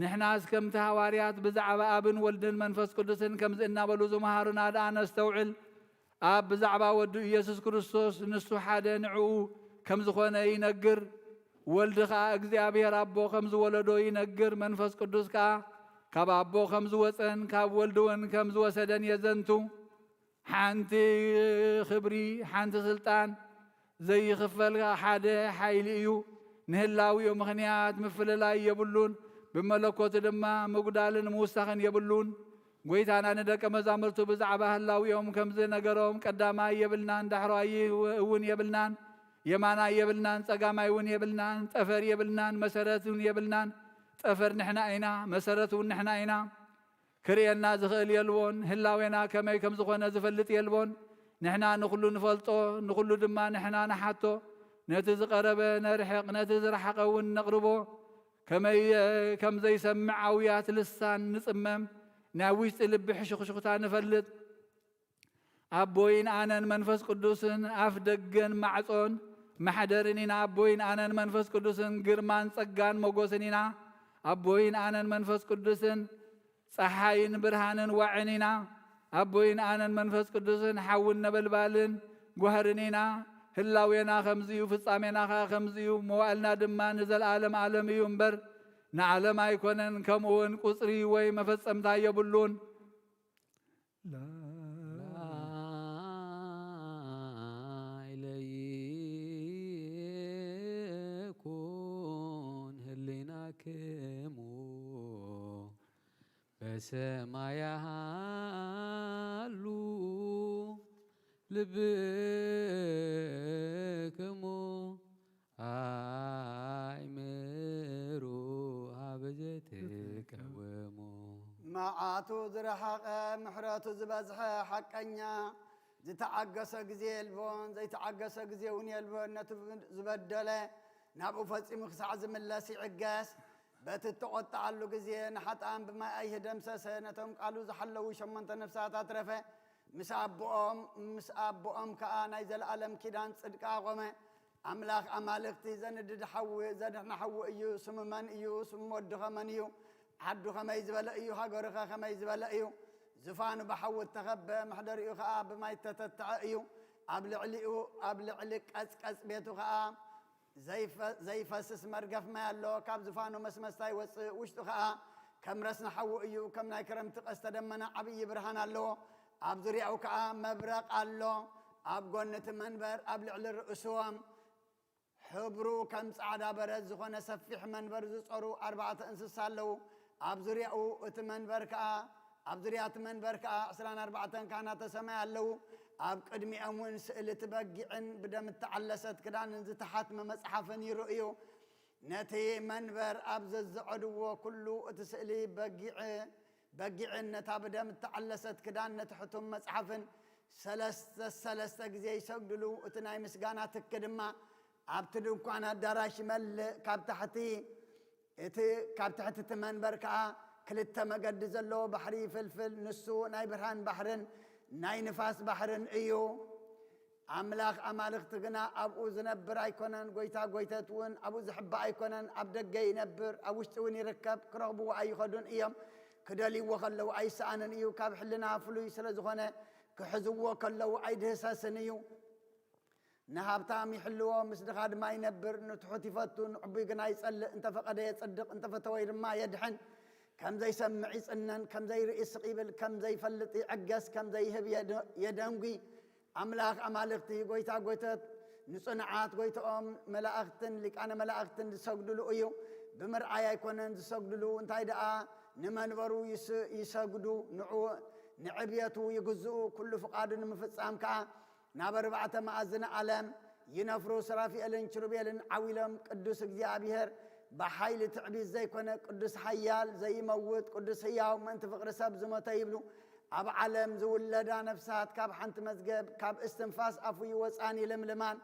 ንሕናስ ከምቲ ሃዋርያት ብዛዕባ ኣብን ወልድን መንፈስ ቅዱስን ከምዚ እናበሉ ዝመሃሩና ደኣ ነስተውዕል። ኣብ ብዛዕባ ወዱ ኢየሱስ ክርስቶስ ንሱ ሓደ ንዕኡ ከም ዝኾነ ይነግር። ወልዲ ኸኣ እግዚኣብሔር ኣቦ ከም ዝወለዶ ይነግር። መንፈስ ቅዱስ ከኣ ካብ ኣቦ ከም ዝወጸን ካብ ወልዲ እውን ከም ዝወሰደን የዘንቱ። ሓንቲ ክብሪ፣ ሓንቲ ስልጣን ዘይኽፈል ሓደ ሓይሊ እዩ። ንህላዊኡ ምኽንያት ምፍልላይ የብሉን። ብመለኮቱ ድማ ምጉዳልን ምውሳኽን የብሉን። ጎይታና ንደቀ መዛሙርቱ ብዛዕባ ህላዊኦም ከም ዝነገሮም ቀዳማይ የብልናን ዳሕራይ እውን የብልናን፣ የማናይ የብልናን ጸጋማይ እውን የብልናን፣ ጠፈር የብልናን መሰረት እውን የብልናን። ጠፈር ንሕና ኢና፣ መሰረት እውን ንሕና ኢና። ክርእየና ዝኽእል የልቦን፣ ህላዌና ከመይ ከም ዝኾነ ዝፈልጥ የልቦን። ንሕና ንኹሉ ንፈልጦ፣ ንኹሉ ድማ ንሕና ንሓቶ። ነቲ ዝቐረበ ነርሕቕ፣ ነቲ ዝረሓቐ እውን ነቕርቦ። ከመይ ከም ዘይሰምዕ ኣውያት ልሳን ንጽመም፣ ናይ ውሽጢ ልቢ ሕሽኽሽኽታ ንፈልጥ። ኣቦይን ኣነን መንፈስ ቅዱስን ኣፍ ደገን ማዕጾን ማሕደርን ኢና። ኣቦይን ኣነን መንፈስ ቅዱስን ግርማን ጸጋን ሞጎስን ኢና። ኣቦይን ኣነን መንፈስ ቅዱስን ጸሓይን ብርሃንን ዋዕን ኢና። ኣቦይን ኣነን መንፈስ ቅዱስን ሓውን ነበልባልን ጓህርን ኢና። ህላዌና ከምዚዩ፣ ፍጻሜና ኸኣ ከምዚዩ፣ መዋእልና ድማ ንዘለኣለም ኣለም እዩ እምበር ንዓለም ኣይኮነን። ከምኡውን ቁጽሪ ወይ መፈጸምታ የብሉን። ላይለይ ሰማይ ያሃሉ ልብክሙ ኣይምሩ ሀበ ዘትቀውሙ። መዓቱ ዝረሓቐ ምሕረቱ ዝበዝሐ ሓቀኛ፣ ዝተዓገሰ ግዜ የልቦን፣ ዘይተዓገሰ ግዜ እውን የልቦን። ነቲ ዝበደለ ናብኡ ፈጺሙ ክሳዕ ዝምለስ ይዕገስ። በቲ እተቖጥዓሉ ግዜ ንሓጥኣን ብማይ ኣይህደምሰሰ፣ ነቶም ቃሉ ዝሓለዉ ሸሞንተ ነፍሳት ኣትረፈ። ምስ ኣቦኦም ምስ ኣቦኦም ከኣ ናይ ዘለኣለም ኪዳን ጽድቂ ኣቖመ። ኣምላኽ ኣማልኽቲ ዘንድድ ሓዊ ዘድሕነ ሓዊ እዩ። ስሙ መን እዩ? ስሙ ወድኸ መን እዩ? ዓዱ ኸመይ ዝበለ እዩ? ሃገሩኸ ኸመይ ዝበለ እዩ? ዝፋኑ ብሓዊ እተኸበ፣ መሕደሪኡ ኸኣ ብማይ እተተትዐ እዩ። ኣብ ልዕሊኡ ኣብ ልዕሊ ቀጽቀጽ ቤቱ ኸኣ ዘይፈ-፣ ዘይፈስስ መርገፍ ማይ ኣሎ። ካብ ዝፋኑ መስመስታ ይወጽእ፣ ውሽጡ ኸኣ ከም ረስኒ ሓዊ እዩ። ከም ናይ ክረምቲ ቀስተ ደመና ዓብዪ ብርሃን ኣለዎ። ኣብ ዙርያኡ ከኣ መብረቕ ኣሎ። ኣብ ጎኒ እቲ መንበር ኣብ ልዕሊ ርእስዎም ሕብሩ ከም ጻዕዳ በረድ ዝኾነ ሰፊሕ መንበር ዝጾሩ ኣርባዕተ እንስሳ ኣለዉ። ኣብ ዙርያኡ እቲ መንበር ከኣ ኣብ ዙርያ እቲ መንበር ከኣ ዕስራን ኣርባዕተን ካህናተ ሰማይ ኣለዉ። ኣብ ቅድሚኦም እውን ስእሊ እቲ በጊዕን ብደም እተዓለሰት ክዳንን ዝተሓትመ መጽሓፍን ይርእዩ። ነቲ መንበር ኣብ ዘዝዐድዎ ኩሉ እቲ ስእሊ በጊዕ በጊዕን ነታ ብደም እተዓለሰት ክዳን ነቲ ሕቱም መጽሓፍን ሰለስተ ሰለስተ ግዜ ይሰግድሉ። እቲ ናይ ምስጋና ትኪ ድማ ኣብቲ ድንኳን ኣዳራሽ ይመልእ። ካብ ታሕቲ እቲ ካብ ትሕቲ እቲ መንበር ከኣ ክልተ መገዲ ዘለዎ ባሕሪ ይፍልፍል። ንሱ ናይ ብርሃን ባሕርን ናይ ንፋስ ባሕርን እዩ። ኣምላኽ ኣማልኽቲ ግና ኣብኡ ዝነብር ኣይኮነን፣ ጐይታ ጐይተት እውን ኣብኡ ዝሕባእ ኣይኮነን። ኣብ ደገ ይነብር፣ ኣብ ውሽጢ እውን ይርከብ። ክረኽብዎ ኣይኸዱን እዮም። ክደልይዎ ከለዉ ኣይሰኣንን እዩ። ካብ ሕልና ፍሉይ ስለ ዝኾነ፣ ክሕዝዎ ከለዉ ኣይድህሰስን እዩ። ንሃብታም ይሕልዎ፣ ምስ ድኻ ድማ ይነብር። ንትሑት ይፈቱ፣ ንዕቡይ ግና ይጸልእ። እንተፈቐደ የጽድቕ፣ እንተፈተወ ድማ የድሕን። ከም ዘይሰምዕ ይጽነን፣ ከም ዘይርኢ ስቕ ይብል፣ ከም ዘይፈልጥ ይዕገስ፣ ከም ዘይህብ የደ-፣ የደንጒ። ኣምላኽ ኣማልኽቲ፣ ጐይታ ጐይቶት፣ ንጽኑዓት ጐይትኦም መላእኽትን ሊቃነ መላእኽትን ዝሰግድሉ እዩ። ብምርኣይ ኣይኮነን ዝሰግድሉ፣ እንታይ ደኣ ንመንበሩ ይስ-፣ ይሰግዱ፣ ንዑ ንዕብየቱ ይግዝኡ፣ ኩሉ ፍቓዱ ንምፍጻም ከኣ ናብ ኣርባዕተ መኣዝን ዓለም ይነፍሩ። ሱራፊኤልን ኪሩቤልን ዓው ኢሎም ቅዱስ እግዚኣብሔር ብሓይሊ ትዕቢት ዘይኮነ ቅዱስ ሓያል ዘይመውት ቅዱስ ህያው ምእንቲ ፍቕሪ ሰብ ዝሞተ ይብሉ። ኣብ ዓለም ዝውለዳ ነፍሳት ካብ ሓንቲ መዝገብ ካብ እስትንፋስ ኣፉ ይወጻን ይልምልማን።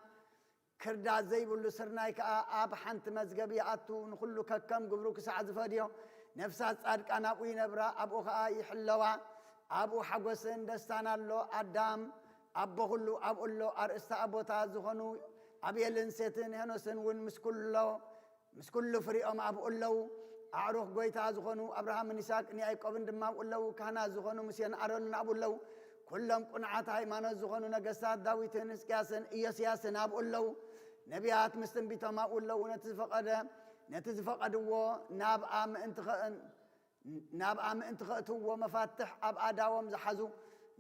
ክርዳድ ዘይብሉ ስርናይ ከኣ ኣብ ሓንቲ መዝገብ ይኣቱ። ንኹሉ ከከም ግብሩ ክሳዕ ዝፈድዮ ነፍሳት ጻድቃን ኣብኡ ይነብራ፣ ኣብኡ ኸኣ ይሕለዋ። ኣብኡ ሓጎስን ደስታን ኣሎ። ኣዳም ኣቦ ኹሉ ኣብኡ ኣሎ። ኣርእስቲ ኣቦታት ዝኾኑ ኣቤልን ሴትን ሄኖስን እውን ምስ ኩሎ ምስ ኩሉ ፍሪኦም ኣብኡ ኣለዉ። ኣዕሩኽ ጐይታ ዝኾኑ ኣብርሃምን ይስሐቅን ያዕቆብን ድማ ኣብኡ ኣለዉ። ካህናት ዝኾኑ ሙሴን ኣሮንን ኣብኡ ኣለዉ። ኩሎም ቅኑዓት ሃይማኖት ዝኾኑ ነገስታት ዳዊትን ህዝቅያስን ኢዮስያስን ኣብኡ ኣለዉ። ነቢያት ምስ ትንቢቶም ኣብኡ ኣለዉ። ነቲ ዝፈቐደ ነቲ ዝፈቐድዎ ናብኣ ምእንቲ ኸ-፣ ናብኣ ምእንቲ ከእትውዎ መፋትሕ ኣብ ኣእዳዎም ዝሓዙ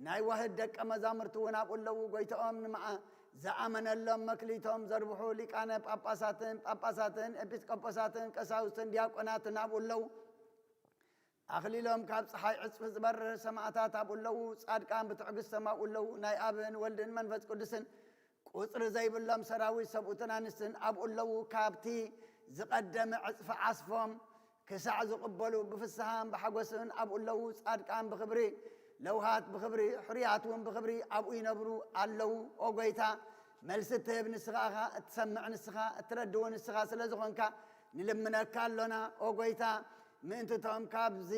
ናይ ዋህድ ደቀ መዛሙርቲ እውን ኣብኡ ኣለዉ። ጐይታኦም ንመዓ-፣ ዝኣመነሎም መክሊቶም ዘርብሑ ሊቃነ ጳጳሳትን ጳጳሳትን ኤጲስቆጶሳትን ቀሳውስትን ዲያቆናትን ኣብኡ ኣለዉ። ኣኽሊሎም ካብ ጸሓይ ዕጽፊ ዝበርህ ሰማዕታት ኣብኡ ኣለዉ። ጻድቃን ብትዕግስቶም ኣብኡ ኣለዉ። ናይ ኣብን ወልድን መንፈስ ቅዱስን ቁጽሪ ዘይብሎም ሰራዊት ሰብኡትን ኣንስትን ኣብኡ ኣለዉ። ካብቲ ዝቐደመ ዕጽፊ ዓስፎም ክሳዕ ዝቕበሉ ብፍስሃን ብሓጎስን ኣብኡ ኣለዉ። ጻድቃን ብኽብሪ፣ ለውሃት ብኽብሪ፣ ሕሩያት እውን ብኽብሪ ኣብኡ ይነብሩ ኣለዉ። ኦ ጐይታ፣ መልሲ እትህብ ንስኻ ኢኻ፣ እትሰምዕ ንስኻ፣ እትረድእ ንስኻ ስለ ዝኾንካ ንልምነካ ኣሎና። ኦ ጐይታ፣ ምእንቲ እቶም ካብዚ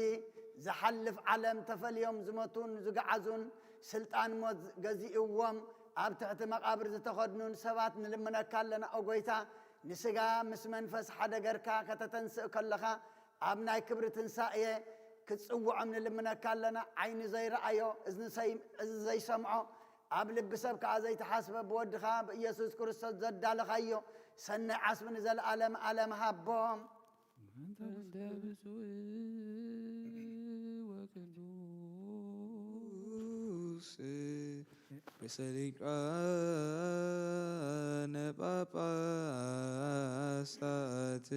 ዝሓልፍ ዓለም ተፈልዮም ዝሞቱን ዝገዓዙን፣ ስልጣን ሞት ገዚእዎም ኣብ ትሕቲ መቓብር ዝተኸድኑን ሰባት ንልምነካ ኣለና። ኦ ጐይታ፣ ንስጋ ምስ መንፈስ ሓደ ገርካ ከተተንስእ ከለኻ፣ ኣብ ናይ ክብሪ ትንሳኤ ክትጽውዖም ንልምነካ ኣለና። ዓይኒ ዘይረኣዮ፣ እዝኒ ሰይ-፣ እዝኒ ዘይሰምዖ፣ ኣብ ልቢ ሰብ ከኣ ዘይተሓስበ ብወድኻ ብኢየሱስ ክርስቶስ ዘዳለኻዮ ሰናይ ዓስቢ ንዘለኣለም ዓለም ሃቦም። በእንተ ብፁዕ ወቅዱስ ርእሰ ሊቃነ ጳጳሳት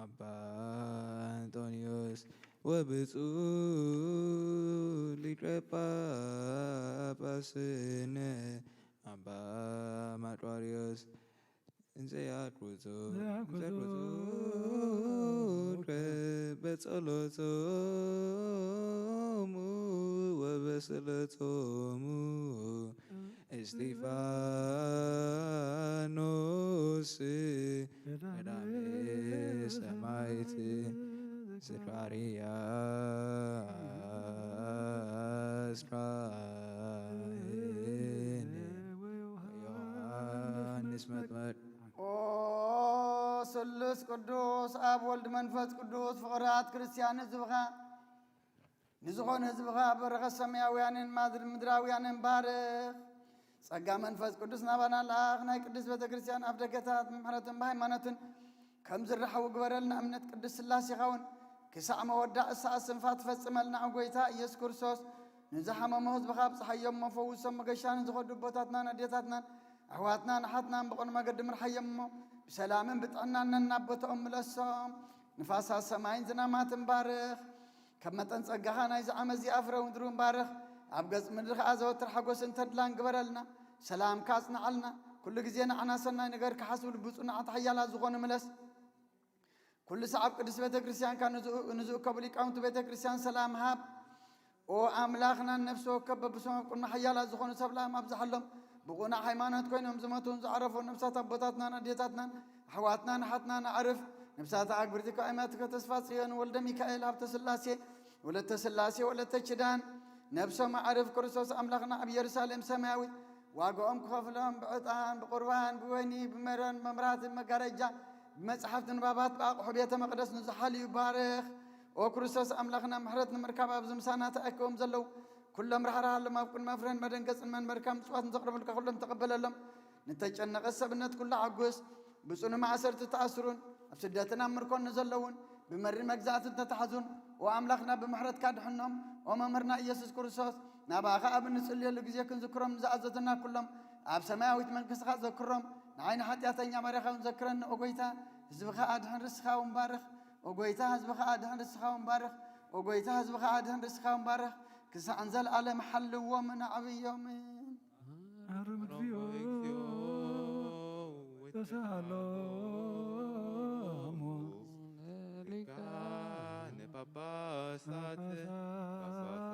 ኣባ እንጦንዮስ ወብፁዕ ሊቀ ጳጳስነ ኣባ ማርቆሪዎስ እንዘያቁጹ እንዘያቁጹ በጸሎቶሙ ወበስለቶሙ እስጢፋኖስ ቀዳሜ ሰማዕት ዘካርያስ ካህን ዮሐንስ መጥምቅ። ኦ ስሉስ ቅዱስ ኣብ ወልድ መንፈስ ቅዱስ ፍቕራት ክርስቲያን ህዝብኻ ንዝኾነ ህዝብኻ በረኸት ሰማያውያንን ማድር ምድራውያንን ባርኽ። ጸጋ መንፈስ ቅዱስ ናባና ለኣኽ። ናይ ቅድስት ቤተ ክርስቲያን ኣብ ደገታት ብምሕረትን ብሃይማኖትን ከም ዝረሓቡ ግበረልና። እምነት ቅድስት ስላሴኻ እውን ክሳዕ መወዳእ እሳ ስንፋ ትፈጽመልና። ኦ ጎይታ ኢየሱስ ክርስቶስ ንዝሓመሙ ህዝብኻ ኣብጽሓዮም እሞ ፈውሶም። መገሻ ንዝኸዱ ኣቦታትናን ኣዴታትናን ኣሕዋትናን ኣሓትናን ብቕኑዕ መገዲ ምርሓዮም እሞ ብሰላምን ብጥዕናን ነናብ ቦታኦም ምለሶም። ንፋሳት ሰማይን ዝናማትን ባርኽ። ከም መጠን ጸጋኻ ናይዚ ዓመት እዚኣ ፍረ ምድሪ እውን ባርኽ። ኣብ ገጽ ምድሪ ኸኣ ዘወትር ሓጎስን ተድላን ግበረልና። ሰላምካ ኣጽንዓልና። ኩሉ ግዜ ንዓና ሰናይ ነገር ክሓስቡ ልቢ ጽኑዓት ሓያላት ዝኾኑ ምለስ። ኩሉ ሰዓብ ቅድስት ቤተ ክርስቲያንካ ንዝኡ-፣ ንዝእከቡ ሊቃውንቲ ቤተ ክርስቲያን ሰላም ሃብ። ኦ ኣምላኽና፣ ነፍሲ ወከፍ በብስሞም ቅድሚ ሓያላት ዝኾኑ ሰብ ላም ኣብዝሓሎም። ብቑናዕ ሃይማኖት ኮይኖም ዝሞቱን ዝዓረፉ ነፍሳት ኣቦታትናን ኣዴታትናን ኣሕዋትናን ኣሓትናን ኣዕርፍ። ነፍሳት ኣግብርቲ ከኣይማትከ ተስፋ ጽዮን ወልደ ሚካኤል ሃብተ ስላሴ ወለተ ስላሴ ወለተ ኪዳን ነፍሶም ኣዕርፍ ክርስቶስ ኣምላኽና ኣብ ኢየሩሳሌም ሰማያዊት ዋጋኦም ክኸፍሎም ብዕጣን ብቁርባን ብወይኒ ብመረን መብራህትን መጋረጃ ብመጽሓፍቲ ንባባት ብኣቕሑ ቤተ መቕደስ ንዝሓልዩ ባርኽ። ኦ ክርስቶስ ኣምላኽና፣ ምሕረት ንምርካብ ኣብዚ ምሳና ተኣኪቦም ዘለዉ ኩሎም ራሕራሃሎም፣ ኣብ ቅድሚ መፍረን መደንገጽን መንበርካ ምጽዋት ንዘቕርቡልካ ኩሎም ተቐበለሎም። ንተጨነቐ ሰብነት ኩሉ ኣጉስ። ብጽኑ ማእሰርቲ ተኣስሩን ኣብ ስደትን ኣብ ምርኮን ንዘለዉን ብመሪር መግዛእቲ ተታሕዙን፣ ኦ ኣምላኽና ብምሕረትካ ድሕኖም። ኦ መምህርና ኢየሱስ ክርስቶስ፣ ናባኻ ኣብ እንጽልየሉ ግዜ ክንዝክሮም ንዝኣዘዙና ኩሎም ኣብ ሰማያዊት መንግስትኻ ዘክሮም። ንዓይ ንሓጢኣተኛ ባርያኻ እውን ዘክረኒ። ኦ ጎይታ፣ ህዝብኻ ኣድሕን፣ ርስኻ እውን ባርኽ። ኦ ጎይታ፣ ህዝብኻ ኣድሕን፣ ርስኻ እውን ባርኽ። ኦ ጎይታ፣ ህዝብኻ ኣድሕን፣ ርስኻ እውን ባርኽ። ክሳዕ ንዘለኣለም ሓልዎምን ኣዕብዮምን። ማረነ እግዚኦ ወተሳሃሎሙ ሊቃነ ጳጳሳት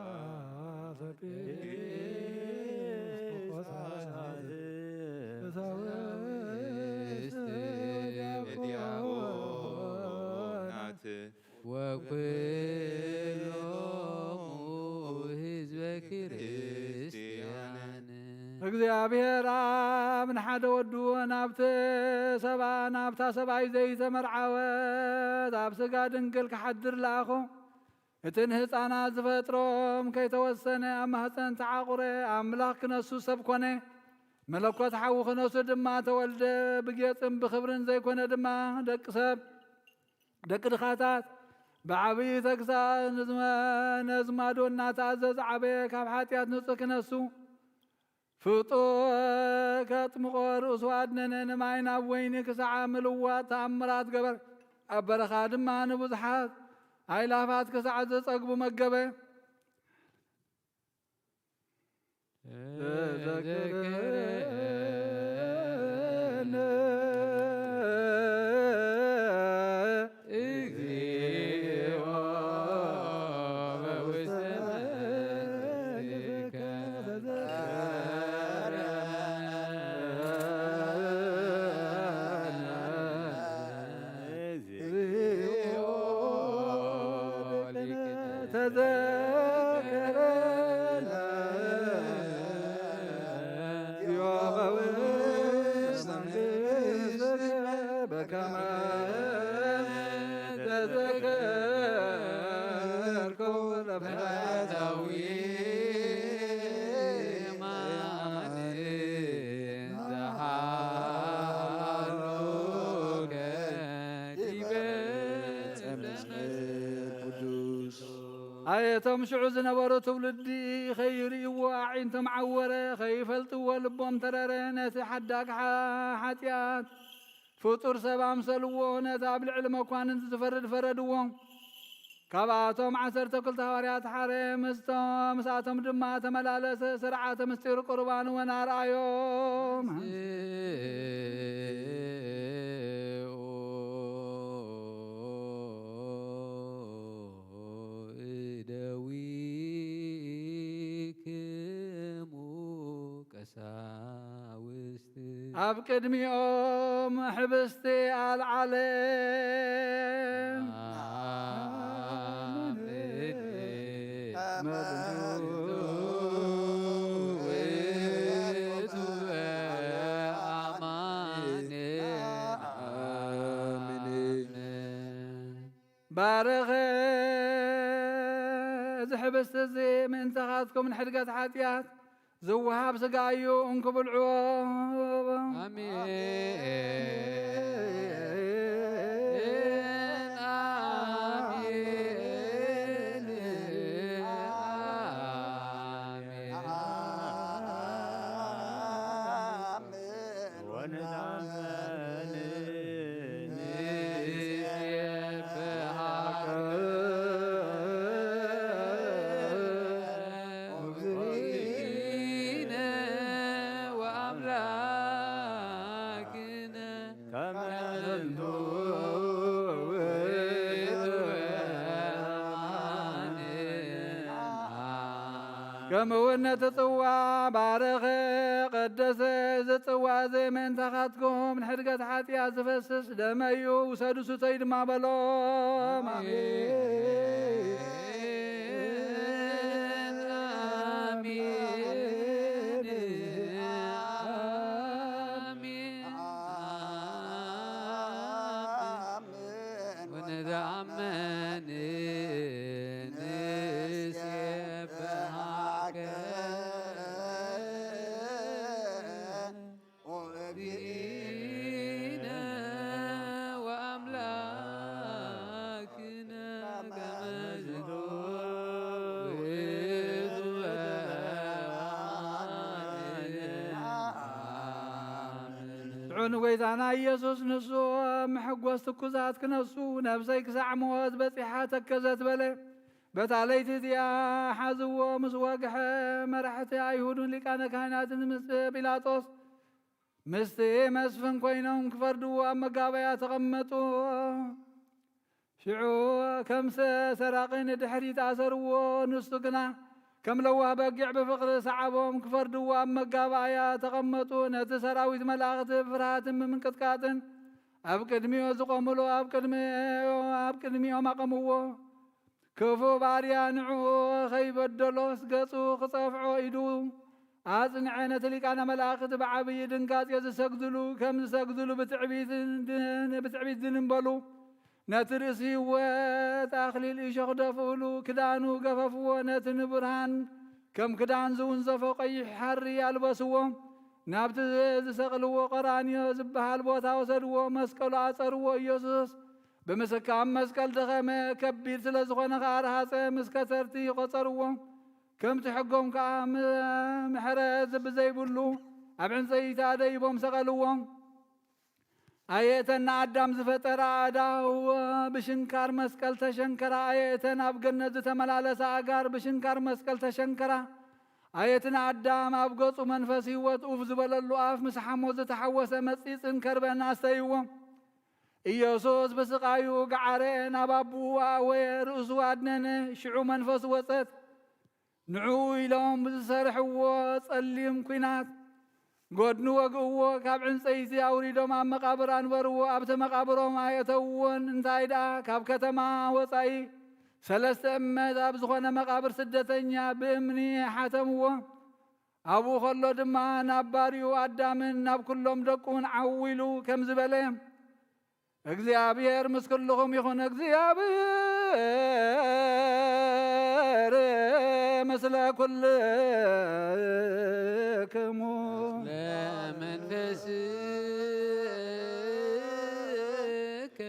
ጳጳሳት ኤጲስቆጶሳት ቀሳውስት ወዲያቆናት ወኩሎሙ ህዝበ ክርስቲያን። እግዚኣብሔር ኣብ ንሓደ ወዱ ናብቲ ሰብኣ ናብታ ሰብኣይ ዘይተመርዓወት ኣብ ስጋ ድንግል ክሓድር ለኣኾ። እቲ ንህፃናት ዝፈጥሮም ከይተወሰነ ኣብ ማህፀን ተዓቑረ ኣምላኽ ክነሱ ሰብ ኮነ። መለኮት ሓዊ ክነሱ ድማ ተወልደ። ብጌፅን ብኽብርን ዘይኮነ ድማ ደቂ ሰብ ደቂ ድኻታት ብዓብዪ ተግሳጽ ንዝመ-፣ ነዝማዶ እናተኣዘዘ ዓበየ። ካብ ሓጢኣት ንጹህ ክነሱ ፍጡር ከጥምቖ ርእሱ ኣድነነ። ንማይ ናብ ወይኒ ክሳዕ ምልዋጥ ተኣምራት ገበረ። ኣብ በረኻ ድማ ንብዙሓት ኣይላፋት ክሳዕ ዝጸግቡ መገበ። ተዘከረነ እግዚኦ በውስተ መንግሥትከ። ተዘከረነ እግዚኦ በውስተ መንግሥትከ በከመ ተዘከርኩ ለፈታዊ ዘሃሎከ ዲበ ዕፀ መስቀል ቅዱስ። ኣየቶም ሽዑ ዝነበሩ ትውልዲ ኸይርእይዎ ኣዒንቶም ዓወረ፣ ኸይፈልጥዎ ልቦም ተረረ። ነቲ ሓዳግ ሓ-፣ ሓጢኣት ፍጡር ሰብ ኣምሰልዎ፣ ነቲ ኣብ ልዕሊ መኳንንቲ ዝፈርድ ፈረድዎ። ካብኣቶም ዓሰርተ ክልተ ሃዋርያት ሓደ ምስቶም፣ ምስኣቶም ድማ ተመላለሰ፣ ስርዓተ ምስጢር ቁርባን እውን ኣርኣዮም። እደዊክሙ ቀሳውስት። ኣብ ቅድሚኦም ሕብስቲ ኣልዓለ። ባርኽ። እዚ ሕብስቲ እዚ ምእንታኻትኩም ንሕድገት ሓጢኣት ዝወሃብ ስጋ እዩ፣ እንኩ ብልዕዎ። ኣሜን፣ ኣሜን፣ ኣሜን። ወንናመን ንሴብሐከ እግዚእነ ወአምላክነ ከመ ዝንቱ ውእቱ የማነ። ከምኡ እውን ነቲ ጽዋ ባረኸ፣ ቀደሰ። እዚ ጽዋ እዚ ምእንታኻትኩም ንሕድገት ሓጢኣት ዝፈስስ ደመ እዩ፣ ውሰዱ ስተዩ ድማ በሎም። ኣሜን፣ ኣሜን፣ ኣሜን። ወንትአመን ንሴብሐከ እግዚእነ ወአምላክነ ከመ ዝንቱ ውእቱ የማነ። ሽዑ ንጎይታና ኢየሱስ ንሱ ኣብ መሐጎስ ትኩዛት ክነሱ፣ ነብሰይ ክሳዕ ሞት በጺሓ ተከዘት በለ። በታ ለይቲ እቲኣ ሓዝዎ ምስ ወግሐ፣ መራሕቲ ኣይሁድን ሊቃነ ካህናትን ምስ ጲላጦስ ምስቲ መስፍን ኮይኖም ክፈርድዎ ኣብ መጋበያ ተቐመጡ። ሽዑ ከም ሰ-፣ ሰራቒ ንድሕሪት ኣሰርዎ። ንሱ ግና ከም ለዋህ በጊዕ ብፍቕሪ ሰዓቦም ክፈርድዎ ኣብ መጋባእያ ተቐመጡ። ነቲ ሰራዊት መላእኽቲ ብፍርሃትን ብምንቅጥቃጥን ኣብ ቅድሚኡ ዝቖምሉ ኣብ ቅድሚኡ፣ ኣብ ቅድሚኦም ኣቐምዎ። ክፉእ ባርያ ንዕኡ ከይበደሎስ ገጹ ክጸፍዖ ኢዱ ኣጽንዐ። ነቲ ሊቃነ መላእኽቲ ብዓብዪ ድንጋጼ ዝሰግድሉ ከም ዝሰግድሉ ብትዕቢት ድ-፣ ብትዕቢት ድንን በሉ። ነቲ ርእሲ ህይወት ኣኽሊል እሾኽ ደፍኡሉ፣ ክዳኑ ገፈፍዎ፣ ነቲ ንብርሃን ከም ክዳን ዝውንዘፎ ቀይሕ ሓሪ ኣልበስዎ። ናብቲ ዝሰቕልዎ ቀራንዮ ዝበሃል ቦታ ወሰድዎ፣ መስቀሉ ኣጸርዎ። ኢየሱስ ብምስካም መስቀል ደኸመ፣ ከቢድ ስለ ዝኾነ ኸኣ ረሃጸ። ምስ ከተርቲ ቆጸርዎ፣ ከምቲ ሕጎም ከኣ ም-፣ ምሕረት ብዘይብሉ ኣብ ዕንጸይቲ ኣደይቦም ሰቐልዎ። ኣየ እተን ንኣዳም ዝፈጠራ ኣእዳው ብሽንካር መስቀል ተሸንከራ፣ ኣየ እተን ኣብ ገነት ዝተመላለሳ ኣእጋር ብሽንካር መስቀል ተሸንከራ፣ ኣየ እቲ ንኣዳም ኣብ ገጹ መንፈስ ህይወት ኡፍ ዝበለሉ ኣፍ ምስ ሓሞት ዝተሓወሰ መጺጽን ከርበን ኣስተይዎ። ኢየሱስ ብስቓዩ ገዓረ ናብ ኣቦኡ ኣእወየ፣ ርእሱ ኣድነነ፣ ሽዑ መንፈሱ ወጸት። ንዕኡ ኢሎም ብዝሰርሕዎ ጸሊም ኲናት ጎድኑ ወግእዎ፣ ካብ ዕንጸይቲ ኣውሪዶም ኣብ መቓብር ኣንበርዎ። ኣብቲ መቓብሮም ኣየእተውዎን። እንታይ ደኣ፣ ካብ ከተማ ወጻኢ ሰለስተ እመት ኣብ ዝኾነ መቓብር ስደተኛ ብእምኒ ሓተምዎ። ኣብኡ ከሎ ድማ ናብ ባርዩ ኣዳምን ናብ ኩሎም ደቁን ዓው ኢሉ ከምዚ በለ፣ እግዚኣብሔር ምስ ኩልኹም ይኹን። እግዚኣብሔር ምስለ ኩልክሙ። ለመንፈስከ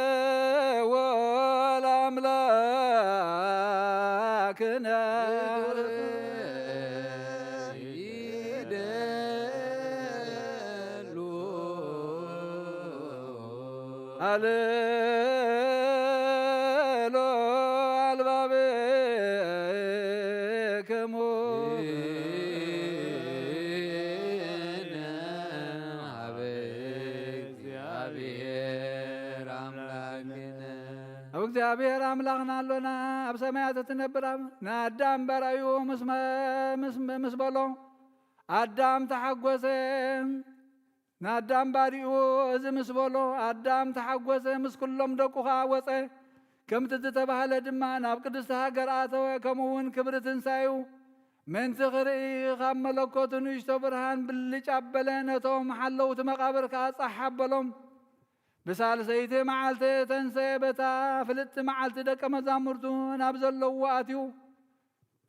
ኣይኩትዎ ለአምላክነ። ለሎ ኣልባብክሙ ሀበ እግዚአብሔር አምላክነ። ኣብ እግዚኣብሔር ኣምላኽና ኣሎና፣ ኣብ ሰማያት እትነብር ኣብ፣ ንኣዳም ባርኣዩ ምስ መ-፣ ምስ፣ ምስ በሎ፣ ኣዳም ተሓጎሰ። ንኣዳም ባሪኡ እዚ ምስ በሎ፣ ኣዳም ተሓጎሰ፣ ምስ ኩሎም ደቁ ኸኣ ወጸ። ከምቲ ዝተባህለ ድማ ናብ ቅድስቲ ሃገር ኣተወ፣ ከምኡ እውን ክብሪ ትንሳኤኡ ምእንቲ ክርኢ፣ ካብ መለኮቱ ንእሽቶ ብርሃን ብልጭ ኣበለ፣ ነቶም ሓለውቲ መቓብር ከኣ ጻሕ ኣበሎም። ብሳልሰይቲ መዓልቲ ተንሰየ፣ በታ ፍልጥቲ መዓልቲ ደቀ መዛሙርቱ ናብ ዘለውዎ ኣትዩ።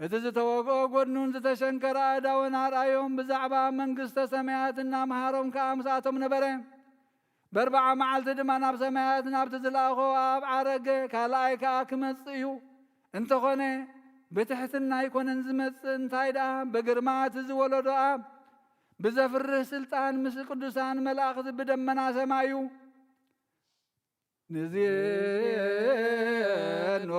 እቲ ዝተወግኦ ጐድኑን ዝተሸንከረ ኣእዳውን ኣርኣዮም፣ ብዛዕባ መንግስተ ሰማያት እናምሃሮም ከኣ ምስኣቶም ነበረ። በርብዓ መዓልቲ ድማ ናብ ሰማያት ናብቲ ዝለኣኾ ኣብ ዓረገ፣ ካልኣይ ከኣ ክመጽእ እዩ። እንተኾነ ብትሕትና ኣይኮነን ዝመጽእ፣ እንታይ ደኣ ብግርማ እቲ ዝወለዶ ኣብ ብዘፍርህ ስልጣን ምስ ቅዱሳን መላእኽቲ ብደመና ሰማዩ። ንዜኖ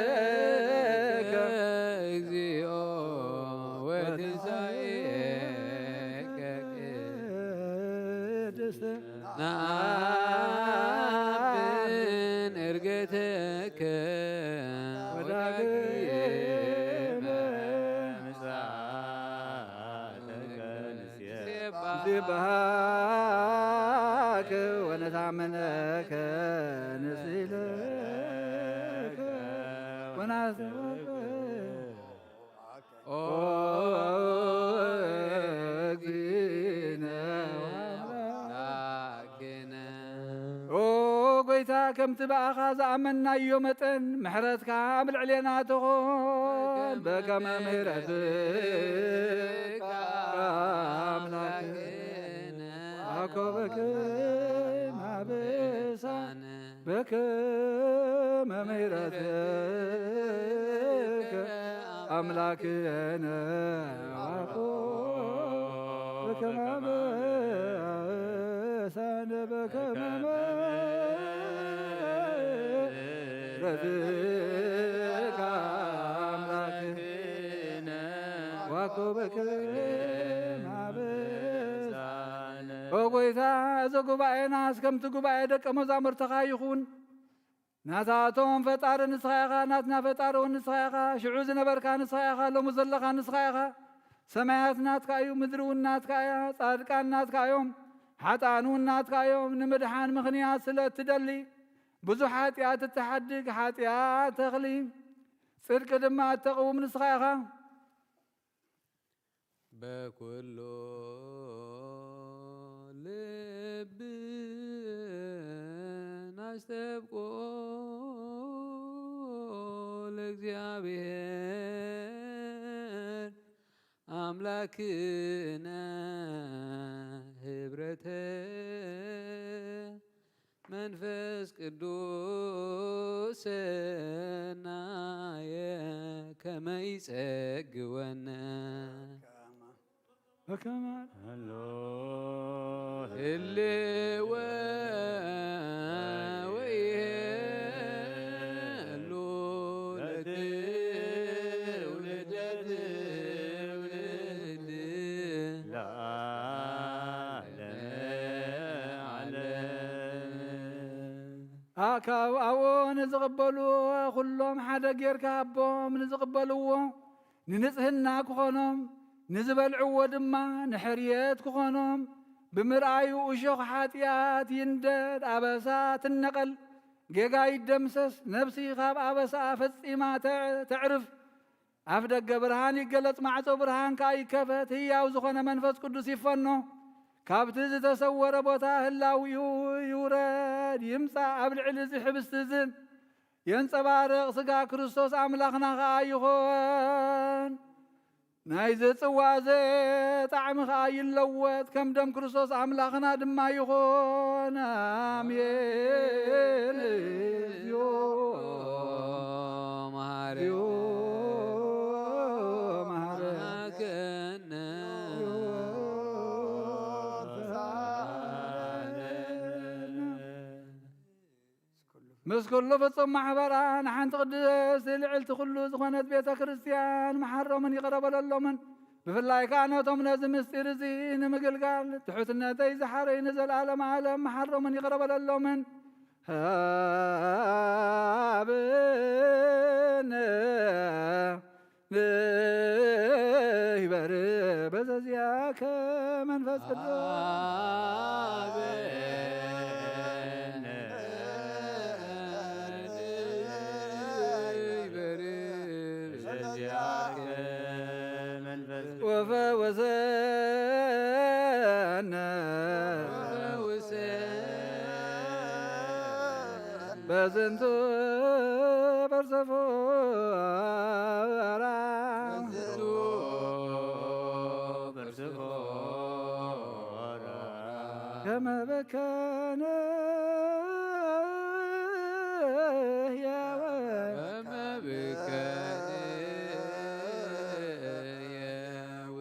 ሞትከ እግዚኦ ወትንሳኤከ ቅድስት ነአምን ዕርገተከ ወዳግመ ምጽኣተከ ንሴብሐከ ወነታመነከ ንስእለከ ወናስተወከ ኦ እግዚእነ ወአምላክነ። ኦ ጎይታ፣ ከምቲ ብኣኻ ዝኣመንናዮ መጠን ምሕረትካ ኣብ ልዕሌና ትኹን። በከመ ምሕረትከ ኣምላክነ አኮበክም አበሳነ በከመ ምሕረትከ አምላክነ አኮ በከመ አበሳነ በከመ ምሕረትከ አምላክነ ዋኮበከ ማበሳነ። ኦ ጎይታ፣ እዚ ጉባኤናስ ከምቲ ጉባኤ ደቀ መዛሙርትኻ ይኹን። ናታቶም ፈጣሪ ንስኻ ኢኻ፣ ናትና ፈጣሪ እውን ንስኻ ኢኻ። ሽዑ ዝነበርካ ንስኻ ኢኻ፣ ሎሚ ዘለኻ ንስኻ ኢኻ። ሰማያት ናትካ እዩ፣ ምድሪ እውን ናትካ እያ። ጻድቃን ናትካ እዮም፣ ሓጥኣን እውን ናትካ እዮም። ንምድሓን ምኽንያት ስለ እትደሊ፣ ብዙሕ ሓጢኣት እትሓድግ ሓጢኣት ተኽሊ፣ ጽድቂ ድማ እተቕውም ንስኻ ኢኻ። በኩሉ ልብና ኣስተብቆ ለእግዚኣብሔር ኣምላክነ ህብረተ መንፈስ ቅዱስ ሰናየ ከመ ይጸግወነ። በከመ ሀሎ ህልወ ወይሄሉ ለትውልደ ትውልድ ለዓለመ ዓለም። ካብ ኣብኡ ንዝቕበልዎ ኩሎም ሓደ ጌርካ ሃቦም፣ ንዝቕበልዎ ንንጽህና ክኾኖም፣ ንዝበልዕዎ ድማ ንሕርየት ክኾኖም። ብምርኣዩ እሾኽ ሓጢኣት ይንደድ፣ ኣበሳ ትነቐል፣ ጌጋ ይደምሰስ፣ ነፍሲ ካብ ኣበሳ ፈጺማ ተዕ-፣ ተዕርፍ። ኣፍ ደገ ብርሃን ይገለጽ፣ ማዕጾ ብርሃን ከኣ ይከፈት፣ ህያው ዝኾነ መንፈስ ቅዱስ ይፈኖ። ካብቲ ዝተሰወረ ቦታ ህላዊኡ ይውረድ ይምጻእ፣ ኣብ ልዕሊ እዚ ሕብስቲ እዚ የንጸባርቕ። ስጋ ክርስቶስ ኣምላኽና ኸኣ ይኹን። ናይዚ ጽዋ እዚ ጣዕሚ ኸኣ ይለወጥ፣ ከም ደም ክርስቶስ ኣምላኽና ድማ ይኹን። ኣሜን። እግዚኦ መሐረነ። እግዚኦ መሐረነ። ምስ ኩሉ ፍጹም ማሕበራ ንሓንቲ ቅድስቲ ልዕልቲ ኩሉ ዝኾነት ቤተ ክርስቲያን መሓሮምን ይቕረ በለሎምን። ብፍላይ ከኣ ነቶም ነዚ ምስጢር እዚ ንምግልጋል ትሑትነተይ ዝሓረይ ንዘለዓለም ዓለም መሓሮምን ይቕረ በለሎምን። ሃብነ ንይበር በዘዚያከ መንፈስ ቅዱስ። ወፈወሰነ በዝንቱ በርሰፎራ። ከመ በከነ ህያወ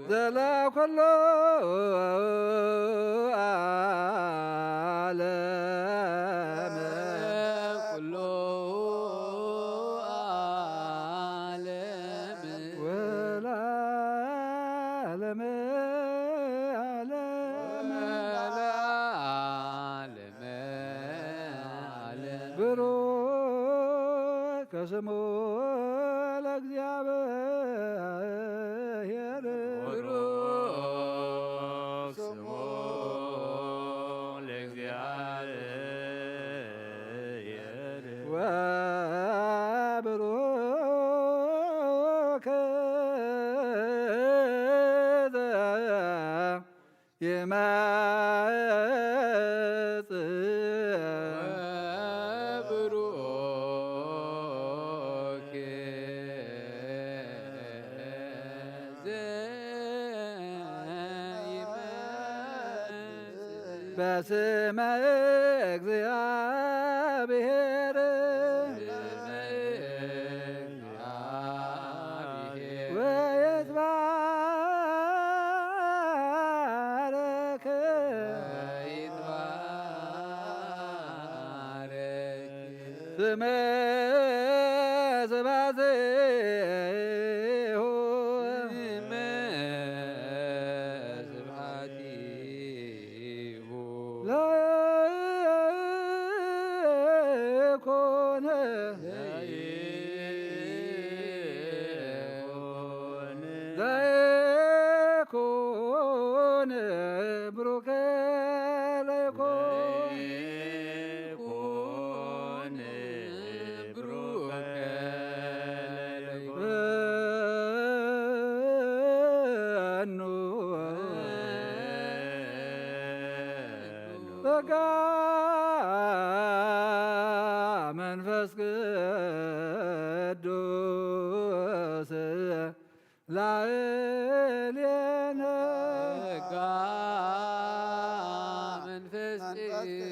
ዘላ ኩሎ ዓለም ኩሎ ዓለም ወለዓለመ ዓለም ወለዓለመ ዓለም ብሩክ ስሙ ለእግዚአብሔር። ብሩክ ስሙ ለእግዚአብሔር። ወብሩክ ይመጽእ ወብሩክ ዘይመጽእ በስመ እግዚአብሔር ወይትባረክ ስመ ስብሐቲሁ። ለይኩን ለይኩን ብሩከ ለይኩን ለይኩን ብሩከ ለይኩን። ጸጋ መንፈስ ቅዱስ ላዕሌነ። ጸጋ መንፈስ ቅዱስ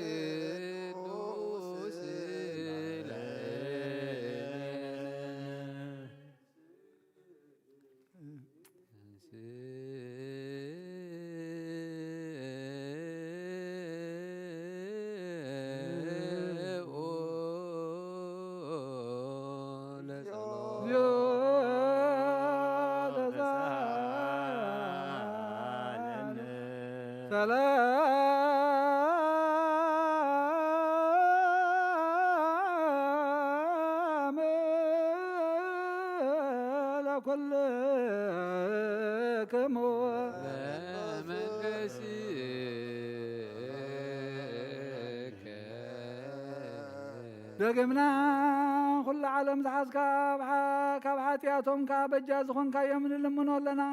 ላዕሌነ። ሰላም ለኩልክሙ። ደገምና ኩሉ ዓለም ዝሓዝካ፣ ካብ ሓ-፣ ካብ ሓጢኣቶም ከኣ በጃ ዝኾንካዮም ንልምኖ ኣለና።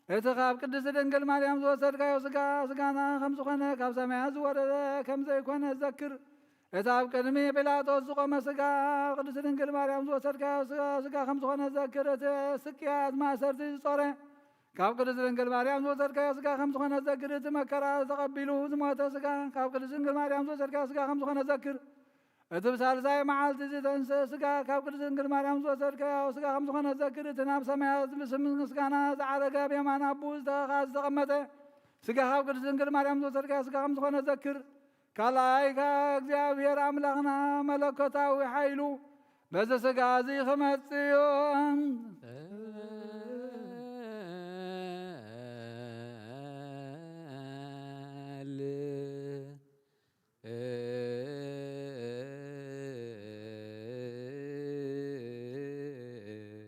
እቲ ካብ ቅድስቲ ድንግል ማርያም ዝወሰድካዮ ስጋ፣ ስጋና ከም ዝኾነ፣ ካብ ሰማያት ዝወረደ ከም ዘይኮነ ዘክር። እቲ ኣብ ቅድሚ ጲላጦስ ዝቖመ ስጋ፣ ኣብ ቅድስቲ ድንግል ማርያም ዝወሰድካዮ ስጋ፣ ስጋ ከም ዝኾነ ዘክር። እቲ ስቅያት ማእሰርቲ ዝጾረ፣ ካብ ቅድስቲ ድንግል ማርያም ዝወሰድካዮ ስጋ ከም ዝኾነ ዘክር። እቲ መከራ ተቐቢሉ ዝሞተ ስጋ፣ ካብ ቅድስቲ ድንግል ማርያም ዝወሰድካዮ ስጋ ከም ዝኾነ ዘክር። እቲ ብሳልሳይ መዓልቲ ዝተንስአ ስጋ፣ ካብ ቅድስቲ ድንግል ማርያም ዝወሰድካዮ ስጋ ከም ዝኾነ ዘክር። እቲ ናብ ሰማያት ብስም ምስጋና ዝዓረገ፣ ኣብ የማን ኣቦኡ ዝተኸ-፣ ዝተቐመጠ ስጋ፣ ካብ ቅድስቲ ድንግል ማርያም ዝወሰድካዮ ስጋ ከም ዝኾነ ዘክር። ካልኣይ ከኣ እግዚኣብሔር ኣምላኽና መለኮታዊ ሓይሉ በዚ ሥጋ እዚ ክመጽእ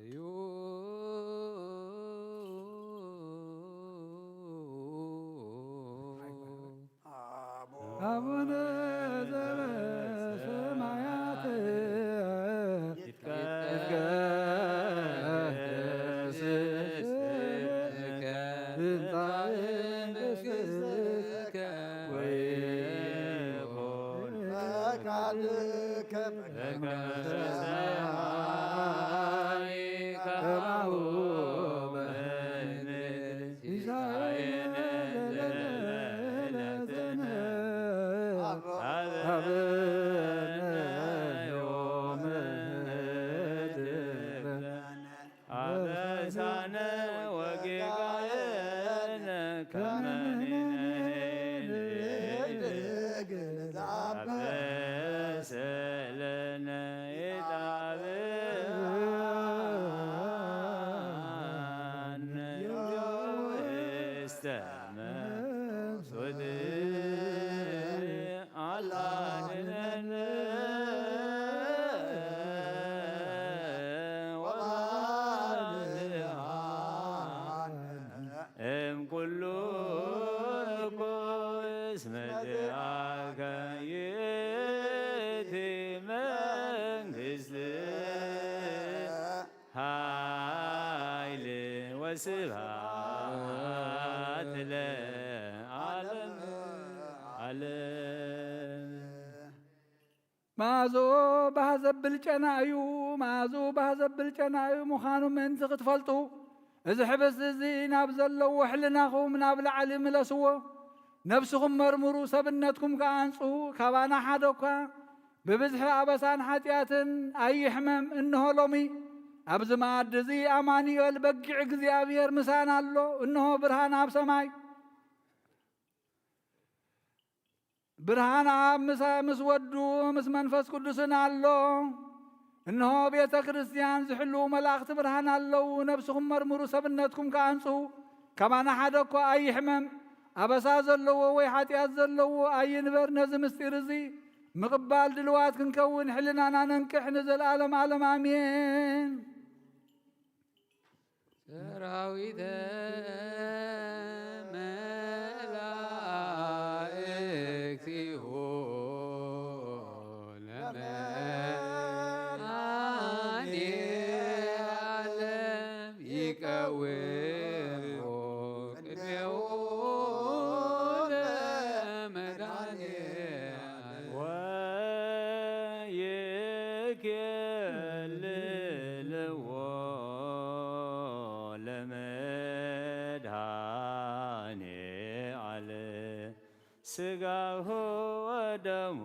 እዩ። አቡነ ዘበሰማያት ይትቀደስ ስምከ ትምጻእ መንግሥትከ ወይኩን ፈቃድከ በከመ በሰማይ ከማሁ በምድር። ሲሳየነ ዘለለዕለትነ ሀበነ ዮም ህድግ ለነ አበሳነ ወጌጋየነ ከመ ንሕነኒ ንህድግ ለዘአበሰ ለነ ኢታብአነ ውስተ መንሱት አላ አድነነ ወአድነነ እምኩሉ እኩይ እስመ ዚአከ ይእቲ መንግሥት ኃይል ወስብሐት ለዓለመ ዓለም። መኣዝኡ ባህ ዘብል ጨና እዩ፣ መኣዝኡ ባህ ዘብል ጨና እዩ ምዃኑ ምእንቲ ክትፈልጡ፣ እዚ ሕብስቲ እዚ ናብ ዘለዎ ሕልናኹም ናብ ላዕሊ ምለስዎ። ነፍስኹም መርምሩ፣ ሰብነትኩም ከኣ ኣንጽሁ። ካባና ሓደ እኳ ብብዝሒ ኣበሳን ሓጢኣትን ኣይሕመም። እንሆ ሎሚ ኣብዚ መኣዲ እዚ ኣማኑኤል በጊዕ እግዚኣብሔር ምሳና ኣሎ። እንሆ ብርሃን ኣብ ሰማይ። ብርሃን ኣብ ምሳ-፣ ምስ ወዱ ምስ መንፈስ ቅዱስን ኣሎ። እንሆ ቤተ ክርስቲያን ዝሕልዉ መላእኽቲ ብርሃን ኣለዉ። ነፍስኹም መርምሩ፣ ሰብነትኩም ከኣ ኣንጽሁ። ካባና ሓደ እኳ ኣይሕመም። ኣበሳ ዘለዎ ወይ ሓጢኣት ዘለዎ ኣይንበር። ነዚ ምስጢር እዚ ምቕባል ድልዋት ክንከውን ሕልናና ነንቅሕ። ንዘለዓለም ዓለም ኣሜን። ሰራዊተ መላእክቲሁ ለመድኃኔ ዓለም ይቀውሙ ቅድሜሁ ለመድኃኔ ዓለም ወይኬልልዎ ለመድኃኔ ዓለም ሥጋሁ ወደሙ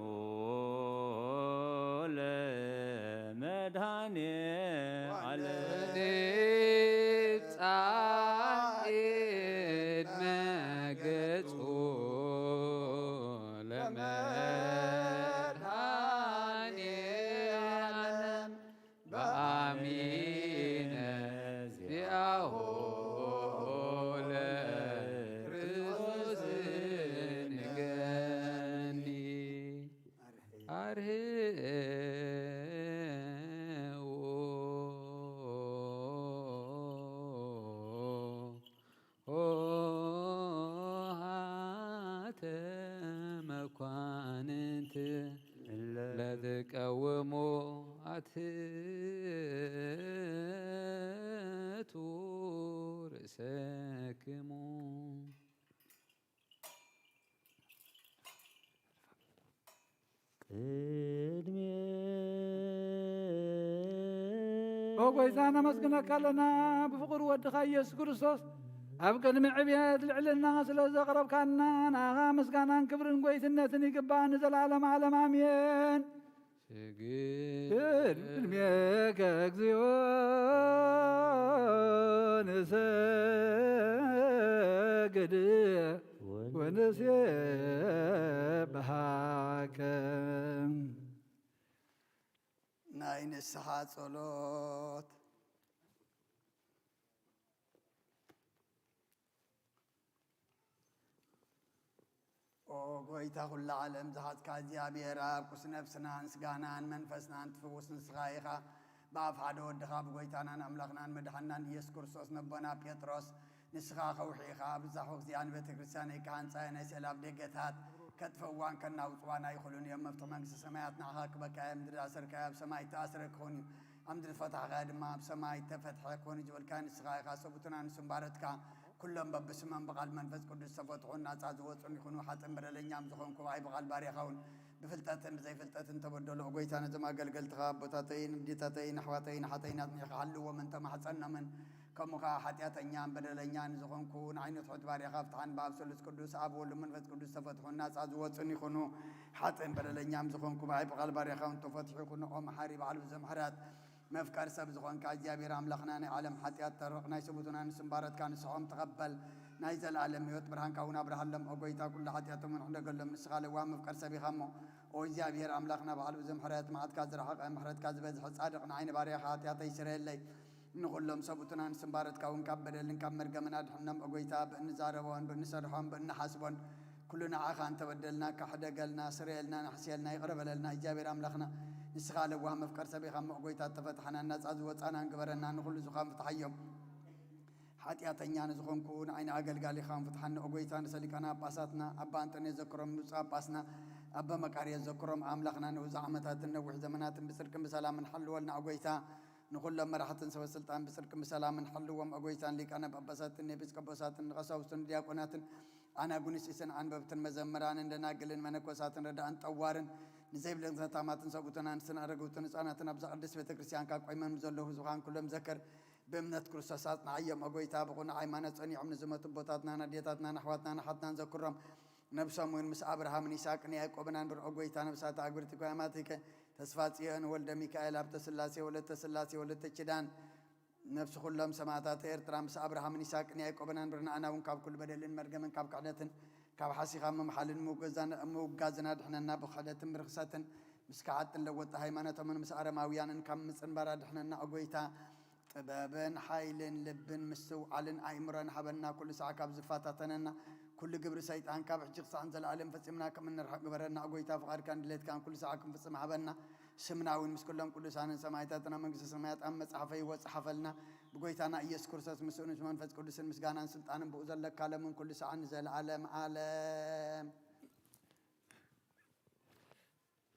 ለመድኃኔ ዓለም። ጻድቅ መገጹ ለመድኃኔ ዓለም በአሚነ ዚአሁ ለክርስቶስ ንገኒ። አርህዉ ኆኃተ መኳንንት ለትቀውሙ አትሕቱ ርእሰክሙ። ቅድሜ ኦ ጎይታ፣ ነመስግነካ ኣለና ብፍቕሩ ወድኻ ኢየሱስ ክርስቶስ። ኣብ ቅድሚ ዕብየት ልዕልና ስለ ዘቕረብካና፣ ንኣኻ ምስጋናን ክብርን ጎይትነትን ይግባእ ንዘለዓለም ዓለም ኣሜን። ስግድ ቅድሜከ እግዚኦ ንሰግድ ንሴብሃከ። ናይ ንስሓ ጸሎት። ኦ ጎይታ ኩላ ዓለም ዝሓዝካ እግዚኣብሔር ኣብ፣ ኩስ ነፍስናን ስጋናን መንፈስናን ትፍውስ ንስኻ ኢኻ። ብኣፍ ሓደ ወድኻ ብጎይታናን ኣምላኽናን መድሓንናን ኢየሱስ ክርስቶስ ነቦና ጴጥሮስ፣ ንስኻ ከውሒ ኢኻ፣ ኣብ ዛኹ እዚኣ ንቤተ ክርስቲያነይ ክሃንጻ እየ፣ ናይ ስእለ ኣብ ደገታት ከጥፍእዋን ከናውጽዋን ኣይኽእሉን እዮም። መፍትሒ መንግስቲ ሰማያት ንዓኻ ክበካ እየ፣ ምድሪ ኣሰርካዮ ኣብ ሰማይ እተኣስረ ክኸውን እዩ፣ ኣብ ምድሪ ፈታሕካዮ ድማ ኣብ ሰማይ እተፈትሐ ክኸውን እዩ ዝበልካ ንስኻ ኢኻ። ሰቡትና ንስምባረትካ ኩሎም በብስሞም ብቓል መንፈስ ቅዱስ ዝተፈትሑን ናጻ ዝወጹን ይኹኑ። ሓጥእን በደለኛም ዝኾንኩ ብኣይ ብቓል ባርያኻ እውን ብፍልጠትን ብዘይፍልጠትን ተበደሉ። ኦ ጎይታ፣ ነዞም ኣገልገልትኻ ኣቦታተይን ኣዴታተይን ኣሕዋተይን ኣሓተይን ኣጽኒዕካ ሓልዎምን ተማሕጸኖምን። ከምኡ ኸኣ ሓጢኣተኛን በደለኛን ዝኾንኩ ንዓይ ንትሑት ባርያኻ ፍትሓን ብኣብ ስሉስ ቅዱስ ኣብ ወልድ መንፈስ ቅዱስ ዝተፈትሑን ናጻ ዝወጹን ይኹኑ። ሓጥእን በደለኛም ዝኾንኩ ብኣይ ብቓል ባርያኻ እውን ተፈትሑ ይኹኑ። ኦ መሓሪ በዓል ብዙሕ ምሕረት መፍቀር ሰብ ዝኾንካ እግዚኣብሔር ኣምላኽና ናይ ዓለም ሓጢኣት ተርቕ፣ ናይ ሰቡትና ንስምባረትካ ንስሖም ተቐበል፣ ናይ ዘለኣለም ህይወት ብርሃንካ እውን ኣብርሃሎም። ኦ ጎይታ ኩሉ ሓጢኣቶም እውን ሕደገሎም፣ ንስኻ ለዋህ መፍቀር ሰብ ኢኻ እሞ። ኦ እግዚኣብሔር ኣምላኽና በዓል ብዙሕ ምሕረት፣ መዓትካ ዝረሓቐ ምሕረትካ ዝበዝሐ ጻድቕ ንዓይ ንባርያኻ ሓጢኣተይ ስረየለይ። ንኹሎም ሰቡትና ንስምባረትካ እውን ካብ በደልን ካብ መርገምን ኣድሕኖም። ኦ ጎይታ ብእንዛረቦን ብእንሰርሖን ብእንሓስቦን ኩሉ ንዓኻ እንተበደልና፣ ካሕደገልና፣ ስረየልና፣ ንሕስየልና፣ ይቕረ በለልና። እግዚኣብሔር ኣምላኽና፣ ንስኻ ለዋህ መፍቀር ሰብ ኢኻ እሞ፣ ጎይታ፣ እተፈትሓናን ናጻ ዝወጻናን ግበረና፣ ንኹሉ ዝኻን ፍትሓዮም። ሓጢኣተኛ ንዝኾንኩ ንዓይ ንኣገልጋሊኻ ፍትሓኒ፣ ኦ ጎይታ፣ ንሰሊቃና ጳጳሳትና፣ ኣባ ኣንጠንዮስ ዘክሮም፣ ንጹሕ ጳጳስና፣ ኣባ መቃርዮስ ዘክሮም፣ ኣምላኽና፣ ንኡዝ ዓመታትን ነዊሕ ዘመናትን ብጽድቅን ብሰላምን ሓልወልና፣ ኦ ጎይታ። ንኹሎም መራሕትን ሰበ ስልጣን ብጽድቅን ብሰላምን ሓልዎም። ኣጎይታን ሊቃነ ጳጳሳትን ኤጲስቆጶሳትን ንቐሳውስትን ዲያቆናትን ኣናጉንስጢስን ኣንበብትን መዘምራንን ደናግልን መነኮሳትን ረዳእን ጠዋርን ንዘይብለን ዘታማትን ሰብኡትን ኣንስትን ኣረገውትን ህፃናትን ኣብዛ ቅድስት ቤተ ክርስቲያን ካብ ቆይመን ዘለዉ ህዝብኻን ኩሎም ዘክር። ብእምነት ክርስቶስ ኣጽንዓዮም። ኣጎይታ ብቑኑዕ ሃይማኖት ጸኒዖም ንዝሞቱ ኣቦታትናን ኣዴታትናን ኣሕዋትናን ኣሓትናን ዘክሮም። ነብሶም እውን ምስ ኣብርሃምን ይስሐቅን ያዕቆብን ኣንብር። ኦ ጎይታ፣ ነብሳት ኣግብርቲ ጓማትከ ተስፋ ጽዮን ወልደ ሚካኤል፣ ሃብተ ስላሴ፣ ወለተ ስላሴ፣ ወለተ ኪዳን፣ ነብሲ ኩሎም ሰማእታት ኤርትራ ምስ ኣብርሃምን ይስሐቅን ያዕቆብን ኣንብር። ንኣና እውን ካብ ኩሉ በደልን መርገምን ካብ ክሕደትን ካብ ሓሲኻ ምምሓልን ምውገዛን-፣ ምውጋዝን ኣድሕነና። ብክሕደትን ብርኽሰትን ምስ ከሓድትን ለወጥቲ ሃይማኖቶምን ምስ ኣረማውያንን ካብ ምጽንባር ኣድሕነና። ኦ ጎይታ፣ ጥበብን ሓይልን ልብን ምስትውዓልን ኣእምሮን ሃበና። ኩሉ ሰዓት ካብ ዝፈታተነና ኩሉ ግብሪ ሰይጣን ካብ ሕጂ ክሳዕ ንዘለኣለም ፈጺምና ከም እንርሕቕ ግበረና። ኦ ጎይታ፣ ፍቓድካን ድሌትካን ኩሉ ሰዓት ክንፍጽም ሃበና። ስምና እውን ምስ ኩሎም ቅዱሳንን ሰማዕታትን ኣብ መንግስተ ሰማያት ኣብ መጽሓፈ ህይወት ጸሓፈልና። ብጎይታና ኢየሱስ ክርስቶስ ምስኡን ምስ መንፈስ ቅዱስን ምስጋናን ስልጣንን ብኡ ዘለካ ለምን ኩሉ ሰዓት ንዘለኣለም ዓለም።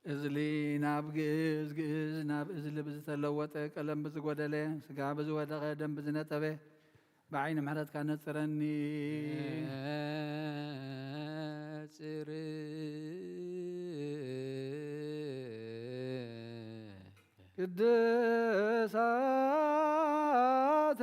እዝሊ ናብ ግእዝ፣ ግእዝ ናብ እዝሊ ብዝተለወጠ፣ ቀለም ብዝጎደለ፣ ስጋ ብዝወደቐ፣ ደም ብዝነጠበ፣ ብዓይኒ ምሕረትካ ነጽረኒ። ነጽር ቅድሳተ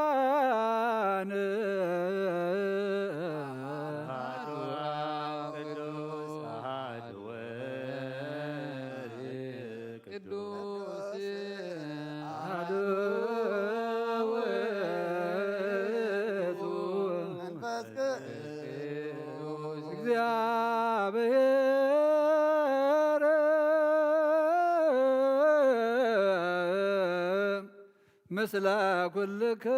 ለቅዱሳን። አሐዱ አብ ቅዱስ አሐዱ ወልድ ቅዱስ አሐዱ ውእቱ መንፈስ ቅዱስ። እግዚአብሔር ምስለ ኩልክሙ።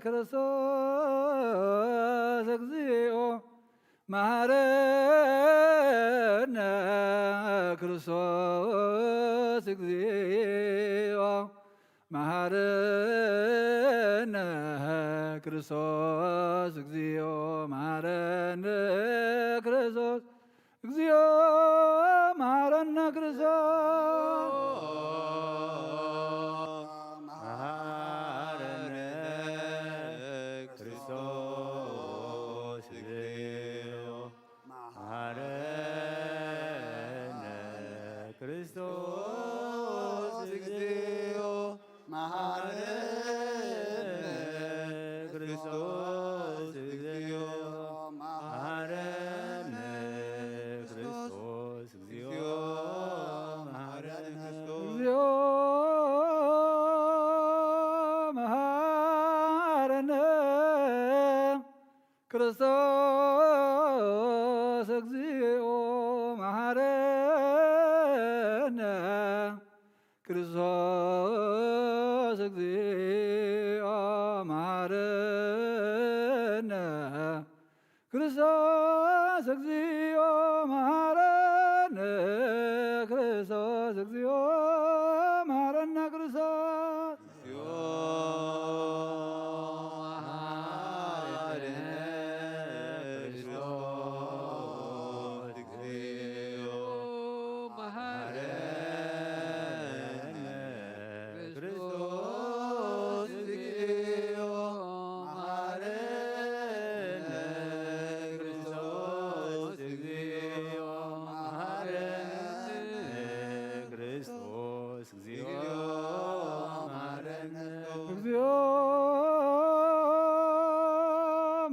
ክርስቶስ እግዚኦ መሐረነ ክርስቶስ እግዚኦ መሐረነ ክርስቶስ እግዚኦ መሐረነ ክርስቶስ እግዚኦ መሐረነ ክርስቶስ መሐረነ ክርስቶስ እግዚኦ መሐረነ ክርስቶስ እግዚኦ መሐረነ ክርስቶስ እግዚኦ መሐረነ ክርስቶስ እግዚኦ መሐረነ ክርስቶስ እግዚኦ መሐረነ ክርስቶስ እግዚኦ መሐረነ ክርስቶስ እግዚኦ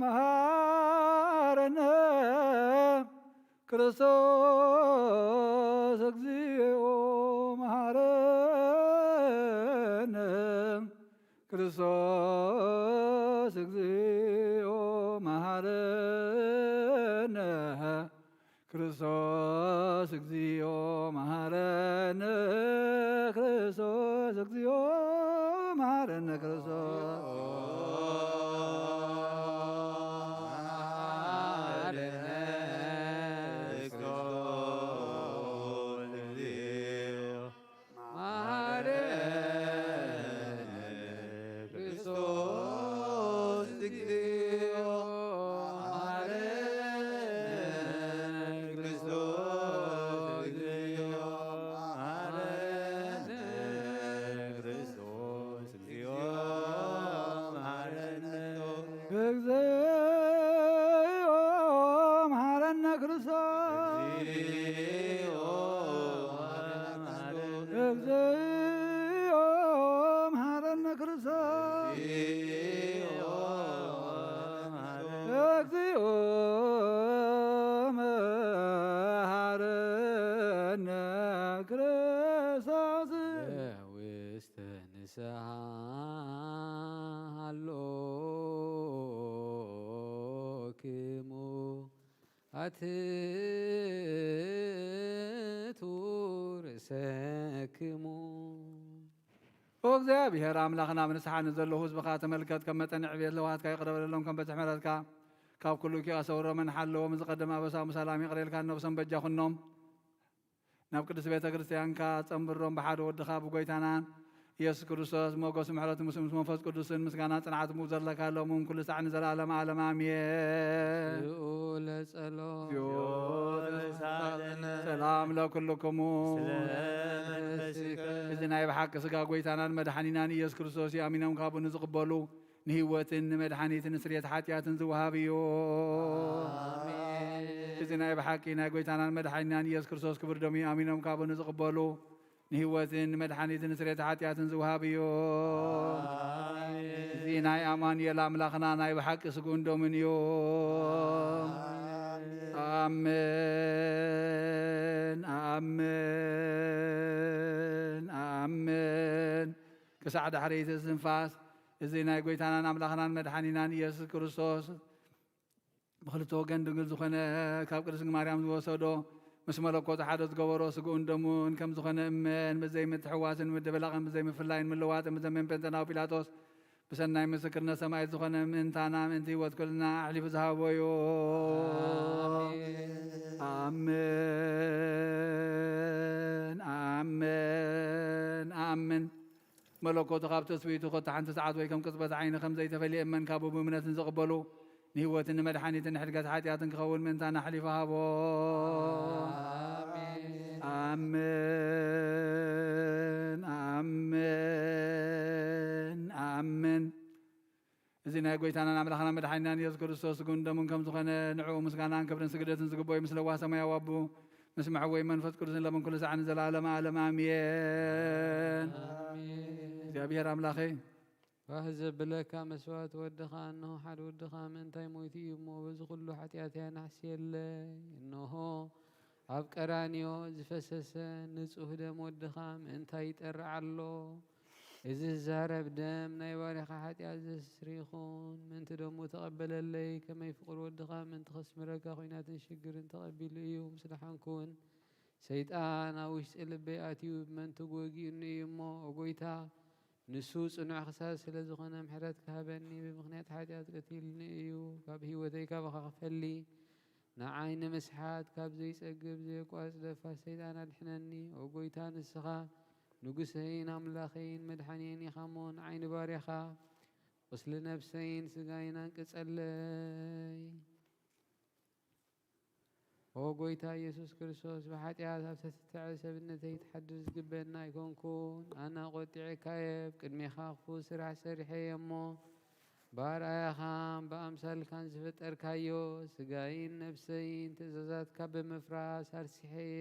መሐረነ ክርስቶስ እግዚኦ መሐረነ ክርስቶስ እግዚኦ መሐረነ ክርስቶስ መሐረነ ክርስቶስ እግዚኦ መሐረነ ክርስቶስ እግዚኦ መሐረነ ክርስቶስ እግዚኦ መሐረነ ክርስቶስ እግዚኦ መሐረነ ክርስቶስ እግዚኣብሔር ኣምላኽና፣ ብንስሓ ንዘለዉ ህዝብኻ ተመልከት፣ ከም መጠን ዕብየት ለዋሃትካ ይቕረ በለሎም፣ ከም በዝሒ ምሕረትካ ካብ ኩሉ ኪኣ ሰውሮምን ሓለዎም፣ ዝቐደመ ኣበሳኦም ሰላም ይቕረ ኢልካ ነብሶም በጃ ኩኖም። ናብ ቅድስት ቤተ ክርስቲያንካ ጸንብሮም፣ ብሓደ ወድኻ ብጎይታናን ኢየሱስ ክርስቶስ ሞገስ ምሕረት ምስ መንፈስ ቅዱስን ምስጋና ጽንዓት ምኡ ዘለካ ሎምን ኩሉ ሳዕ ንዘለዓለም ዓለም ኣሜን። ጸሎ። ሰላም ለኩልክሙ። እዚ ናይ ብሓቂ ስጋ ጎይታናን መድሓኒናን ኢየሱስ ክርስቶስ እዩ። ኣሚኖም ካብኡ ንዝቕበሉ ንህይወትን ንመድሓኒትን ንስርየት ሓጢኣትን ዝወሃብ እዩ። እዚ ናይ ብሓቂ ናይ ጎይታናን መድሓኒናን ኢየሱስ ክርስቶስ ክብር ደሙ እዩ። ኣሚኖም ካብኡ ንዝቕበሉ ንህይወትን ንመድሓኒትን ንስርየት ሓጢኣትን ዝወሃብ እዩ። እዚ ናይ ኣማኑኤል ኣምላኽና ናይ ብሓቂ ስግኡን ደሙን እዩ። ኣሜን፣ ኣሜን፣ ኣሜን። ክሳዕ ዳሕረይቲ እስትንፋስ እዚ ናይ ጎይታናን ኣምላኽናን መድሓኒናን ኢየሱስ ክርስቶስ ብኽልተ ወገን ድንግል ዝኾነ ካብ ቅድስት ማርያም ዝወሰዶ ምስ መለኮቱ ሓደ ዝገበሮ ስግኡን ደሙን ከም ዝኾነ እመን። ብዘይ ምትሕዋስን ምድብላቕን ብዘይ ምፍላይን ምልዋጥን ብዘመን ጴንጠናዊ ጲላጦስ ብሰናይ ምስክርነት ሰማዕት ዝኾነ ምእንታና ምእንቲ ህይወት ኩልና ኣሕሊፉ ዝሃቦ እዩ። ኣሜን፣ ኣሜን፣ ኣሜን። መለኮቱ ካብ ትስብእቱ ኮታ ሓንቲ ሰዓት ወይ ከም ቅጽበት ዓይኒ ከም ዘይተፈልየ እመን ካብኡ ብእምነትን ዝቕበሉ ንህይወትን ንመድሓኒትን ንሕድገት ሓጢኣትን ክኸውን ምእንታና ኣሕሊፉ ሃቦ። ኣሜን። ኣሜን፣ ኣሜን፣ ኣሜን። እዚ ናይ ጎይታናን ኣምላኽና መድሓኒናን የሱስ ክርስቶስ ስግኡን ደሙን ከም ዝኾነ ንዕኡ ምስጋናን ክብርን ስግደትን ዝግበኦ እዩ። ምስ ለዋህ ሰማያዊ ኣቦ፣ ምስ መሐወይ መንፈስ ቅዱስን ለምን ኩሉ ሳዕ ንዘለዓለመ ዓለም ኣሜን። ኣሜን። እግዚኣብሔር ኣምላኸይ፣ ባህ ዘብለካ መስዋእቲ ወድኻ፣ እነሆ ሓደ ወድኻ ምእንታይ ሞይቱ እዩ እሞ፣ በዚ ኩሉ ሓጢኣተይ ኣናሕስየለይ። እነሆ ኣብ ቀራንዮ ዝፈሰሰ ንጹህ ደም ወድኻ ምእንታይ ይጠርዕ ኣሎ። እዚ ዝዛረብ ደም ናይ ባርያኻ ሓጢኣት ዘስተስሪ ይኹን። ምእንቲ ደሙ ተቐበለለይ፣ ከመይ ፍቑር ወድኻ ምእንቲ ከስምረካ ኲናትን ሽግርን ተቐቢሉ እዩ። ምስ ደሓንኩ እውን ሰይጣን ኣብ ውሽጢ ልበይ ኣትዩ ብመንትጉ ወጊኡኒ እዩ እሞ፣ ኦ ጐይታ፣ ንሱ ጽኑዕ ክሳድ ስለ ዝኾነ ምሕረት ክሃበኒ፣ ብምኽንያት ሓጢኣት ቀቲሉኒ እዩ። ካብ ህይወተይ ካባኻ ክፈሊ፣ ንዓይ ንምስሓት ካብ ዘይጸግብ ዘየቋርጽ ደፋር ሰይጣን ኣድሕነኒ። ኦ ጐይታ፣ ንስኻ ንጉሰይን ኣምላኸይን መድሓኒየይን ኢኻ እሞ፣ ንዓይ ንባርያኻ ቁስሊ ነፍሰይን ስጋይን ኣንቅጸለይ። ኦ ጐይታ ኢየሱስ ክርስቶስ፣ ብሓጢኣት ኣብ ዝተትትዐ ሰብነተይ ትሓድር ዝግበአኒ ኣይኮንኩን። ኣነ ቖጢዐካየ፣ ኣብ ቅድሜኻ ክፉእ ስራሕ ሰሪሐየ እሞ፣ ብኣርኣያኻን ብኣምሳልካን ዝፈጠርካዮ ስጋይን ነፍሰይን ትእዛዛትካ ብምፍራስ ኣርሲሐየ።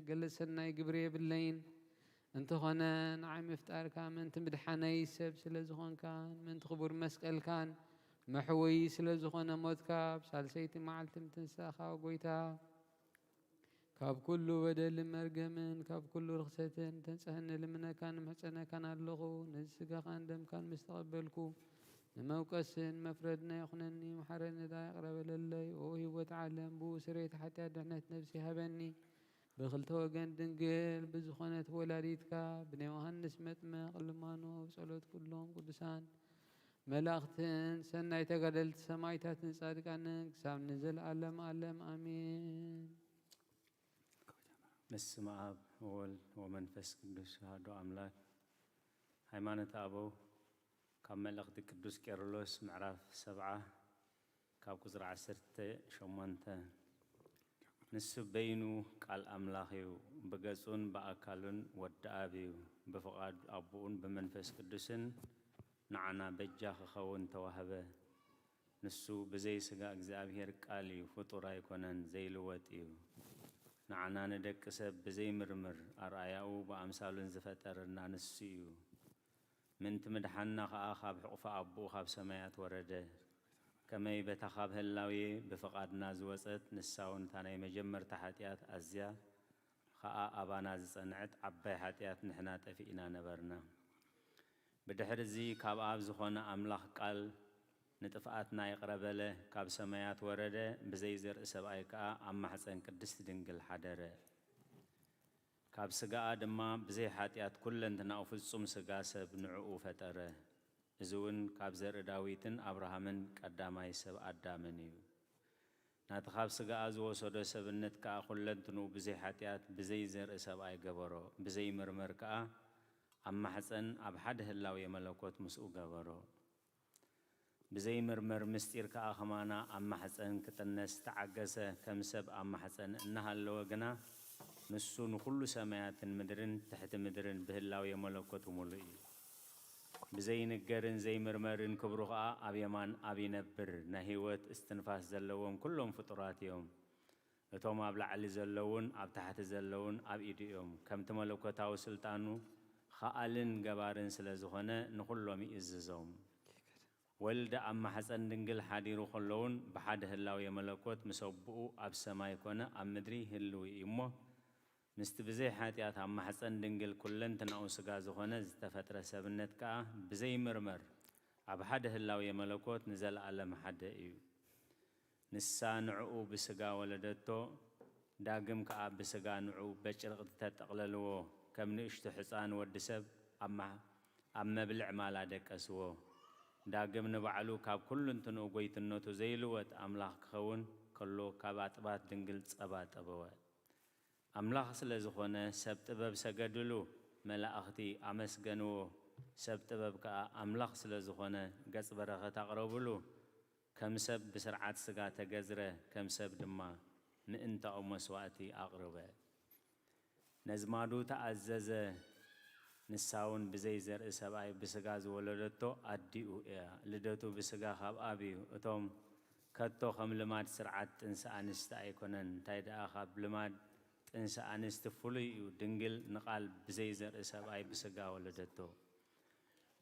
ገለ ሰናይ ግብሪ የብለይን። እንተኾነ ንዓይ ምፍጣርካ ምእንቲ ምድሓነይ ሰብ ስለ ዝኾንካን ምእንቲ ክቡር መስቀልካን መሕወዪ ስለ ዝኾነ ሞትካ፣ ኣብ ሳልሰይቲ መዓልቲ ምትንሳእኻ፣ ጐይታ፣ ካብ ኩሉ በደልን መርገምን ካብ ኩሉ ርኽሰትን ተንጽሐኒ ልምነካን እምሕጸነካን ኣለኹ። ነዚ ስጋኻን ደምካን ምስ ተቐበልኩ፣ ንመውቀስን መፍረድን ኣይኹነኒ። መሓረኒ ደኣ ይቕረ በለለይ። ኦ ህይወት ዓለም፣ ብኡ ስርየት ሓጢኣት ድሕነት ነፍሲ ሃበኒ። ብኽልተ ወገን ድንግል ብዝኾነት ወላዲትካ፣ ብናይ ዮሃንስ መጥምቕ ልማኖ፣ ብጸሎት ኩሎም ቅዱሳን መላእኽትን ሰናይ ተጋደልቲ ሰማዕታትን ጻድቃንን ክሳብ ንዘለዓለም ዓለም ኣሜን። በስመ ኣብ ወወልድ ወመንፈስ ቅዱስ ኣሐዱ ኣምላክ። ሃይማኖተ ኣበው ካብ መልእኽቲ ቅዱስ ቄርሎስ ምዕራፍ ሰብዓ ካብ ቁጽሪ ዓሰርተ ሸሞንተ። ንሱ በይኑ ቃል ኣምላኽ እዩ፣ ብገጹን ብኣካሉን ወዲ ኣብ እዩ፣ ብፍቓድ ኣቦኡን ብመንፈስ ቅዱስን ንዓና በጃ ክኸውን ተዋህበ። ንሱ ብዘይ ስጋ እግዚኣብሔር ቃል እዩ፣ ፍጡር ኣይኮነን፣ ዘይልወጥ እዩ። ንዓና ንደቂ ሰብ ብዘይምርምር ኣርኣያኡ ብኣምሳሉን ዝፈጠረና ንሱ እዩ። ምእንቲ ምድሓንና ኸኣ ካብ ሕቑፊ ኣቦኡ ካብ ሰማያት ወረደ። ከመይ በታ ካብ ህላዌ ብፍቓድና ዝወጸት ንሳ እውን እታ ናይ መጀመርታ ሓጢኣት ኣዝያ ኸኣ ኣባና ዝጸንዐት ዓባይ ሓጢኣት ንሕና ጠፊእና ነበርና። ብድሕርዚ ካብ ኣብ ዝኾነ ኣምላኽ ቃል ንጥፍኣትና ይቕረ በለ፣ ካብ ሰማያት ወረደ፣ ብዘይ ዘርኢ ሰብኣይ ከኣ ኣብ ማሕጸን ቅድስቲ ድንግል ሓደረ። ካብ ስጋኣ ድማ ብዘይ ሓጢኣት ኩለንትናኡ ፍጹም ስጋ ሰብ ንዕኡ ፈጠረ። እዚ እውን ካብ ዘርኢ ዳዊትን ኣብርሃምን ቀዳማይ ሰብ ኣዳምን እዩ። ናቲ ካብ ስጋኣ ዝወሰዶ ሰብነት ከኣ ኩለንትንኡ ብዘይ ሓጢኣት ብዘይ ዘርኢ ሰብኣይ ገበሮ። ብዘይ ምርመር ከኣ ኣብ ማሕጸን ኣብ ሓደ ህላዌ መለኮት ምስኡ ገበሮ። ብዘይ ምርመር ምስጢር ከኣ ከማና ኣብ ማሕጸን ክጥነስ ተዓገሰ። ከም ሰብ ኣብ ማሕጸን እናሃለወ ግና ንሱ ንኹሉ ሰማያትን ምድርን ትሕቲ ምድርን ብህላዌ መለኮቱ ምሉእ እዩ። ብዘይንገርን ዘይምርመርን ክብሩ ኸኣ ኣብ የማን ኣብ ይነብር። ናይ ህይወት እስትንፋስ ዘለዎም ኩሎም ፍጡራት እዮም። እቶም ኣብ ላዕሊ ዘለዉን ኣብ ታሕቲ ዘለዉን ኣብ ኢዱ እዮም። ከምቲ መለኮታዊ ስልጣኑ ኸኣልን ገባርን ስለ ዝኾነ ንኹሎም ይእዝዞም። ወልድ ኣብ ማሕጸን ድንግል ሓዲሩ ኸሎውን ብሓደ ህላዌ መለኮት ምስ ኣቦኡ ኣብ ሰማይ ኮነ ኣብ ምድሪ ህልው እዩ እሞ፣ ምስቲ ብዘይ ሓጢኣት ኣብ ማሕጸን ድንግል ኩለንትናኡ ስጋ ዝኾነ ዝተፈጥረ ሰብነት ከኣ ብዘይ ምርመር ኣብ ሓደ ህላዌ መለኮት ንዘለኣለም ሓደ እዩ። ንሳ ንዕኡ ብስጋ ወለደቶ፣ ዳግም ከኣ ብስጋ ንዑ በጭርቕቲ ተጠቕለልዎ፣ ከም ንእሽቶ ሕጻን ወዲ ሰብ ኣብ ማ-፣ ኣብ መብልዕ ማላ ደቀስዎ። ዳግም ንባዕሉ ካብ ኩሉ እንትንኡ ጎይትነቱ ዘይልወጥ ኣምላኽ ክኸውን ከሎ ካብ ኣጥባት ድንግል ጸባ ጠበወ። ኣምላኽ ስለ ዝኾነ ሰብ ጥበብ ሰገድሉ፣ መላእኽቲ ኣመስገንዎ። ሰብ ጥበብ ከኣ ኣምላኽ ስለ ዝኾነ ገጽ በረኸት ኣቕረብሉ። ከም ሰብ ብስርዓት ስጋ ተገዝረ፣ ከም ሰብ ድማ ምእንታኡ መስዋእቲ ኣቕርበ። ነዝማዱ ተኣዘዘ። ንሳ እውን ብዘይ ዘርኢ ሰብኣይ ብስጋ ዝወለደቶ ኣዲኡ እያ። ልደቱ ብስጋ ካብ ኣብ እዩ። እቶም ከቶ ከም ልማድ ስርዓት ጥንሲ ኣንስቲ ኣይኮነን። እንታይ ደኣ ካብ ልማድ ጥንሲ ኣንስቲ ፍሉይ እዩ። ድንግል ንቓል ብዘይ ዘርኢ ሰብኣይ ብስጋ ወለደቶ።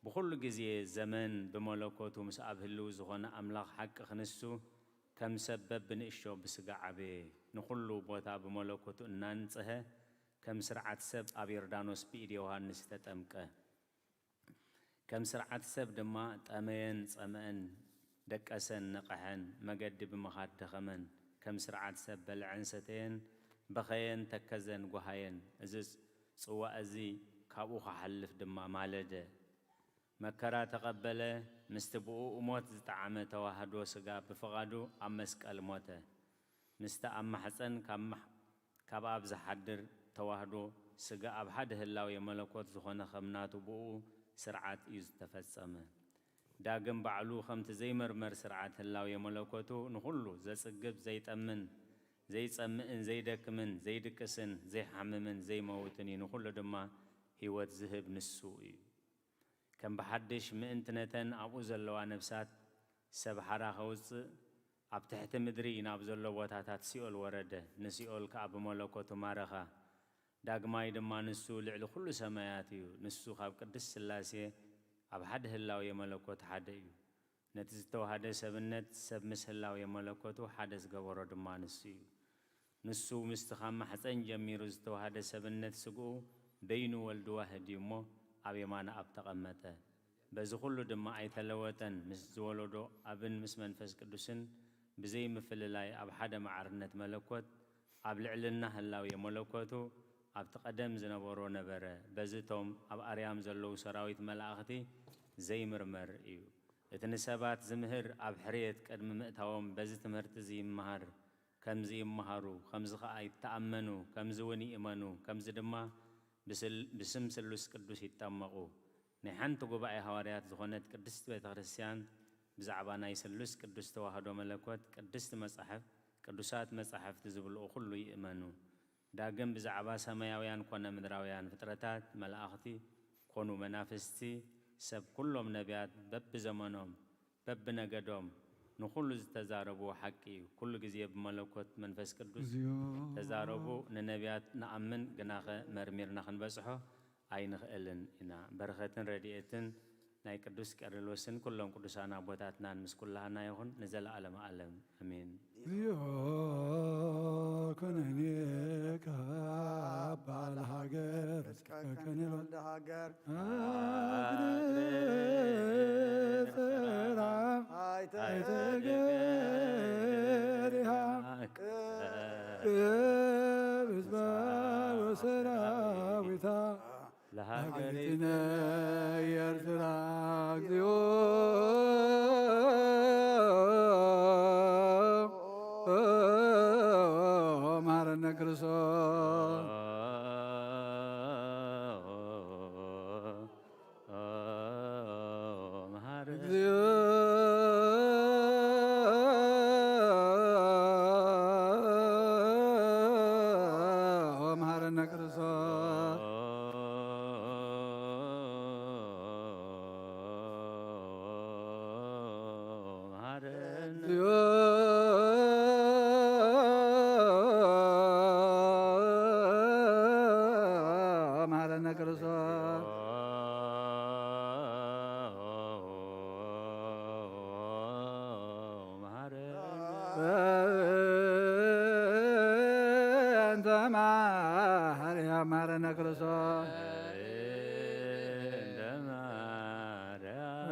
ብኹሉ ግዜ ዘመን ብመለኮቱ ምስ ኣብ ህልው ዝኾነ ኣምላኽ ሓቂ ክንሱ ከም ሰብ በብንእሽቶ ብስጋ ዓበየ። ንኹሉ ቦታ ብመለኮቱ እናንጽሀ ከም ስርዓት ሰብ ኣብ ዮርዳኖስ ብኢድ ዮሃንስ ተጠምቀ። ከም ስርዓት ሰብ ድማ ጠመየን ጸምአን፣ ደቀሰን ነቐሐን፣ መገዲ ብምኻድ ደኸመን። ከም ስርዓት ሰብ በልዐን ሰተየን፣ በኸየን ተከዘን ጓሃየን። እዚ ጽዋእ እዚ ካብኡ ክሓልፍ ድማ ማለደ። መከራ ተቐበለ። ምስቲ ብኡ ሞት ዝጠዓመ ተዋህዶ ስጋ ብፍቓዱ ኣብ መስቀል ሞተ። ምስቲ ኣብ ማሕፀን ካብ ማሕ-፣ ካብ ኣብ ዝሓድር ተዋህዶ ስጋ ኣብ ሓደ ህላዌ መለኮት ዝኾነ ከም ናቱ ብኡ ስርዓት እዩ ዝተፈጸመ። ዳግም ባዕሉ ከምቲ ዘይምርመር ስርዓት ህላዌ መለኮቱ ንኹሉ ዘጽግብ ዘይጠምን ዘይጸምእን ዘይደክምን ዘይድቅስን ዘይሓምምን ዘይመውትን እዩ። ንኹሉ ድማ ህይወት ዝህብ ንሱ እዩ። ከም ብሓድሽ ምእንቲ ነተን ኣብኡ ዘለዋ ነፍሳት ሰብ ሓራ ከውጽእ ኣብ ትሕቲ ምድሪ ናብ ዘሎ ቦታታት ሲኦል ወረደ። ንሲኦል ከኣ ብመለኮቱ ማረኻ። ዳግማይ ድማ ንሱ ልዕሊ ኩሉ ሰማያት እዩ። ንሱ ካብ ቅድስት ስላሴ ኣብ ሓደ ህላዌ መለኮት ሓደ እዩ። ነቲ ዝተዋሃደ ሰብነት ሰብ ምስ ህላዌ መለኮቱ ሓደ ዝገበሮ ድማ ንሱ እዩ። ንሱ ምስቲ ካብ ማሕፀን ጀሚሩ ዝተዋሃደ ሰብነት ስግኡ በይኑ ወልድ ዋህድ እዩ እሞ ኣብ የማነ ኣብ ተቐመጠ። በዚ ኩሉ ድማ ኣይተለወጠን። ምስ ዝወለዶ ኣብን ምስ መንፈስ ቅዱስን ብዘይ ምፍልላይ ኣብ ሓደ ማዕርነት መለኮት ኣብ ልዕልና ህላዌ መለኮቱ ኣብቲ ቀደም ዝነበሮ ነበረ። በዚ እቶም ኣብ ኣርያም ዘለዉ ሰራዊት መላእኽቲ ዘይምርመር እዩ። እቲ ንሰባት ዝምህር ኣብ ሕርየት ቅድሚ ምእታዎም በዚ ትምህርቲ እዚ ይመሃር፣ ከምዚ ይመሃሩ፣ ከምዚ ኸኣ ይተኣመኑ፣ ከምዚ እውን ይእመኑ፣ ከምዚ ድማ ብስል-፣ ብስም ስሉስ ቅዱስ ይጠመቑ። ናይ ሓንቲ ጉባኤ ሃዋርያት ዝኾነት ቅድስት ቤተ ክርስቲያን ብዛዕባ ናይ ስሉስ ቅዱስ ተዋህዶ መለኮት ቅድስት መጻሕፍት፣ ቅዱሳት መጻሕፍቲ ዝብልኡ ኩሉ ይእመኑ። ዳግም ብዛዕባ ሰማያውያን ኮነ ምድራውያን ፍጥረታት፣ መላእኽቲ ኮኑ መናፍስቲ፣ ሰብ ኩሎም ነቢያት በብዘመኖም በብነገዶም ንኹሉ ዝተዛረብዎ ሓቂ እዩ። ኩሉ ግዜ ብመለኮት መንፈስ ቅዱስ ተዛረቡ። ንነቢያት ንኣምን፣ ግናኸ መርሚርና ክንበጽሖ ኣይንኽእልን ኢና። በረኸትን ረድኤትን ናይ ቅዱስ ቄርሎስን ኩሎም ቅዱሳን ኣቦታትናን ምስ ኩላህና ይኹን ንዘለዓለመ ዓለም። ኣሜን። እግዚኦ ኩነኔ ካባ ለሃገር ከከኒ ወልደ ሃገር አግሬ ሰላም አይተ አይተገሪሃ ህዝባ ወሰራዊታ ለሃገሪ ሀገሪነ ኤርትራ እግዚኦ መሐረነ ክርስቶስ መሃረ እግዚኦ መሐረነ ክርስቶስ መሃረነ እግዚኦ መሐረነ ክርስቶስ መሃረነ በእንተ ማርያም መሐረነ ክርስቶስ እንደ ማርያም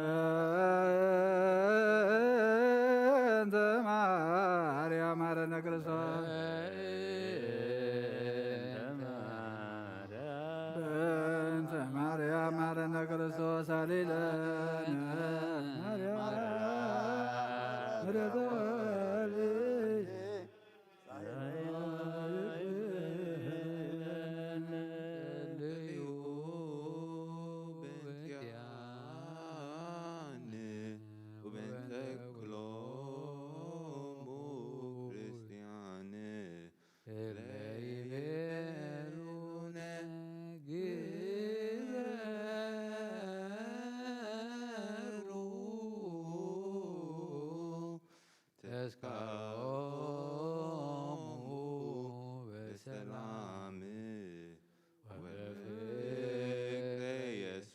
እንተ ማርያም መሐረነ ክርስቶስ እንደ ማርያም በእንተ ማርያም መሐረነ ክርስቶስ ሳሌለነ ማርያም ምሕረተ ወልድ ጸልዩ በእንቲአነ ወበእንተ ኩሎሙ ክርስቲያን እለ ይቤሉነ ግበሩ ተስካኦሙ በሰላም ወበፍቅረ ኢየሱስ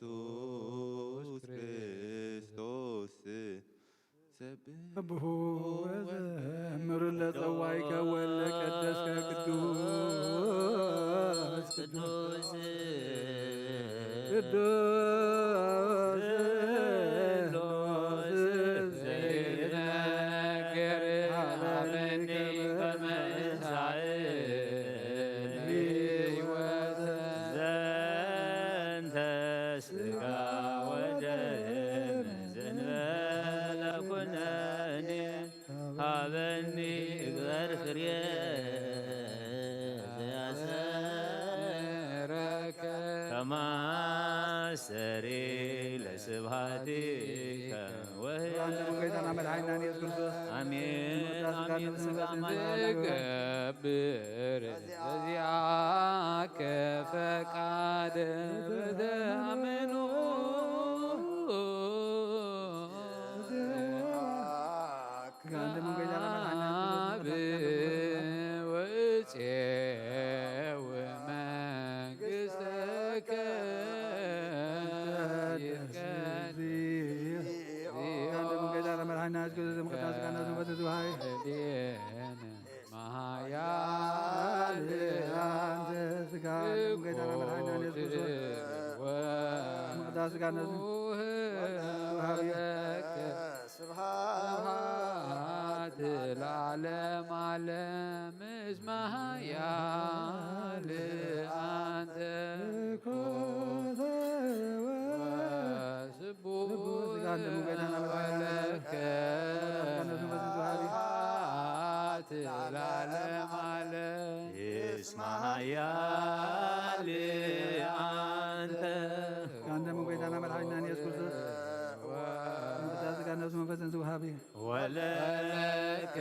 ክርስቶስ። ሰብሑ ወዘምሩ ለጸዋይከ ወለቀደስከ ቅዱስ ቅዱስ ቅዱስ ቅዱስ ዘይነገር ሀበኒ ከመ ሕይወት ዘንተ ስጋ ወደም ዘንበለ ኩነኔ ሀበኒ እግበር ፍሬ ዘያሰረከ ከማሰሪ ለስብሐቲከ ወህያ አንተ መንገድና መድኃኒና ኢየሱስ ክርስቶስ አሜን። አሜን። ስጋ መለከ ገብር በዚአከ ፈቃድ በዘአምኖ አብ ወእፄው መንግሥተከ ይትቀደስ። መድኃኒና ኢየሱስ ክርስቶስ። መሃያል አንተ ስጋ ጌታና መድኃኒና ኢየሱስ ክርስቶስ። መቅዳስ ስጋ ነሱ ወሃብየ ስብሐት ለዓለም ዓለም እስመ ኃያል አንተ ኮተ ወስቡሕ ወለከ ስብሐት ለዓለም ዓለም እስመ ኃያል አንተ። አንተ ጌታና መድኃኒና ኢየሱስ ክርስቶስ ስጋ ነፍስ መንፈስን ዝወሃብ እዩ። ወለከ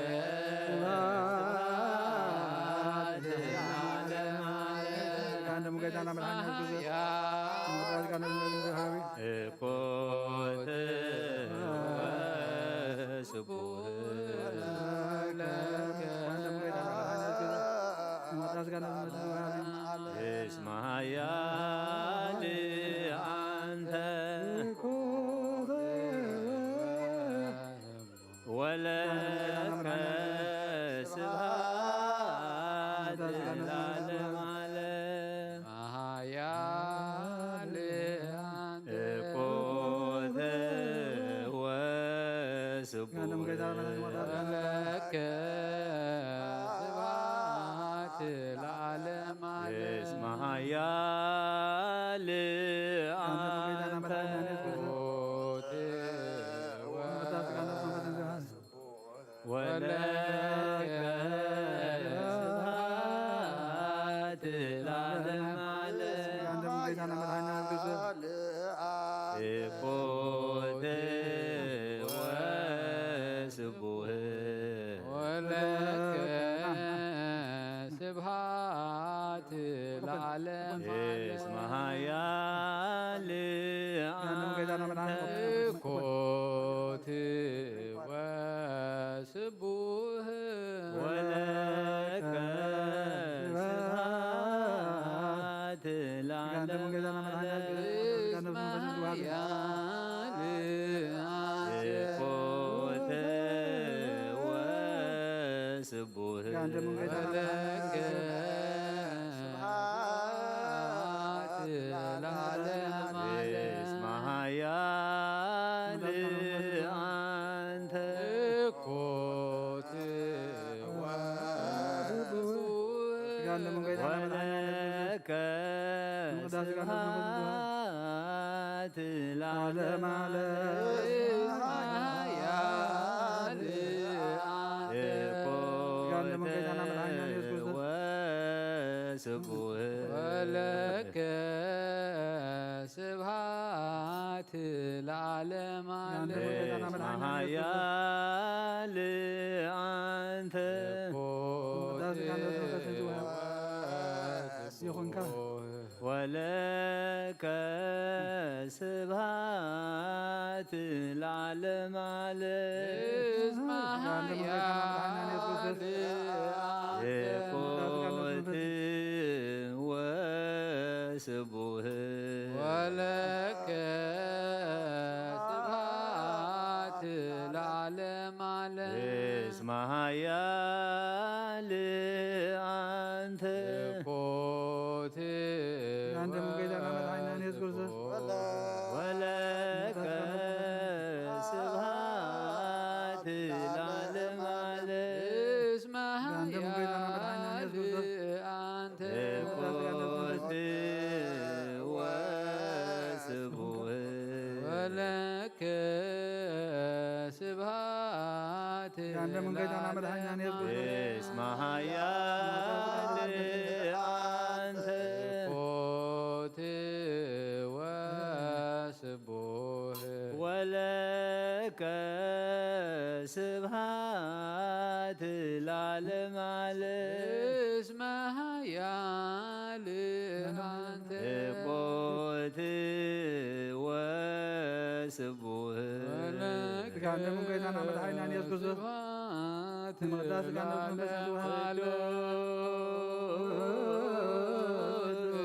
ስብሐት ለዓለመ ዓለም። አንተ ሙጌታና መድኃኒነ ኢየሱስ ክርስቶስ ስጋ ነፍስ መንፈስን ዝወሃብ እዩ። እኮተ ወስቡህ ለከ። አንተ ሙጌታና መድኃኒነ ኢየሱስ ክርስቶስ ስጋ ነፍስ መንፈስን ዝወሃብ እዩ። እስመ ኃያል አንተ ወለከ ስብሐት ለዓለመ ዓለም። ኃያል አንተ እኮተ ወስቡሕ ለከ ስብሐት ለዓለመ ዓለም። እስመ ኃያል አንተ ወለከ ስብሐት ለዓለመ ዓለም። እኮተ ወስቡሕ ወለከ ስብሐት ለዓለመ ዓለም። እስመ ኃያል አንተ እኮት ወስቡሕ ወለከ ስብሐት ለዓለመ ዓለም። እስመ ኃያል አንተ እኮተ ወስቡሕ ወለከ ስብሐት ለዓለመ ዓለም። እስመ ኃያል አንተ እኮት ወስቡሕ ወለከ ስብሐት ለዓለመ ዓለም። ኃያል አንተ። ስጋ ደሙ ጌታና መድኃኒና ኢየሱስ ክርስቶስ። ወስቡህ። ወለከ ስብሐት ለዓለመ ዓለም። ስጋ ደሙ ጌታና መድኃኒና ኢየሱስ ክርስቶስ። ኃያል አንተ። ስጋ ደሙ ጌታና መድኃኒና ኢየሱስ ክርስቶስ። ይኹንካ። ወለከ ስብሐት ለዓለመ ዓለም። እስመ ኃያል አንተ። የኮት ወስቡህ። ወለከ ስብሐት ለዓለመ ዓለም። እስመ ኃያል አንተ። የኮት አንተ ሙጌታና መድኃኒና ኢየሱስ ክርስቶስ። ወለከ ስብሐት ለዓለመ ዓለም። እስመ አንተ ሙጌታና መድኃኒና ኢየሱስ ክርስቶስ። ኃያል አንተ። የኮት ወስቡህ። ወለከ ስብሐት ያንደም ጌታና መድኃኒና ኢየሱስ ክርስቶስ። እስመ ኃያል አንተ። ኮት ወስቡህ። ወለከ ስብሐት ለዓለመ ዓለም። እስመ ኃያል አንተ። ኮት ወስቡህ። ወለከ ስጋ ደሙ ጌታና መድኃኒና ኢየሱስ ክርስቶስ። ስብሐት መቅደስ ስጋ ደሙ ለዓለመ መንፈስ ቅዱስ። ዓለም።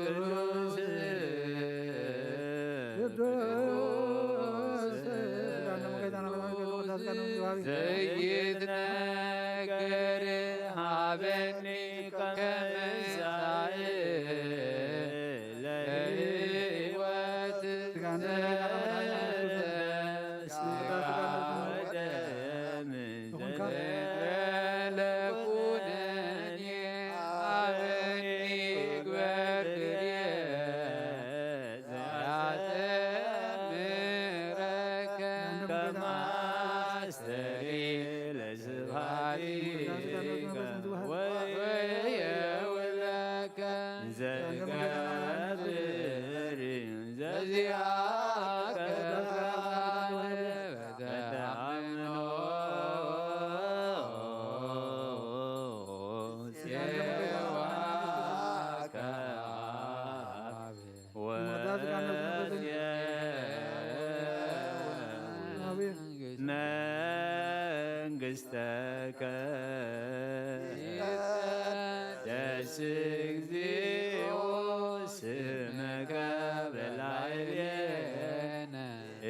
ቅዱስ። ቅዱስ። ስጋ ደሙ ጌታና መድኃኒና ኢየሱስ ክርስቶስ። ዘይትነገር ሀበኒ ከመ ምሳኤ ለሕይወት ዘስጋ ወደም ለኩነኔ ሀበኒ ግበር ድርየ ዘያስተምረከ ከማስተሪ ለስብሐቲከ ወየውለከ ዘገብር ዘዚአከ በተአምኖ ጽዋከ መንግሥተከ ይትቀደስ እግዚኦ ስምከ በላዕሌነ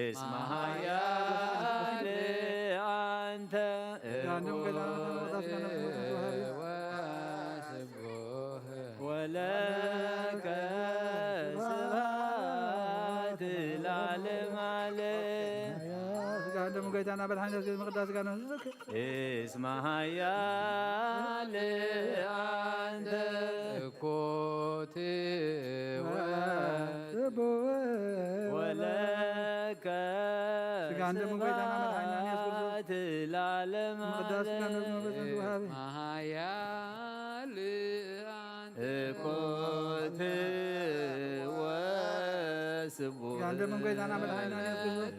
እስመ ኃያል አንተ ወስቡሕ ወለከ ስብሐት ለዓለመ ዓለም። ስጋ ደሙ ጌታና መድኃኒት መቅደስ ስጋ ነው። እስመ ኃያል አንተ ኮት ወለከ ስጋ ደሙ ጌታና መድኃኒት ኢየሱስ ክርስቶስ። ስብሐት ለዓለመ መቅደስ ስጋ ደሙ ዓለም። መድኃኒት ወሃቢ። እስመ ኃያል አንተ ኮት ወስቡሕ። ስጋ ደሙ ጌታና መድኃኒት ኢየሱስ ክርስቶስ።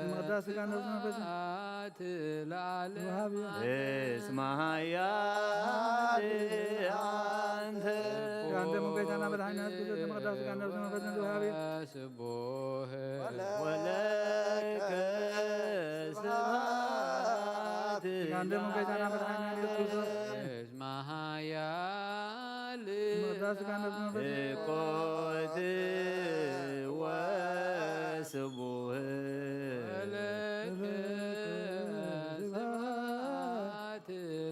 መቅደስ ስጋ ደሙ መንፈስ ስብሐት ለዓለመ ወሃቢ። እስመ ኃያል አንተ ስጋ ደሙ ጌታና መድኃኒት ኢየሱስ ክርስቶስ። መቅደስ ስጋ ደሙ መንፈስ ስብሐት ወሃቢ። ስቡሕ ወለከ ስብሐት ስጋ ደሙ ጌታና መድኃኒት ኢየሱስ ክርስቶስ። እስመ ኃያል ስጋ ደሙ መንፈስ ኮት ወስቡሕ ወለከ ስብሐት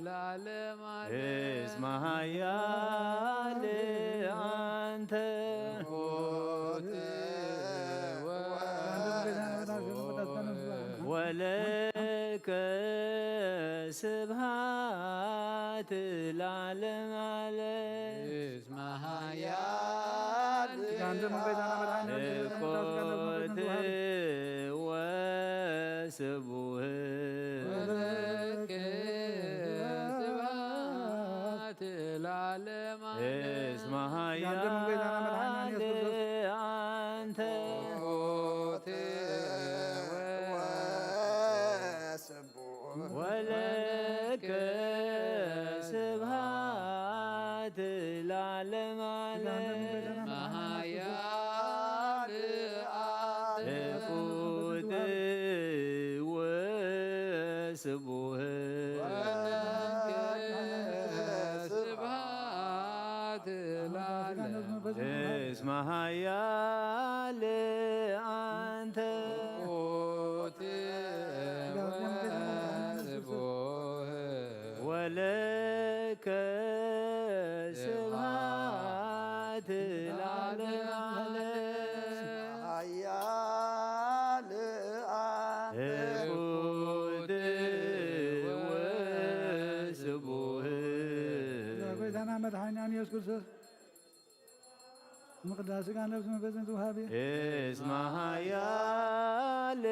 ለዓለመ ዓለም። እስመ ኃያል አንተ ኮት ወለከ ስብሐት ለዓለመ ዓለም። እስመ ኃያል ስጋ ደሙ ጌታና መድኃኒት ኢየሱስ ክርስቶስ። ኮት ስቡህ ወለከ ስብሐት ለዓለመ ዓለም። እስመ ኃያል አንተ ወለከ ስብሐት ለዓለመ ዓለም። መኃያል አንተ ወስቡህ ወለከ ስብሐት ለዓለም። እስመ ኃያል አንተ ወስቡህ ወለከ ስብሐት ለዓለመ ዓለም። ኃያል አንተ ትሑት ወስቡህ። ጎይታና መድኃኒና ኢየሱስ ክርስቶስ ምቅዳስ ሥጋ ነፍስ መንፈስን ዝወሃበ እስመ ኃያል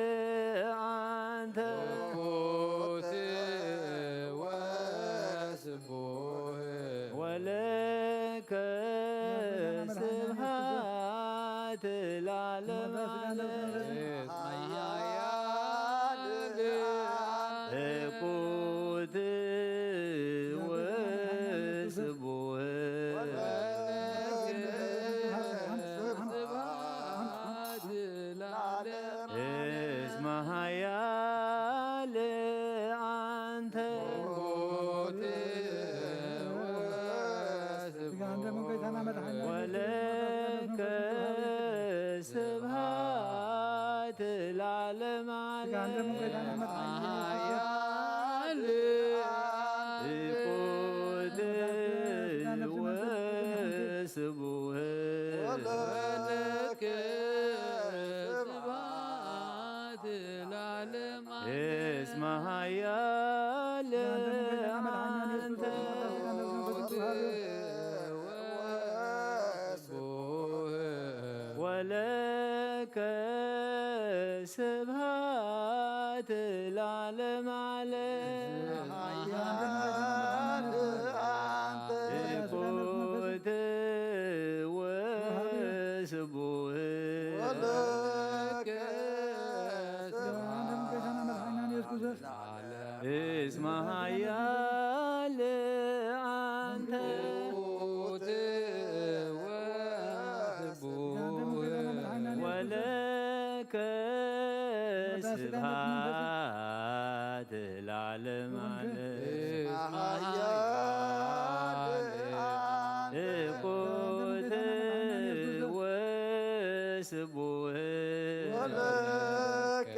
አንተ ትሑት ወስቡህ ወለከ ስብሐት ለዓለመ ዓለም። እስመ ኃያል ትሑት ወስቡህ ስብሐት ለዓለመ እስመ ኃያል አንተ ወለከ ስብሐት ለዓለመ ዓለም። ኃያል ትሑት ወስቡህ ወለከ ስብሐት ለዓለመ ዓለም። እስመ ኃያል አንተ ወስቡህ ወለከ ስብሐት ለዓለመ ዓለም። ኃያል አንተ ትሑት ወስቡህ ወለከ ስብሐት ለዓለመ ዓለም። እስመ ኃያል አንተ ትሑት ወስቡህ ወለከ ስብሐት ለዓለመ ዓለም። እስመ ኃያል አንተ ትሑት ወስቡህ ወለከ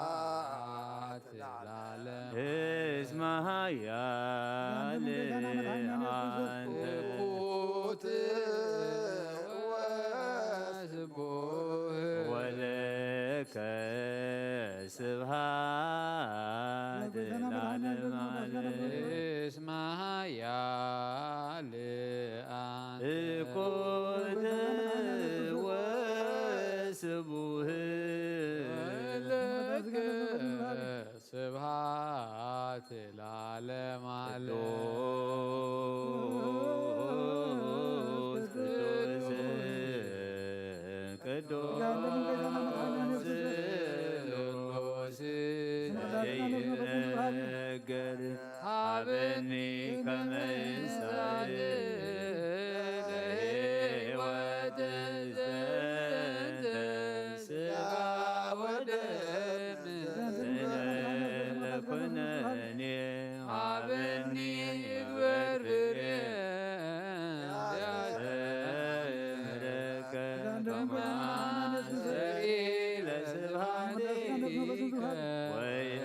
ስብሐት ለዓለም። እስመ ኃያል አንተ ትሑት ወስቡህ ወለከ ስብሐት ለዓለመ ዓለም። እስመ ኃያል አንተ ትሑት ወስቡህ ወለከ ስብሐት ለዓለመ ዓለም። ቅዱስ ቅዱስ ቅዱስ ዘይነገር ሀበኒ ከመ ይሳል ለሕይወት ዘንተ ሥጋ ወደም ለኩነኔ ሀበኒ እግበር ፍሬ ያስተምረከ ከማስተሪ ለስብሐቲከ ወየ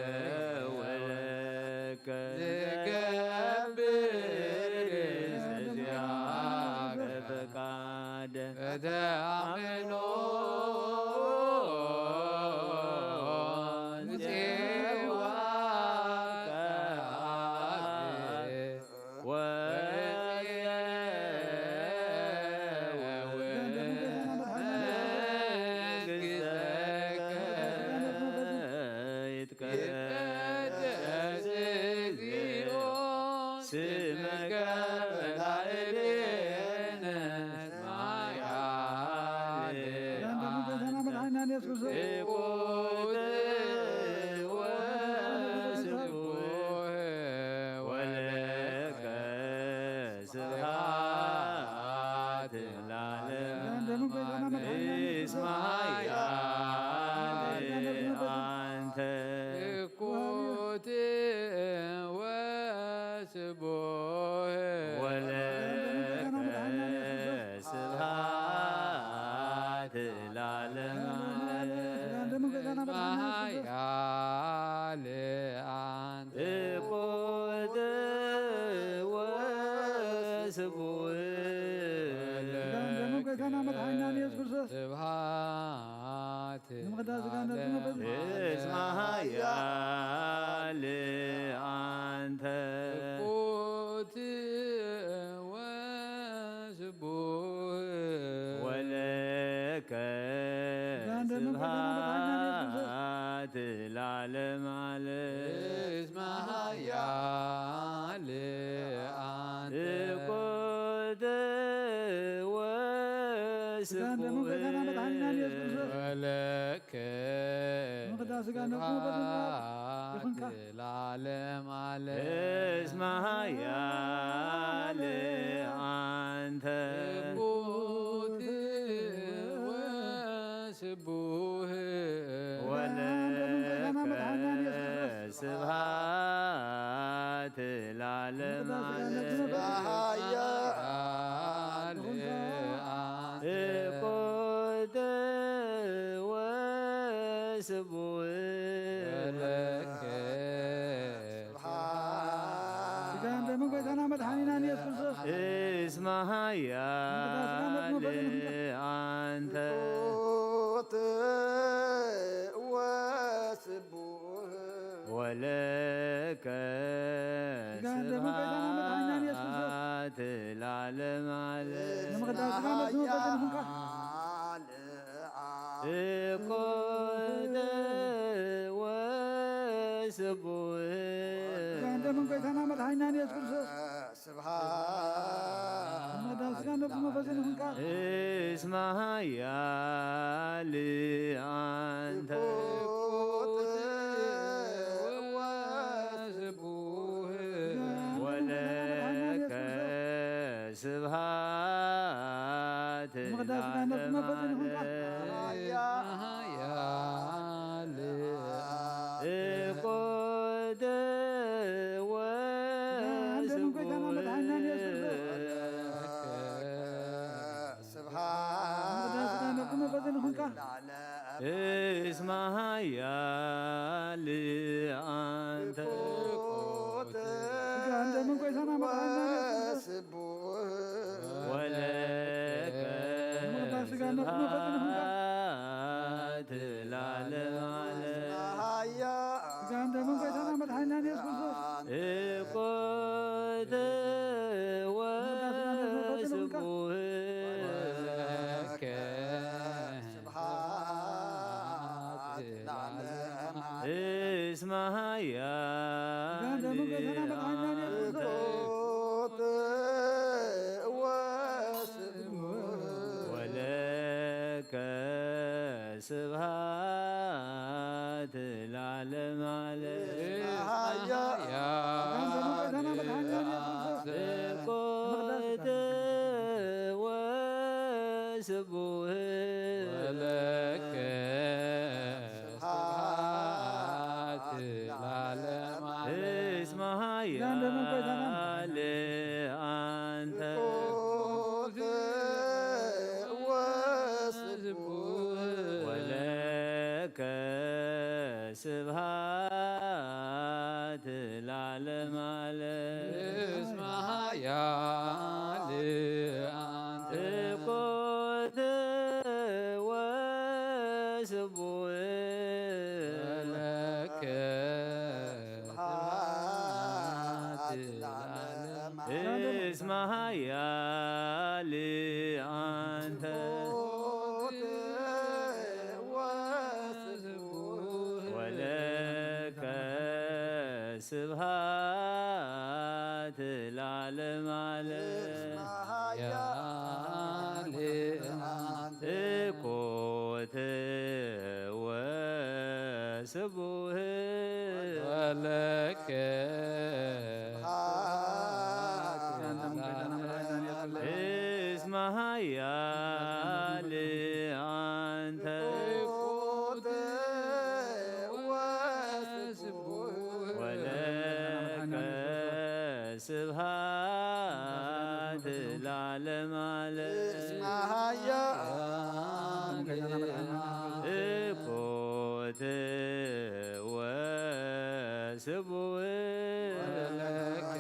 ኢየሱስ ክርስቶስ። ይኩን ወስቡሕ ወለከ ስብሐት ለዓለም። እስመ ኃያል አንተ። ይኩን ወስቡሕ ወለከ ስብሐት ለዓለም። እስመ ኃያል አንተ። ይኩን ወስቡሕ ስብሐት ስብሐት ለዓለም። እስመ ኃያል አንተ። ይኩን ወስቡሕ ወለከ ስብሐት ለዓለም ዓለም። እስመ ኃያል አንተ። ይኩን ወስቡሕ ወለከ ስብሐት ለዓለም ዓለም። እስመ ኃያል አንተ። ይኩን ወስቡሕ ወለከ ስብሐት ለዓለም ዓለም። ኃያል አንተ። ይኩን ወስቡሕ ወለከ ስጋን ደምን ጌታና መድኃኒናን ኢየሱስ ክርስቶስ። እስመ ኃያል አንተ። ወስቡሕ ወለከ ስጋን ደምን ጌታና መድኃኒናን ኢየሱስ ክርስቶስ። ስብሐት ለዓለም ዓለም። ስጋን ደምን ጌታና መድኃኒናን ኢየሱስ ክርስቶስ። እኮተ ወስቡሕ። ስጋን ደምን ጌታና መድኃኒናን ኢየሱስ ክርስቶስ። ስብሐት ስጋ ነፍስ መንፈስን ይኹንካ። እስመ ኃያል አንተ። እኮተ ወስቡሕ። ወለከ ስብሐት ምቅዳስ ጋር ነፍስ መንፈስን ይኹንካ። ለዓለም። ኃያል እኮተ ወስቡሕ። ስብሐት ምቅዳስ ጋር ነፍስ መንፈስን ይኹንካ። እስመ ኃያል አንተ። ስጋ እንደምን ቆይታና መድኃኒዓለም ኢየሱስ። ወለከ ስጋ እንደምን ቆይታና መድኃኒዓለም ኢየሱስ። እኮተ ወስቡሕ። ስብሐት ለዓለም። እስመ ኃያል። ስጋ እንደምን ቆይታና መድኃኒዓለም ኢየሱስ። እኮተ ወስቡሕ። ወለከ ስብሐት ለዓለም ዓለም። ኃያል። ስጋ እንደምን ቆይታና መድኃኒዓለም ኢየሱስ። እኮተ ወስቡሕ። ወለከ ስብሐት ለዓለም ዓለም። እስመ ኃያል አንተ። ወስቡሕ። ወለከ ስብሐት ለዓለም ዓለም። እስመ ኃያል አንተ። እኮተ ወስቡሕ። ወለከ ስብሐት ለዓለም። እስመ ኃያል አንተ። ወለከ ስብሐት ለዓለም ዓለም። ኃያል አንተ። እኮተ ስቡህ ወለከ ስብሐት እስመ ኃያል አንተ ወለከ ስብሐት ለዓለመ ዓለም። እስመ ኃያል እኮት ወስቡህ ወለከ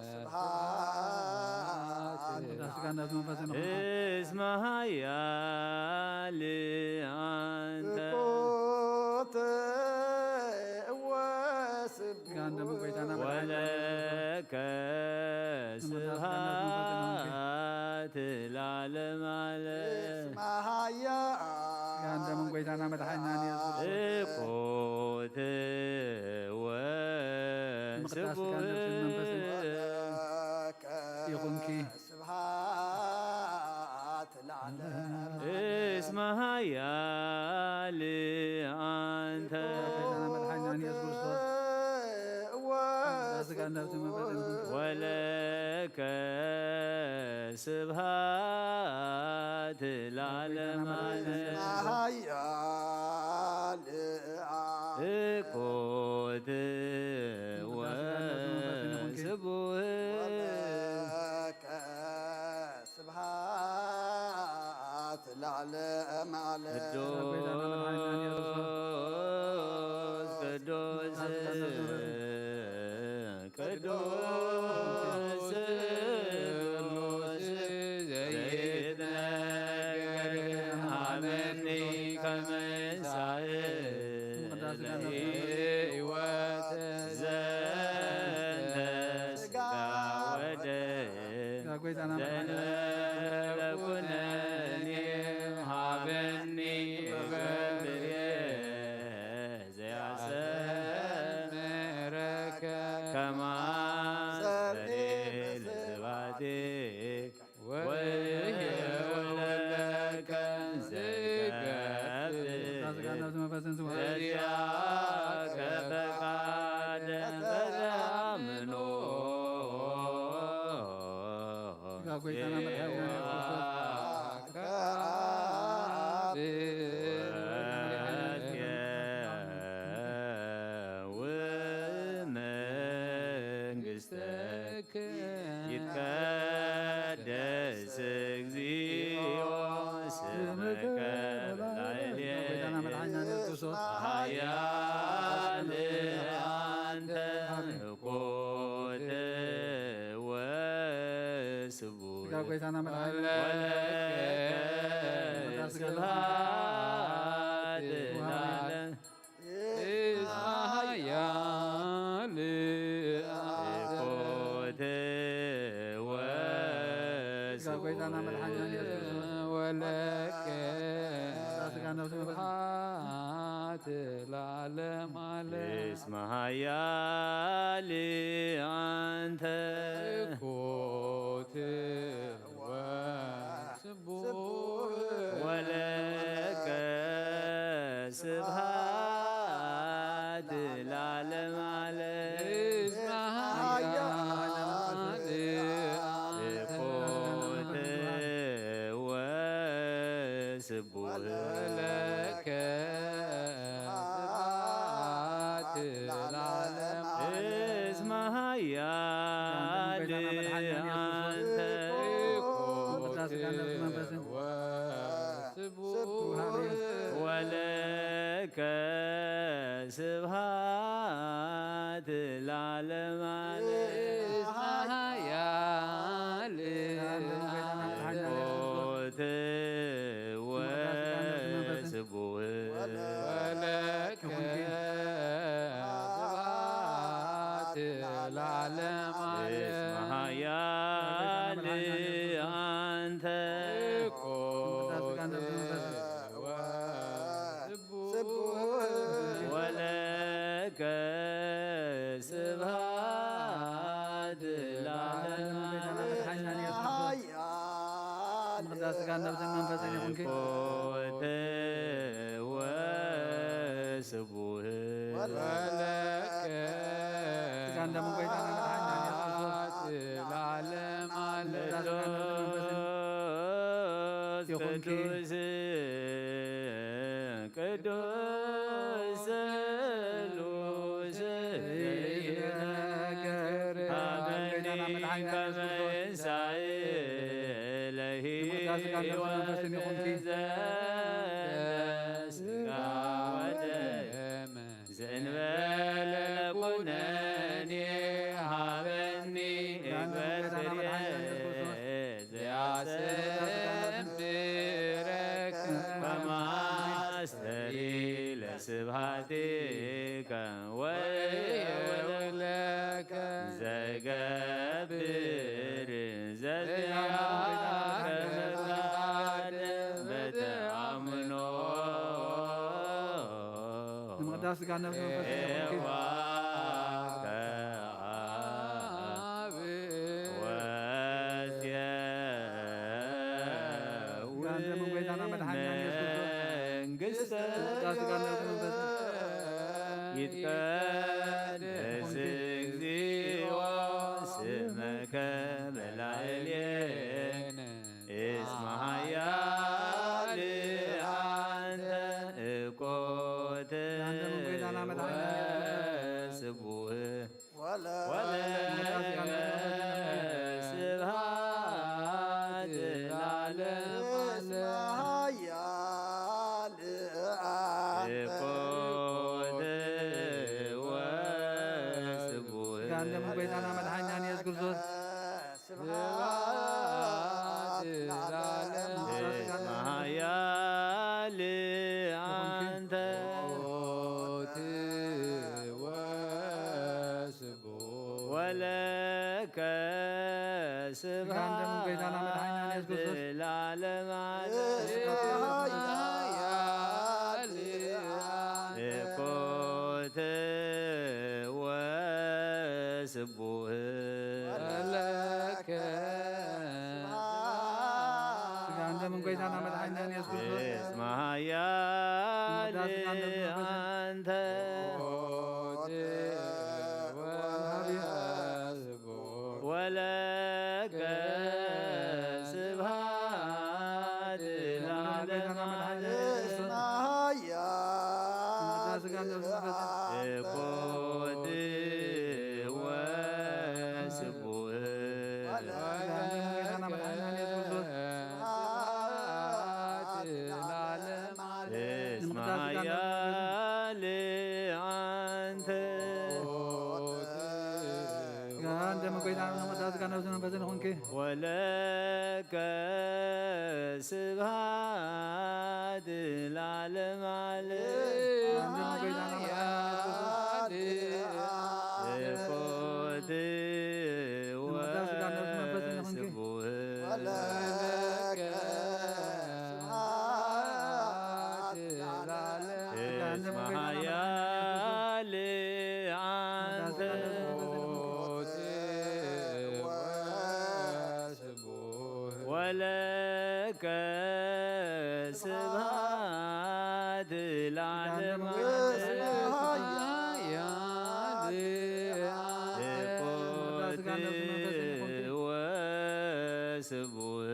ስብሐት እስመ ኃያል አንተ እኮት ወስቡህ ወለከ ስብሐት ለዓለመ ዓለም። እስመ ኃያል ስጋን ደምን ጎይታና መድኃኒና ኢየሱስ እኮት ምቅዳስ ስጋን ነፍስን መንፈስን ወስቡህ ይኹንኪ። ስብሐት ለዓለም እስመ ኃያል አንተ ጎይታና መድኃኒና ኢየሱስ ክርስቶስ ስጋ ነፍስ መንፈስ ወለከ ስብሐት ለዓለመ ዓለም። ኃያል እኮት ወስቡህ ወለከ ስብሐት ለዓለመ ዓለም። ቅዱስ ቅዱስ ቅዱስ ቅዱስ ዘይትነገር ሀበኒ ከመ ሕይወት ዘንተ ስጋ ወደም ዘነኩነኒ ሀበኒ በብሬ ዘያሰምረከ ከማሰሬ ለባቴ ወይወለከ ዘይገብር በዚያከ ፈቃደ በተአምኖ ጌታ ጎይታና መድኃኒና ኢየሱስ ክርስቶስ ወመንግሥትከ ይትቀደስ እግዚኦ ስምከ በላዕሌነ። ጌታና መድኃኒና ኢየሱስ ክርስቶስ ኃያል አንተ ኮት ወስቡሕ ጌታ ጎይታና መድኃኒና ወለከ ስብሐት ለዓለም። እስመ ኃያል ኮት ወስቡሕ ጌታ ጎይታና መድኃኒና ኢየሱስ ክርስቶስ ወለከ ስጋ ነፍስ መንፈስ ስብሐት ለዓለም ዓለም። እስመ ኃያል አንተ ኮት ወስቡሕ ወለከ ስብሐት ለዓለም ዓለም። እስመ ኃያል ኮት ወስቡሕ ወለከ ስብሐት ለዓለም ዓለም። እስመ ኃያል አንተ ወስቡሕ ወለከ ስብሐት ለዓለም ዓለም። እስመ ኃያል ኮት ወስቡሕ ወለከ ስብሐት ለዓለም ዓለም። እስመ ኃያል አንተ ኮት ወስቡሕ ወለከ ስብሐት ለዓለም ዓለም። ኃያል ስጋ ነፍስን መንፈስን ይኹንኪ። ኮት ወ ስቡህ ወለከ ስጋ እንደምን ጎይታና መድኃኒና ኢየሱስ ክርስቶስ ለዓለም ዓለም። ቅዱስ ይኹንኪ። ቅዱስ ቅዱስ ስሉስ ይትናገር። ሀበኒ ከመ እንሳኤ ለሕይወት ዘስጋ ወደም ዘእንበለ ኩነኔ ሀበኒ እግበትርየ ዘያስተምረከ ከማስተሪ ለስብሐቲከ ወየውለከ ዘገብር ዘዚአከ ፈቃድ በተአምኖ ንምቕዳስ ስጋ ነፍሲ መንፈስ ይኹንኪ። ኤዋ ከአብ ወስየ ስጋ እንደምን ጎይታና መድኃኒና ኢየሱስ ክርስቶስ መንግሥተ ስጋ ነፍሲ መንፈስ ይትቀደስ እግዚኦ ስመከ በላዕሌነ እስመ ኃያል አንተ እኮት ስቡህ ወለከ ስብሐት ለዓለም ዓለም። እኮት ወስቡህ ስጋ እንደምን ጎይታና መድኃኒና ኢየሱስ ክርስቶስ ስብሐት ለዓለም ዓለም። ኃያል አንተ ወለከ ስብሐት ለዓለም ዓለም። ኃያል ኮት ወስቡህ ለከ ስጋ እንደምን ጎይታና መድኃኒና ኢየሱስ ክርስቶስ እስመ ኃያል አንተ ወለከ ስብሐት ለዓለመ ዓለም። ስጋ እንደምን ጎይታና መድኃኒና ኢየሱስ ክርስቶስ ኮት ወስቡህ ስጋ እንደምን ጎይታና መድኃኒና ኢየሱስ ክርስቶስ ስብሐት ለዓለመ ዓለም። እስመ ኃያል አንተ ስጋ እንደምን ጎይታና መድኃኒና ኢየሱስ ክርስቶስ ስጋ ነፍሲ መንፈስን ይኹንኪ። ወለከ ስብሐት ለዓለመ ዓለም። ስጋ እንደምን ጎይታና መድኃኒና ኢየሱስ ክርስቶስ ስጋ ኮት ስጋ ነፍሲ መንፈስን ይኹንኪ። ወስቡህ ወለከ ስብሐት ለዓለመ ዓለም። እስመ ኃያል አንተ ወለከ ስብሐት ለዓለመ ዓለም። ኮት ወስቡህ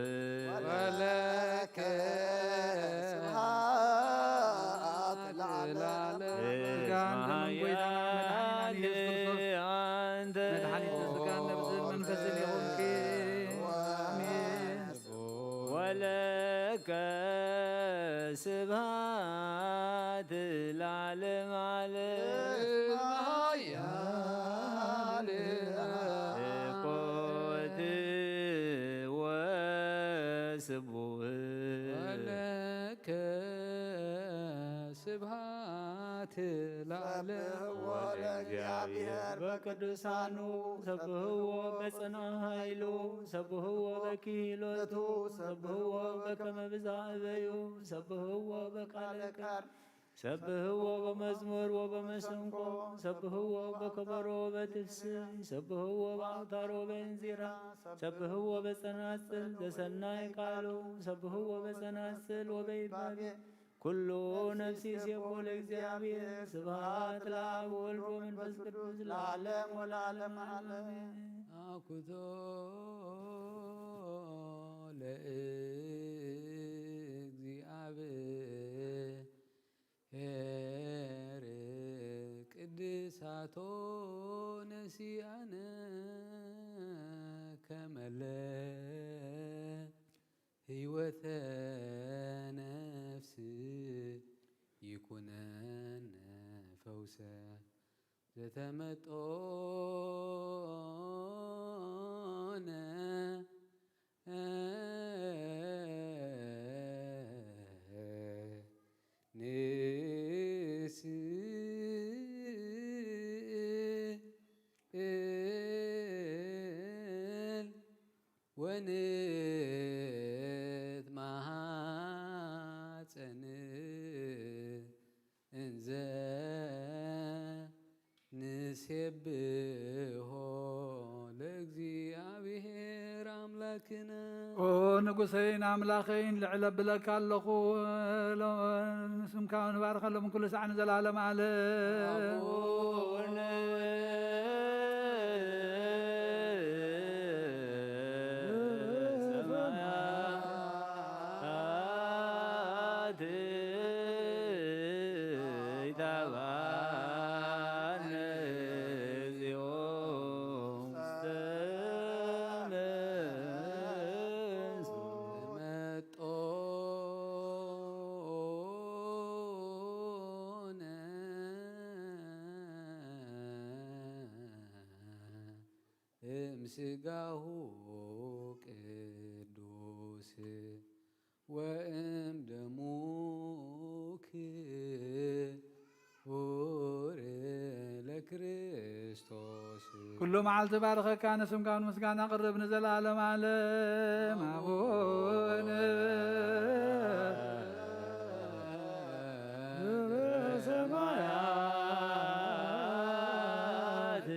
ወለከ ስብሐት ለዓለመ ዓለም። ስጋ እንደምን ጎይታና መድኃኒና ኢየሱስ ክርስቶስ አንተ መድኃኒተ ስጋ ነፍስን መንፈስን የሆንክ። አሜን። ወለከ ስብሐት ለዓለመ ዓለም። ኃያል ኮት ወስቡህ ወለከ ስብሐት ለዓለም። ወለእግዚአብሔር በቅዱሳኑ ሰብህዎ በጽና ኃይሉ ሰብህዎ በክህሎቱ ሰብህዎ በከመ ብዝኃ እበዩ ሰብህዎ በቃለ ቃል ሰብህዎ በመዝሙር ወበመሰንቆ ሰብህዎ በከበሮ ወበትፍስይ ሰብህዎ በአውታር ወበእንዚራ ሰብህዎ በጸናጽል ዘሰናይ ቃሉ ሰብህዎ በጸናጽል ወበይባቤ ኩሉ ነፍሲ ይሴብሖ ለእግዚኣብሔር። ስብሐት ለአብ ወወልድ ወመንፈስ ቅዱስ ለዓለም ወለዓለም ዓለም። አኩቶ ለእግዚኣብሔር ቅድሳቶ ነሲኣነ ከመለ ህይወተ ነፍስ ይኩነነ ፈውሰ ዘተመጦነ ንስእል ወንትማሐፀን እንዘ ንሴብሖ ለእግዚኣብሔር ኣምላክነ። ኦ ንጉሰይን ኣምላኸይን፣ ልዕል ኣብለካ ኣለኹ፣ ሎ-፣ ንስምካ ንባርኸሎም ኩሉ ሳዕ ንዘላለም ዓለም። ኣቡነ እምስጋሁ ቅዱስ ወእም ደሙ ክቡር ለክርስቶስ። ኩሉ መዓልቲ ባርኸካ፣ ንስምካ ምስጋና ቅርብ ንዘለዓለም ዓለም። ኣቡነ ዘበሰማያት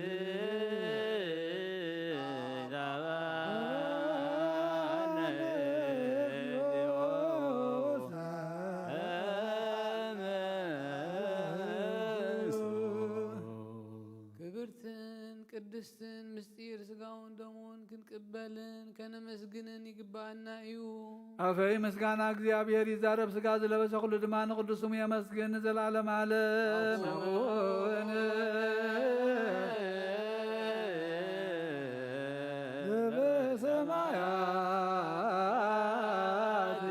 ክብርትን ቅድስትን ምስጢር ስጋውን ደሙን ክንቅበልን ከነመስግንን ይግባኣና እዩ። ኣፈይ ምስጋና እግዚኣብሔር ይዛረብ፣ ስጋ ዝለበሰ ኩሉ ድማ ንቅዱስ ስሙ የመስግን ንዘለዓለም ዓለም። ኣቡነ ዘበሰማያት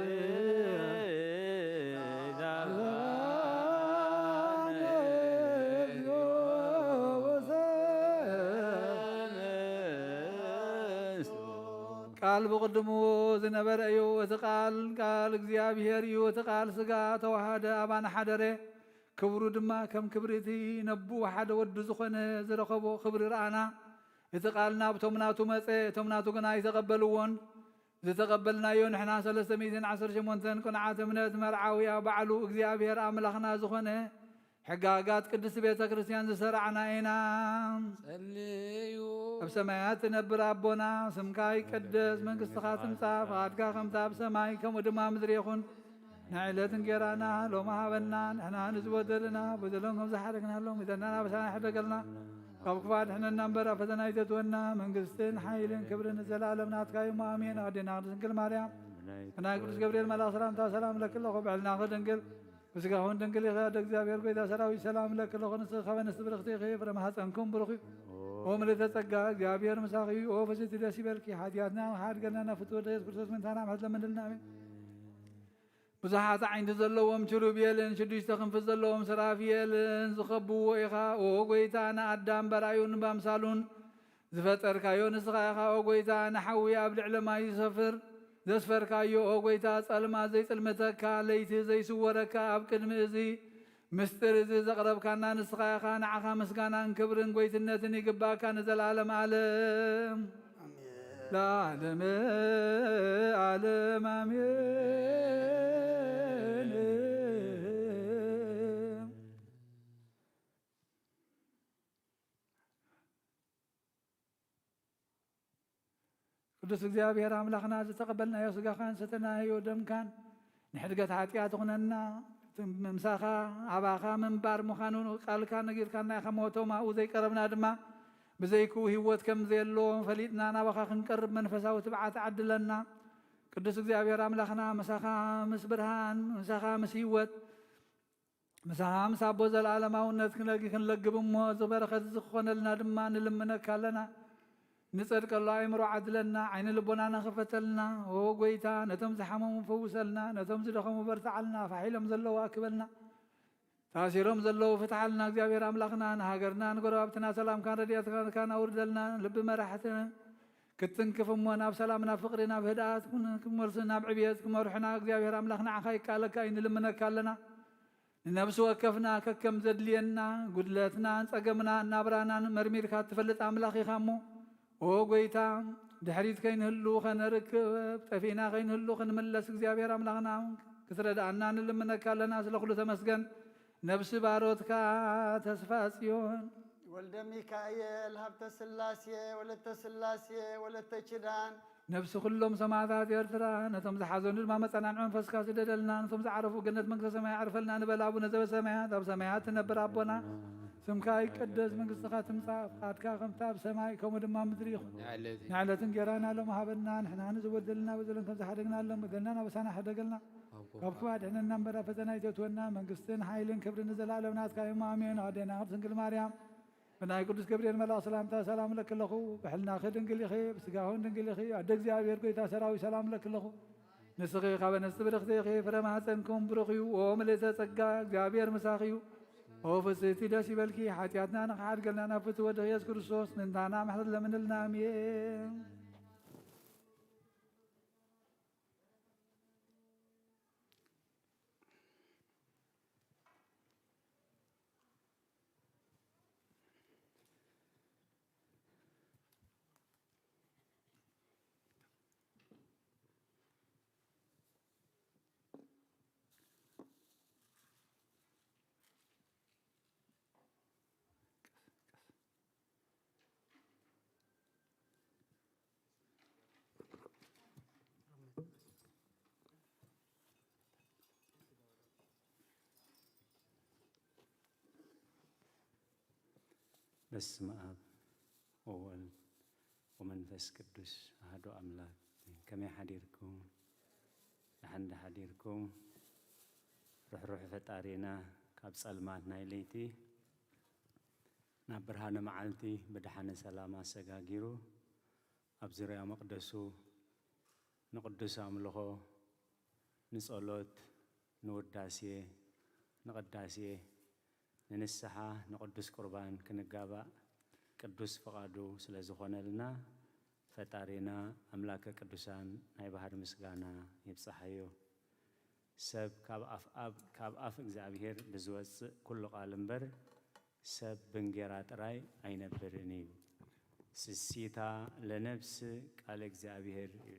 ቃል ብቕድሙ ዝነበረ እዩ። እቲ ቃል፣ ቃል እግዚኣብሔር እዩ። እቲ ቃል ሥጋ ተዋሃደ፣ ኣባና ሓደረ። ክብሩ ድማ ከም ክብሪ እቲ ነቡ ሓደ ወዱ ዝኾነ ዝረኸቦ ክብሪ ረኣና። እቲ ቃል ናብቶም ናቱ መጸ፣ እቶም ናቱ ግና ኣይተቐበልዎን። ዝተቐበልናዮ ንሕና ሰለስተ ሚእትን ዓሰርተ ሸሞንተን ቅኑዓት እምነት መርዓዊ ባዕሉ እግዚኣብሔር ኣምላኽና ዝኾነ ሕጋጋት ቅድስት ቤተ ክርስቲያን ዝሰራዕና ኢና። ጸልዩ። ኣብ ሰማያት ትነብር ኣቦና፣ ስምካ ይቀደስ፣ መንግስትኻ ትምጻእ፣ ፍቓድካ ከምታ ኣብ ሰማይ ከምኡ ድማ ኣብ ምድሪ ይኹን። ንዕለት እንጌራና ሎሚ ሃበና፣ ንሕና ንዝበደሉና በደሎም ከም ዝሓረግናሎም፣ በደልና ኣበሳና ይሕደገልና፣ ካብ ክፉእ ኣድሕነና እምበር፣ ኣብ ፈተና ኣይተእትወና። መንግስትን ሓይልን ክብርን ንዘለኣለም ናትካ እዩ፣ ኣሜን። ኣዴና ቅድስት ድንግል ማርያም፣ ብናይ ቅዱስ ገብርኤል መልኣኽ ሰላምታ ሰላም እለኪ ኣለኹ፣ ብዕልናኺ ድንግል፣ ብስጋኹን ድንግል ኢኺ፣ ኣደ እግዚኣብሔር ጎይታ ሰራዊት ሰላም እለኪ ኣለኹ። ንስኺ ካብ ኣንስቲ ብርኽቲ ኢኺ፣ ፍረ ማህፀንኩም ብሩኽ እዩ። ኦ ምልዕተ ጸጋ፣ እግዚኣብሔር ምሳኺ እዩ። ኦ ፍስሕቲ ደስ ይበልኪ፣ ሓጢኣትና ሓድገልና፣ ናብ ፍትወ ወልደ ኢየሱስ ክርስቶስ ምእንታና ምሕረት ለምንልና፣ ኣሜን። ብዙሓት ዓይንቲ ዘለዎም ኪሩቤልን ሽዱሽተ ክንፊ ዘለዎም ሰራፊኤልን ዝኸብዎ ኢኻ። ኦ ጎይታ፣ ንኣዳም በርኣዩን በኣምሳሉን ዝፈጠርካዮ ንስኻ ኢኻ። ኦ ጎይታ፣ ንሓዊ ኣብ ልዕሊ ማይ ዝሰፍር ዘስፈርካዮ፣ ኦ ጎይታ፣ ጸልማት ዘይጽልምተካ፣ ለይቲ ዘይስወረካ፣ ኣብ ቅድሚ እዚ ምስጢር እዚ ዘቕረብካና ንስኻ ኢኻ። ንዓኻ ምስጋናን ክብርን ጎይትነትን ይግባእካ ንዘለኣለም ዓለም። ኣሜን። ለዓለመ ዓለም ኣሜን። ቅዱስ እግዚኣብሔር ኣምላኽና፣ ዝተቐበልናዮ ሥጋኻን ዝሰተናዮ ደምካን ንሕድገት ሓጢኣት ይኹነና። ምሳኻ ኣባኻ ምንባር ምዃኑ ቃልካ ነጊርካና ኢኻ። ሞቶም ኣብኡ ዘይቀረብና ድማ ብዘይክኡ ህይወት ከም ዘየሎ ፈሊጥና ናባኻ ክንቀርብ መንፈሳዊ ትብዓት ዓድለና። ቅዱስ እግዚኣብሔር ኣምላኽና ምሳኻ ምስ ብርሃን፣ ምሳኻ ምስ ህይወት፣ ምሳኻ ምስ ኣቦ ዘለዓለማውነት ክነግ-፣ ክንለግብ እሞ እዚ በረኸት እዚ ክኾነልና ድማ ንልምነካ ኣለና። ንጸድቀሉ ኣእምሮ ዓድለና፣ ዓይኒ ልቦናና ክፈተልና። ኦ ጎይታ፣ ነቶም ዝሓመሙ ፈውሰልና፣ ነቶም ዝደኸሙ በርትዓልና፣ ፋሕ ኢሎም ዘለዉ ኣክበልና፣ ታሲሮም ዘለዉ ፍትሓልና። እግዚኣብሔር ኣምላኽና፣ ንሃገርና ንጎረባብትና ሰላምካን ረድኤትካን ኣውርደልና። ልቢ መራሕቲ ክትትንክፍ እሞ ናብ ሰላም፣ ናብ ፍቕሪ፣ ናብ ህድኣት ክመልሱ፣ ናብ ዕብየት ክመርሑና እግዚኣብሔር ኣምላኽ ንዓኻ ይከኣለካ እዩ፣ ንልምነካ ኣለና። ንነፍሲ ወከፍና ከከም ዘድልየና፣ ጉድለትናን ጸገምናን ናብራናን መርሚርካ እትፈልጥ ኣምላኽ ኢኻ እሞ፣ ኦ ጎይታ፣ ድሕሪት ከይንህሉ ኸነርክብ፣ ጠፊእና ከይንህሉ ክንምለስ እግዚኣብሔር ኣምላኽና ክትረድኣና ንልምነካ ኣለና። ስለ ኩሉ ተመስገን። ነፍሲ ባሮትካ ተስፋ ጽዮን፣ ወልደ ሚካኤል፣ ሃብተ ስላሴ፣ ወለተ ስላሴ፣ ወለተ ኪዳን፣ ነፍሲ ኩሎም ሰማዕታት ኤርትራ፣ ነቶም ዝሓዘኑ ድማ መጸናንዒ መንፈስካ ስደደልና፣ ነቶም ዝዓረፉ ገነት መንግስተ ሰማይ ኣዕርፈልና ንበል። ኣቡነ ዘበሰማያት፣ ኣብ ሰማያት ትነብር ኣቦና፣ ስምካ ይቀደስ፣ መንግስትኻ ትምጻእ፣ ፍቓድካ ከምቲ ኣብ ሰማይ ከምኡ ድማ ኣብ ምድሪ ይኹን። ንዕለት እንጌራና ሎም ሃበና፣ ንሕና ንዝበደልና በደለን ከም ዝሓደግና ሎም በደልናን ኣበሳና ሕደገልና፣ ካብ ክፉእ ኣድሕነና እምበር ኣብ ፈተና ኣይተእትወና፣ መንግስትን ሓይልን ክብርን ንዘለኣለም ናትካ እዮም። ኣሜን። ኣዴና ቅድስት ድንግል ማርያም፣ ብናይ ቅዱስ ገብርኤል መልኣኽ ሰላምታ ሰላም እለኪ ኣለኹ። ብሕልናኺ ድንግል ኢኺ፣ ብስጋኽን ድንግል ኢኺ። ኣደ እግዚኣብሔር ጎይታ ሰራዊት ሰላም እለኪ ኣለኹ። ንስኺ ካብ ኣንስቲ ብርኽቲ ኢኺ፣ ፍረ ማህፀንኩም ብሩኽ እዩ። ኦ ምልእተ ጸጋ፣ እግዚኣብሔር ምሳኺ እዩ። ኦ ፍስህቲ ደስ ይበልኪ፣ ሓጢኣትና ንኽሓድገልና ናብ ፍትሒ ወድኺ ኢየሱስ ክርስቶስ ምእንታና ምሕረት ለምንልና። ኣሜን። በስመ አብ ወወልድ ወመንፈስ ቅዱስ አሐዱ አምላክ። ከመይ ሓዲርኩም? ደሓን ዶ ሓዲርኩም? ርሕሩሕ ፈጣሪና ካብ ጸልማት ናይ ለይቲ ናብ ብርሃነ መዓልቲ ብደሓነ ሰላም ኣሰጋጊሩ ኣብ ዙርያ መቕደሱ ንቕዱስ ኣምልኾ፣ ንጸሎት፣ ንውዳሴ፣ ንቕዳሴ፣ ንንስሓ፣ ንቕዱስ ቁርባን ክንጋባእ ቅዱስ ፍቓዱ ስለ ዝኾነልና ፈጣሪና ኣምላከ ቅዱሳን ናይ ባህሪ ምስጋና ይብጽሓዮ። ሰብ ካብ ኣፍ ኣብ፣ ካብ ኣፍ እግዚኣብሔር ብዝወጽእ ኩሉ ቃል እምበር፣ ሰብ ብእንጌራ ጥራይ ኣይነብርን እዩ። ስሲታ ለነብስ ቃለ እግዚኣብሔር እዩ።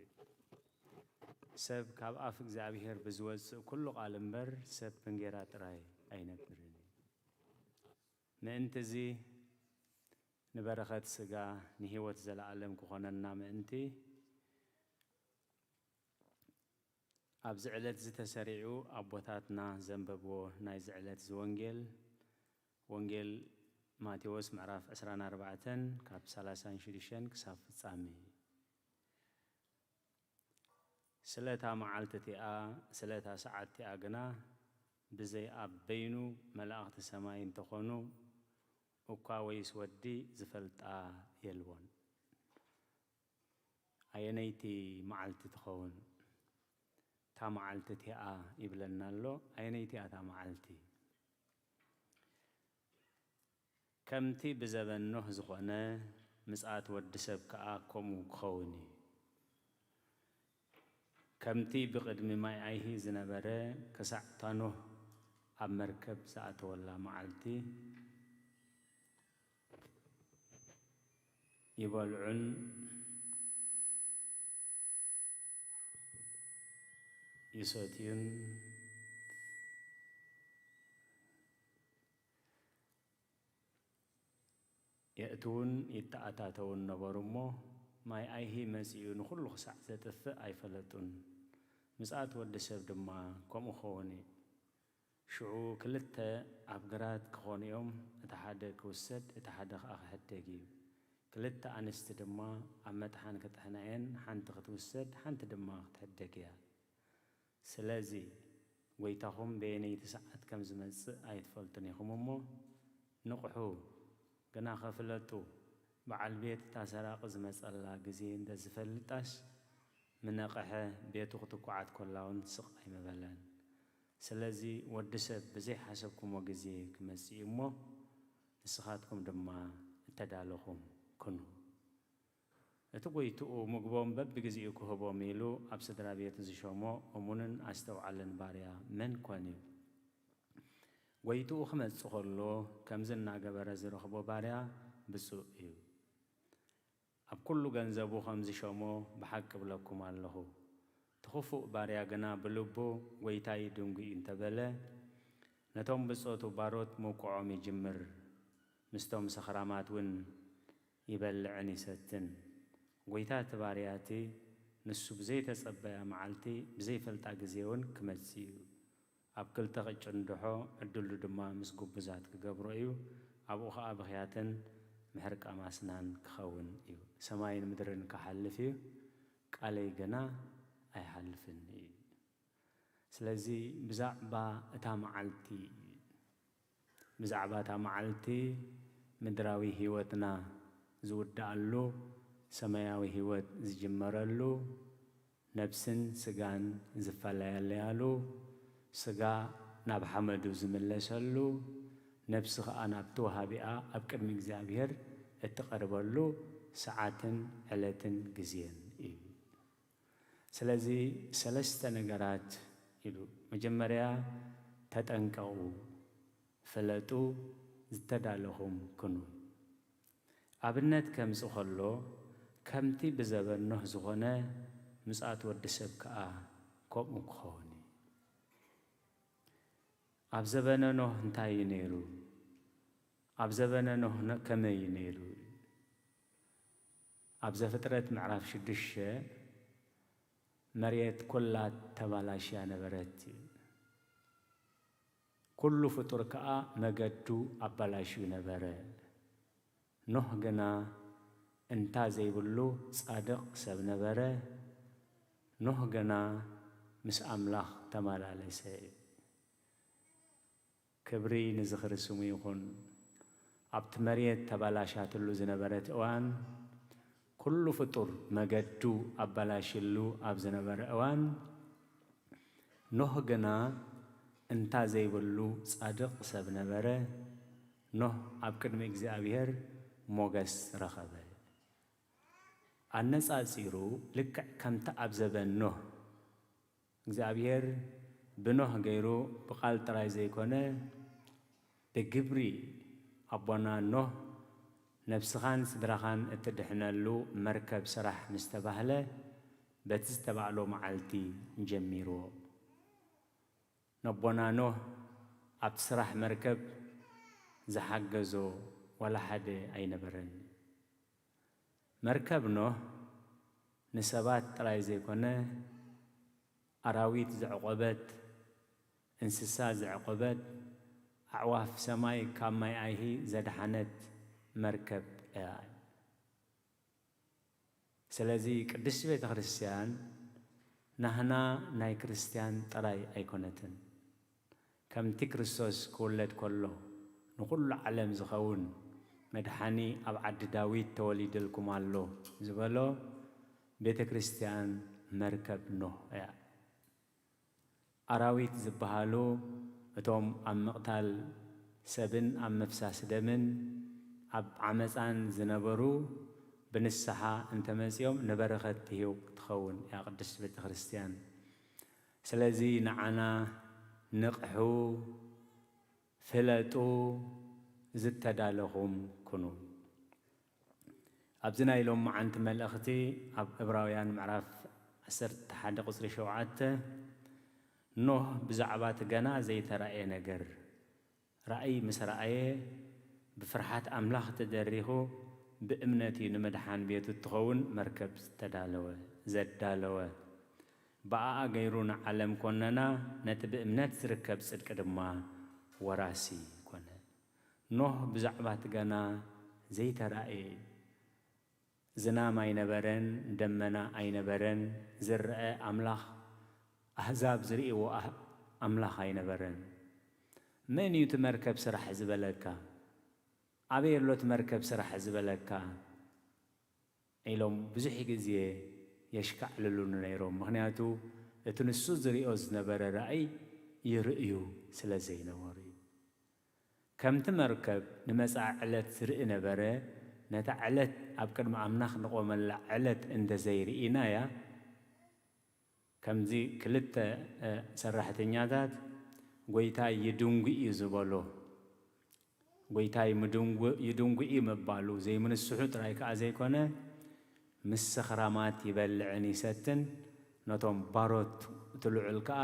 ሰብ ካብ ኣፍ እግዚኣብሔር ብዝወጽእ ኩሉ ቃል እምበር፣ ሰብ ብእንጌራ ጥራይ ኣይነብርን እዩ። ምእንቲ እዚ ንበረኸት ስጋ ንህይወት ዘለዓለም ክኾነና ምእንቲ፣ ኣብዚ ዕለት እዚ ተሰሪዑ ኣቦታትና ዘንበብዎ ናይዚ ዕለት እዚ ወንጌል፣ ወንጌል ማቴዎስ ምዕራፍ ዕስራን ኣርባዕተን ካብ ሰላሳን ሽዱሽተን ክሳብ ፍጻሜ። ስለ እታ መዓልቲ እቲኣ፣ ስለ እታ ሰዓት እቲኣ ግና ብዘይ ኣብ በይኑ መላእኽቲ ሰማይ እንተኾኑ እኳ ወይስ ወዲ ዝፈልጣ የልቦን። ኣየነይቲ መዓልቲ ትኸውን? እታ መዓልቲ እቲኣ ይብለና ኣሎ። ኣየነይቲ እያ እታ መዓልቲ? ከምቲ ብዘበን ኖህ ዝኾነ፣ ምጽኣት ወዲ ሰብ ከኣ ከምኡ ክኸውን እዩ። ከምቲ ብቕድሚ ማይ ኣይሂ ዝነበረ፣ ክሳዕ እታ ኖህ ኣብ መርከብ ዝኣተወላ መዓልቲ፣ ይበልዑን ይሰትዩን የእትዉን ይተኣታተዉን ነበሩ እሞ፣ ማይ ኣይሂ መጺኡ ንኹሉ ክሳዕ ዘጥፍእ ኣይፈለጡን። ምጽኣት ወዲ ሰብ ድማ ከምኡ ክኸውን እዩ። ሽዑ ክልተ ኣብ ግራት ክኾኑ እዮም፣ እቲ ሓደ ክውሰድ፣ እቲ ሓደ ኸኣ ክሕደግ እዩ። ክልተ ኣንስቲ ድማ ኣብ መጥሓን ክጥሕና እየን፣ ሓንቲ ክትውሰድ፣ ሓንቲ ድማ ክትሕደግ እያ። ስለዚ፣ ጐይታኹም በየነይቲ ሰዓት ከም ዝመጽእ ኣይትፈልጡን ኢኹም እሞ፣ ንቕሑ፣ ግና ኸፍለጡ፣ በዓል ቤት እታ ሰራቒ ዝመጸላ ግዜ እንተ ዝፈልጣስ፣ ምነቕሐ፣ ቤቱ ክትኩዓት ኰላ እውን ስቕ ኣይምበለን። ስለዚ፣ ወዲ ሰብ ብዘይሓሰብኩሞ ግዜ ክመጽእ እዩ እሞ፣ ንስኻትኩም ድማ እተዳለኹም ኩኑ። እቲ ጐይትኡ ምግቦም በብግዜኡ ክህቦም ኢሉ ኣብ ስድራ ቤቱ ዝሾሞ እሙንን ኣስተውዓልን ባርያ መን ኮን እዩ? ጐይትኡ ክመጽእ ከሎ ከምዚ እናገበረ ዝረኽቦ ባርያ ብጹእ እዩ። ኣብ ኩሉ ገንዘቡ ከም ዝሸሞ ብሓቂ እብለኩም ኣለኹ። እቲ ኽፉእ ባርያ ግና ብልቡ፣ ጐይታይ ድንጉይ እዩ እንተ በለ፣ ነቶም ብጾቱ ባሮት ምውቅዖም ይጅምር፣ ምስቶም ሰኽራማት እውን ይበልዕን ይሰትን። ጐይታ እቲ ባርያ እቲ ንሱ ብዘይተጸበያ መዓልቲ ብዘይፈልጣ ግዜ እውን ክመጽእ እዩ። ኣብ ክልተ ክጭንድሖ፣ ዕድሉ ድማ ምስ ግቡዛት ክገብሮ እዩ። ኣብኡ ኸኣ ብኽያትን ምሕርቃም ኣስናን ክኸውን እዩ። ሰማይን ምድርን ክሓልፍ እዩ፣ ቃለይ ግና ኣይሓልፍን እዩ። ስለዚ ብዛዕባ እታ መዓልቲ፣ ብዛዕባ እታ መዓልቲ ምድራዊ ህይወትና ዝውድኣሉ፣ ሰማያዊ ህይወት ዝጅመረሉ፣ ነብስን ስጋን ዝፈላለያሉ፣ ስጋ ናብ ሓመዱ ዝምለሰሉ፣ ነብሲ ኸኣ ናብቲ ወሃቢኣ ኣብ ቅድሚ እግዚኣብሔር እትቐርበሉ ሰዓትን ዕለትን ግዜን እዩ። ስለዚ ሰለስተ ነገራት ኢሉ። መጀመርያ ተጠንቀቑ፣ ፍለጡ፣ ዝተዳለኹም ኩኑ። ኣብነት ከምጽእ ከሎ፣ ከምቲ ብዘበን ኖህ ዝኾነ፣ ምጽኣት ወዲ ሰብ ከኣ ከምኡ ክኸውን እዩ። ኣብ ዘበነ ኖህ እንታይ እዩ ነይሩ? ኣብ ዘበነ ኖህ ነ-፣ ከመይ እዩ ነይሩ? ኣብ ዘፍጥረት ምዕራፍ ሽዱሽተ፣ መሬት ኩላ ተባላሽያ ነበረት። ኩሉ ፍጡር ከኣ መገዱ ኣባላሽዩ ነበረ። ኖህ ግና እንታ ዘይብሉ ጻድቕ ሰብ ነበረ። ኖህ ግና ምስ ኣምላኽ ተመላለሰ። ክብሪ ንዝኽሪ ስሙ ይኹን። ኣብቲ መሬት ተባላሻትሉ ዝነበረት እዋን፣ ኩሉ ፍጡር መገዱ ኣባላሽሉ ኣብ ዝነበረ እዋን፣ ኖህ ግና እንታ ዘይብሉ ጻድቕ ሰብ ነበረ። ኖህ ኣብ ቅድሚ እግዚኣብሔር ሞገስ ረኸበ። ኣነጻጺሩ፣ ልክዕ ከምቲ ኣብ ዘበን ኖህ እግዚኣብሔር ብኖህ ገይሩ ብቓል ጥራይ ዘይኮነ፣ ብግብሪ ኣቦና ኖህ ነብስኻን ስድራኻን እትድሕነሉ መርከብ ስራሕ ምስ ተባህለ፣ በቲ ዝተባዕሎ መዓልቲ ጀሚርዎ። ነቦና ኖህ ኣብቲ ስራሕ መርከብ ዝሓገዞ ዋላ ሓደ ኣይነበረን። መርከብ ኖህ ንሰባት ጥራይ ዘይኮነ፣ ኣራዊት ዘዕቆበት፣ እንስሳ ዘዕቆበት፣ ኣዕዋፍ ሰማይ ካብ ማይ ኣይሂ ዘድሓነት መርከብ እያ። ስለዚ ቅድስቲ ቤተ ክርስቲያን ናህና ናይ ክርስቲያን ጥራይ ኣይኮነትን። ከምቲ ክርስቶስ ክውለድ ከሎ ንኹሉ ዓለም ዝኸውን መድሓኒ ኣብ ዓዲ ዳዊት ተወሊድልኩም ኣሎ ዝበሎ፣ ቤተ ክርስቲያን መርከብ ኖህ እያ። ኣራዊት ዝበሃሉ እቶም ኣብ ምቕታል ሰብን ኣብ ምፍሳስ ደምን ኣብ ዓመፃን ዝነበሩ ብንስሓ እንተመፂኦም ንበረኸት ትህብ ትኸውን እያ ቅድስት ቤተ ክርስቲያን። ስለዚ ንዓና ንቕሑ፣ ፍለጡ፣ ዝተዳለኹም ኩኑ። ኣብዚ ናይ ሎማዓንቲ መልእኽቲ ኣብ ዕብራውያን ምዕራፍ ዓሰርተ ሓደ ቁጽሪ ሸውዓተ፣ ኖህ ብዛዕባ እቲ ገና ዘይተራእየ ነገር ራእይ ምስ ረኣየ፣ ብፍርሓት ኣምላኽ ተደሪኹ፣ ብእምነት እዩ ንምድሓን ቤቱ እትኸውን መርከብ ዝተዳለወ፣ ዘዳለወ። ብኣኣ ገይሩ ንዓለም ኮነና፣ ነቲ ብእምነት ዝርከብ ጽድቂ ድማ ወራሲ ኮነ። ኖህ ብዛዕባ እቲ ገና ዘይተራእየ፣ ዝናም ኣይነበረን፣ ደመና ኣይነበረን፣ ዝረአ ኣምላኽ፣ ኣህዛብ ዝርእይዎ ኣህ-፣ ኣምላኽ ኣይነበረን። መን እዩ እቲ መርከብ ስራሕ ዝበለካ? ኣበይ ኣሎ እቲ መርከብ ስራሕ ዝበለካ? ኢሎም ብዙሕ ግዜ የሽካዕልሉኒ ነይሮም። ምኽንያቱ እቲ ንሱ ዝርእዮ ዝነበረ ራእይ ይርእዩ ስለ ዘይነበሩ እዩ። ከምቲ መርከብ ንመጻኢ ዕለት ዝርኢ ነበረ፣ ነታ ዕለት ኣብ ቅድሚ ኣምላኽ ንቆመላ ዕለት እንተ ዘይርኢናያ፣ ከምዚ ክልተ፣ እ፣ ሰራሕተኛታት፣ "ጎይታይ ይድንጉ እዩ" ዝበሎ፣ ጎይታይ ምድንጉ-፣ ይድንጉ እዩ ምባሉ ዘይምንስሑ ጥራይ ከኣ ዘይኮነ፣ ምስ ሰኽራማት ይበልዕን ይሰትን፣ ነቶም ባሮት እቲ ልዑል ከኣ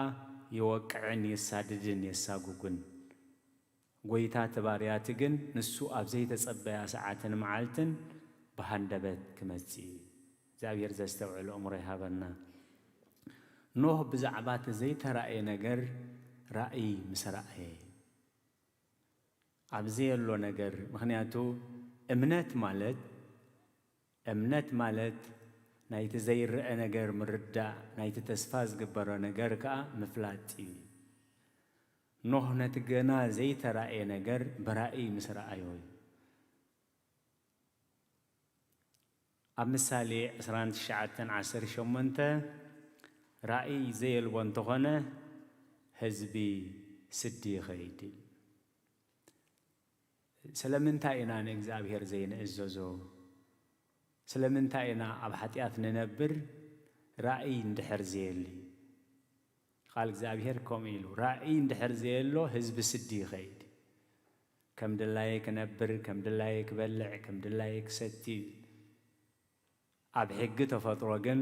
ይወቅዕን የሳድድን የሳጉግን። ጎይታ እቲ ባርያ እቲ ግን ንሱ ኣብ ዘይተጸበያ ሰዓትን መዓልትን ብሃንደበት ክመጽእ እዩ። እግዚኣብሔር ዘስተውዕል ኣእምሮ ይሃበና። ኖህ ብዛዕባ እቲ ዘይተራእየ ነገር ራእይ ምስ ረኣየ፣ ኣብ ዘየሎ ነገር፣ ምኽንያቱ እምነት ማለት፣ እምነት ማለት ናይቲ ዘይረአ ነገር ምርዳእ፣ ናይቲ ተስፋ ዝግበሮ ነገር ከኣ ምፍላጥ እዩ። ኖህ ነቲ ገና ዘይተራእየ ነገር ብራእይ ምስ ረኣዮ እዩ። ኣብ ምሳሌ ዕስራን ትሽዓተን ዓሰርተ ሸሞንተ፣ "ራእይ ዘየልቦ እንተኾነ፣ ህዝቢ ስዲ ይኸይድ" ይብል። ስለምንታይ ኢና ንእግዚኣብሔር ዘይንእዘዞ? ስለምንታይ ኢና ኣብ ሓጢኣት ንነብር፣ ራእይ እንድሕር ዘየሊ? ቃል እግዚኣብሔር ከምኡ ኢሉ፣ "ራእይ እንድሕር ዘየሎ፣ ህዝቢ ስዲ ይኸይድ። ከም ድላየ ክነብር፣ ከም ድላየ ክበልዕ፣ ከም ድላየ ክሰቲ" እዩ። ኣብ ሕጊ ተፈጥሮ ግን፣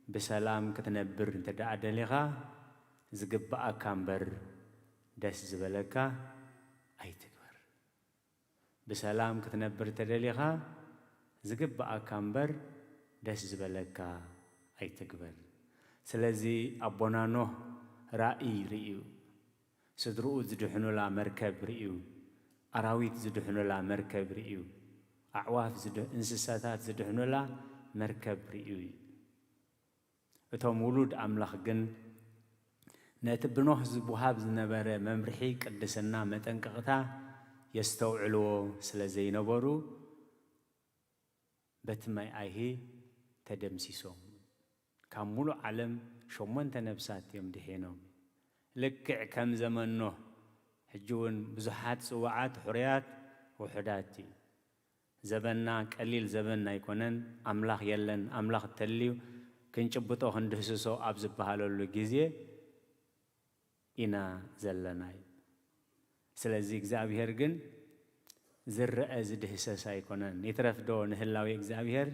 ብሰላም ክትነብር እንተ ደኣ ደሊኻ፣ ዝግብኣካ እምበር ደስ ዝበለካ ኣይትግበር። ብሰላም ክትነብር ተደሊኻ፣ ዝግብኣካ እምበር ደስ ዝበለካ ኣይትግበር። ስለዚ ኣቦና ኖህ ራእይ ርእዩ፣ ስድርኡ ዝድሕኑላ መርከብ ርእዩ፣ ኣራዊት ዝድሕኑላ መርከብ ርእዩ፣ ኣዕዋፍ ዝድ-፣ እንስሳታት ዝድሕኑላ መርከብ ርእዩ እዩ። እቶም ውሉድ ኣምላኽ ግን ነቲ ብኖህ ዝወሃብ ዝነበረ መምርሒ፣ ቅድስና፣ መጠንቀቕታ የስተውዕልዎ ስለ ዘይነበሩ፣ በቲ ማይ ኣይሂ ተደምሲሶም። ካብ ሙሉእ ዓለም ሸሞንተ ነብሳት እዮም ድሒኖም። ልክዕ ከም ዘመን ኖህ፣ ሕጂ እውን ብዙሓት ጽዋዓት ሕሩያት ውሑዳት እዩ። ዘበንና ቀሊል ዘበን ኣይኮነን። ኣምላኽ የለን፣ ኣምላኽ ተልዩ ክንጭብጦ ክንድህስሶ ኣብ ዝበሃለሉ ግዜ ኢና ዘለና እዩ። ስለዚ እግዚኣብሔር ግን ዝረአ ዝድህሰስ ኣይኮነን። ይትረፍዶ ንህላዌ እግዚኣብሔር፣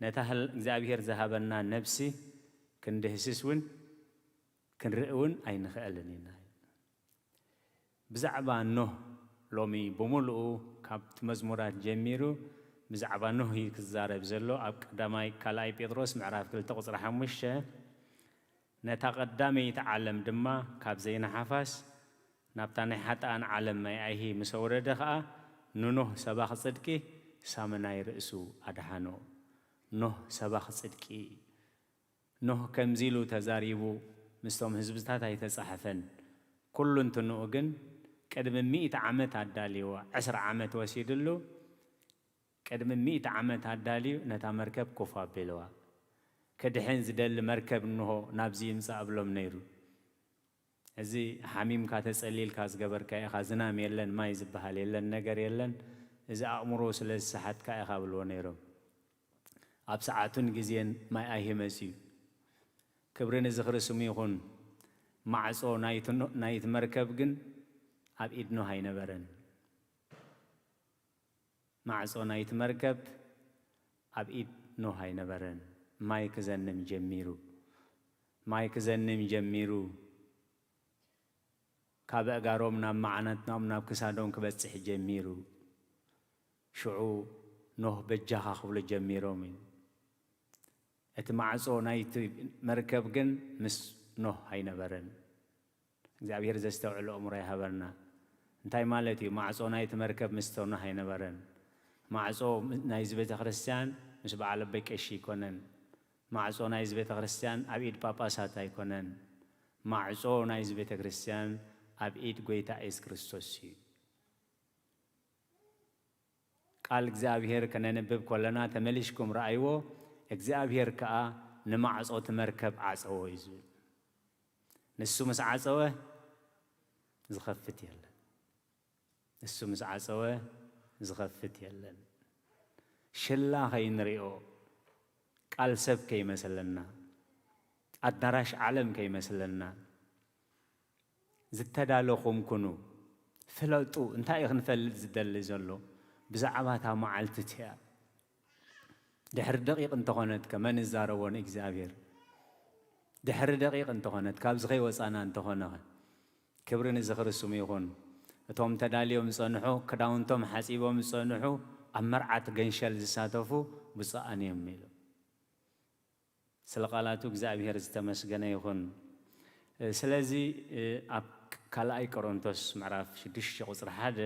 ነታ ህል-፣ እግዚኣብሔር ዝሃበና ነብሲ ክንድህስስ እውን ክንርኢ እውን ኣይንኽእልን ኢና። ብዛዕባ ኖህ ሎሚ ብምሉኡ ካብቲ መዝሙራት ጀሚሩ ብዛዕባ ኖህ እዩ ክዛረብ ዘሎ። ኣብ ቀዳማይ ካልኣይ ጴጥሮስ ምዕራፍ ክልተ ቁጽሪ ሓሙሽተ፣ "ነታ ቀዳመይቲ ዓለም ድማ ካብ ዘይንሓፋስ ናብታ ናይ ሓጥኣን ዓለም ማይ ኣይሂ ምስ ኣውረደ ኸኣ ንኖህ ሰባኺ ጽድቂ ሳምናይ ርእሱ ኣድሓኖ።" ኖህ ሰባኺ ጽድቂ። ኖህ ከምዚ ኢሉ ተዛሪቡ ምስቶም ህዝብታት ኣይተጻሕፈን። ኩሉ እንትንኡ ግን ቅድሚ ሚእቲ ዓመት ኣዳልይዋ፣ ዕስራ ዓመት ወሲድሉ፣ ቅድሚ ሚእቲ ዓመት ኣዳልዩ ነታ መርከብ ኮፍ ኣቢልዋ። ክድሕን ዝደሊ መርከብ እንሆ ናብዚ ይምጻእ እብሎም ነይሩ። እዚ ሓሚምካ ተጸሊልካ ዝገበርካ ኢኻ፣ ዝናም የለን፣ ማይ ዝበሃል የለን፣ ነገር የለን፣ እዚ ኣእምሮ ስለ ዝሰሓትካ ኢኻ ብልዎ ነይሮም። ኣብ ሰዓቱን ግዜን ማይ ኣይሂ መጽዩ። ክብሪ ንዝኽሪ ስሙ ይኹን። ማዕጾ ናይቲ ኖ-፣ ናይቲ መርከብ ግን ኣብ ኢድ ኖህ ኣይነበረን። ማዕጾ ናይቲ መርከብ ኣብ ኢድ ኖህ ኣይነበረን። ማይ ክዘንም ጀሚሩ። ማይ ክዘንም ጀሚሩ። ካብ ኣእጋሮም ናብ መዓናጥናኦም ናብ ክሳዶም ክበጽሕ ጀሚሩ። ሽዑ ኖህ በጃኻ ክብሉ ጀሚሮም እዩ። እቲ ማዕጾ ናይቲ መርከብ ግን ምስ ኖህ ኣይነበረን። እግዚኣብሔር ዘስተውዕል ኣእምሮ ይሃበና። እንታይ ማለት እዩ? ማዕጾ ናይቲ መርከብ ምስቶ ኖህ ኣይነበረን። ማዕጾ ናይዚ ቤተ ክርስቲያን ምስ በዓል ኣቦይ ቀሺ ኣይኮነን። ማዕጾ ናይዚ ቤተ ክርስቲያን ኣብ ኢድ ጳጳሳት ኣይኮነን። ማዕጾ ናይዚ ቤተ ክርስቲያን ኣብ ኢድ ጐይታ ኢየሱስ ክርስቶስ እዩ። ቃል እግዚኣብሔር ከነንብብ ከለና ተመሊስኩም ረኣይዎ፣ እግዚኣብሔር ከኣ ንማዕጾ እቲ መርከብ ዓጸዎ እዩ ዝብል። ንሱ ምስ ዓጸወ ዝኸፍት የለን። ንሱ ምስ ዓጸወ ዝኸፍት የለን። ሽላ ከይንሪኦ፣ ቃል ሰብ ከይመስለና፣ ኣዳራሽ ዓለም ከይመስለና፣ ዝተዳለኹም ኩኑ። ፍለጡ። እንታይ እዩ ክንፈልጥ ዝደሊ ዘሎ? ብዛዕባ እታ መዓልቲ እቲኣ። ድሕሪ ደቂቕ እንተኾነት ከ መን ይዛረቦ ንእግዚኣብሔር? ድሕሪ ደቂቕ እንተኾነት፣ ካብዚ ከይወጻና እንተኾነ ኸ? ክብሪ ንዝኽሪ ስሙ ይኹን። እቶም ተዳልዮም ዝጸንሑ፣ ክዳውንቶም ሓጺቦም ዝጸንሑ፣ ኣብ መርዓት ገንሸል ዝሳተፉ ብፁዓን እዮም ኢሉ። ስለ ቃላቱ እግዚኣብሔር ዝተመስገነ ይኹን። ስለዚ ኣብ ካልኣይ ቆሮንቶስ ምዕራፍ ሽዱሽተ ቁጽሪ ሓደ፣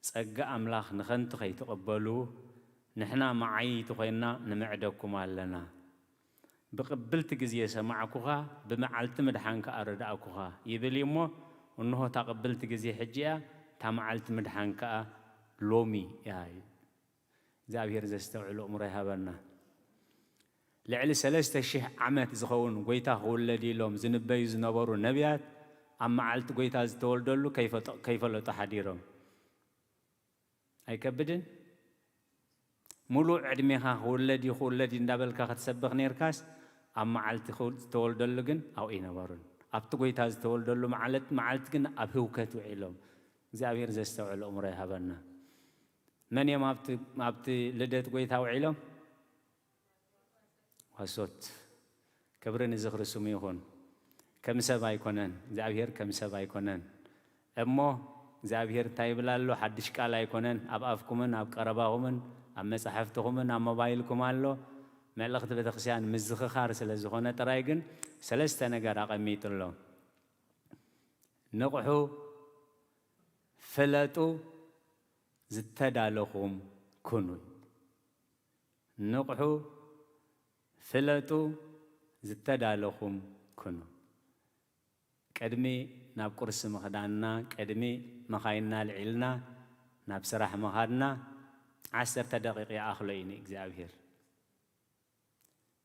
ጸጋ ኣምላኽ ንኸንቱ ከይትቕበሉ ንሕና መዓይቲ ኮይንና ንምዕደኩም ኣለና። ብቕብልቲ ግዜ ሰማዕኩኻ፣ ብመዓልቲ ምድሓን ከኣ ረዳእኩኻ ይብል እዩ እሞ፣ እንሆ እታ ቅብልቲ ግዜ ሕጂ እያ፣ እታ መዓልቲ ምድሓን ከኣ ሎሚ እያ እዩ። እግዚኣብሔር ዘስተውዕል ኣእምሮ ይሃበና። ልዕሊ ሰለስተ ሽሕ ዓመት ዝኸውን ጐይታ ክውለድ ኢሎም ዝንበዩ ዝነበሩ ነቢያት ኣብ መዓልቲ ጐይታ ዝተወልደሉ ከይፈጠ-፣ ከይፈለጡ ሓዲሮም። ኣይከብድን? ሙሉእ ዕድሜኻ ክውለድ እዩ፣ ክውለድ እዩ እንዳበልካ ክትሰብኽ ኔርካስ፣ ኣብ መዓልቲ ክው-፣ ዝተወልደሉ ግን ኣብኡ ኣይነበሩን። ኣብቲ ጐይታ ዝተወልደሉ መዓለት-፣ መዓልቲ ግን ኣብ ህውከት ውዒሎም። እግዚኣብሔር ዘስተውዕል ኣእምሮ ይሃበና። መን እዮም ኣብቲ፣ ኣብቲ ልደት ጐይታ ውዒሎም? ዋሶት። ክብሪ ንዝኽሪ ስሙ ይኹን። ከም ሰብ ኣይኮነን፣ እግዚኣብሔር ከም ሰብ ኣይኮነን። እሞ እግዚኣብሔር እንታይ ይብል ኣሎ? ሓድሽ ቃል ኣይኮነን፣ ኣብ ኣፍኩምን ኣብ ቀረባኹምን ኣብ መጻሕፍትኹምን ኣብ ሞባይልኩም ኣሎ። መልእኽቲ ቤተክርስትያን ምዝኽኻር ስለ ዝኾነ ጥራይ ግን ሰለስተ ነገር ኣቐሚጡ ኣሎ። ንቕሑ፣ ፍለጡ፣ ዝተዳለኹም ኩኑ። ንቕሑ፣ ፍለጡ፣ ዝተዳለኹም ኩኑ። ቅድሚ ናብ ቁርሲ ምኽዳንና፣ ቅድሚ መኻይንና ኣልዒልና ናብ ስራሕ ምኻድና፣ ዓሰርተ ደቂቕ ይኣኽሎ እዩ ንእግዚኣብሔር።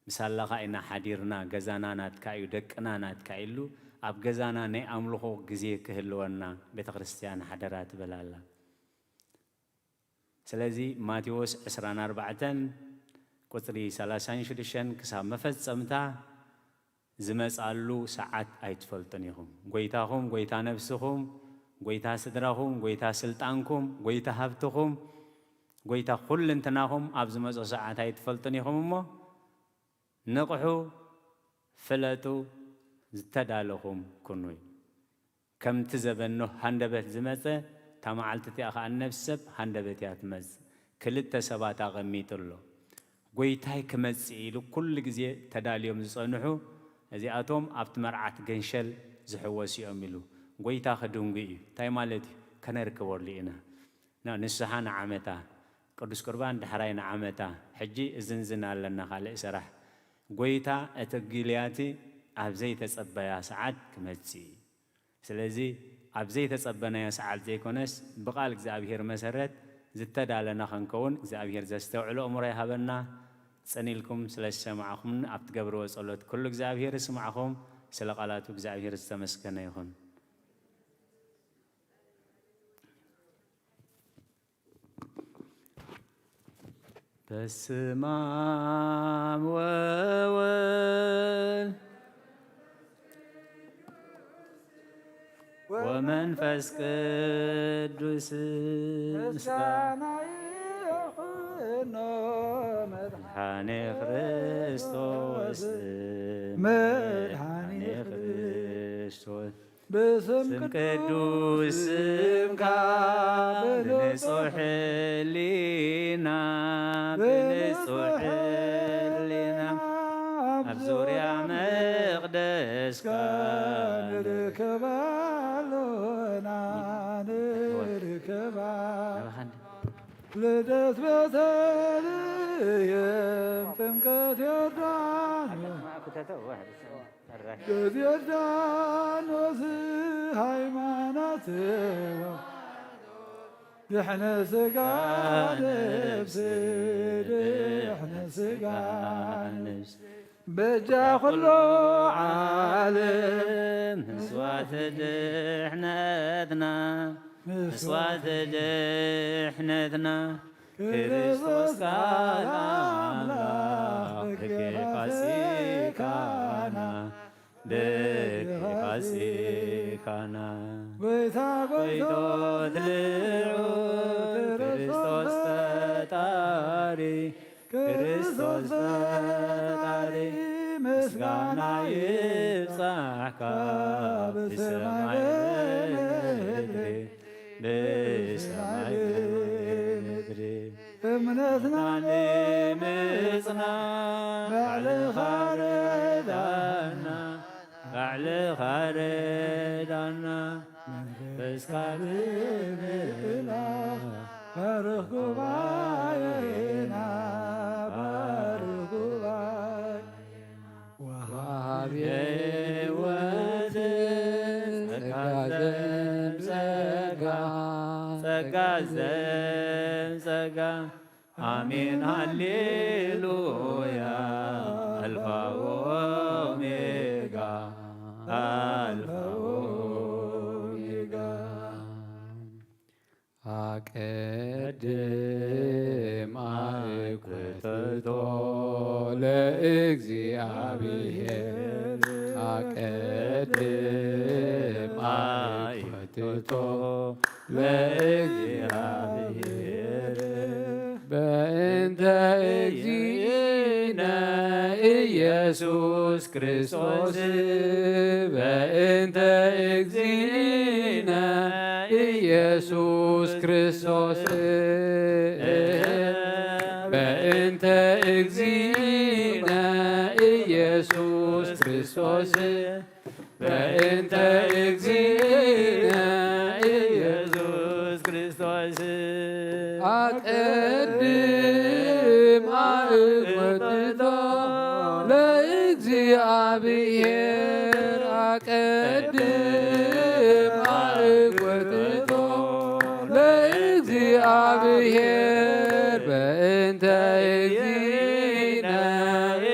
ምሳላኻ ኢና ሓዲርና፣ ገዛና ናትካ እዩ፣ ደቅና ናትካ እዩ ኢሉ፣ ኣብ ገዛና ናይ ኣምልኾ ግዜ ክህልወና ቤተ ክርስቲያን ሓደራ ትብል ኣላ። ስለዚ ማቴዎስ ዕስራን ኣርባዕተን ቁጽሪ ሰላሳን ሽዱሽተን ክሳብ መፈጸምታ ዝመጻሉ ሰዓት ኣይትፈልጡን ኢኹም። ጐይታኹም፣ ጐይታ ነፍስኹም፣ ጐይታ ስድራኹም፣ ጐይታ ስልጣንኩም፣ ጐይታ ሃብትኹም፣ ጐይታ ኩልንትናኹም ኣብ ዝመጾ ሰዓት ኣይትፈልጡን ኢኹም እሞ፣ ንቕሑ፣ ፍለጡ፣ ዝተዳለኹም ኩኑ እዩ። ከምቲ ዘበን ኖህ ሃንደበት ዝመጸ፣ እታ መዓልቲ እቲኣ ኸኣ ነፍሲ ሰብ ሃንደበት እያ ትመጽእ። ክልተ ሰባት ኣቐሚጡ ኣሎ። ጐይታይ ክመጽእ ኢሉ ኩሉ ግዜ ተዳልዮም ዝጸንሑ፣ እዚኣቶም ኣብቲ መርዓት ገንሸል ዝሕወሱ እዮም ኢሉ። ጐይታ ክድንጉ እዩ። እንታይ ማለት እዩ? ከነርክበሉ ኢና። ና-፣ ንስሓ ንዓመታ፣ ቅዱስ ቁርባን ዳሕራይ ንዓመታ። ሕጂ እዝንዝን ኣለና ካልእ ስራሕ። ጐይታ እቲ ጊልያቲ ኣብ ዘይተጸበያ ሰዓት ክመጽእ እዩ። ስለዚ ኣብ ዘይተጸበናዮ ሰዓት ዘይኮነስ ብቓል እግዚኣብሔር መሰረት ዝተዳለና ክንከውን እግዚኣብሔር ዘስተውዕሎ ኣእምሮ ይሃበና። ጽን ኢልኩም ስለ ዝሰማዕኹምን ኣብ ትገብርዎ ጸሎት ኩሉ እግዚኣብሔር ይስማዕኹም። ስለ ቃላቱ እግዚኣብሔር ዝተመስገነ ይኹን። በስመ አብ ወወልድ ወመንፈስ ቅዱስ። ምስጋና ይኹኖ መድኃኔ ክርስቶስ፣ መድኃኔ ክርስቶስ። በስም ቅዱስ ስምካ ብንጹሕ ሕሊና፣ ብንጹሕ ሕሊና ንርከባ ኣሎና፣ ንርከባ። ልደት ቤተልሔም፣ ጥምቀት ዮርዳኖስ፣ ልደት ዮርዳኖስ፣ ሃይማኖት ድሕነ ስጋ ነፍሲ፣ ድሕነ ስጋ ነፍሲ፣ በጃ ኩሉ ዓለም፣ መስዋዕቲ ድሕነትና፣ መስዋዕቲ ድሕነትና፣ ክርስቶስ ቃል ኣምላኽ፣ በጊዕ ፋሲካና፣ በጊዕ ፋሲካና፣ ጎይታ ጎይቶት ልዑል፣ ክርስቶስ ፈጣሪ፣ ክርስቶስ ፈጣሪ፣ ምስጋና ይብጻሕካ፣ ብሰማይ ብምድሪ፣ ብሰማይ ብምድሪ። እምነትና ንምጽና፣ ባዕልኻ ርዳና፣ ባዕልኻ ርዳና፣ መንፈስካ ብምልኣኽ፣ ባርኽ ጉባኤና፣ ባርኽ ጉባኤ። ወሃቢ ሕይወት ጸጋ ዘምጸጋ፣ ጸጋ ዘምጸጋ፣ ኣሜን ሃሌሉያ፣ ኣልፋ ኦሜጋ፣ ኣልፋ ኦሜጋ። አቀድም አእኩትቶ ለእግዚአብሔር፣ አቀድም አእኩትቶ ለእግዚአብሔር፣ በእንተ እግዚእነ ኢየሱስ ክርስቶስ፣ በእንተ እግዚእነ ኢየሱስ ክርስቶስ፣ በእንተ እግዚእነ ኢየሱስ ክርስቶስ፣ በእንተ እግዚእነ ኢየሱስ ክርስቶስ። አቀድም አእኮትቶ ለእግዚአብሔር፣ አቀድም አእኮትቶ ለእግዚአብሔር፣ በእንተ እግዚእነ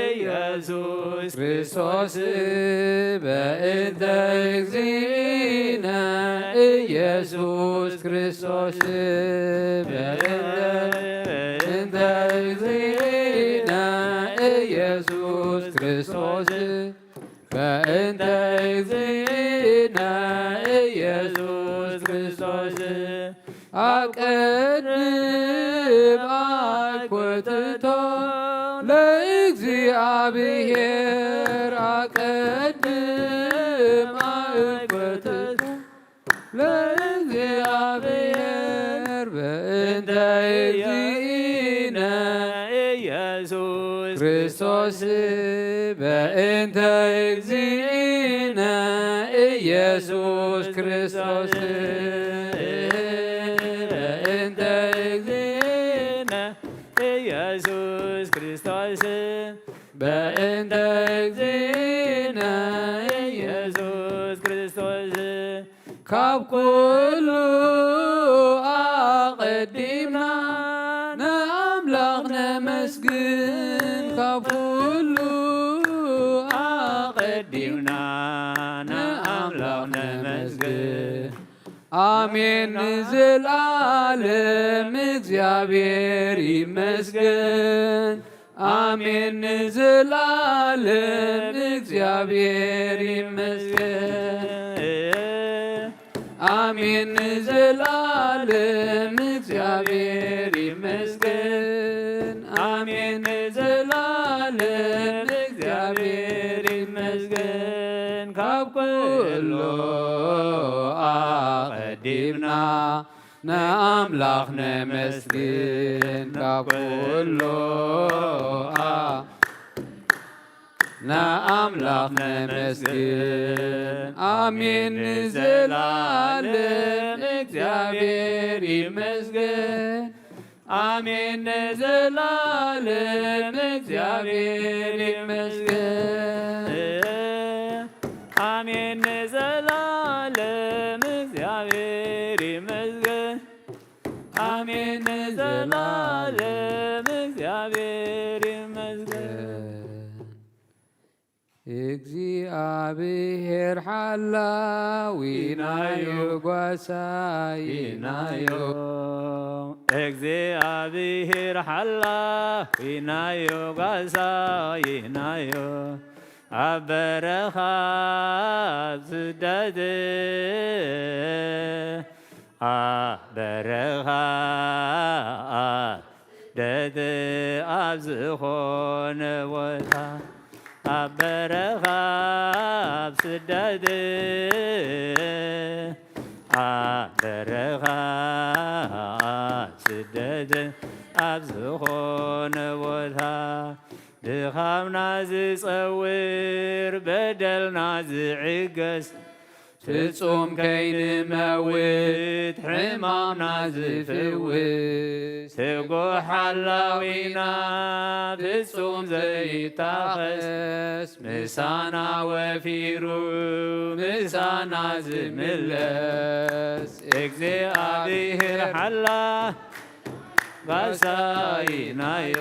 ኢየሱስ ክርስቶስ፣ በእንተ እግዚእነ ኢየሱስ ክርስቶስ፣ በእንተ እግዚእነ ኢየሱስ ክርስቶስ፣ በእንተ እግዚእነ ኢየሱስ ክርስቶስ። አቀድም አእኮትቶ ለእግዚአብሔር፣ አቀድም አእኮትቶ ለእግዚአብሔር፣ በእንተ እግዚእነ ኢየሱስ ክርስቶስ፣ በእንተ እግዚእነ ኢየሱስ ክርስቶስ፣ በእንተ እግዚእነ ኢየሱስ ክርስቶስ፣ በእንተ እግዚእነ ኢየሱስ ክርስቶስ። ካብ ኩሉ ኣቐዲምና ንኣምላኽ ነመስግን፣ ካብ ኩሉ ኣቐዲምና ንኣምላኽ ነመስግን። ኣሜን ንዘለዓለም እግዚኣብሔር ይመስገን። ኣሜን ንዘለዓለም እግዚኣብሔር ይመስገን። ኣሜን ንዘለዓለም እግዚኣብሔር ይመስገን። ኣሜን ንዘለዓለም እግዚኣብሔር ይመስገን። ካብ ኩሉ ኣቐዲምና ንኣምላኽ ነመስግን። ካብ ኩሉ ኣ- ንኣምላኽ ነመስግን። ኣሜን ንዘለዓለም እግዚኣብሔር ይመስገን። ኣሜን ንዘለዓለም እግዚኣብሔር ይመስገን። ኣሜን ንዘለዓለም እግዚኣብሔር ይመስገን። ኣሜን ንዘለዓለም እግዚኣብሔር ይመስገን። እግዚኣብሔር ሓላዊናዩ ጓሳይናዩ። እግዚኣብሔር ሓላዊናዩ ጓሳይናዩ። ኣብ በረኻ ኣብ ስደት ኣብ በረኻ ኣብ ስደት ኣብ ዝኾነ ቦታ ኣብ በረኻ ኣብ ስደት ኣብ በረኻ ኣብ ስደት ኣብ ዝኾነ ቦታ ድኻምና ዝጸውር በደልና ዝዕገስ ፍጹም ከይንመውት ሕማምና ዝፍውስ ትጉሕ ሓላዊና ፍጹም ዘይታኸስ ምሳና ወፊሩ ምሳና ዝምለስ እግዚኣብሔር ሓላ ጓሳይናዩ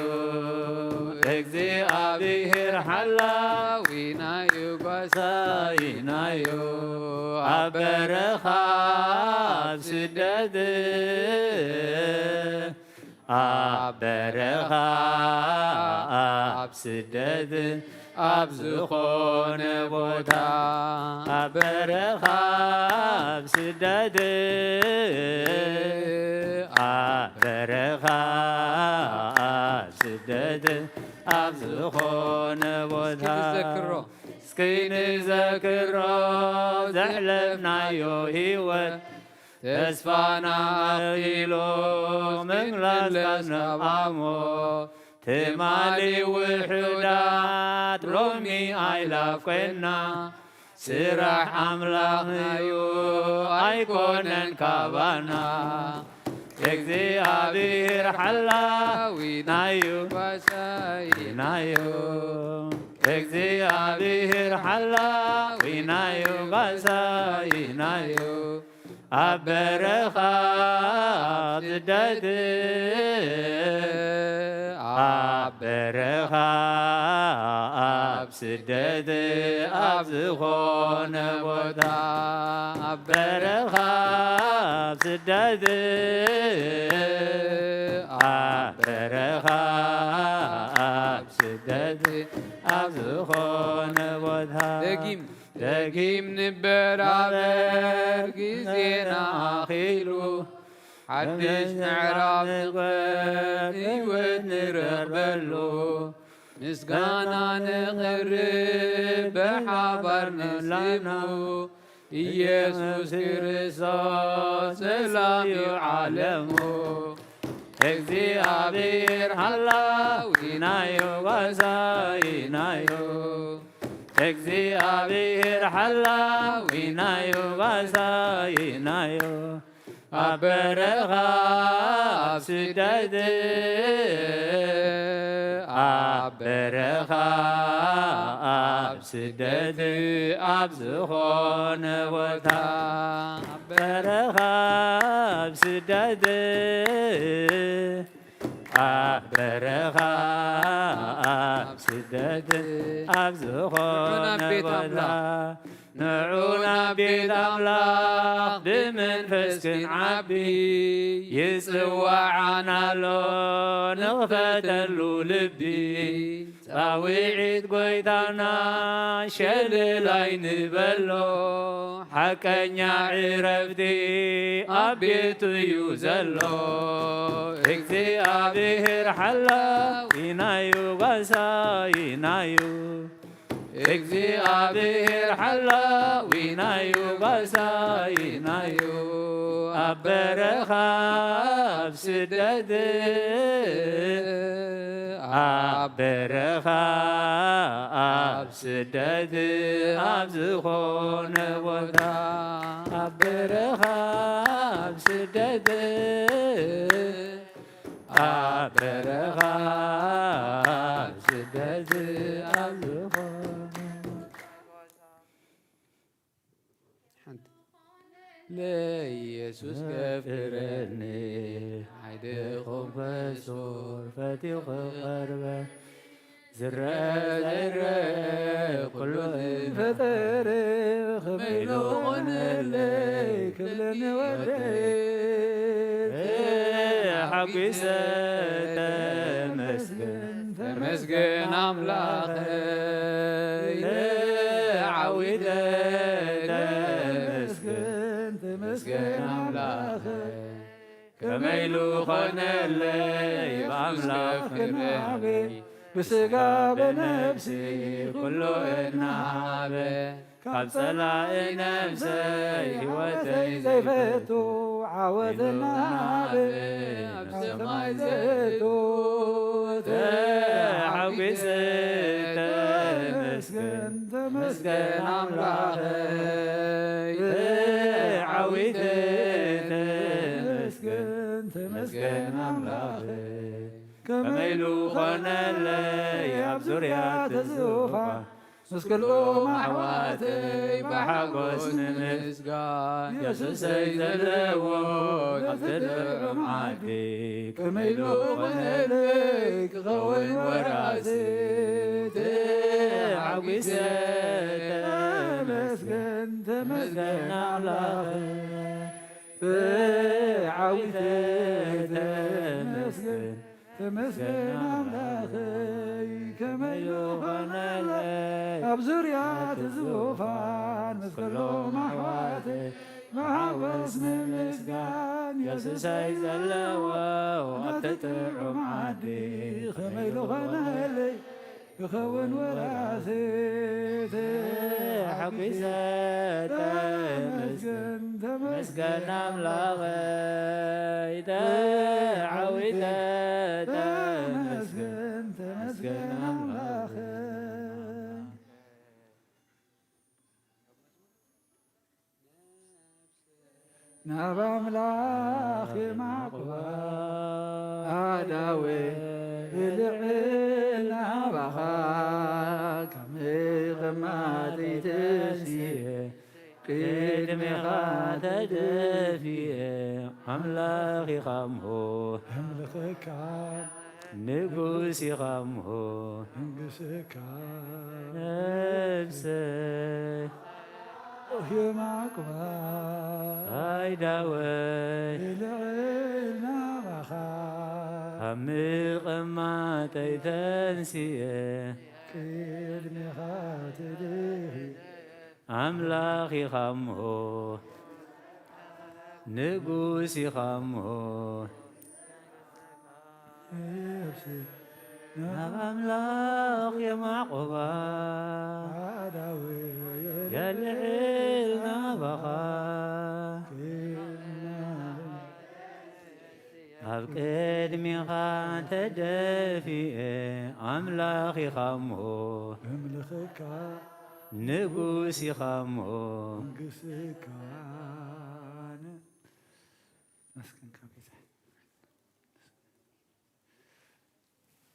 እግዚኣብሔር ሓላዊናዩ ጓሳይናዩ ኣብ በረኻ ኣብ ስደት ኣብ በረኻ ኣብ ስደት ኣብ ዝኾነ ቦታ ኣብ በረኻ ኣብ ስደት ኣብ በረኻ ኣብ ስደት ኣብ ዝኾነ ቦታ እስኪ ንዘክሮ እስኪ ንዘክሮ ዘሕለፍናዮ ህይወት ተስፋና ኣኺሎ ምምላስ ካብ ናብ ዓሞ ትማሊ ውሑዳት ሎሚ ኣይላፍ ኮይና ስራሕ ኣምላኽናዩ ኣይኮነን ካባና እግዚኣብሔር ሓላዊናዩ ጓሳይናዩ እግዚኣብሔር ሓላዊናዩ ጓሳይናዩ ኣብ በረኻ ኣብ ስደት ኣብ በረኻ ኣብ ስደት ኣብ ዝኾነ ቦታ ኣብ በረኻ ኣብ ስደት ኣብ በረኻ ኣብ ስደት ኣብ ዝኾነ ቦታ ደጊም ደጊም ንበራበር ግዜና ኣኺሉ ሓድሽ ምዕራፍ ንግበር ህይወት ንረኽበሉ ምስጋና ንቕርብ ብሓባር ንስሙ ኢየሱስ ክርስቶስ ሰላም እዩ ዓለሙ እግዚኣብሔር ሓላዊናዮ ጓሳይናዮ እግዚኣብሔር ሓላዊናዮ ጓሳይናዮ ኣብ በረኻ ኣብ ስደት ኣብ በረኻ ኣብ ስደት ኣብ ዝኾነ ቦታ ኣብ በረኻ ኣብ ስደት ኣብ በረኻ ኣብ ስደት ኣብ ዝኾነ ንዑ ናብ ቤት ቦታ ኣምላኽ ንዑ ናብ ቤት ኣምላኽ ብመንፈስ ክንዓቢ ይጽዋዓና ኣሎ ንኽፈተሉ ልቢ ጻውዒት ጎይታና ሸለል ኣይንበሎ ሓቀኛ ዕረፍቲ ኣብ ቤቱ እዩ ዘሎ እግዚኣብሔር ሓላዊናዩ ጓሳይናዩ እግዚኣብሔር ሓላዊናዩ ጓሳይናዩ ኣብ በረኻ ኣብ ስደት ኣብ በረኻ ኣብ ስደት ኣብ ዝኾነ ቦታ፣ ኣብ በረኻ ኣብ ስደት፣ ኣብ በረኻ ኣብ ስደት ኣብ ዝኾነ ሓንቲ ለኢየሱስ ገፍረኒ፣ ዓይድኹም ክሱር ፈትዩ ክቐርበ፣ ዝረአ ዘይረአ ኩሉ ዝፈጠረ፣ ከመይ ኢሉ ኾነለይ ክብለኒ ወደይ፣ ተሓጒሰ ተመስገን። ተመስገን ኣምላኸይ፣ ተዓዊተ ተመስገን፣ ተመስገን ኣምላኸይ። ከመይ ኢሉ ኾነለይ ብኣምላኽ ክብሪ፣ ብስጋ ብነፍሲ ኩሉ እናሃበ፣ ካብ ጸላኢ ነፍሰይ ህይወተይ ዘይፈቱ፣ ዓወት እናሃበ ኣብ ሰማይ ዘእቱ፣ ተሓጒሰ ተመስገን፣ ተመስገን ኣምላኸይ፣ ተዓዊተ ተመስገን፣ ተመስገን ኣምላኸይ። ከመይ ኢሉ ኾነለይ ኣብ ዙርያ እቲ ዙፋን፣ ምስ ኩሎም ኣሕዋተይ ብሓጎስ ንምስጋን፣ የሱሰይ ዘለዎ ካብቲ ጥዑም ዓዲ፣ ከመይ ኢሉ ኾነለይ ክኸውን ወራሲ፣ ተሓጒሰ ተመስገን፣ ተመስገን ኣምላኸይ፣ ተዓዊተ ተመስገን። ተመስገን ኣምላኸይ፣ ከመይ ዝኾነለይ ኣብ ዙርያ እቲ ዙፋን፣ ምስ ኩሎም ኣሕዋተይ ብሓጎስ ንምስጋን፣ የሱሰይ ዘለዎ ኣብቲ ጥዑም ዓዲ፣ ከመይ ዝኾነለይ ክኸውን ወራሲ፣ ተሓጒሰ ተመስገን፣ ተመስገን ኣምላኸይ፣ ተዓዊተ ተመስገን፣ ተመስገን ኣምላኸይ። ናብ ኣምላኽ የማዕቁባ ኣዳወ፣ ልዕል ናባኻ ካብ ምቕማጠይ ተንስየ፣ ቅድሜኻ ተደፊኤ፣ ኣምላኽ ኢኻ እሞ ኣምልኸካ፣ ንጉስ ኢኻ እሞ መንግስካ። ነፍሰይ የማዕቁባ ኣይዳወይ፣ ልዕል ናባኻ ካብ ምቕማጠይ ተንስየ፣ ቅድሜኻ ተደፊኤ፣ ኣምላኽ ኢኻ እሞ ንጉስ ኢኻ እሞ። ነፍሰይ ናብ ኣምላኽ የማዕቆባ፣ ኣዳወይ የልዕል ናባኻ። ኣብ ቅድሜኻ ተደፊኤ፣ ኣምላኽ ኢኻ እሞ ኣምልኸካ፣ ንጉስ ኢኻ እሞ መንግስካ። መስገንካ ጌታ።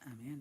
ኣሜን።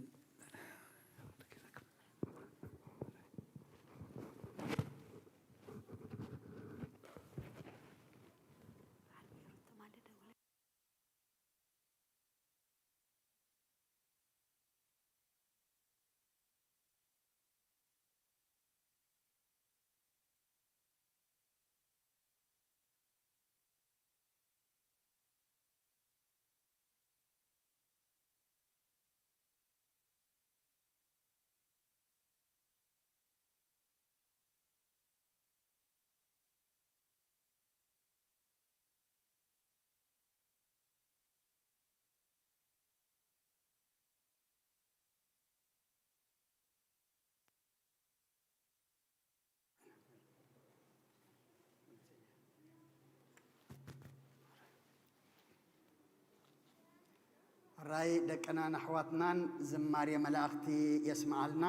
ራይ ደቅናን ኣሕዋትናን ዝማሬ መላእኽቲ የስምዓልና።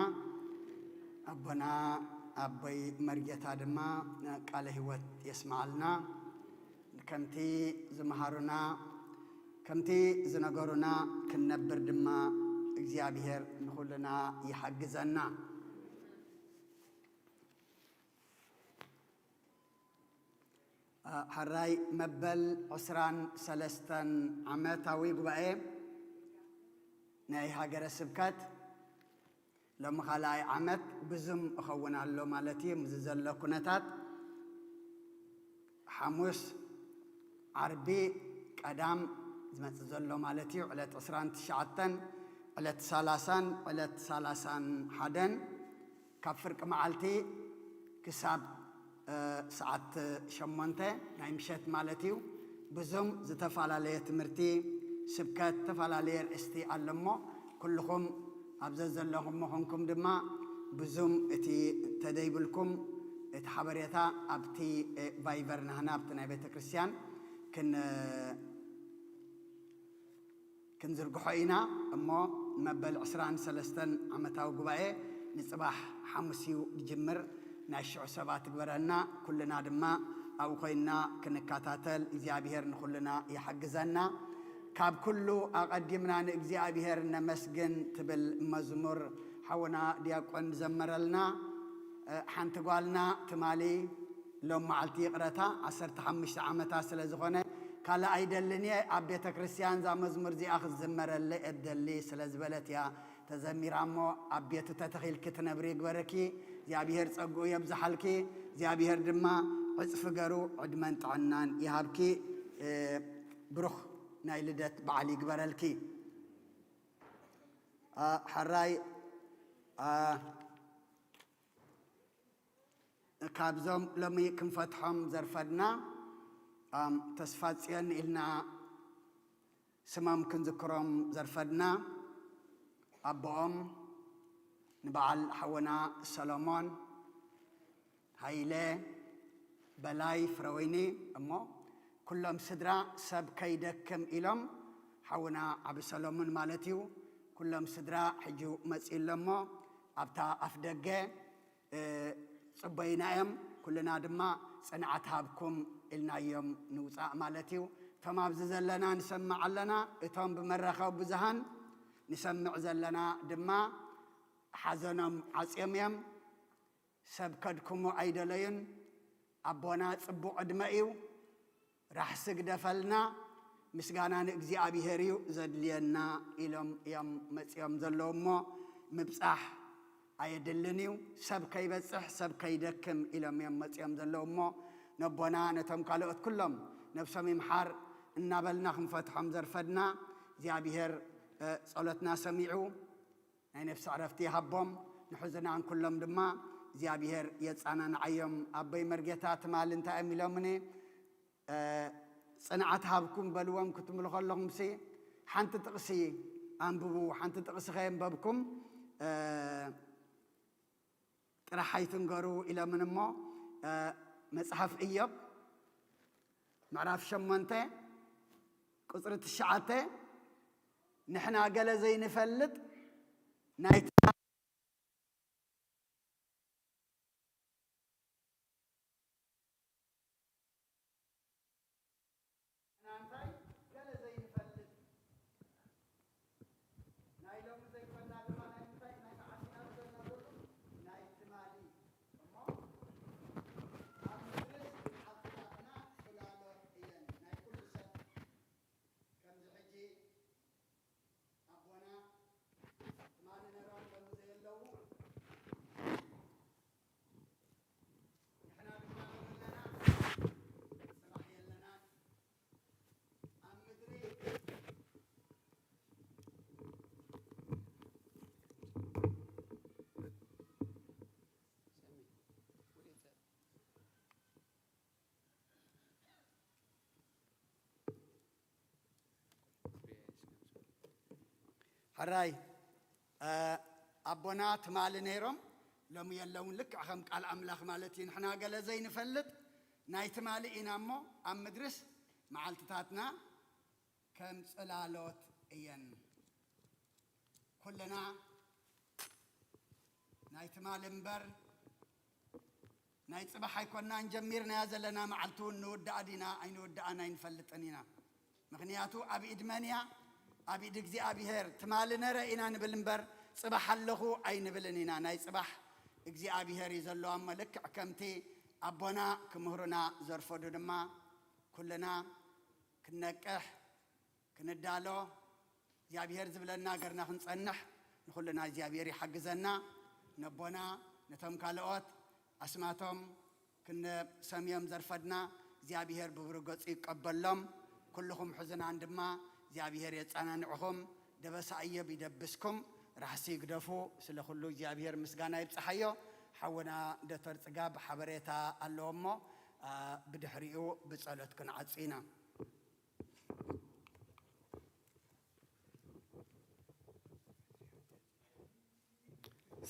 ኣቦና ኣቦይ መርጌታ ድማ ቃለ ሕይወት የስምዓልና። ከምቲ ዝመሃሩና፣ ከምቲ ዝነገሩና ክንነብር ድማ እግዚኣብሔር ንኹልና ይሓግዘና። ሐራይ መበል ዕስራን ሰለስተን ዓመታዊ ጉባኤ ናይ ሃገረ ስብከት ሎሚ ካልኣይ ዓመት ብዙም እኸውን ኣሎ ማለት እዩ። ምስዚ ዘሎ ኩነታት ሓሙስ፣ ዓርቢ፣ ቀዳም ዝመጽእ ዘሎ ማለት እዩ። ዕለት ዕስራን ትሽዓተን፣ ዕለት ሰላሳን፣ ዕለት ሰላሳን ሓደን ካብ ፍርቂ መዓልቲ ክሳብ፣ እ፣ ሰዓት ሸሞንተ ናይ ምሸት ማለት እዩ። ብዙም ዝተፈላለየ ትምህርቲ፣ ስብከት፣ ዝተፈላለየ ኣርእስቲ ኣሎ እሞ፣ ኩልኹም ኣብ ዘዘለኹም ምዃንኩም ድማ ብዙም እቲ ተደይብልኩም እቲ ሓበሬታ ኣብቲ፣ እ፣ ቫይቨር ናህና ኣብቲ ናይ ቤተ ክርስቲያን ክን-፣ ክንዝርግሖ ኢና እሞ፣ መበል ዕስራን ሰለስተን ዓመታዊ ጉባኤ ንጽባሕ ሓሙስ እዩ ዝጅምር። ናይ ሽዑ ሰባት ትግበረና፣ ኩልና ድማ ኣብኡ ኮይንና ክንከታተል እግዚኣብሔር ንኹልና ይሓግዘና። ካብ ኩሉ ኣቐዲምና ንእግዚኣብሔር ነመስግን ትብል መዝሙር ሓውና ዲያቆን ዘመረልና። እ፣ ሓንቲ ጓልና ትማሊ ሎም መዓልቲ ይቕረታ ዓሰርተ ሓሙሽተ ዓመታ ስለ ዝኾነ ካልእ ኣይደልን እየ። ኣብ ቤተ ክርስቲያን እዛ መዝሙር እዚኣ ክትዝመረለይ እደሊ ስለ ዝበለት እያ ተዘሚራ እሞ፣ ኣብ ቤቱ ተተኺልኪ ትነብሪ ይግበርኪ። እግዚኣብሔር ጸግኡ የብዝሓልኪ። እግዚኣብሔር ድማ ዕጽፊ ገሩ ዕድመን ጥዕናን ይሃብኪ። እ፣ ብሩኽ ናይ ልደት በዓል ይግበረልኪ። አ፣ ሕራይ፣ አ፣ ካብዞም ሎሚ ክንፈትሖም ዘርፈድና፣ ኣም፣ ተስፋ ጽዮን ኢልና ስሞም ክንዝክሮም ዘርፈድና፣ ኣቦኦም ንበዓል ሓውና ሰሎሞን ሃይለ፣ በላይ፣ ፍረወይኒ፣ እሞ ኩሎም ስድራ ሰብ ከይደክም ኢሎም ሓውና ዓቢ ሰሎሞን ማለት እዩ። ኩሎም ስድራ ሕጂ መጺኡ ኣሎ እሞ ኣብታ ኣፍ ደገ፣ እ፣ ጽበዩና እዮም። ኩልና ድማ ጽንዓት ሃብኩም ኢልናዮም ንውጻእ ማለት እዩ። እቶም ኣብዚ ዘለና ንሰምዕ ኣለና፣ እቶም ብመራኸቢ ብዙሃን ንሰምዕ ዘለና ድማ ሓዘኖም ዓጽዮም እዮም። ሰብ ከድክሙ ኣይደለዩን። ኣቦና ጽቡቕ ዕድመ እዩ። ራሕሲ ግደፈልና፣ ምስጋና ንእግዚኣብሔር እዩ ዘድልየና ኢሎም እዮም መጺኦም ዘለዉ እሞ፣ ምብጻሕ ኣየድልን እዩ። ሰብ ከይበጽሕ፣ ሰብ ከይደክም ኢሎም እዮም መጺኦም ዘለዉ እሞ፣ ነቦና ነቶም ካልኦት ኩሎም ነብሶም ይምሓር እናበልና ክንፈትሖም ዘርፈድና፣ እግዚኣብሔር፣ እ፣ ጸሎትና ሰሚዑ ናይ ነፍሲ ዕረፍቲ ይሃቦም። ንሕዙናን ኩሎም ድማ እግዚኣብሔር የጻናንዓዮም። ኣቦይ መርጌታ ትማሊ እንታይ እዮም ኢሎምኒ? እ፣ ጽንዓት ሃብኩም በልዎም ክትብሉ ከለኹምሲ፣ ሓንቲ ጥቕሲ ኣንብቡ፣ ሓንቲ ጥቕሲ ከየንበብኩም፣ እ፣ ጥራሕ ኣይትንገሩ ኢሎምን እሞ፣ እ፣ መጽሓፍ ኢዮብ ምዕራፍ ሸሞንተ ቁጽሪ ትሽዓተ፣ ንሕና ገለ ዘይንፈልጥ ናይ ንሕና እንታይ ገለ ዘይንፈልጥ፣ ናይ ሎሚ ዘይኮና ድማ ናይ ምንታይ፣ ናይ መዓልቲ ኢና ዘለና ዘሎ፣ ናይ ትማሊ። እሞ ኣብ ምድርስ መዓልትታትና ጽላሎት እየን፣ ናይ ኩሉ ሰብ። ከምዚ ሕጂ ኣቦና ትማሊ ነይሮም ሎሚ ዘየለዉ፣ ንሕና ድማ ሎሚ ኣለና፣ ጽባሕ የለናን። ኣብ ምድሪ ሕራይ፣ እ፣ ኣቦና ትማሊ ነይሮም፣ ሎሚ የለውን። ልክዕ ከም ቃል ኣምላኽ ማለት እዩ። ንሕና ገለ ዘይንፈልጥ ናይ ትማሊ ኢና እሞ፣ ኣብ ምድርስ መዓልትታትና ከም ጽላሎት እየን። ኩልና ናይ ትማሊ እምበር ናይ ጽባሕ ኣይኮናን ጀሚርናያ ዘለና፣ መዓልቲ እውን ንውድኣ ዲና ኣይንውድኣን ኣይንፈልጥን ኢና። ምኽንያቱ ኣብ ኢድ መን እያ? ኣብ ኢድ እግዚኣብሔር። ትማሊ ነረ ኢና ንብል እምበር ጽባሕ ኣለኹ ኣይንብልን ኢና። ናይ ጽባሕ እግዚኣብሔር እዩ ዘለዎ። እሞ ልክዕ ከምቲ ኣቦና ክምህሩና ዘርፈዱ ድማ ኩልና ክንነቅሕ ክንዳሎ እግዚኣብሔር ዝብለና ገርና ክንጸንሕ ንኹልና እግዚኣብሔር ይሓግዘና። ነቦና ነቶም ካልኦት ኣስማቶም ክንሰምዮም ዘርፈድና እግዚኣብሔር ብብሩህ ገጹ ይቀበሎም። ኩልኹም ሕዙናን ድማ እግዚኣብሔር የጸናንዕኹም። ደበሳ እዮብ ይደብስኩም፣ ራሕሲ ይግደፉ። ስለ ኩሉ እግዚኣብሔር ምስጋና ይብጽሓዮ። ሓውና ዶክተር ጽጋብ ሓበሬታ ኣለዎ እሞ፣ ኣ፣ ብድሕሪኡ ብጸሎት ክንዓጹ ኢና።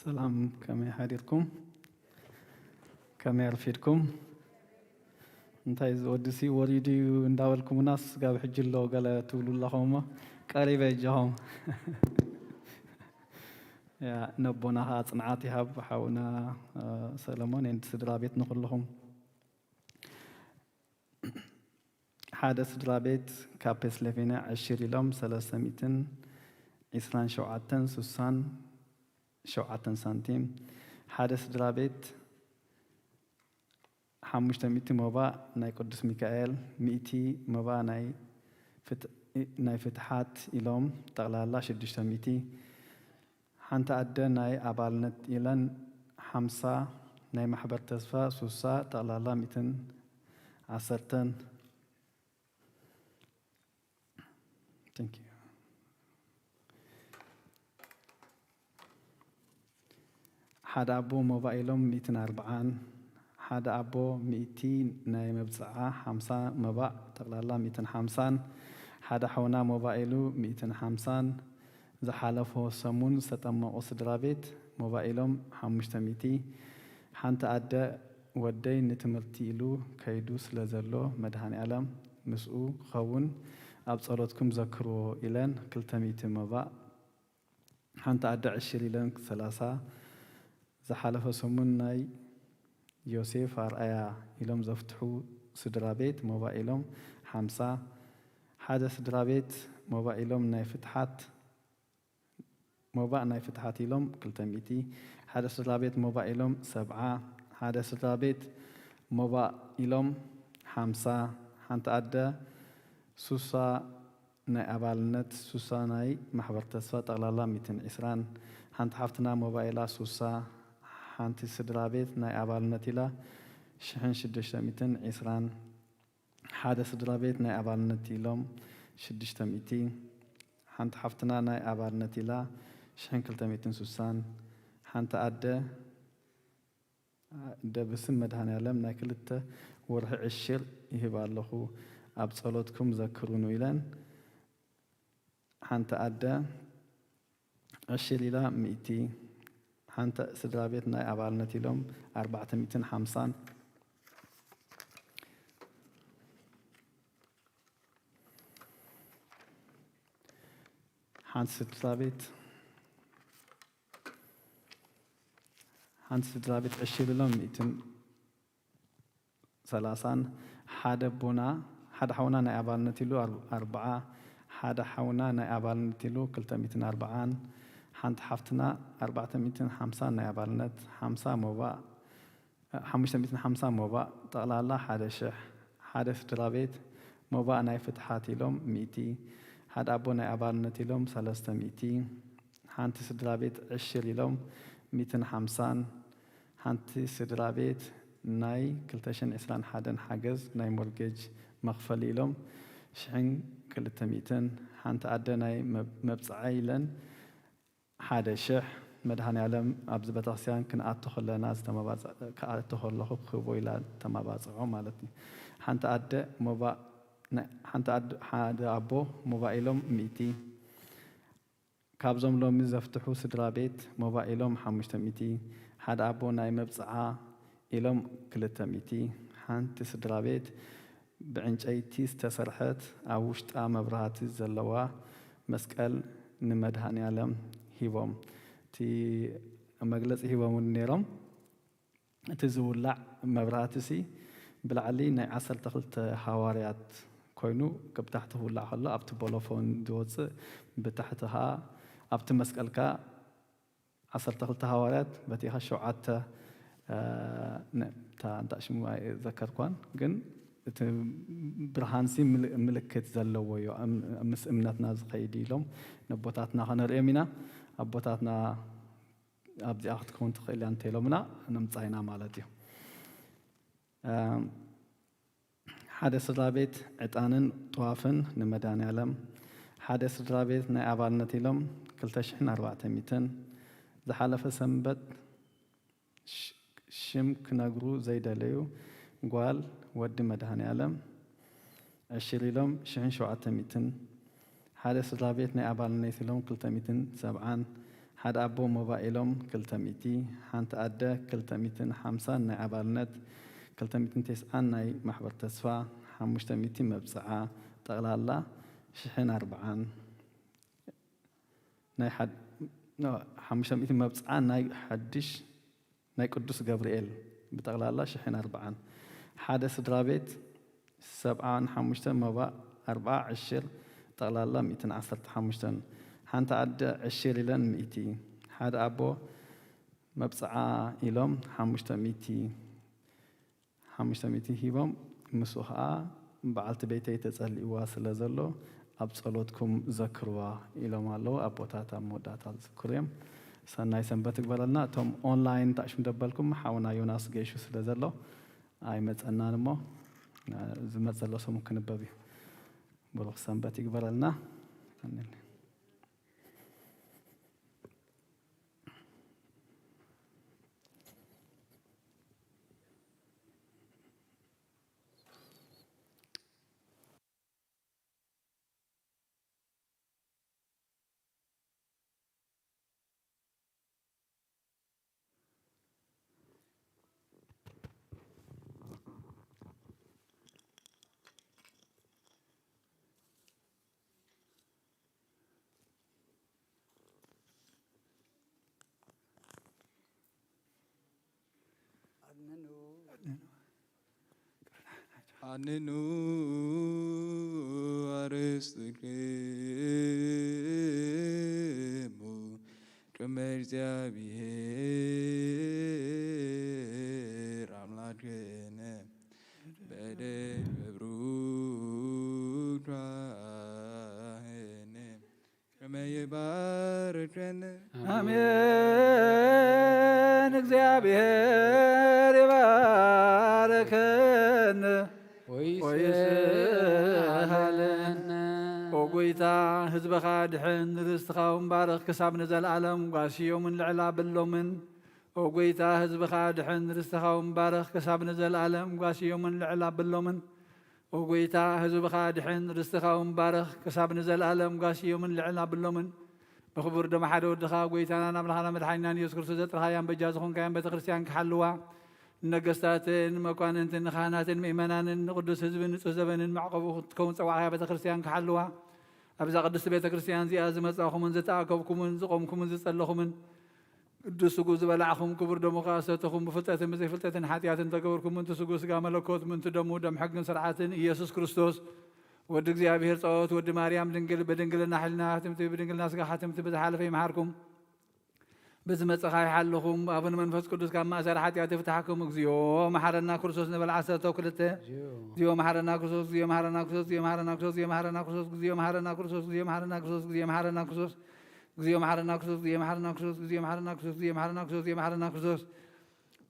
ሰላም፣ ከመይ ሓዲርኩም? ከመይ ኣርፊድኩም? እንታይ እዚ ወዲሲ ወሪዱ እዩ እንዳበልኩምናስ ጋብ ሕጂ ኣሎ ገለ ትብሉ ኣለኹም እሞ ቀሪበ እጃኹም። ያ፣ ነቦና ኸዓ ጽንዓት ይሃብ ሓውና፣ እ፣ ሰለሞን፣ ኤንድ ስድራ ቤት ንኹልኹም። ሓደ ስድራ ቤት ካብ ፔንስልቬንያ ዕሽር ኢሎም ሰለስተ ሚእትን ዒስራን ሸውዓተን ስሳን ሸውዓተን ሳንቲም። ሓደ ስድራ ቤት ሓሙሽተ ሚእቲ ሞባእ ናይ ቅዱስ ሚካኤል፣ ሚእቲ ሞባእ ናይ ፍት-፣ ናይ ፍትሓት ኢሎም ጠቕላላ ሽዱሽተ ሚእቲ። ሓንቲ ኣደ ናይ ኣባልነት ኢለን ሓምሳ፣ ናይ ማሕበር ተስፋ ሱሳ፣ ጠቕላላ ሚእትን ዓሰርተን። Thank you። ሓደ ኣቦ ሞባእ ኢሎም ሚእትን ኣርብዓን፣ ሓደ ኣቦ ሚእቲ ናይ መብጽዓ ሓምሳ መባእ ጠቕላላ ሚእትን ሓምሳን፣ ሓደ ሓውና ሞባእ ኢሉ ሚእትን ሓምሳን፣ ዝሓለፎ ሰሙን ዝተጠመቑ ስድራ ቤት ሞባእ ኢሎም ሓሙሽተ ሚእቲ፣ ሓንቲ ኣደ ወደይ ንትምህርቲ ኢሉ ከይዱ ስለ ዘሎ መድሃኔ ኣለም ምስኡ ክኸውን ኣብ ጸሎትኩም ዘክርዎ ኢለን ክልተ ሚእቲ መባእ፣ ሓንቲ ኣደ ዕሽር ኢለን ሰላሳ፣ ዝሓለፈ ሰሙን ናይ ዮሴፍ ኣርኣያ ኢሎም ዘፍትሑ ስድራ ቤት ሞባእ ኢሎም ሓምሳ፣ ሓደ ስድራ ቤት ሞባእ ኢሎም ናይ ፍትሓት፣ ሞባእ ናይ ፍትሓት ኢሎም ክልተ ሚእቲ፣ ሓደ ስድራ ቤት ሞባእ ኢሎም ሰብዓ፣ ሓደ ስድራ ቤት ሞባእ ኢሎም ሓምሳ፣ ሓንቲ ኣደ ሱሳ ናይ ኣባልነት፣ ሱሳ ናይ ማሕበር ተስፋ ጠቕላላ ሚእትን ዒስራን፣ ሓንቲ ሓፍትና ሞባእ ኢላ ሱሳ፣ ሓንቲ ስድራ ቤት ናይ ኣባልነት ኢላ ሽሕን ሽዱሽተ ሚእትን ዒስራን፣ ሓደ ስድራ ቤት ናይ ኣባልነት ኢሎም ሽዱሽተ ሚእቲ፣ ሓንቲ ሓፍትና ናይ ኣባልነት ኢላ ሽሕን ክልተ ሚእትን ስሳን፣ ሓንቲ ኣደ ደብስም መድሃኔ ኣለም ናይ ክልተ ወርሒ ዕሽር ይህብ ኣለኹ፣ ኣብ ጸሎትኩም ዘክሩኑ ኢለን። ሓንቲ ኣደ ዕሽር ኢላ ሚእቲ፣ ሓንቲ ስድራ ቤት ናይ ኣባልነት ኢሎም ኣርባዕተ ሚእትን ሓምሳን፣ ሓንቲ ስድራ ቤት፣ ሓንቲ ስድራ ቤት ዕሽር ኢሎም ሚእትን ሰላሳን፣ ሓደ ኣቦና፣ ሓደ ሓውና ናይ ኣባልነት ኢሉ ኣር-፣ ኣርብዓ፣ ሓደ ሓውና ናይ ኣባልነት ኢሉ ክልተ ሚእትን ኣርብዓን፣ ሓንቲ ሓፍትና ኣርባዕተ ሚእትን ሓምሳን ናይ ኣባልነት፣ ሓምሳ ሞባእ፣ ሓሙሽተ ሚእትን ሓምሳ ሞባእ፣ ጠቕላላ ሓደ ሽሕ፣ ሓደ ስድራ ቤት ሞባእ ናይ ፍትሓት ኢሎም ሚእቲ፣ ሓደ ኣቦ ናይ ኣባልነት ኢሎም ሰለስተ ሚእቲ፣ ሓንቲ ስድራ ቤት ዕሽር ኢሎም ሚእትን ሓምሳን፣ ሓንቲ ስድራ ቤት ናይ ክልተ ሽሕን ዕስራን ሓደን ሓገዝ ናይ ሞርጌጅ መኽፈሊ ኢሎም ሽሕን ክልተ ሚእትን፣ ሓንቲ ኣደ ናይ መብ-፣ መብጽዓ ኢለን ሓደ ሽሕ፣ መድሃኔ ኣለም ኣብዚ ቤተክርስትያን ክንኣቱ ከለና ዝተመባጽ-፣ ክኣቱ ከለኹ ክህቦ ኢላ ተመባጽዖ ማለት እዩ። ሓንቲ ኣደ ሞባ-፣ ናይ-፣ ሓንቲ ኣደ፣ ሓደ ኣቦ ሞባእ ኢሎም ሚእቲ፣ ካብዞም ሎሚ ዘፍትሑ ስድራ ቤት ሞባእ ኢሎም ሓሙሽተ ሚእቲ፣ ሓደ ኣቦ ናይ መብጽዓ ኢሎም ክልተ ሚእቲ፣ ሓንቲ ስድራ ቤት ብዕንጨይቲ ዝተሰርሐት ኣብ ውሽጣ መብራህቲ ዘለዋ መስቀል ንመድሃኔ ኣለም ሂቦም፣ እቲ መግለጺ ሂቦም እውን ነይሮም። እቲ ዝውላዕ መብራህቲ ሲ ብላዕሊ ናይ ዓሰርተ ክልተ ሃዋርያት ኮይኑ፣ ክብ ታሕቲ ክውላዕ ከሎ ኣብቲ ቦሎፎን ዝወፅእ፣ ብታሕቲ ከዓ ኣብቲ መስቀል ከዓ ዓሰርተ ክልተ ሃዋርያት፣ በቲ ከዓ ሸውዓተ፣ እ፣ ነ-፣ እታ እንታይ ሽሙ ኣይዘከርኳን፣ ግን እቲ ብርሃን ሲ ምል-፣ ምልክት ዘለዎ እዩ፣ እም-፣ ምስ እምነትና ዝኸይድ ኢሎም ነቦታትና ከነርእዮም ኢና። ኣቦታትና ኣብዚኣ ክትከውን ትኽእል እያ እንተኢሎምና፣ ነምጻ ኢና ማለት እዩ። እም፣ ሓደ ስድራ ቤት ዕጣንን ጥዋፍን ንመድኃኔዓለም፣ ሓደ ስድራ ቤት ናይ ኣባልነት ኢሎም ክልተ ሽሕን ኣርባዕተ ሚእትን። ዝሓለፈ ሰንበት ሽ-፣ ሽም ክነግሩ ዘይደለዩ ጓል ወዲ መድኃኔዓለም ዕሽር ኢሎም ሽሕን ሸውዓተ ሚእትን። ሓደ ስድራ ቤት ናይ ኣባልነት ኢሎም ክልተ ሚእትን ሰብዓን። ሓደ ኣቦ ሞባእ ኢሎም ክልተ ሚእቲ። ሓንቲ ኣደ ክልተ ሚእትን ሓምሳን ናይ ኣባልነት፣ ክልተ ሚእትን ተስዓን ናይ ማሕበር ተስፋ፣ ሓሙሽተ ሚእቲ መብጽዓ፣ ጠቕላላ ሽሕን ኣርብዓን። ናይ ሓድ-፣ ኖ፣ ሓሙሽተ ሚእቲ መብጽዓ ናይ ሓድሽ ናይ ቅዱስ ገብርኤል ብጠቕላላ ሽሕን ኣርብዓን። ሓደ ስድራ ቤት ሰብዓን ሓሙሽተ፣ መባእ ኣርብዓ፣ ዕሽር፣ ጠቕላላ ሚእትን ዓሰርተ ሓሙሽተን። ሓንቲ ኣደ ዕሽር ኢለን ሚእቲ። ሓደ ኣቦ መብጽዓ ኢሎም ሓሙሽተ ሚእቲ፣ ሓሙሽተ ሚእቲ ሂቦም፣ ምስኡ ኸዓ በዓልቲ ቤተይ ተጸሊእዋ ስለ ዘሎ ኣብ ጸሎትኩም ዘክርዋ ኢሎም ኣለዉ። ኣቦታት ኣብ መወዳእታ ዝዝክሩ እዮም። ሰናይ ሰንበት ይግበረልና። እቶም ኦንላይን ታሽም ደበልኩም ሓውና ዮናስ ገይሹ ስለ ዘሎ ኣይመጸናን እሞ ዝመጽእ ዘሎ ሰሙን ክንበብ እዩ። ብሩኽ ሰንበት ይግበረልና። ኣሜን። ኣንኑ ኣርእስቲክሙ ቅድመ እግዚኣብሔር ኣምላክነ በደብሩ ጓህነ ከመ ይባርከነ። ኣሜን። እግዚኣብሔር ይባርከን ወይስሃለነ። ኦ ጎይታ፣ ህዝብኻ ድሕን፣ ርስትኻ እውን ባርኽ ክሳብ ንዘለኣለም። ጓስዮምን ልዕል ኣብሎምን። ኦ ጎይታ፣ ህዝብኻ ድሕን፣ ርስትኻ እውን ባርኽ ክሳብ ንዘለኣለም። ጓስዮምን ልዕል ኣብሎምን። ኦ ጎይታ፣ ህዝብኻ ድሕን፣ ርስትኻ እውን ባርኽ ክሳብ ንዘለኣለም። ጓስዮምን ልዕል ኣብሎምን። ብኽቡር ደም ሓደ ወድኻ፣ ጎይታናን ኣምላኽና መድሓኒናን ኢየሱስ ክርስቶስ፣ ዘጥረኻያን በጃ ዝኾንካያን ቤተ ክርስቲያን ክሓልዋ፣ ንነገስታትን መኳንንትን ንኻህናትን ምእመናንን ንቅዱስ ህዝብን ንጹህ ዘበንን መዕቆቡ ክትከውን ጸዋዕካያ ቤተ ክርስቲያን ክሓልዋ፣ ኣብዛ ቅድስቲ ቤተ ክርስቲያን እዚኣ ዝመጻእኩምን ዝተኣከብኩምን ዝቆምኩምን ዝጸለኹምን ቅዱስ ስግኡ ዝበላዕኹም ክቡር ደሙ ከኣ ዝሰተኹም ብፍልጠትን ብዘይፍልጠትን ሓጢኣትን ተገበርኩም ምእንቲ ስግኡ ስጋ መለኮት ምእንቲ ደሙ ደም ሕግን ስርዓትን ኢየሱስ ክርስቶስ ወዲ እግዚኣብሔር ጸባኦት ወዲ ማርያም ድንግል ብድንግልና ሕልና ሓትምቲ ብድንግልና ስጋ ሓትምቲ ብዝሓለፈ ይምሓርኩም። ብዝመጸኻ ይሓልኹም። ኣቡነ መንፈስ ቅዱስ ካብ ማእሰር ሓጢኣት ይፍታሕኩም። እግዚኦ መሓረና ክርስቶስ ንበል ዓሰርተ ክልተ። እግዚኦ መሓረና ክርስቶስ፣ እግዚኦ መሓረና ክርስቶስ፣ እግዚኦ መሓረና ክርስቶስ፣ እግዚኦ መሓረና ክርስቶስ፣ እግዚኦ መሓረና ክርስቶስ፣ እግዚኦ መሓረና ክርስቶስ፣ እግዚኦ መሓረና ክርስቶስ፣ እግዚኦ መሓረና ክርስቶስ፣ እግዚኦ መሓረና ክርስቶስ፣ እግዚኦ መሓረና ክርስቶስ፣ እግዚኦ መሓረና ክርስቶስ፣ እግዚኦ መሓረና ክርስቶስ።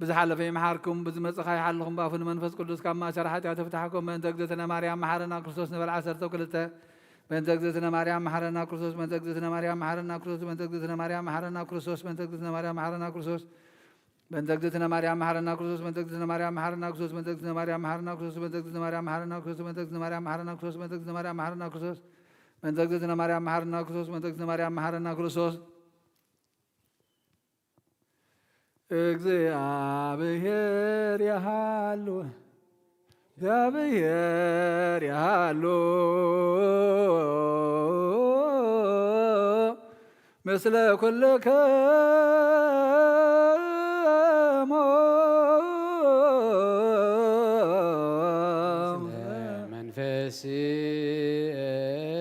ብዝሓለፈ ይምሓርኩም፣ ብዝመጽእ ኸኣ ይሓልኹም፣ ብኣፉ ንመንፈስ ቅዱስ ካብ ማእሰር ሓጢኣት ይፍታሕኩም። በእንተ እግዝእትነ ማርያም መሓረና ክርስቶስ ንበል ዓሰርተ ክልተ። በእንተ እግዝእትነ ማርያም መሓረና ክርስቶስ፣ በእንተ እግዝእትነ ማርያም መሓረና ክርስቶስ፣ በእንተ እግዝእትነ ማርያም መሓረና ክርስቶስ፣ በእንተ እግዝእትነ ማርያም መሓረና ክርስቶስ፣ በእንተ እግዝእትነ ማርያም መሓረና ክርስቶስ፣ በእንተ እግዝእትነ ማርያም መሓረና ክርስቶስ፣ በእንተ እግዝእትነ ማርያም መሓረና ክርስቶስ፣ በእንተ እግዝእትነ ማርያም መሓረና ክርስቶስ፣ በእንተ እግዝእትነ ማርያም መሓረና ክርስቶስ፣ በእንተ እግዝእትነ ማርያም መሓረና ክርስቶስ፣ በእንተ እግዝእትነ ማርያም መሓረና ክርስቶስ፣ በእንተ እግዝእትነ ማርያም መሓረና ክርስቶስ። እግዚኣብሔር ይሃሉ፣ እግዚኣብሔር ይሃሉ፣ ምስለ ኩልክሙ።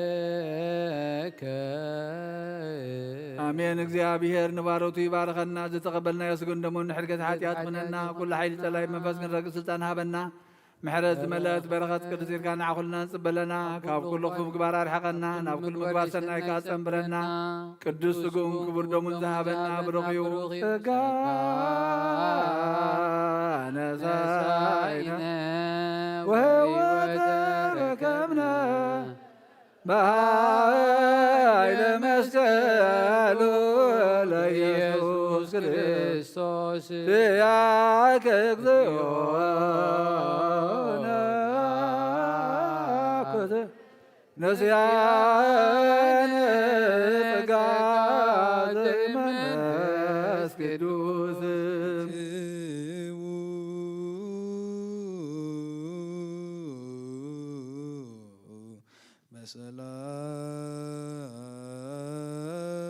መንፈስከ። ኣሜን። እግዚኣብሔር ንባሮቱ ይባርኸና። ዝተቐበልናዮ ስግኡን ደሙን ንሕድገት ሓጢኣት ኩነና። ኩሉ ሓይሊ ጸላይ መንፈስ ክንረግጽ ስልጣን ሃበና። ምሕረት ዝመልአት በረኸት ቅድስት ኢድካ ንዓኹልና ንጽበለና። ካብ ኩሉ ክፉእ ምግባር ኣርሕቐና። ናብ ኩሉ ምግባር ሰናይካ ጸንብረና። ቅዱስ ስግኡን ክቡር ደሙን ዝሃበና ብሩኽ እዩ። ጸጋ ነሳይነ ወህይወት ረከብነ በኃይለ መስቀሉ ለኢየሱስ ክርስቶስ ያከ እግዚኦነ ኩት ነስያነ ጸጋ ዘመንፈስ ቅዱስ።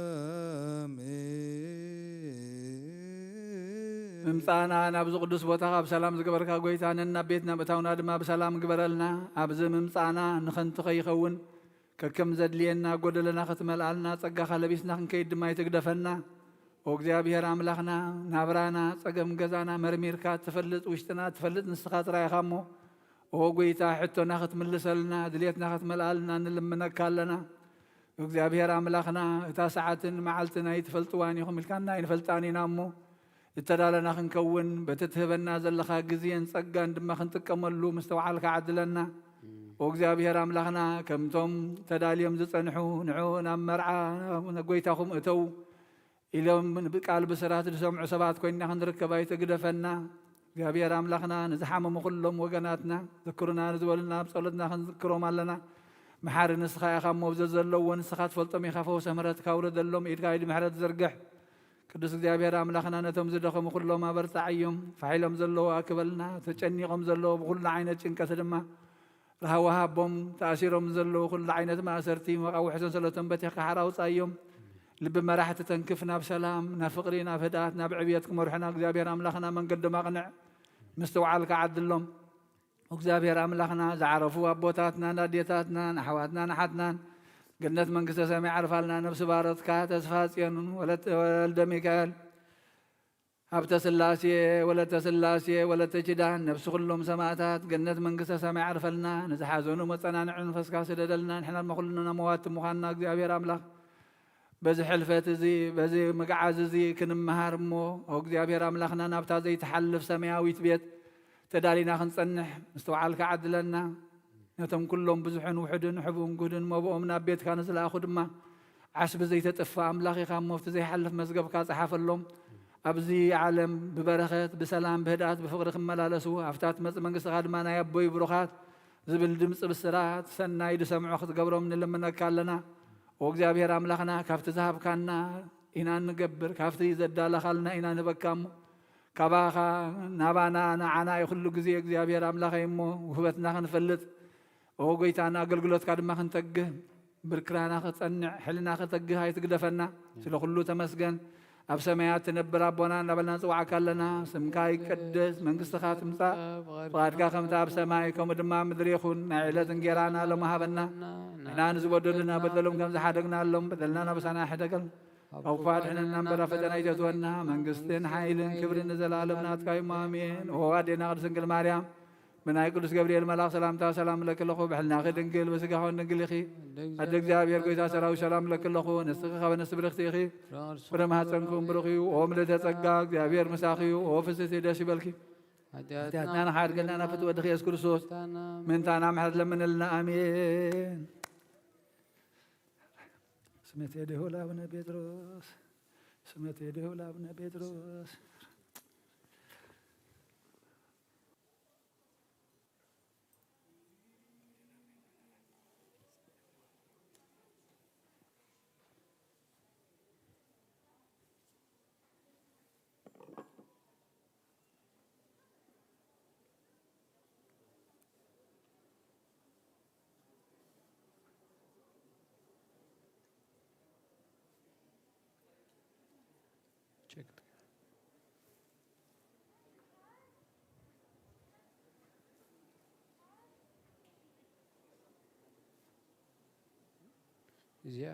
በሰላም። ምምጻእና ናብዚ ቅዱስ ቦታኻ ብሰላም ዝገበርካ ጐይታ፣ ነናብ ቤትና ምእታውና ድማ ብሰላም ግበረልና። ኣብዚ ምምጻእና ንኸንቱ ከይኸውን፣ ከከም ዘድልየና ጐደለና ክትመልኣልና፣ ጸጋኻ ለቢስና ክንከይድ ድማ ኣይትግደፈና። ኦ እግዚኣብሔር ኣምላኽና፣ ናብራና፣ ጸገም ገዛና መርሚርካ ትፈልጥ፣ ውሽጥና ትፈልጥ ንስኻ ጥራይ ኢኻ እሞ፣ ኦ ጐይታ፣ ሕቶና ክትምልሰልና፣ ድሌትና ክትመልኣልና ንልምነካ ኣለና። እግዚኣብሔር ኣምላኽና፣ እታ ሰዓትን መዓልትን ኣይትፈልጥዋን ኢኹም ኢልካና ኣይንፈልጣን ኢና እሞ፣ እተዳለና ክንከውን፣ በቲ ትህበና ዘለኻ ግዜን ጸጋን ድማ ክንጥቀመሉ ምስተውዓልካ ዓድለና። ኦ እግዚኣብሔር ኣምላኽና፣ ከምቶም ተዳልዮም ዝጸንሑ፣ ንዑ ናብ መርዓ ጐይታኹም እተው። ኢሎም ብቃል ብስራት ዝሰምዑ ሰባት ኮይንና ክንርከብ ኣይትግደፈና። እግዚኣብሔር ኣምላኽና፣ ንዝሓመሙ ኩሎም ወገናትና ዘክሩና ንዝበሉና ኣብ ጸሎትና ክንዝክሮም ኣለና። መሓሪ ንስኻ ኢኻ እሞ፣ ኣብ ዘዘለዎ ንስኻ ትፈልጦም ኢኻ። ፈውሰ ምሕረትካ ኣውርደሎም፣ ኢድካ ኢድ ምሕረት ዘርግሕ። ቅዱስ እግዚኣብሔር ኣምላኽና፣ ነቶም ዝደኸሙ ኩሎም ኣበርትዓዮም። ፋሕ ኢሎም ዘለዉ ኣክበልና፣ ተጨኒቖም ዘለዉ ብኹሉ ዓይነት ጭንቀት ድማ ራህዋ ሃቦም። ተኣሲሮም ዘለዉ ኩሉ ዓይነት ማእሰርቲ፣ መቓውሒ ሰንሰለቶም በቲኽካ ሓራ ኣውጻዮም። ልቢ መራሕቲ ተንክፍ፣ ናብ ሰላም፣ ናብ ፍቕሪ፣ ናብ ህድኣት፣ ናብ ዕብየት ክመርሑና እግዚኣብሔር ኣምላኽና መንገዶም ኣቕንዕ። ምስትውዓልካ ዓድሎም። እግዚኣብሔር ኣምላኽና፣ ዝዓረፉ ኣቦታትናን ኣዴታትናን ኣሕዋትናን ኣሓትናን ገነት መንግስተ ሰማይ ዓርፋልና። ነብሲ ባሮትካ ተስፋ ጽዮን ወለት-፣ ወልደ ሚካኤል፣ ሃብተ ስላሴ፣ ወለተ ስላሴ፣ ወለተ ኪዳን፣ ነብሲ ኩሎም ሰማእታት ገነት መንግስተ ሰማይ ዓርፈልና። ንዝሓዘኑ መጸናንዒ መንፈስካ ስደደልና። ንሕና ድማ ኩልና መዋቲ ምዃንና እግዚኣብሔር ኣምላኽ በዚ ሕልፈት እዚ፣ በዚ ምግዓዝ እዚ ክንመሃር እሞ፣ ኦ እግዚኣብሔር ኣምላኽና፣ ናብታ ዘይትሓልፍ ሰማያዊት ቤት ተዳሊና ክንጸንሕ ምስትውዓልካ ዓድለና። ነቶም ኩሎም ብዙሕን ውሑድን፣ ሕቡእን ጉህድን መብኦም ናብ ቤትካ ንዝለኣኹ ድማ፣ ዓስቢ ዘይተጥፍእ ኣምላኽ ኢኻ እሞ፣ ኣብቲ ዘይሓልፍ መዝገብካ ጸሓፈሎም። ኣብዚ ዓለም ብበረኸት፣ ብሰላም፣ ብህድኣት፣ ብፍቕሪ ክመላለሱ፣ ኣብታ ትመጽእ መንግስትኻ ድማ ናይ ኣቦይ ብሩኻት ዝብል ድምጺ ብስራት ሰናይ ዝሰምዑ ክትገብሮም ንልምነካ ኣለና። ኦ እግዚኣብሔር ኣምላኽና፣ ካብቲ ዝሃብካና ኢና እንገብር፣ ካብቲ ዘዳለኻልና ኢና ንህበካ እሞ፣ ካባኻ ናባና ንዓና እዩ ኩሉ ግዜ እግዚኣብሔር ኣምላኸይ እሞ፣ ውህበትና ክንፈልጥ፣ ኦ ጐይታ፣ ንኣገልግሎትካ ድማ ክንተግህ፣ ብርክናና ክጸንዕ፣ ሕልና ከተግህ ኣይትግደፈና። ስለ ኩሉ ተመስገን። ኣብ ሰማያት ትነብር ኣቦና እናበልና ንጽውዓካ ኣለና። ስምካ ይቀደስ፣ መንግስትኻ ትምጻእ፣ ፍቓድካ ከምቲ ኣብ ሰማይ ከምኡ ድማ ኣብ ምድሪ ይኹን። ናይ ዕለት እንጌራና ሎሚ ሃበና። ንሕና ንዝበደሉና በደሎም ከም ዝሓደግናሎም፣ በደልና ናብሳና ኣይሕደገልና። ካብ ክፉእ ኣድሕነና እምበር፣ ኣብ ፈተና ኣይተእትወና። መንግስትን ሓይልን ክብርን ንዘለኣለም ናትካ እዩ። ኣሜን። ኦ ኣዴና ቅድስት ድንግል ማርያም፣ ብናይ ቅዱስ ገብርኤል መልኣኽ ሰላምታ ሰላም እብለኪ ኣለኹ። ብሕልናኺ ድንግል፣ በስጋኺ እውን ድንግል ኢኺ። ኣደ እግዚኣብሔር፣ ጐይታ ሰራዊት፣ ሰላም እብለኪ ኣለኹ። ንስኺ ካብ ኣንስቲ ብርኽቲ ኢኺ፣ ፍረ ማህፀንኪ እውን ብሩኽ እዩ። ኦ ምልዕተ ጸጋ፣ እግዚኣብሔር ምሳኺ እዩ። ኦ ፍስሕቲ፣ ደስ ይበልኪ። ሓጢኣትና ንሓድገና ናብ ፍትወ ወድኺ ኢየሱስ ክርስቶስ ምእንታና ምሕረት ለምንልና። ኣሜን። ስሜት የድሁ ለአቡነ ጴጥሮስ፣ ስሜት የድሁ ለአቡነ ጴጥሮስ። ቸክ። እዚኣ